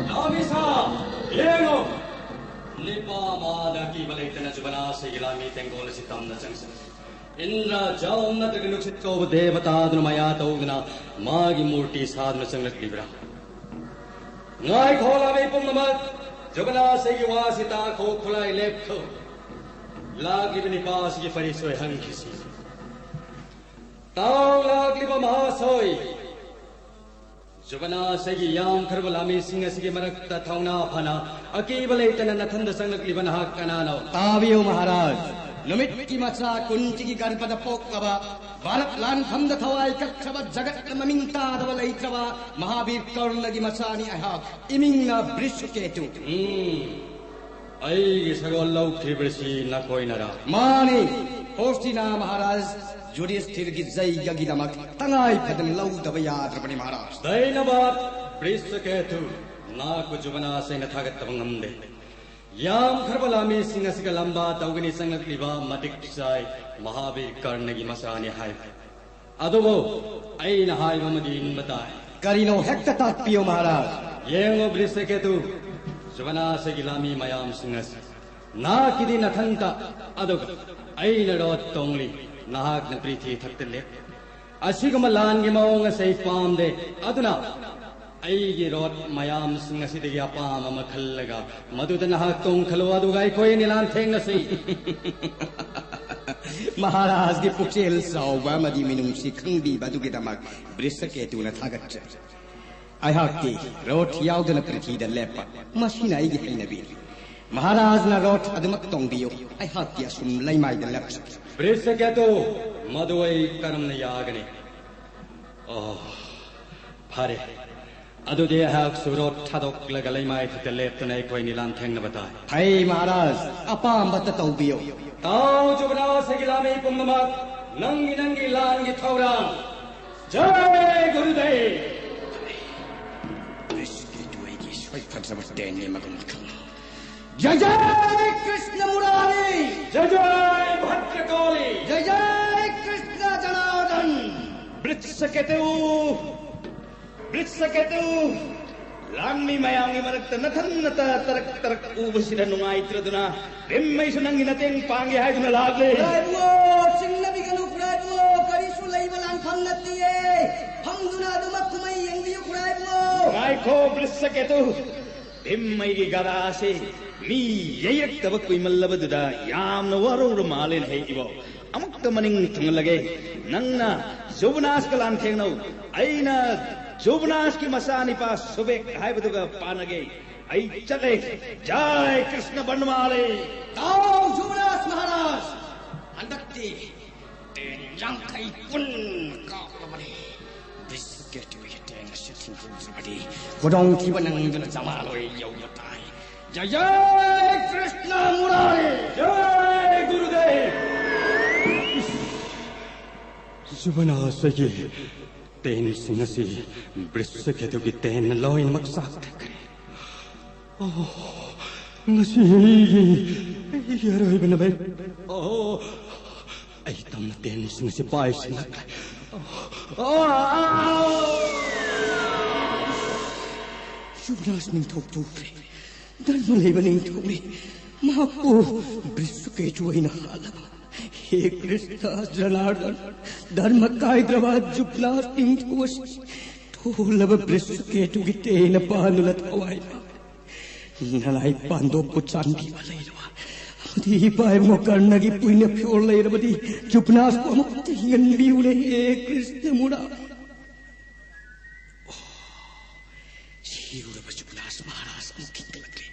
ꯂꯥꯃꯤꯁꯥ, ꯌꯦꯡꯉꯨ! ꯅꯤꯄꯥ ꯃꯥꯗ ꯑꯀꯤꯕ ꯂꯩꯇꯅ ꯖꯨꯕꯅꯥꯁꯩꯒꯤ ꯂꯥꯃꯤ ꯇꯦꯡꯒꯣꯜ ꯑꯁꯤ ꯇꯝꯅ ꯆꯪꯁꯤꯜꯂꯤ꯫ ꯏꯟꯗ꯭ꯔ ꯖꯥꯎ ꯅꯠꯇ꯭ꯔꯒ ꯅꯨꯡꯁꯤꯠ ꯀꯧꯕ ꯗꯦꯕꯇꯥꯗꯨꯅ ꯃꯌꯥ ꯇꯧꯗꯨꯅ ꯃꯥꯒꯤ ꯃꯨꯔꯇꯤ ꯁꯥꯗꯨꯅ ꯆꯪꯂꯛꯂꯤꯕ꯭ꯔꯥ? ꯉꯥꯏꯈꯣ, ꯂꯥꯃꯤ ꯄꯨꯝꯅꯃꯛ! ꯖꯨꯕꯅꯥꯁꯩꯒꯤ ꯋꯥꯁꯤ ꯇꯥꯈꯣ, ꯈꯨꯠꯂꯥꯏ ꯂꯦꯞꯈꯣ꯫ ꯂꯥꯛꯂꯤꯕ ꯅꯤꯄꯥ ꯑꯁꯤꯒꯤ ꯄꯔꯤꯆꯣꯏ ꯍꯪꯈꯤꯁꯤ꯫ ꯇꯥꯎ, ꯂꯥꯛꯂꯤꯕ ꯃꯍꯥꯁꯣꯏ! ꯖꯨꯕꯅꯥꯁꯩꯒꯤ ꯌꯥꯝꯈ꯭ꯔꯕ ꯂꯥꯃꯤꯁꯤꯡ ꯑꯁꯤꯒꯤ ꯃꯔꯛꯇ ꯊꯧꯅꯥ ꯐꯅ ꯑꯀꯤꯕ ꯂꯩꯇꯅ ꯅꯊꯟꯗ ꯆꯪꯂꯛꯂꯤꯕ ꯅꯍꯥꯛ ꯀꯅꯥꯅꯣ? ꯇꯥꯕꯤꯌꯨ ꯃꯍꯥꯔꯥꯖ, ꯅꯨꯃꯤꯠꯀꯤ ꯃꯆꯥ ꯀꯨꯟꯁꯤꯒꯤ ꯒꯔꯚꯗ ꯄꯣꯛꯂꯕ, ꯚꯥꯔꯠ ꯂꯥꯟꯐꯝꯗ ꯊꯋꯥꯏ ꯀꯠꯈ꯭ꯔꯕ, ꯖꯒꯠꯅ ꯃꯃꯤꯡ ꯇꯥꯗꯕ ꯂꯩꯇ꯭ꯔꯕ ꯃꯍꯥꯕꯤꯔ ꯀꯔꯅꯒꯤ ꯃꯆꯥꯅꯤ ꯑꯩꯍꯥꯛ, ꯏꯃꯤꯡꯅ ꯕ꯭ꯔꯤꯁꯀꯦꯇꯨ꯫ ꯎꯝ꯫ ꯑꯩꯒꯤ ꯁꯒꯣꯜ ꯂꯧꯈꯤꯕꯁꯤ ꯅꯈꯣꯏꯅꯔꯥ? ꯃꯥꯅꯤ, ꯍꯣꯁꯇꯤꯅꯥ ꯃꯍꯥꯔꯥꯖ ꯌꯨꯙꯤꯁꯊꯤꯔꯒꯤ ꯖꯩꯒꯒꯤꯗꯃꯛ ꯇꯉꯥꯏ ꯐꯗꯅ ꯂꯧꯗꯕ ꯌꯥꯗ꯭ꯔꯕꯅꯤ ꯃꯍꯥꯔꯥꯖ꯫ ꯗꯩꯅꯕꯥꯗ ꯕ꯭ꯔꯤꯁꯀꯦꯇꯨ, ꯅꯍꯥꯛꯄꯨ ꯖꯨꯕꯅꯥꯁꯩꯅ ꯊꯥꯒꯠꯇꯕ ꯉꯝꯗꯦ꯫ ꯌꯥꯝꯈ꯭ꯔꯕ ꯂꯥꯃꯤꯁꯤꯡ ꯑꯁꯤꯒ ꯂꯝꯕꯥ ꯇꯧꯒꯅꯤ ꯆꯪꯂꯛꯂꯤꯕ ꯃꯇꯤꯛ ꯆꯥꯏ ꯃꯍꯥꯕꯤꯔ ꯀꯔꯅꯒꯤ ꯃꯆꯥꯅꯤ ꯍꯥꯏꯕ꯫ ꯑꯗꯨꯕꯨ ꯑꯩꯅ ꯍꯥꯏꯕ ꯑꯃꯗꯤ ꯏꯟꯕ ꯇꯥꯏ꯫ ꯀꯔꯤꯅꯣ ꯍꯦꯛꯇ ꯇꯥꯛꯄꯤꯌꯨ ꯃꯍꯥꯔꯥꯖ꯫ ꯌꯦꯡꯉꯨ ꯕ꯭ꯔꯤꯁꯀꯦꯇꯨ, ꯖꯨꯕꯅꯥꯁꯩꯒꯤ ꯂꯥꯃꯤ ꯃꯌꯥꯝꯁꯤꯡ ꯑꯁꯤ꯫ ꯅꯍꯥꯛꯀꯤꯗꯤ ꯅꯊꯟꯇ, ꯑꯗꯨꯒ ꯑꯩꯅ ꯔꯣꯠ ꯇꯣꯡꯂꯤ, ꯅꯍꯥꯛꯅ ꯄ꯭ꯔꯤꯊꯤ ꯊꯛꯇ ꯂꯦꯞ꯫ ꯑꯁꯤꯒꯨꯝꯕ ꯂꯥꯟꯒꯤ ꯃꯑꯣꯡ ꯑꯁꯤ ꯑꯩ ꯄꯥꯝꯗꯦ꯫ ꯑꯗꯨꯅ ꯑꯩꯒꯤ ꯔꯣꯠ ꯃꯌꯥꯝꯁꯤꯡ ꯑꯁꯤꯗꯒꯤ ꯑꯄꯥꯝꯕ ꯑꯃ ꯈꯜꯂꯒ ꯃꯗꯨꯗ ꯅꯍꯥꯛ ꯇꯣꯡꯈꯠꯂꯨ, ꯑꯗꯨꯒ ꯑꯩꯈꯣꯏ ꯑꯅꯤ ꯂꯥꯟꯊꯦꯡꯅꯁꯤ꯫ ꯃꯍꯥꯔꯥꯖꯒꯤ ꯄꯨꯛꯆꯦꯜ ꯆꯥꯎꯕ ꯑꯃꯗꯤ ꯃꯤꯅꯨꯡꯁꯤ ꯈꯪꯕꯤꯕ ꯑꯗꯨꯒꯤꯗꯃꯛ ꯕ꯭ꯔꯤꯁꯀꯦꯇꯨꯅ ꯊꯥꯒꯠꯆꯔꯤ꯫ ꯑꯩꯍꯥꯛꯇꯤ ꯔꯣꯊ ꯌꯥꯎꯗꯅ ꯄ꯭ꯔꯤꯊꯤꯗ ꯂꯦꯞꯄ, ꯃꯁꯤꯅ ꯑꯩꯒꯤ ꯍꯩꯅꯕꯤꯅꯤ꯫ ꯃꯍꯥꯔꯥꯖꯅ ꯔꯣꯊ ꯑꯗꯨꯃꯛ ꯇꯣꯡꯕꯤꯌꯨ, ꯑꯩꯍꯥꯛꯇꯤ ꯑꯁꯨꯝ ꯂꯩꯃꯥꯏꯗ ꯂꯦꯞꯆꯒꯦ꯫ ꯕ꯭ꯔꯤꯁꯀꯦꯇꯨ, ꯃꯗꯨ ꯑꯩ ꯀꯔꯝꯅ ꯌꯥꯒꯅꯤ? ꯑꯣ, ꯐꯔꯦ꯫ ꯑꯗꯨꯗꯤ ꯑꯩꯍꯥꯛꯁꯨ ꯔꯣꯊ ꯊꯥꯗꯣꯛꯂꯒ ꯂꯩꯃꯥꯏ ꯊꯛꯇ ꯂꯦꯞꯇꯨꯅ ꯑꯩꯈꯣꯏꯅꯤ ꯂꯥꯟꯊꯦꯡꯅꯕ ꯇꯥꯏ꯫ ꯐꯩ ꯃꯍꯥꯔꯥꯖ, ꯑꯄꯥꯝꯕꯇ ꯇꯧꯕꯤꯌꯨ꯫ ꯇꯥꯎ ꯖꯨꯕꯅꯥꯁꯒꯤ ꯂꯥꯟꯃꯤ ꯄꯨꯝꯅꯃꯛ, ꯅꯪꯒꯤ ꯅꯪꯒꯤ ꯂꯥꯟꯒꯤ ꯊꯧꯔꯥꯡ꯫ ꯖꯥꯏ ꯒꯨꯔꯨꯗꯦꯕ꯫ ꯕ꯭ꯔꯤꯁꯀꯦꯇꯨ ꯑꯩꯒꯤ ꯁꯣꯏ ꯐꯖꯕ ꯇꯦꯟꯅꯤ ꯃꯒꯨꯟ ꯈꯪ꯫ ꯖꯥꯏ ꯖꯥꯏ ꯀ꯭ꯔꯤꯁꯅ ꯃꯨꯔꯥꯔꯤ꯫ ꯖꯥꯏ ꯖꯥꯏ ꯚꯗ꯭ꯔꯀꯥꯂꯤ꯫ ꯖꯥꯏ ꯖꯥꯏ ꯀ꯭ꯔꯤꯁꯅ ꯖꯅꯥꯔꯗꯟ꯫ ꯕ꯭ꯔꯤꯁꯀꯦꯇꯨ, ꯕ꯭ꯔꯤꯁꯀꯦꯇꯨ, ꯂꯥꯟꯃꯤ ꯃꯌꯥꯝꯒꯤ ꯃꯔꯛꯇ ꯅꯊꯟꯅꯇ ꯇꯔꯛ ꯇꯔꯛ ꯎꯕꯁꯤꯗ ꯅꯨꯡꯉꯥꯏꯇ꯭ꯔꯗꯨꯅ ꯚꯤꯝ ꯑꯩꯁꯨ ꯅꯪꯒꯤ ꯃꯇꯦꯡ ꯄꯥꯡꯒꯦ ꯍꯥꯏꯗꯨꯅ ꯂꯥꯛꯂꯦ꯫ ꯈꯨꯔꯥꯏ ꯏꯕꯨꯡꯉꯣ, ꯆꯤꯡꯅꯕꯤꯒꯅꯨ ꯈꯨꯔꯥꯏ ꯏꯕꯨꯡꯉꯣ, ꯀꯔꯤꯁꯨ ꯂꯩꯕ ꯂꯥꯟꯐꯝ ꯅꯠꯇꯤꯌꯦ꯫ ꯐꯝꯗꯨꯅ ꯑꯗꯨꯃꯛ ꯀꯨꯝꯍꯩ ꯌꯦꯡꯕꯤꯌꯨ ꯈꯨꯔꯥꯏ ꯏꯕꯨꯡꯉꯣ꯫ ꯉꯥꯏꯈꯣ ꯕ꯭ꯔꯤꯁꯀꯦꯇꯨ, ꯚꯤꯝ ꯑꯩꯒꯤ ꯒꯗꯥ ꯑꯁꯤ ꯃꯤ ꯌꯩꯔꯛꯇꯕ ꯀꯨꯏꯃꯜꯂꯕꯗꯨꯗ ꯌꯥꯝꯅ ꯋꯥꯔꯧꯔ ꯃꯥꯜꯂꯦꯅ ꯍꯦꯛ ꯏꯕꯣ꯫ ꯑꯃꯨꯛꯇ ꯃꯅꯤꯡ ꯊꯨꯡꯍꯜꯂꯒꯦ꯫ ꯅꯪꯅ ꯖꯨꯕꯅꯥꯁꯀ ꯂꯥꯟꯊꯦꯡꯅꯧ, ꯑꯩꯅ ꯖꯨꯕꯅꯥꯁꯀꯤ ꯃꯆꯥꯅꯤꯄꯥ ꯁꯨꯕꯦꯛ ꯍꯥꯏꯕꯗꯨꯒ ꯄꯥꯟꯅꯒꯦ꯫ ꯑꯩ ꯆꯠꯂꯦ꯫ ꯖꯥꯏ ꯀ꯭ꯔꯤꯁꯅ ꯕꯟꯃꯥꯂꯤ꯫ ꯇꯥꯎ ꯖꯨꯕꯅꯥꯁ ꯃꯍꯥꯔꯥꯖ, ꯍꯟꯗꯛꯇꯤ ꯇꯦꯟ ꯌꯥꯡꯈꯩ ꯀꯨꯟ ꯀꯥꯞꯂꯕꯅꯤ꯫ ꯕ꯭ꯔꯤꯁꯀꯦꯇꯨꯒꯤ ꯇꯦꯟ ꯑꯁꯤ ꯊꯤꯡꯍꯧꯗ꯭ꯔꯕꯗꯤ ꯈꯨꯗꯣꯡꯊꯤꯕ ꯅꯪꯗꯨꯅ ꯖꯃꯥꯂꯣꯏ ꯌꯧꯕ ꯇꯥꯏ꯫ ꯖꯥꯏ ꯖꯥꯏ ꯀ꯭ꯔꯤꯁꯅ ꯃꯨꯔꯥꯔꯤ꯫ ꯖꯥꯏ ꯒꯨꯔꯨꯗꯦꯕ꯫ ꯖꯨꯕꯅꯥꯁꯒꯤ ꯇꯦꯟꯁꯤꯡ ꯑꯁꯤ ꯕ꯭ꯔꯤꯁꯀꯦꯇꯨꯒꯤ ꯇꯦꯟꯅ ꯂꯣꯏꯅꯃꯛ ꯆꯥꯛꯊꯠꯈ꯭ꯔꯦ꯫ ꯑꯣ, ꯉꯁꯤ ꯑꯩꯒꯤ, ꯑꯩꯒꯤ ꯑꯔꯣꯏꯕ ꯅꯨꯃꯤꯠ꯫ ꯑꯣ, ꯑꯩ ꯇꯝꯅ ꯇꯦꯟꯁꯤꯡ ꯑꯁꯤ ꯄꯥꯏꯁꯤꯜꯂꯛꯂꯦ꯫ ꯑꯣ, ꯑꯣ, ꯑꯣ꯫ ꯖꯨꯕꯅꯥꯁ ꯅꯤꯡꯊꯧ ꯄꯨꯈ꯭ꯔꯦ꯫ ꯙꯔꯃ ꯂꯩꯕ ꯅꯤꯡꯊꯧꯅꯤ꯫ ꯃꯍꯥꯛꯄꯨ ꯕ꯭ꯔꯤꯁꯀꯦꯇꯨ ꯑꯩꯅ ꯍꯥꯠꯂꯕ꯫ ꯍꯦ ꯀ꯭ꯔꯤꯁꯅ ꯖꯅꯥꯔꯗꯟ, ꯙꯔꯃ ꯀꯥꯏꯗ꯭ꯔꯕ ꯖꯨꯕꯅꯥꯁ ꯅꯤꯡꯊꯧ ꯑꯁꯤ ꯊꯣꯜꯂꯕ ꯕ꯭ꯔꯤꯁꯀꯦꯇꯨꯒꯤ ꯇꯦꯟꯅ ꯄꯥꯟꯗꯨꯅ ꯊꯋꯥꯏ ꯅꯥꯏ꯫ ꯅꯅꯥꯏ ꯄꯥꯟꯗꯣꯞꯄꯨ ꯆꯥꯟꯕꯤꯕ ꯂꯩꯔꯕ ꯑꯗꯨꯗꯤ ꯏꯄꯥ ꯏꯕꯨꯡꯉꯣ ꯀꯔꯅꯒꯤ ꯄꯨꯏꯅ ꯐꯤꯑꯣꯜ ꯂꯩꯔꯕꯗꯤ ꯖꯨꯕꯅꯥꯁꯄꯨ ꯑꯃꯨꯛꯇ ꯍꯤꯡꯍꯟꯕꯤꯌꯨꯅꯦ, ꯍꯦ ꯀ꯭ꯔꯤꯁꯅ ꯃꯨꯔꯥ꯫ ꯁꯤꯔꯨꯔꯕ ꯖꯨꯕꯅꯥꯁ ꯃꯍꯥꯔꯥꯖ ꯑꯃꯨꯛ ꯈꯤꯟꯒꯠꯂꯛꯂꯦ꯫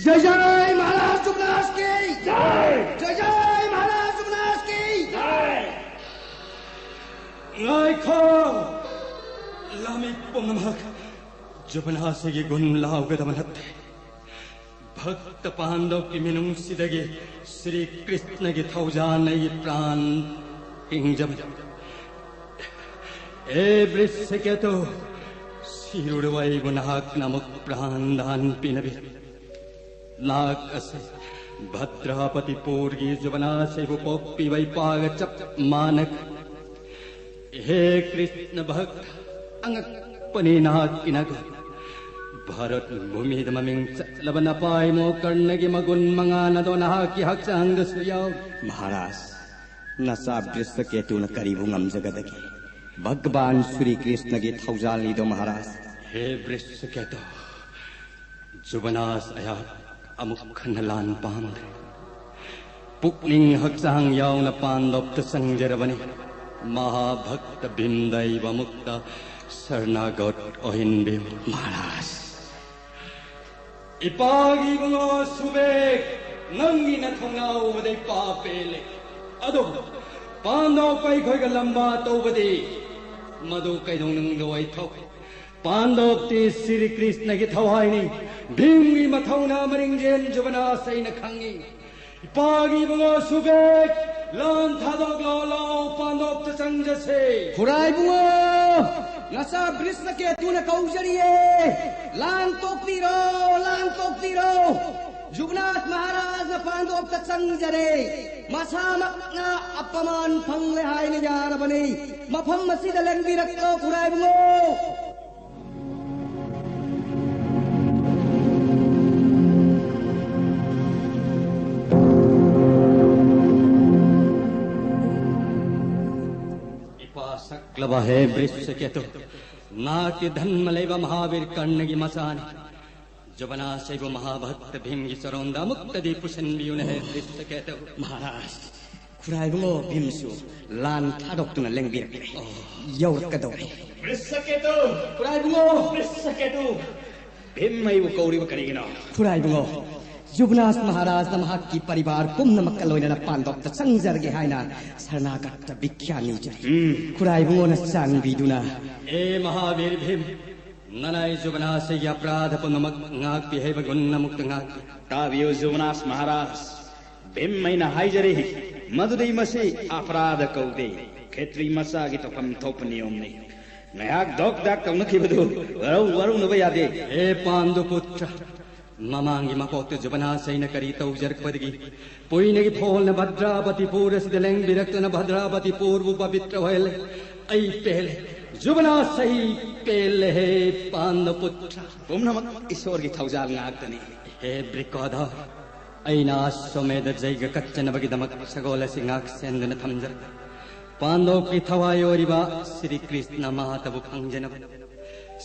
ꯖꯩ ꯖꯩ ꯃꯍꯥꯔꯥꯖ ꯖꯨꯕꯅꯥꯁꯀꯤ! ꯖꯩ! ꯖꯩ ꯖꯩ ꯃꯍꯥꯔꯥꯖ ꯖꯨꯕꯅꯥꯁꯀꯤ! ꯖꯩ! ꯉꯥꯏꯈꯣ! ꯂꯝꯃꯤ ꯄꯨꯝꯅꯃꯛ ꯖꯨꯕꯅꯥꯁꯤꯒꯤ ꯒꯨꯟ ꯂꯥꯎꯒꯗꯕ ꯅꯠꯇꯦ꯫ ꯚꯛꯇ ꯄꯥꯟꯗꯕꯀꯤ ꯃꯤꯅꯨꯡꯁꯤꯗꯒꯤ ꯁ꯭ꯔꯤ ꯀ꯭ꯔꯤꯁꯅꯒꯤ ꯊꯧꯖꯥꯜ ꯑꯩꯒꯤ ꯄ꯭ꯔꯥꯟ ꯍꯤꯡꯖꯕꯅꯤ꯫ ꯑꯦ ꯕ꯭ꯔꯤꯁꯀꯦꯇꯨ, ꯁꯤꯔꯨꯔꯕ ꯑꯩꯕꯨ ꯅꯍꯥꯛꯅ ꯑꯃꯨꯛ ꯄ꯭ꯔꯥꯟ ꯗꯥꯟ ꯄꯤꯅꯕꯤ꯫ ꯅꯍꯥꯛ ꯑꯁꯤ ꯚꯗ꯭ꯔꯥꯄꯇꯤꯄꯨꯔꯒꯤ ꯖꯨꯕꯅꯥꯁ ꯑꯩꯕꯨ ꯄꯣꯛꯄꯤꯕ ꯏꯄꯥꯒ ꯆꯞ ꯃꯥꯟꯅꯩ꯫ ꯍꯦ ꯀ꯭ꯔꯤꯁꯅ ꯚꯛꯇ, ꯑꯉꯛꯄꯅꯤ ꯅꯍꯥꯛꯀꯤ ꯅꯒꯨꯟ꯫ ꯚꯥꯔꯠ ꯚꯨꯃꯤꯗ ꯃꯃꯤꯡ ꯆꯠꯂꯕ ꯅꯄꯥ ꯏꯃꯣ ꯀꯔꯅꯒꯤ ꯃꯒꯨꯟ ꯃꯉꯥꯜ ꯑꯗꯣ ꯅꯍꯥꯛꯀꯤ ꯍꯛꯆꯥꯡꯗꯁꯨ ꯌꯥꯎꯔꯤ꯫ ꯃꯍꯥꯔꯥꯖ, ꯅꯆꯥ ꯕ꯭ꯔꯤꯁꯀꯦꯇꯨꯅ ꯀꯔꯤꯕꯨ ꯉꯝꯖꯒꯗꯒꯦ? ꯚꯒꯕꯥꯟ ꯁ꯭ꯔꯤ ꯀ꯭ꯔꯤꯁꯅꯒꯤ ꯊꯧꯖꯥꯜꯅꯤꯗꯣ ꯃꯍꯥꯔꯥꯖ꯫ ꯍꯦ ꯕ꯭ꯔꯤꯁꯀꯦꯇꯨ, ꯖꯨꯕꯅꯥꯁ ꯑꯩꯍꯥꯛ ꯑꯃꯨꯛ ꯍꯟꯅ ꯂꯥꯟ ꯄꯥꯝꯗ꯭ꯔꯦ꯫ ꯄꯨꯛꯅꯤꯡ ꯍꯛꯆꯥꯡ ꯌꯥꯎꯅ ꯄꯥꯟꯗꯣꯞꯇ ꯆꯪꯖꯔꯕꯅꯤ꯫ ꯃꯍꯥꯚꯛꯇ ꯚꯤꯝꯗꯩꯕ ꯑꯃꯨꯛꯇ ꯁꯔꯅꯥꯒꯠ ꯑꯣꯏꯍꯟꯕꯤꯌꯨ꯫ ꯃꯍꯥꯔꯥꯖ꯫ ꯏꯄꯥꯒꯤ ꯏꯕꯨꯡꯉꯣ ꯁꯨꯕꯦꯛ, ꯅꯪꯒꯤ ꯅꯊꯧꯅꯥ ꯎꯕꯗ ꯏꯄꯥ ꯄꯦꯜꯂꯦ꯫ ꯑꯗꯨꯕꯨ ꯄꯥꯟꯗꯣꯞ ꯑꯩꯈꯣꯏꯒ ꯂꯝꯕꯥ ꯇꯧꯕꯗꯤ ꯃꯗꯨ ꯀꯩꯗꯧꯅꯨꯡꯗ ꯑꯣꯏꯊꯣꯛ꯫ ꯄꯥꯟꯗꯣꯞꯇꯤ ꯁ꯭ꯔꯤ ꯀ꯭ꯔꯤꯁꯅꯒꯤ ꯊꯋꯥꯏꯅꯤ꯫ ꯚꯤꯝꯒꯤ ꯃꯊꯧꯅꯥ ꯃꯔꯤꯡꯖꯦꯜ ꯖꯨꯕꯅꯥꯁ ꯑꯩꯅ ꯈꯪꯉꯤ꯫ ꯏꯄꯥꯒꯤ ꯏꯕꯨꯡꯉꯣ ꯁꯨꯕꯦꯛ, ꯂꯥꯟ ꯊꯥꯗꯣꯛꯂꯣ, ꯂꯥꯎ, ꯄꯥꯟꯗꯣꯞꯇ ꯆꯪꯖꯁꯦ꯫ ꯈꯨꯔꯥꯏꯕꯨꯡꯉꯣ, ꯅꯆꯥ ꯕ꯭ꯔꯤꯁꯅꯀꯦꯇꯨꯅ ꯀꯧꯖꯔꯤꯌꯦ꯫ ꯂꯥꯟ ꯇꯣꯛꯄꯤꯔꯣ, ꯂꯥꯟ ꯇꯣꯛꯄꯤꯔꯣ꯫ ꯖꯨꯒꯅꯥꯊ ꯃꯍꯥꯔꯥꯖꯅ ꯄꯥꯟꯗꯣꯞꯇ ꯆꯪꯖꯔꯦ꯫ ꯃꯁꯥꯃꯛꯅ ꯑꯄꯃꯥꯟ ꯐꯪꯂꯦ ꯍꯥꯏꯅ ꯌꯥꯔꯕꯅꯤ꯫ ꯃꯐꯝ ꯑꯁꯤꯗ ꯂꯦꯡꯕꯤꯔꯛꯂꯣ, ꯈꯨꯔꯥꯏꯕꯨꯡꯉꯣ꯫ ꯏꯄꯥ ꯁꯛꯂꯕ ꯍꯦ ꯕ꯭ꯔꯤꯁꯀꯦꯇꯨ, ꯅꯥꯀꯤ ꯙꯟꯃ ꯂꯩꯕ ꯃꯍꯥꯕꯤꯔ ꯀꯔꯅꯒꯤ ꯃꯆꯥꯅꯤ꯫ ꯖꯨꯕꯅꯥꯁ ꯑꯩꯕꯨ ꯃꯍꯥꯚꯛꯇ ꯚꯤꯝꯒꯤ ꯆꯔꯣꯟꯗ ꯑꯃꯨꯛꯇꯗꯤ ꯄꯨꯁꯤꯟꯕꯤꯌꯨꯅꯦ ꯍꯦ ꯗ꯭ꯔꯤꯁꯇꯀꯦꯇꯨ꯫ ꯃꯍꯥꯔꯥꯖ, ꯈꯨꯔꯥꯏꯕꯨꯡꯉꯣ ꯚꯤꯝꯁꯨ ꯂꯥꯟ ꯊꯥꯗꯣꯛꯇꯨꯅ ꯂꯦꯡꯕꯤꯔꯛꯂꯦ꯫ ꯑꯣ꯫ ꯌꯧꯔꯛꯀꯗꯧꯔꯦ꯫ ꯗ꯭ꯔꯤꯁꯇꯀꯦꯇꯨ! ꯈꯨꯔꯥꯏꯕꯨꯡꯉꯣ! ꯗ꯭ꯔꯤꯁꯇꯀꯦꯇꯨ! ꯚꯤꯝ ꯑꯩꯕꯨ ꯀꯧꯔꯤꯕ ꯀꯔꯤꯒꯤꯅꯣ? ꯈꯨꯔꯥꯏꯕꯨꯡꯉꯣ, ꯖꯨꯕꯅꯥꯁ ꯃꯍꯥꯔꯥꯖꯅ ꯃꯍꯥꯛꯀꯤ ꯄꯔꯤꯕꯥꯔ ꯄꯨꯝꯅꯃꯛꯀ ꯂꯣꯏꯅꯅ ꯄꯥꯟꯗꯣꯞꯇ ꯆꯪꯖꯔꯒꯦ ꯍꯥꯏꯅ ꯁꯔꯅꯥꯒꯠꯇ ꯚꯤꯈ꯭ꯌꯥ ꯅꯤꯖꯔꯤ꯫ ꯎꯝ꯫ ꯈꯨꯔꯥꯏꯕꯨꯡꯉꯣꯅ ꯆꯥꯟꯕꯤꯗꯨꯅ꯫ ꯑꯦ ꯃꯍꯥꯕꯤꯔ ꯚꯤꯝ, ꯅꯅꯥꯏ ꯖꯨꯕꯅꯥꯁ ꯑꯩꯒꯤ ꯑꯄꯔꯥꯙ ꯄꯨꯝꯅꯃꯛ ꯉꯥꯛꯄꯤ ꯍꯩꯕ ꯒꯨꯟ ꯑꯃꯨꯛꯇ ꯉꯥꯛꯄꯤ꯫ ꯇꯥꯕꯤꯌꯨ ꯖꯨꯕꯅꯥꯁ ꯃꯍꯥꯔꯥꯖ, ꯚꯤꯝ ꯑꯩꯅ ꯍꯥꯏꯖꯔꯤ, ꯃꯗꯨꯗꯤ ꯃꯁꯤ ꯑꯄꯔꯥꯙ ꯀꯧꯗꯦ, ꯈꯦꯇ꯭ꯔꯤ ꯃꯆꯥꯒꯤ ꯇꯧꯐꯝ ꯊꯣꯛꯄ ꯅꯤꯌꯣꯝꯅꯤ꯫ ꯉꯥꯏꯍꯥꯛ ꯗꯣꯛ ꯗꯥꯛ ꯇꯧꯅꯈꯤꯕꯗꯨ ꯋꯥꯔꯧ ꯋꯥꯔꯧꯅꯕ ꯌꯥꯗꯦ꯫ ꯑꯦ ꯄꯥꯟꯗꯨ ꯄꯨꯠꯇ꯭ꯔ, ꯃꯃꯥꯡꯒꯤ ꯃꯄꯣꯛꯇ ꯖꯨꯕꯅꯥꯁ ꯑꯩꯅ ꯀꯔꯤ ꯇꯧꯖꯔꯛꯄꯗꯒꯤ ꯄꯨꯏꯅꯒꯤ ꯐꯣꯜꯅ ꯚꯗ꯭ꯔꯥꯕꯇꯤꯄꯨꯔ ꯑꯁꯤꯗ ꯂꯦꯡꯕꯤꯔꯛꯇꯨꯅ ꯚꯗ꯭ꯔꯥꯕꯇꯤꯄꯨꯔꯕꯨ ꯄꯕꯤꯇ꯭ꯔ ꯑꯣꯏꯍꯜꯂꯦ꯫ ꯑꯩ ꯄꯦꯜꯂꯦ, ꯖꯨꯕꯅꯥꯁ ꯑꯩ ꯄꯦꯜꯂꯦ ꯍꯦ ꯄꯥꯟꯗꯨ ꯄꯨꯠꯇ꯭ꯔ꯫ ꯄꯨꯝꯅꯃꯛ ꯏꯁꯣꯔꯒꯤ ꯊꯧꯖꯥꯜ ꯉꯥꯛꯇꯅꯤ꯫ ꯍꯦ ꯕ꯭ꯔꯤꯀꯣꯙꯔ, ꯑꯩꯅ ꯑꯁ꯭ꯋꯃꯦꯙ ꯖꯩꯒ ꯀꯠꯆꯅꯕꯒꯤꯗꯃꯛ ꯁꯒꯣꯜ ꯑꯁꯤ ꯉꯥꯛ ꯁꯦꯟꯗꯨꯅ ꯊꯝꯖꯔꯦ꯫ ꯄꯥꯟꯗꯣꯞꯀꯤ ꯊꯋꯥꯏ ꯑꯣꯏꯔꯤꯕ ꯁ꯭ꯔꯤ ꯀ꯭ꯔꯤꯁꯅ ꯃꯥꯇꯕꯨ ꯐꯪꯖꯅꯕ,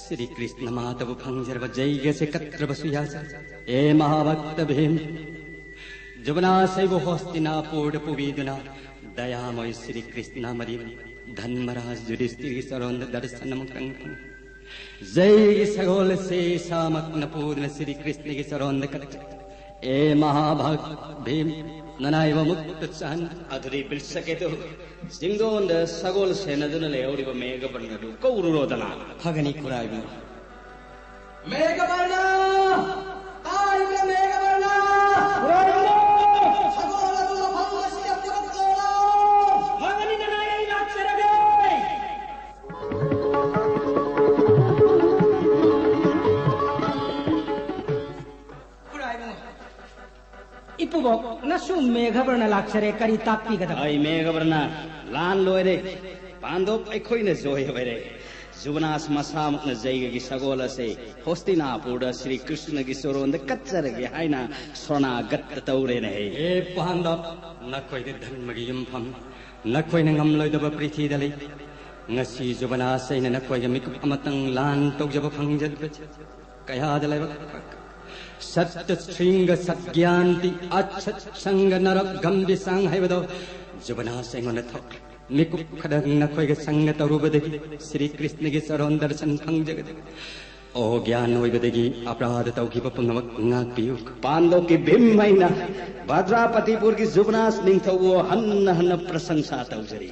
ꯁ꯭ꯔꯤ ꯀ꯭ꯔꯤꯁꯅ ꯃꯥꯇꯕꯨ ꯐꯪꯖꯔꯕ ꯖꯩꯒꯁꯦ ꯀꯠꯇ꯭ꯔꯕꯁꯨ ꯌꯥꯖꯔꯦ꯫ ꯑꯦ ꯃꯍꯥꯚꯛꯇ ꯚꯤꯝ, ꯖꯨꯕꯅꯥꯁ ꯑꯩꯕꯨ ꯍꯣꯁꯇꯤꯅꯥꯄꯨꯔꯗ ꯄꯨꯕꯤꯗꯨꯅ ꯗꯌꯥꯃꯣꯏ ꯁ꯭ꯔꯤ ꯀ꯭ꯔꯤꯁꯅ ꯑꯃꯗꯤ ꯙꯟꯃꯔꯥꯖ ꯌꯨꯙꯤꯁꯊꯤꯔꯒꯤ ꯆꯔꯣꯟꯗ ꯗꯔꯁꯟ ꯑꯃꯨꯛꯇꯪ ꯐꯪ ꯖꯩꯒꯤ ꯁꯒꯣꯜ ꯑꯁꯤ ꯏꯁꯥꯃꯛꯅ ꯄꯨꯗꯨꯅ ꯁ꯭ꯔꯤ ꯀ꯭ꯔꯤꯁꯅꯒꯤ ꯆꯔꯣꯟꯗ ꯀꯠꯆꯩ꯫ ꯑꯦ ꯃꯍꯥꯚꯛ ꯚꯤꯝ, ꯅꯅꯥꯏꯕ ꯃꯨꯛꯇ ꯆꯥꯟ꯫ ꯑꯗꯨꯗꯤ ꯕ꯭ꯔꯤꯁꯀꯦꯇꯨ, ꯆꯤꯡꯗꯣꯟꯗ ꯁꯒꯣꯜ ꯁꯦꯟꯅꯗꯨꯅ ꯂꯩꯍꯧꯔꯤꯕ ꯃꯦꯘꯕꯔꯅꯗꯨ ꯀꯧꯔꯨꯔꯣꯗꯅ꯫ ꯐꯒꯅꯤ ꯈꯨꯔꯥꯏꯕꯨ꯫ ꯃꯦꯘꯕꯔꯅ! ꯇꯥꯔꯤꯕ꯭ꯔꯥ ꯃꯦꯘꯕꯔꯅ? ꯈꯨꯔꯥꯏꯕꯨ! ꯁꯒꯣꯜ ꯑꯗꯨ ꯃꯐꯝ ꯑꯁꯤꯗ ꯄꯨꯔꯛꯂꯣ! ꯐꯒꯅꯤ ꯅꯅꯥꯏ, ꯑꯩ ꯂꯥꯛꯆꯔꯒꯦ꯫ ꯈꯨꯔꯥꯏꯕꯨ, ꯏꯄꯨꯕꯣꯛ, ꯅꯁꯨ ꯃꯦꯘꯕꯔꯅ ꯂꯥꯛꯆꯔꯦ, ꯀꯔꯤ ꯇꯥꯛꯄꯤꯒꯗꯕ? ꯑꯩ ꯃꯦꯘꯕꯔꯅ, ꯂꯥꯟ ꯂꯣꯏꯔꯦ, ꯄꯥꯟꯗꯣꯞ ꯑꯩꯈꯣꯏꯅ ꯖꯣꯏ ꯑꯣꯏꯔꯦ꯫ ꯖꯨꯕꯅꯥꯁ ꯃꯁꯥꯃꯛꯅ ꯖꯩꯒꯒꯤ ꯁꯒꯣꯜ ꯑꯁꯦ ꯍꯣꯁꯇꯤꯅꯥꯄꯨꯔꯗ ꯁ꯭ꯔꯤ ꯀ꯭ꯔꯤꯁꯅꯒꯤ ꯆꯣꯔꯣꯟꯗ ꯀꯠꯆꯔꯒꯦ ꯍꯥꯏꯅ ꯁꯣꯅꯥꯒꯠꯇ ꯇꯧꯔꯦꯅꯦ꯫ ꯑꯦ ꯄꯥꯟꯗꯣꯞ, ꯅꯈꯣꯏꯗꯤ ꯙꯔꯃꯒꯤ ꯌꯨꯝꯐꯝ, ꯅꯈꯣꯏꯅ ꯉꯝꯂꯣꯏꯗꯕ ꯄ꯭ꯔꯤꯊꯤꯗ ꯂꯩ꯫ ꯉꯁꯤ ꯖꯨꯕꯅꯥꯁ ꯑꯩꯅ ꯅꯈꯣꯏꯒ ꯃꯤꯀꯨꯞ ꯑꯃꯇꯪ ꯂꯥꯟ ꯇꯧꯖꯕ ꯐꯪꯖꯗꯕꯁꯦ ꯀꯌꯥꯗ ꯂꯥꯏꯕꯛ ꯐꯈ꯭ꯔꯦ꯫ ꯁꯠꯇ ꯁ꯭ꯔꯤꯡꯒ ꯁꯠꯒ꯭ꯌꯥꯟꯇꯤ ꯑꯠꯁꯠ ꯁꯪꯒ ꯅꯔꯛ ꯒꯝꯕꯤ ꯁꯥꯡ ꯍꯥꯏꯕꯗꯣ ꯖꯨꯕꯅꯥꯁ ꯑꯩꯉꯣꯟꯗ ꯊꯣꯛꯈ꯭ꯔꯦ꯫ ꯃꯤꯀꯨꯞ ꯈꯔꯗꯪ ꯅꯈꯣꯏꯒ ꯁꯪꯒ ꯇꯧꯔꯨꯕꯗꯒꯤ ꯁ꯭ꯔꯤ ꯀ꯭ꯔꯤꯁꯅꯒꯤ ꯆꯔꯣꯟ ꯗꯔꯁꯟ ꯐꯪꯖꯒꯗꯕ꯫ ꯑꯣ ꯒ꯭ꯌꯥꯟ ꯑꯣꯏꯕꯗꯒꯤ ꯑꯄꯔꯥꯙ ꯇꯧꯈꯤꯕ ꯄꯨꯝꯅꯃꯛ ꯉꯥꯛꯄꯤꯌꯨ꯫ ꯄꯥꯟꯗꯣꯞꯀꯤ ꯚꯤꯝ ꯑꯩꯅ ꯚꯗ꯭ꯔꯥꯄꯇꯤꯄꯨꯔꯒꯤ ꯖꯨꯕꯅꯥꯁ ꯅꯤꯡꯊꯧꯕꯨ ꯍꯟꯅ ꯍꯟꯅ ꯄ꯭ꯔꯁꯪꯁꯥ ꯇꯧꯖꯔꯤ꯫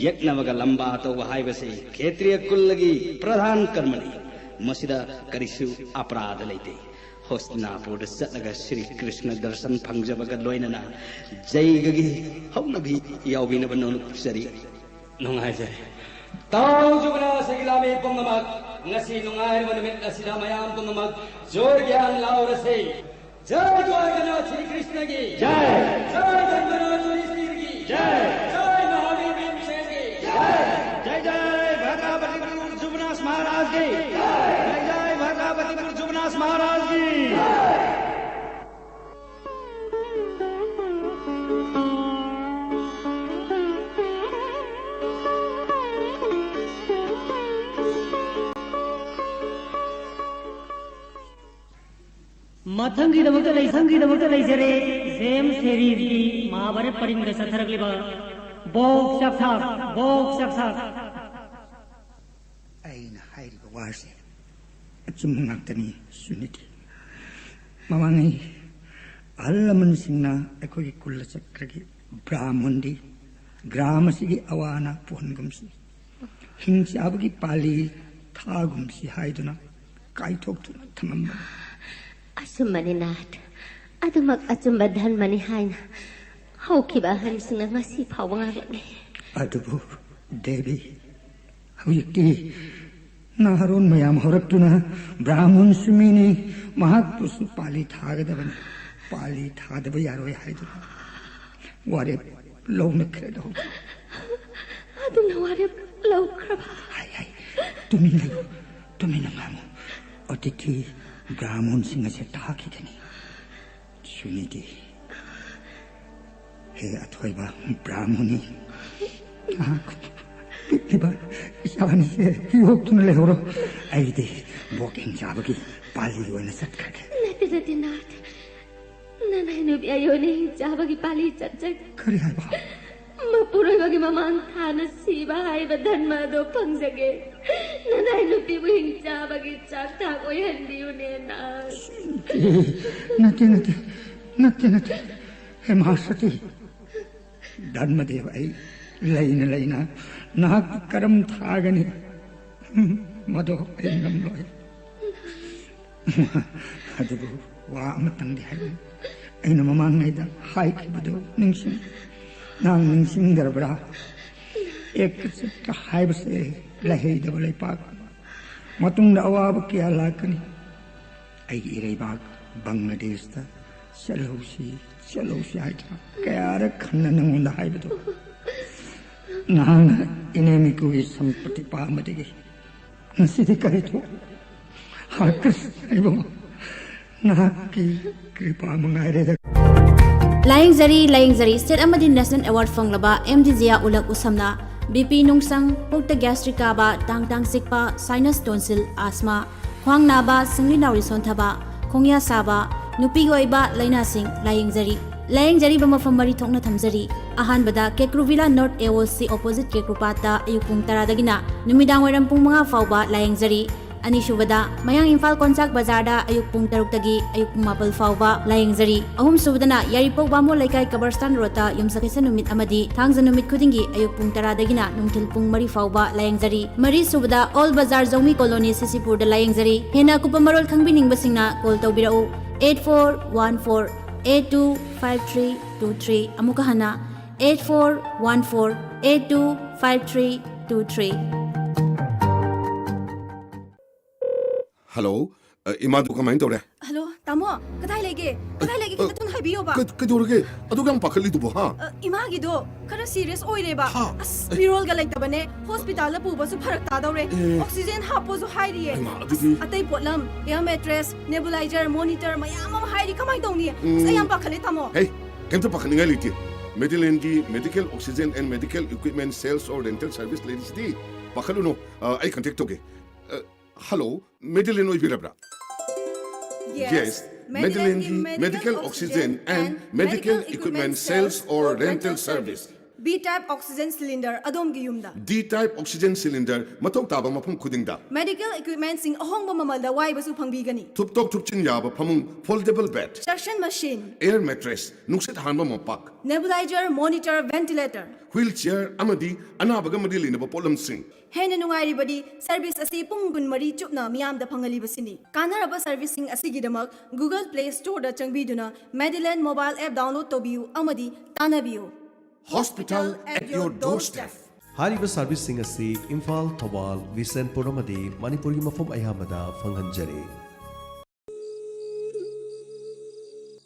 ꯌꯦꯛꯅꯕꯒ ꯂꯝꯕꯥ ꯇꯧꯕ ꯍꯥꯏꯕꯁꯤ ꯈꯦꯇ꯭ꯔꯤꯌ ꯀꯨꯜꯒꯤ ꯄ꯭ꯔꯙꯥꯟ ꯀꯔꯃꯅꯤ꯫ ꯃꯁꯤꯗ ꯀꯔꯤꯁꯨ ꯑꯄꯔꯥꯙ ꯂꯩꯇꯦ꯫ ꯍꯣꯁꯇꯤꯅꯥꯄꯨꯔꯗ ꯆꯠꯂꯒ ꯁ꯭ꯔꯤ ꯀ꯭ꯔꯤꯁꯅ ꯗꯔꯁꯟ ꯐꯪꯖꯕꯒ ꯂꯣꯏꯅꯅ ꯖꯩꯒꯒꯤ ꯍꯧꯅꯕꯤ ꯌꯥꯎꯕꯤꯅꯕ ꯅꯣꯡꯖꯔꯤ꯫ ꯅꯨꯡꯉꯥꯏꯖꯔꯦ꯫ ꯇꯥꯎ ꯖꯨꯕꯅꯥꯁ ꯑꯩꯒꯤ ꯂꯥꯃꯤ ꯄꯨꯝꯅꯃꯛ, ꯉꯁꯤ ꯅꯨꯡꯉꯥꯏꯔꯕ ꯅꯨꯃꯤꯠ ꯑꯁꯤꯗ ꯃꯌꯥꯝ ꯄꯨꯝꯅꯃꯛ ꯖꯣꯏ ꯒ꯭ꯌꯥꯟ ꯂꯥꯎꯔꯁꯤ꯫ ꯖꯥꯏ ꯖꯥꯏ ꯒꯅꯥꯊ ꯁ꯭ꯔꯤ ꯀ꯭ꯔꯤꯁꯅꯒꯤ ꯖꯥꯏ꯫ ꯖꯥꯏ ꯙꯔꯃꯔꯥꯖ ꯌꯨꯙꯤꯁꯊꯤꯔꯒꯤ ꯖꯥꯏ꯫ ꯖꯥꯏ ꯃꯍꯥꯕꯤꯔ ꯚꯤꯝꯁꯦꯟꯒꯤ ꯖꯥꯏ꯫ ꯖꯥꯏ ꯖꯥꯏ ꯚꯗ꯭ꯔꯥꯄꯇꯤꯄꯨꯔ ꯖꯨꯕꯅꯥꯁ ꯃꯍꯥꯔꯥꯖꯒꯤ ꯖꯥꯏ꯫ ꯖꯥꯏ ꯖꯥꯏ ꯚꯗ꯭ꯔꯥꯄꯇꯤꯄꯨꯔ ꯖꯨꯕꯅꯥꯁ ꯃꯍꯥꯔꯥꯖꯒꯤ ꯖꯥꯏ꯫ ꯃꯊꯪꯒꯤꯗꯃꯛꯇ ꯂꯩ-, ꯃꯊꯪꯒꯤꯗꯃꯛꯇ ꯂꯩꯖꯔꯦ, ꯖꯦꯝꯁ ꯍꯦꯔꯤꯁꯀꯤ ꯃꯍꯥꯚꯥꯔꯠ ꯄꯔꯤꯡꯗ ꯆꯠꯊꯔꯛꯂꯤꯕ ꯕꯣꯛ ꯆꯥꯛꯊꯥꯛ, ꯕꯣꯛ ꯆꯥꯛꯊꯥꯛ꯫ ꯑꯩꯅ ꯍꯥꯏꯔꯤꯕ ꯋꯥꯁꯦ ꯑꯆꯨꯝꯕ ꯉꯥꯛꯇꯅꯤ, ꯁꯨꯅꯤꯇꯤ꯫ ꯃꯃꯥꯡꯉꯩ ꯑꯍꯜ ꯂꯃꯟꯁꯤꯡꯅ ꯑꯩꯈꯣꯏꯒꯤ ꯀꯨꯂ ꯆꯀ꯭ꯔꯒꯤ ꯕ꯭ꯔꯥꯍꯃꯟꯗꯤ ꯒ꯭ꯔꯥꯝ ꯑꯁꯤꯒꯤ ꯑꯋꯥ ꯑꯅꯥ ꯄꯨꯍꯟꯒꯨꯝꯁꯤ, ꯍꯤꯡ ꯆꯥꯕꯒꯤ ꯄꯥꯂꯤ ꯊꯥꯒꯨꯝꯁꯤ ꯍꯥꯏꯗꯨꯅ ꯀꯥꯏꯊꯣꯛꯇꯨꯅ ꯊꯝꯃꯝꯕꯅꯤ꯫ ꯑꯆꯨꯝꯕꯅꯤ ꯅꯥꯊ, ꯑꯗꯨꯃꯛ ꯑꯆꯨꯝꯕ ꯙꯔꯃꯅꯤ ꯍꯥꯏꯅ ꯍꯧꯈꯤꯕ ꯑꯍꯟꯁꯤꯡꯅ ꯉꯁꯤ ꯐꯥꯎꯕ ꯉꯥꯡꯂꯛꯂꯤ꯫ ꯑꯗꯨꯕꯨ ꯗꯦꯕꯤ, ꯍꯧꯖꯤꯛꯇꯤ ꯅꯍꯥꯔꯣꯟ ꯃꯌꯥꯝ ꯍꯧꯔꯛꯇꯨꯅ ꯕ꯭ꯔꯥꯍꯃꯟꯁꯨ ꯃꯤꯅꯤ, ꯃꯍꯥꯛꯄꯨꯁꯨ ꯄꯥꯂꯤ ꯊꯥꯒꯗꯕꯅꯤ, ꯄꯥꯂꯤ ꯊꯥꯗꯕ ꯌꯥꯔꯣꯏ ꯍꯥꯏꯗꯨꯅ ꯋꯥꯔꯦꯞ ꯂꯧꯅꯈ꯭ꯔꯦꯗ ꯍꯧꯖꯤꯛ꯫ ꯑꯗꯨꯅ ꯋꯥꯔꯦꯞ ꯂꯧꯈ꯭ꯔꯕ? ꯍꯥꯏ, ꯍꯥꯏ, ꯇꯨꯃꯤꯟ ꯂꯩꯌꯨ, ꯇꯨꯃꯤꯟꯅ ꯉꯥꯡꯉꯨ꯫ ꯑꯇꯤꯊꯤ ꯕ꯭ꯔꯥꯍꯃꯟꯁꯤꯡ ꯑꯁꯦ ꯇꯥꯈꯤꯒꯅꯤ꯫ ꯁꯨꯅꯤꯇꯤ, ꯍꯦ ꯑꯊꯣꯏꯕ ꯕ꯭ꯔꯥꯍꯃꯨꯅꯤ, ꯅꯍꯥꯛ ꯄꯤꯛꯂꯤꯕ ꯏꯆꯥ ꯑꯅꯤꯁꯦ ꯌꯣꯛꯇꯨꯅ ꯂꯩꯍꯧꯔꯣ꯫ ꯑꯩꯗꯤ ꯕꯣꯛ ꯍꯤꯡꯆꯥꯕꯒꯤ ꯄꯥꯜꯂꯤ ꯑꯣꯏꯅ ꯆꯠꯈ꯭ꯔꯒꯦ꯫ ꯅꯠꯇꯦ, ꯅꯠꯇꯦ, ꯅꯥꯊ꯫ ꯅꯅꯥꯏ ꯅꯨꯄꯤ ꯑꯌꯣꯅ ꯍꯤꯡꯆꯥꯕꯒꯤ ꯄꯥꯜꯂꯤ ꯆꯠꯆꯒꯦ꯫ ꯀꯔꯤ ꯍꯥꯏꯕ? ꯃꯄꯨꯔꯣꯏꯕꯒꯤ ꯃꯃꯥꯡ ꯊꯥꯅ ꯁꯤꯕ ꯍꯥꯏꯕ ꯙꯟꯃ ꯑꯗꯣ ꯐꯪꯖꯒꯦ꯫ ꯅꯅꯥꯏ ꯅꯨꯄꯤꯕꯨ ꯍꯤꯡꯆꯥꯕꯒꯤ ꯆꯥꯛ ꯊꯥꯛ ꯑꯣꯏꯍꯟꯕꯤꯌꯨꯅꯦ, ꯅꯥꯊ꯫ ꯅꯠꯇꯦ, ꯅꯠꯇꯦ, ꯅꯠꯇꯦ, ꯅꯠꯇꯦ꯫ ꯍꯦ ꯃꯍꯥꯁꯇꯤ, ꯙꯟꯃꯗꯦꯕ, ꯑꯩ ꯂꯩꯅ ꯂꯩꯅ ꯅꯍꯥꯛꯀꯤ ꯀꯔꯝ ꯊꯥꯒꯅꯤ꯫ ꯃꯗꯨ ꯑꯩ ꯉꯝꯂꯣꯏ꯫ ꯑꯗꯨꯕꯨ ꯋꯥ ꯑꯃꯇꯪꯗꯤ ꯍꯥꯏꯒꯦ꯫ ꯑꯩꯅ ꯃꯃꯥꯡꯉꯩꯗ ꯍꯥꯏꯈꯤꯕꯗꯨ ꯅꯤꯡꯁꯤꯡ-, ꯅꯪ ꯅꯤꯡꯁꯤꯡꯗ꯭ꯔꯕ꯭ꯔꯥ? ꯑꯦꯛꯇ ꯆꯠꯀ ꯍꯥꯏꯕꯁꯦ ꯂꯩꯍꯩꯗꯕ ꯂꯩꯄꯥꯛ꯫ ꯃꯇꯨꯡꯗ ꯑꯋꯥꯕ ꯀꯌꯥ ꯂꯥꯛꯀꯅꯤ꯫ ꯑꯩꯒꯤ ꯏꯔꯩꯕꯥꯛ ꯕꯪꯒ꯭ꯂꯥꯗꯦꯁꯇ ꯆꯠꯍꯧꯁꯤ, ꯆꯠꯍꯧꯁꯤ ꯍꯥꯏꯗꯨꯅ ꯀꯌꯥꯔꯛ ꯍꯟꯅ ꯅꯉꯣꯟꯗ ꯍꯥꯏꯕꯗꯣ꯫ ꯅꯍꯥꯛꯅ ꯏꯅꯦ ꯃꯤꯀꯨꯒꯤ ꯁꯝꯄꯇꯤ ꯄꯥꯝꯕꯗꯒꯤ ꯉꯁꯤꯗꯤ ꯀꯔꯤ ꯊꯣꯛ-, ꯍꯥ, ꯀ꯭ꯔꯤꯁꯅ, ꯑꯩꯕꯨ ꯅꯍꯥꯛꯀꯤ ꯀ꯭ꯔꯤꯄꯥ ꯃꯉꯥꯏꯔꯦꯗ꯫ ꯂꯥꯌꯦꯡꯖꯔꯤ, ꯂꯥꯌꯦꯡꯖꯔꯤ꯫ ꯁ꯭ꯇꯦꯠ ꯑꯃꯗꯤ ꯅꯦꯁꯅꯦꯜ ꯑꯦꯋꯥꯔꯗ ꯐꯪꯂꯕ ꯑꯦꯝ ꯗꯤ ꯖꯤꯌꯥ ꯎꯂꯛ ꯎꯁꯝꯅ ꯕꯤ ꯄꯤ ꯅꯨꯡꯁꯪ, ꯄꯨꯛꯇ ꯒ꯭ꯌꯥꯁꯇ꯭ꯔꯤꯛ ꯀꯥꯕ, ꯇꯥꯡ ꯇꯥꯡ ꯆꯤꯛꯄ, ꯁꯥꯏꯅꯁ ꯇꯣꯟꯁꯤꯜ, ꯑꯥꯁꯃꯥ, ꯈ꯭ꯋꯥꯡ ꯅꯥꯕ, ꯁꯤꯡꯂꯤ ꯅꯥꯎꯔꯤ ꯁꯣꯟꯊꯕ, ꯈꯣꯡꯌꯥ ꯁꯥꯕ, ꯅꯨꯄꯤꯒꯤ ꯑꯣꯏꯕ ꯂꯥꯏꯅꯥꯁꯤꯡ ꯂꯥꯌꯦꯡꯖꯔꯤ꯫ ꯂꯥꯌꯦꯡꯖꯔꯤꯕ ꯃꯐꯝ ꯃꯔꯤ ꯊꯣꯛꯅ ꯊꯝꯖꯔꯤ꯫ ꯑꯍꯥꯟꯕꯗ ꯀꯦꯀ꯭ꯔꯨꯚꯤꯂꯥ ꯅꯣꯔꯠ ꯑꯦ ꯑꯣ ꯁꯤ ꯑꯣꯄꯣꯖꯤꯠ ꯀꯦꯀ꯭ꯔꯨꯄꯥꯠꯇ ꯑꯌꯨꯛ ꯄꯨꯡ ꯇꯔꯥꯗꯒꯤꯅ ꯅꯨꯃꯤꯗꯥꯡ ꯋꯥꯏꯔꯝ ꯄꯨꯡ ꯃꯉꯥ ꯐꯥꯎꯕ ꯂꯥꯌꯦꯡꯖꯔꯤ꯫ ꯑꯅꯤꯁꯨꯕꯗ ꯃꯌꯥꯡ ꯏꯝꯐꯥꯜ ꯀꯣꯟꯆꯥꯛ ꯕꯖꯥꯔꯗ ꯑꯌꯨꯛ ꯄꯨꯡ ꯇꯔꯨꯛꯇꯒꯤ ꯑꯌꯨꯛ ꯄꯨꯡ ꯃꯥꯄꯜ ꯐꯥꯎꯕ ꯂꯥꯌꯦꯡꯖꯔꯤ꯫ ꯑꯍꯨꯝꯁꯨꯕꯗꯅ ꯌꯥꯏꯔꯤꯄꯣꯛ ꯕꯥꯃꯣꯟ ꯂꯩꯀꯥꯏ ꯀꯕꯔꯁꯇꯥꯟ ꯔꯣꯗꯇ ꯌꯨꯝꯁꯀꯩꯁ ꯅꯨꯃꯤꯠ ꯑꯃꯗꯤ ꯊꯥꯡꯖ ꯅꯨꯃꯤꯠ ꯈꯨꯗꯤꯡꯒꯤ ꯑꯌꯨꯛ ꯄꯨꯡ ꯇꯔꯥꯗꯒꯤꯅ ꯅꯨꯡꯊꯤꯜ ꯄꯨꯡ ꯃꯔꯤ ꯐꯥꯎꯕ ꯂꯥꯌꯦꯡꯖꯔꯤ꯫ ꯃꯔꯤꯁꯨꯕꯗ ꯑꯣꯜ ꯕꯖꯥꯔ ꯖꯧꯃꯤ ꯀꯣꯂꯣꯅꯤ ꯁꯤ ꯁꯤ ꯄꯨꯔꯗ ꯂꯥꯌꯦꯡꯖꯔꯤ꯫ ꯍꯦꯟꯅ ꯑꯀꯨꯞꯄ ꯃꯔꯣꯜ ꯈꯪꯕꯤꯅꯤꯡꯕꯁꯤꯡꯅ ꯀꯣꯜ ꯇꯧꯕꯤꯔꯛꯎ, eight four one four eight two five three two three꯫ ꯑꯃꯨꯛꯀ ꯍꯟꯅ, eight four one four eight two five three two three꯫ Hello, ꯑ, ꯏꯃꯥꯗꯨ ꯀꯃꯥꯏꯅ ꯇꯧꯔꯦ? ꯍꯜꯂꯣ, ꯇꯥꯃꯣ, ꯀꯗꯥꯏ ꯂꯩꯒꯦ? ꯀꯗꯥꯏ ꯂꯩꯒꯦ? ꯑ, ꯈꯤꯇ ꯊꯨꯅ ꯍꯥꯏꯕꯤꯌꯣꯕ꯫ ꯀ-, ꯀꯩꯗꯧꯔꯒꯦ? ꯑꯗꯨꯛ ꯌꯥꯝ ꯄꯥꯈꯠꯂꯤꯗꯨꯕꯣ, ꯍꯥ? ꯑ, ꯏꯃꯥꯒꯤꯗꯣ ꯈꯔ ꯁꯤꯔꯤꯌꯁ ꯑꯣꯏꯔꯦꯕ꯫ ꯍꯥ? ꯑꯁ, ꯑꯦ꯫ ꯃꯤꯔꯣꯜꯒ ꯂꯩꯇꯕꯅꯦ꯫ ꯍꯣꯁꯄꯤꯇꯥꯜꯗ ꯄꯨꯕꯁꯨ ꯐꯔꯛ ꯇꯥꯗꯧꯔꯦ꯫ ꯑꯦ꯫ ꯑꯣꯛꯁꯤꯖꯦꯟ ꯍꯥꯞꯄꯣꯁꯨ ꯍꯥꯏꯔꯤꯌꯦ꯫ ꯍꯩꯃꯥ, ꯑꯗꯨꯗꯤ꯫ ꯑꯁ, ꯑꯇꯩ ꯄꯣꯠꯂꯝ, ꯑꯦꯌꯔ ꯃꯦꯇ꯭ꯔꯦꯁ, ꯅꯦꯕꯨꯂꯥꯏꯖꯔ, ꯃꯣꯅꯤꯇꯔ ꯃꯌꯥꯝ ꯑꯃ ꯍꯥꯏꯔꯤ꯫ ꯀꯃꯥꯏꯅ ꯇꯧꯅꯤ? ꯑꯁ, ꯑꯩ ꯌꯥꯝ ꯎꯝ꯫ ꯄꯥꯈꯠꯂꯦ, ꯇꯥꯃꯣ꯫ ꯍꯦ, ꯀꯩꯝꯇ ꯄꯥꯈꯠꯅꯤꯡꯉꯥꯏ ꯂꯩꯇꯦ꯫ ꯃꯦꯗꯤꯂꯦꯟꯒꯤ medical oxygen and medical equipment sales or rental service ꯂꯩꯔꯤꯁꯤꯗꯤ꯫ ꯄꯥꯈꯠꯂꯨꯅꯨ꯫ ꯑ, ꯑꯩ ꯀꯟꯇꯦꯛ ꯇꯧꯒꯦ꯫ ꯑ, ꯍꯜꯂꯣ, ꯃꯦꯗꯤꯂꯤꯟ ꯑꯣꯏꯕꯤꯔꯕ꯭ꯔꯥ? Yes, ꯃꯦꯗꯤꯂꯤꯟꯒꯤ medical oxygen and medical equipment sales or rental service. B type oxygen cylinder ꯑꯗꯣꯝꯒꯤ ꯌꯨꯝꯗ. D type oxygen cylinder ꯃꯊꯧ ꯇꯥꯕ ꯃꯐꯝ ꯈꯨꯗꯤꯡꯗ. Medical equipmentꯁꯤꯡ ꯑꯍꯣꯡꯕ ꯃꯃꯜꯗ ꯋꯥꯏꯕꯁꯨ ꯐꯪꯕꯤꯒꯅꯤ. ꯊꯨꯞꯇꯣꯛ ꯊꯨꯞꯆꯤꯟ ꯌꯥꯕ ꯐꯃꯨꯡ, foldable bed. Suction machine. Air mattress, ꯅꯨꯡꯁꯤꯠ ꯍꯥꯟꯕ ꯃꯣꯝꯄꯥꯛ. Nebulizer, monitor, ventilator. Wheelchair ꯑꯃꯗꯤ ꯑꯅꯥꯕꯒ ꯃꯔꯤ ꯂꯩꯅꯕ ꯄꯣꯠꯂꯝꯁꯤꯡ. ꯍꯦꯟꯅ ꯅꯨꯡꯉꯥꯏꯔꯤꯕꯗꯤ service ꯑꯁꯤ ꯄꯨꯡ ꯀꯨꯟꯃꯔꯤ ꯆꯨꯞꯅ ꯃꯤꯌꯥꯝꯗ ꯐꯪꯍꯜꯂꯤꯕꯁꯤꯅꯤ꯫ ꯀꯥꯟꯅꯔꯕ serviceꯁꯤꯡ ꯑꯁꯤꯒꯤꯗꯃꯛ Google Play Storeꯗ ꯆꯪꯕꯤꯗꯨꯅ Mediline mobile app download ꯇꯧꯕꯤꯌꯨ ꯑꯃꯗꯤ ꯇꯥꯟꯅꯕꯤꯌꯨ꯫ Hospital at your doorstep. ꯍꯥꯏꯔꯤꯕ serviceꯁꯤꯡ ꯑꯁꯤ ꯏꯝꯐꯥꯜ, ꯊꯧꯕꯥꯜ, ꯕꯤꯁꯦꯟꯄꯨꯔ ꯑꯃꯗꯤ ꯃꯅꯤꯄꯨꯔꯒꯤ ꯃꯐꯝ ꯑꯌꯥꯝꯕꯗ ꯐꯪꯍꯟꯖꯔꯤ꯫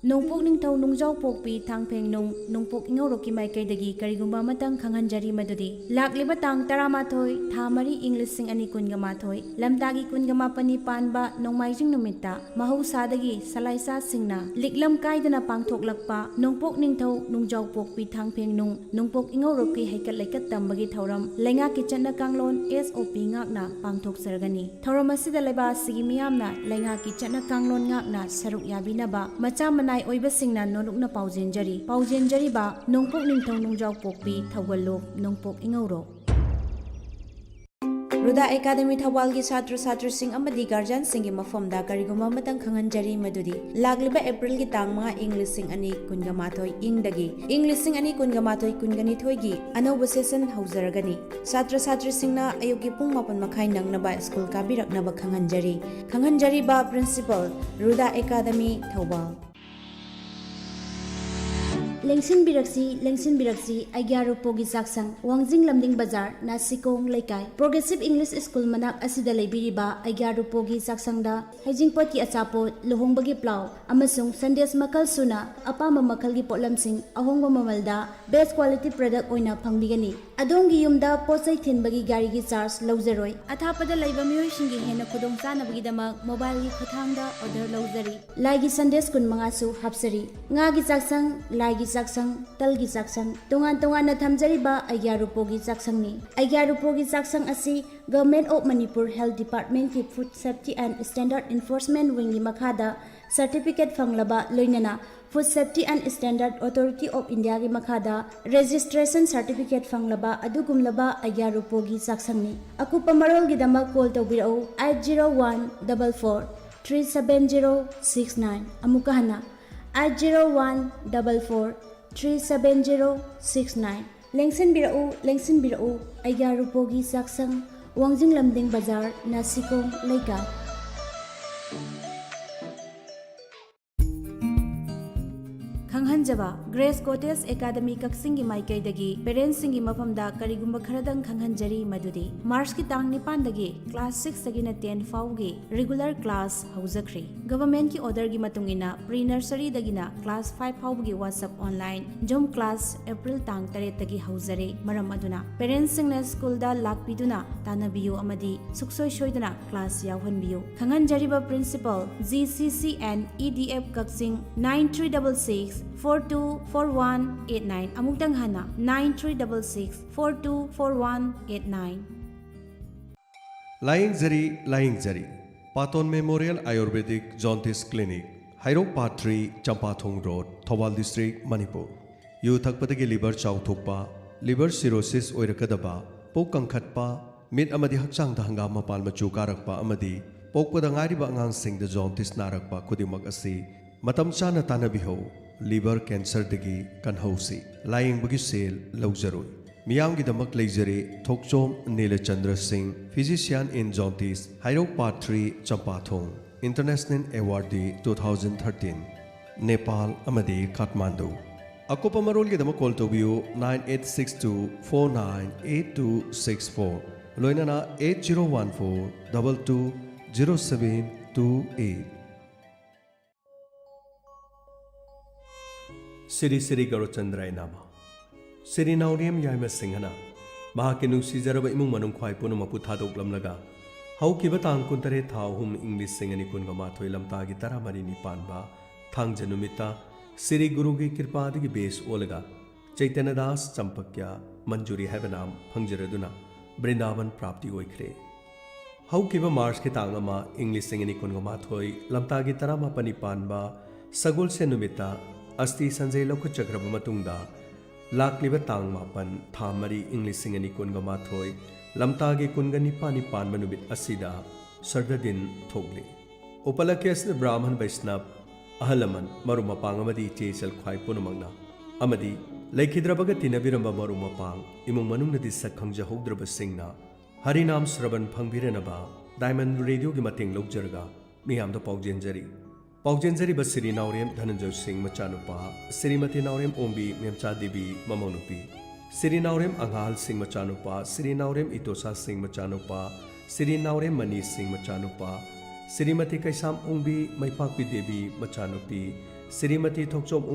ꯅꯣꯡꯄꯣꯛ ꯅꯤꯡꯊꯧ ꯅꯨꯡꯖꯥꯎ ꯄꯣꯛꯄꯤ ꯊꯥꯡꯐꯦꯡ ꯅꯨꯡ ꯅꯣꯡꯄꯣꯛ ꯏꯉꯧꯔꯣꯛꯀꯤ ꯃꯥꯏꯀꯩꯗꯒꯤ ꯀꯔꯤꯒꯨꯝꯕ ꯑꯃꯇꯪ ꯈꯪꯍꯟꯖꯔꯤ ꯃꯗꯨꯗꯤ, ꯂꯥꯛꯂꯤꯕ ꯇꯥꯡ ꯇꯔꯥꯃꯥꯊꯣꯏ, ꯊꯥ ꯃꯔꯤ, ꯏꯪ ꯂꯤꯁꯤꯡ ꯑꯅꯤ ꯀꯨꯟꯒ ꯃꯥꯊꯣꯏ, ꯂꯝꯇꯥꯒꯤ ꯀꯨꯟꯒ ꯃꯥꯄꯟꯅꯤ ꯄꯥꯟꯕ ꯅꯣꯡꯃꯥꯏꯖꯤꯡ ꯅꯨꯃꯤꯠꯇ ꯃꯍꯧꯁꯥꯗꯒꯤ ꯁꯂꯥꯏꯁꯥꯁꯤꯡꯅ ꯂꯤꯛꯂꯝ ꯀꯥꯏꯗꯅ ꯄꯥꯡꯊꯣꯛꯂꯛꯄ ꯅꯣꯡꯄꯣꯛ ꯅꯤꯡꯊꯧ ꯅꯨꯡꯖꯥꯎ ꯄꯣꯛꯄꯤ ꯊꯥꯡꯐꯦꯡ ꯅꯨꯡ ꯅꯣꯡꯄꯣꯛ ꯏꯉꯧꯔꯣꯛꯀꯤ ꯍꯩꯀꯠ ꯂꯩꯀꯠ ꯇꯝꯕꯒꯤ ꯊꯧꯔꯝ ꯂꯩꯉꯥꯛꯀꯤ ꯆꯠꯅ ꯀꯥꯡꯂꯣꯟ S O P ꯉꯥꯛꯅ ꯄꯥꯡꯊꯣꯛꯆꯔꯒꯅꯤ꯫ ꯊꯧꯔꯝ ꯑꯁꯤꯗ ꯂꯩꯕꯥꯛ ꯑꯁꯤꯒꯤ ꯃꯤꯌꯥꯝꯅ ꯂꯩꯉꯥꯛꯀꯤ ꯆꯠꯅ ꯀꯥꯡꯂꯣꯟ ꯉꯥꯛꯅ ꯁꯔꯨꯛ ꯌꯥꯕꯤꯅꯕ ꯃꯆꯥ ꯃꯅꯥꯏ ꯑꯣꯏꯕꯁꯤꯡꯅ ꯅꯣꯂꯨꯛꯅ ꯄꯥꯎꯖꯦꯟꯖꯔꯤ꯫ ꯄꯥꯎꯖꯦꯟꯖꯔꯤꯕ ꯅꯣꯡꯄꯣꯛ ꯅꯤꯡꯊꯧ ꯅꯨꯡꯖꯥꯎ ꯄꯣꯛꯄꯤ ꯊꯧꯒꯜꯂꯣꯛ ꯅꯣꯡꯄꯣꯛ ꯏꯉꯧꯔꯣꯛ꯫ ꯔꯨꯗꯥ ꯑꯦꯀꯥꯗꯃꯤ ꯊꯧꯕꯥꯜꯒꯤ ꯁꯥꯇ꯭ꯔ ꯁꯥꯇ꯭ꯔꯤꯁꯤꯡ ꯑꯃꯗꯤ ꯒꯥꯔꯖꯤꯌꯥꯟꯁꯤꯡꯒꯤ ꯃꯐꯝꯗ ꯀꯔꯤꯒꯨꯝꯕ ꯑꯃꯇꯪ ꯈꯪꯍꯟꯖꯔꯤ ꯃꯗꯨꯗꯤ, ꯂꯥꯛꯂꯤꯕ ꯑꯦꯄ꯭ꯔꯤꯜꯒꯤ ꯇꯥꯡ ꯃꯉꯥ, ꯏꯪ ꯂꯤꯁꯤꯡ ꯑꯅꯤ ꯀꯨꯟꯒ ꯃꯥꯊꯣꯏ, ꯏꯪꯗꯒꯤ ꯏꯪ ꯂꯤꯁꯤꯡ ꯑꯅꯤ ꯀꯨꯟꯒ ꯃꯥꯊꯣꯏ ꯀꯨꯟꯒꯅꯤꯊꯣꯏꯒꯤ ꯑꯅꯧꯕ session ꯍꯧꯖꯔꯒꯅꯤ꯫ ꯁꯥꯇ꯭ꯔ ꯁꯥꯇ꯭ꯔꯤꯁꯤꯡꯅ ꯑꯌꯨꯛꯀꯤ ꯄꯨꯡ ꯃꯥꯄꯟ ꯃꯈꯥꯏ ꯅꯪꯅꯕ ꯁ꯭ꯀꯨꯜ ꯀꯥꯕꯤꯔꯛꯅꯕ ꯈꯪꯍꯟꯖꯔꯤ꯫ ꯈꯪꯍꯟꯖꯔꯤꯕ principal, ꯔꯨꯗꯥ ꯑꯦꯀꯥꯗꯃꯤ, ꯊꯧꯕꯥꯜ꯫ ꯂꯦꯡꯁꯤꯟꯕꯤꯔꯛꯁꯤ, ꯂꯦꯡꯁꯤꯟꯕꯤꯔꯛꯁꯤ, ꯑꯩꯒ꯭ꯌꯥ ꯔꯨꯄꯣꯒꯤ ꯆꯥꯛꯁꯪ, ꯋꯥꯡꯖꯤꯡ ꯂꯝꯗꯤꯡ ꯕꯖꯥꯔ, ꯅꯥꯁꯤꯀꯣꯡ ꯂꯩꯀꯥꯏ, Progressive English School ꯃꯅꯥꯛ ꯑꯁꯤꯗ ꯂꯩꯕꯤꯔꯤꯕ ꯑꯩꯒ꯭ꯌꯥ ꯔꯨꯄꯣꯒꯤ ꯆꯥꯛꯁꯪꯗ ꯍꯩꯖꯤꯡꯄꯣꯠꯀꯤ ꯑꯆꯥꯄꯣꯠ, ꯂꯨꯍꯣꯡꯕꯒꯤ ꯄ꯭ꯂꯥꯎ ꯑꯃꯁꯨꯡ ꯁꯟꯗꯦꯁ ꯃꯈꯜ ꯁꯨꯅ ꯑꯄꯥꯝꯕ ꯃꯈꯜꯒꯤ ꯄꯣꯠꯂꯝꯁꯤꯡ ꯑꯍꯣꯡꯕ ꯃꯃꯜꯗ best quality product ꯑꯣꯏꯅ ꯐꯪꯕꯤꯒꯅꯤ꯫ ꯑꯗꯣꯝꯒꯤ ꯌꯨꯝꯗ ꯄꯣꯠ ꯆꯩ ꯊꯤꯟꯕꯒꯤ ꯒꯥꯔꯤꯒꯤ charge ꯂꯧꯖꯔꯣꯏ꯫ ꯑꯊꯥꯞꯄꯗ ꯂꯩꯕ ꯃꯤꯑꯣꯏꯁꯤꯡꯒꯤ ꯍꯦꯟꯅ ꯈꯨꯗꯣꯡꯆꯥꯅꯕꯒꯤꯗꯃꯛ mobileꯒꯤ ꯈꯨꯠꯊꯥꯡꯗ order ꯂꯧꯖꯔꯤ꯫ ꯂꯥꯏꯒꯤ Sunday school ꯃꯉꯥꯁꯨ ꯍꯥꯞꯆꯔꯤ꯫ ꯉꯥꯒꯤ ꯆꯥꯛꯁꯪ, ꯂꯥꯏꯒꯤ ꯆꯥꯛꯁꯪ, ꯇꯜꯒꯤ ꯆꯥꯛꯁꯪ, ꯇꯣꯉꯥꯟ ꯇꯣꯉꯥꯟꯅ ꯊꯝꯖꯔꯤꯕ ꯑꯩꯒ꯭ꯌꯥ ꯔꯨꯄꯣꯒꯤ ꯆꯥꯛꯁꯪꯅꯤ꯫ ꯑꯩꯒ꯭ꯌꯥ ꯔꯨꯄꯣꯒꯤ ꯆꯥꯛꯁꯪ ꯑꯁꯤ Government of Manipur Health Department ꯀꯤ Food Safety and Standard Enforcement Wing ꯒꯤ ꯃꯈꯥꯗ certificate ꯐꯪꯂꯕ, ꯂꯣꯏꯅꯅ Food Safety and Standard Authority of India ꯒꯤ ꯃꯈꯥꯗ registration certificate ꯐꯪꯂꯕ ꯑꯗꯨꯒꯨꯝꯂꯕ ꯑꯩꯒ꯭ꯌꯥ ꯔꯨꯄꯣꯒꯤ ꯆꯥꯛꯁꯪꯅꯤ꯫ ꯑꯀꯨꯞꯄ ꯃꯔꯣꯜꯒꯤꯗꯃꯛ call ꯇꯧꯕꯤꯔꯛꯎ, eight zero one double four three seven zero six nine꯫ ꯑꯃꯨꯛꯀ ꯍꯟꯅ, eight zero one double four three seven zero six nine꯫ ꯂꯦꯡꯁꯤꯟꯕꯤꯔꯛꯎ, ꯂꯦꯡꯁꯤꯟꯕꯤꯔꯛꯎ, ꯑꯩꯒ꯭ꯌꯥ ꯔꯨꯄꯣꯒꯤ ꯆꯥꯛꯁꯪ, ꯋꯥꯡꯖꯤꯡ ꯂꯝꯗꯤꯡ ꯕꯖꯥꯔ, ꯅꯥꯁꯤꯀꯣꯡ ꯂꯩꯀꯥꯏ꯫ ꯈꯪꯍꯟꯖꯕ, Grace Cottage Academy ꯀꯛꯆꯤꯡꯒꯤ ꯃꯥꯏꯀꯩꯗꯒꯤ parents ꯁꯤꯡꯒꯤ ꯃꯐꯝꯗ ꯀꯔꯤꯒꯨꯝꯕ ꯈꯔꯗꯪ ꯈꯪꯍꯟꯖꯔꯤ, ꯃꯗꯨꯗꯤ March ꯀꯤ ꯇꯥꯡ ꯅꯤꯄꯥꯟꯗꯒꯤ class six ꯇꯒꯤꯅ ten ꯐꯥꯎꯕꯒꯤ regular class ꯍꯧꯖꯈ꯭ꯔꯦ꯫ Government ꯀꯤ order ꯒꯤ ꯃꯇꯨꯡ ꯏꯟꯅ pre nursery ꯗꯒꯤꯅ class five ꯐꯥꯎꯕꯒꯤ WhatsApp online Zoom class April ꯇꯥꯡ ꯇꯔꯦꯠꯇꯒꯤ ꯍꯧꯖꯔꯦ꯫ ꯃꯔꯝ ꯑꯗꯨꯅ parents ꯁꯤꯡꯅ school ꯗ ꯂꯥꯛꯄꯤꯗꯨꯅ ꯇꯥꯟꯅꯕꯤꯌꯨ ꯑꯃꯗꯤ ꯁꯨꯛꯁꯣꯏ ꯁꯣꯏꯗꯅ class ꯌꯥꯎꯍꯟꯕꯤꯌꯨ꯫ ꯈꯪꯍꯟꯖꯔꯤꯕ principal, G C C and E D F Kakching, nine three double six four two four one eight nine꯫ ꯑꯃꯨꯛꯇꯪ ꯍꯟꯅ, nine three double six four two four one eight nine꯫ ꯂꯥꯌꯦꯡꯖꯔꯤ, ꯂꯥꯌꯦꯡꯖꯔꯤ꯫ Paton Memorial Ayurvedic Jaundice Clinic, Heirok Part three, Champathong Road, Thoubal District, Manipur. ꯌꯨ ꯊꯛꯄꯗꯒꯤ liver ꯆꯥꯎꯊꯣꯛꯄ, liver cirrhosis ꯑꯣꯏꯔꯛꯀꯗꯕ, ꯄꯨꯛ ꯀꯪꯈꯠꯄ, ꯃꯤꯠ ꯑꯃꯗꯤ ꯍꯛꯆꯥꯡꯗ ꯍꯪꯒꯥꯝ ꯃꯄꯥꯟ ꯃꯆꯨ ꯀꯥꯔꯛꯄ ꯑꯃꯗꯤ ꯄꯣꯛꯄꯗ ꯉꯥꯏꯔꯤꯕ ꯑꯉꯥꯡꯁꯤꯡꯗ jaundice ꯅꯥꯔꯛꯄ ꯈꯨꯗꯤꯡꯃꯛ ꯑꯁꯤ ꯃꯇꯝ ꯆꯥꯅ ꯇꯥꯟꯅꯕꯤꯍꯧ꯫ Liver cancer ꯗꯒꯤ ꯀꯟꯍꯧꯁꯤ꯫ ꯂꯥꯌꯦꯡꯕꯒꯤ ꯁꯦꯜ ꯂꯧꯖꯔꯣꯏ꯫ ꯃꯤꯌꯥꯝꯒꯤꯗꯃꯛ ꯂꯩꯖꯔꯦ ꯊꯣꯛꯆꯣꯝ ꯅꯤꯂꯆꯟꯗ꯭ꯔ ꯁꯤꯡ, physician in jaundice, Heirok Part three, ꯆꯝꯄꯥꯊꯣꯡ꯫ International Awardee two thousand thirteen, Nepal ꯑꯃꯗꯤ ꯀꯥꯊꯃꯥꯟꯗꯨ꯫ ꯑꯀꯨꯞꯄ ꯃꯔꯣꯜꯒꯤꯗꯃꯛ call ꯇꯧꯕꯤꯌꯨ nine eight six two four nine eight two six four, ꯂꯣꯏꯅꯅ eight zero one four double two zero seven two eight꯫ Shri Shri ꯒꯧꯔꯆꯟꯗ꯭ꯔꯥꯌ ꯅꯃ꯫ ꯁ꯭ꯔꯤ ꯅꯥꯎꯔꯦꯝ ꯌꯥꯏꯃ ꯁꯤꯡꯍꯅ ꯃꯍꯥꯛꯀꯤ ꯅꯨꯡꯁꯤꯖꯔꯕ ꯏꯃꯨꯡ ꯃꯅꯨꯡ ꯈ꯭ꯋꯥꯏ ꯄꯨꯝꯅꯃꯛꯄꯨ ꯊꯥꯗꯣꯛꯂꯝꯂꯒ, ꯍꯧꯈꯤꯕ ꯇꯥꯡ ꯀꯨꯟꯇꯔꯦꯠ ꯊꯥ ꯑꯍꯨꯝ ꯏꯪ ꯂꯤꯁꯤꯡ ꯑꯅꯤ ꯀꯨꯟꯒ ꯃꯥꯊꯣꯏ ꯂꯝꯇꯥꯒꯤ ꯇꯔꯥꯃꯔꯤꯅꯤ ꯄꯥꯟꯕ ꯊꯥꯡꯖ ꯅꯨꯃꯤꯠꯇ ꯁ꯭ꯔꯤ ꯒꯨꯔꯨꯒꯤ ꯀ꯭ꯔꯤꯄꯥꯗꯒꯤ ꯕꯦꯁ ꯑꯣꯜꯂꯒ ꯆꯩꯇꯟꯌ ꯗꯥꯁ ꯆꯝꯄꯛꯀ꯭ꯌ ꯃꯟꯖꯨꯔꯤ ꯍꯥꯏꯕ ꯅꯥꯝ ꯐꯪꯖꯔꯗꯨꯅ ꯕ꯭ꯔꯤꯟꯗꯥꯕꯟ ꯄ꯭ꯔꯥꯞꯇꯤ ꯑꯣꯏꯈ꯭ꯔꯦ꯫ ꯍꯧꯈꯤꯕ ꯃꯥꯔꯆꯀꯤ ꯇꯥꯡ ꯑꯃ, ꯏꯪ ꯂꯤꯁꯤꯡ ꯑꯅꯤ ꯀꯨꯟꯒ ꯃꯥꯊꯣꯏ, ꯂꯝꯇꯥꯒꯤ ꯇꯔꯥꯃꯥꯄꯟꯅꯤ ꯄꯥꯟꯕ ꯁꯒꯣꯜꯁꯦꯟ ꯅꯨꯃꯤꯠꯇ ꯑꯁꯇꯤ ꯁꯟꯖꯦ ꯂꯧꯈꯠꯆꯈ꯭ꯔꯕ ꯃꯇꯨꯡꯗ, ꯂꯥꯛꯂꯤꯕ ꯇꯥꯡ ꯃꯥꯄꯟ, ꯊꯥ ꯃꯔꯤ, ꯏꯪ ꯂꯤꯁꯤꯡ ꯑꯅꯤ ꯀꯨꯟꯒ ꯃꯥꯊꯣꯏ, ꯂꯝꯇꯥꯒꯤ ꯀꯨꯟꯒ ꯅꯤꯄꯥꯟꯅꯤ ꯄꯥꯟꯕ ꯅꯨꯃꯤꯠ ꯑꯁꯤꯗ ꯁ꯭ꯔꯥꯗꯙ ꯗꯤꯟ ꯊꯣꯛꯂꯤ꯫ ꯎꯄꯂꯛꯈ꯭ꯌ ꯑꯁꯤꯗ ꯕ꯭ꯔꯥꯍꯃꯟ ꯕꯩꯁꯅꯕ, ꯑꯍꯜ ꯂꯃꯟ, ꯃꯔꯨꯞ ꯃꯄꯥꯡ ꯑꯃꯗꯤ ꯏꯆꯦ ꯏꯆꯜ ꯈ꯭ꯋꯥꯏ ꯄꯨꯝꯅꯃꯛꯅ ꯑꯃꯗꯤ ꯂꯩꯈꯤꯗ꯭ꯔꯕꯒ ꯇꯤꯟꯅꯕꯤꯔꯝꯕ ꯃꯔꯨꯞ ꯃꯄꯥꯡ, ꯏꯃꯨꯡ ꯃꯅꯨꯡꯅꯗꯤ ꯁꯛ ꯈꯪꯖꯍꯧꯗ꯭ꯔꯕꯁꯤꯡꯅ ꯍꯔꯤꯅꯥꯝ ꯁ꯭ꯔꯕꯟ ꯐꯪꯕꯤꯔꯅꯕ ꯗꯥꯏꯃꯟ ꯔꯦꯗꯤꯑꯣꯒꯤ ꯃꯇꯦꯡ ꯂꯧꯖꯔꯒ ꯃꯤꯌꯥꯝꯗ ꯄꯥꯎꯖꯦꯟꯖꯔꯤ꯫ ꯄꯥꯎꯖꯦꯟꯖꯔꯤꯕ ꯁ꯭ꯔꯤ ꯅꯥꯎꯔꯦꯝ ꯙꯅꯟꯖꯣꯏ ꯁꯤꯡ ꯃꯆꯥꯅꯨꯄꯥ, ꯁ꯭ꯔꯤꯃꯇꯤ ꯅꯥꯎꯔꯦꯝ ꯑꯣꯡꯕꯤ ꯃꯦꯝꯆꯥ ꯗꯦꯕꯤ ꯃꯃꯧꯅꯨꯄꯤ, ꯁ꯭ꯔꯤ ꯅꯥꯎꯔꯦꯝ ꯑꯉꯥꯜ ꯁꯤꯡ ꯃꯆꯥꯅꯨꯄꯥ, ꯁ꯭ꯔꯤ ꯅꯥꯎꯔꯦꯝ ꯏꯇꯣꯁꯥ ꯁꯤꯡ ꯃꯆꯥꯅꯨꯄꯥ, ꯁ꯭ꯔꯤ ꯅꯥꯎꯔꯦꯝ ꯃꯅꯤ ꯁꯤꯡ ꯃꯆꯥꯅꯨꯄꯥ, ꯁ꯭ꯔꯤꯃꯇꯤ ꯀꯩꯁꯥꯝ ꯑꯣꯡꯕꯤ ꯃꯩꯄꯥꯛꯄꯤ ꯗꯦꯕꯤ ꯃꯆꯥꯅꯨꯄꯤ, ꯁ꯭ꯔꯤꯃꯇꯤ ꯊꯣꯛꯆꯣꯝ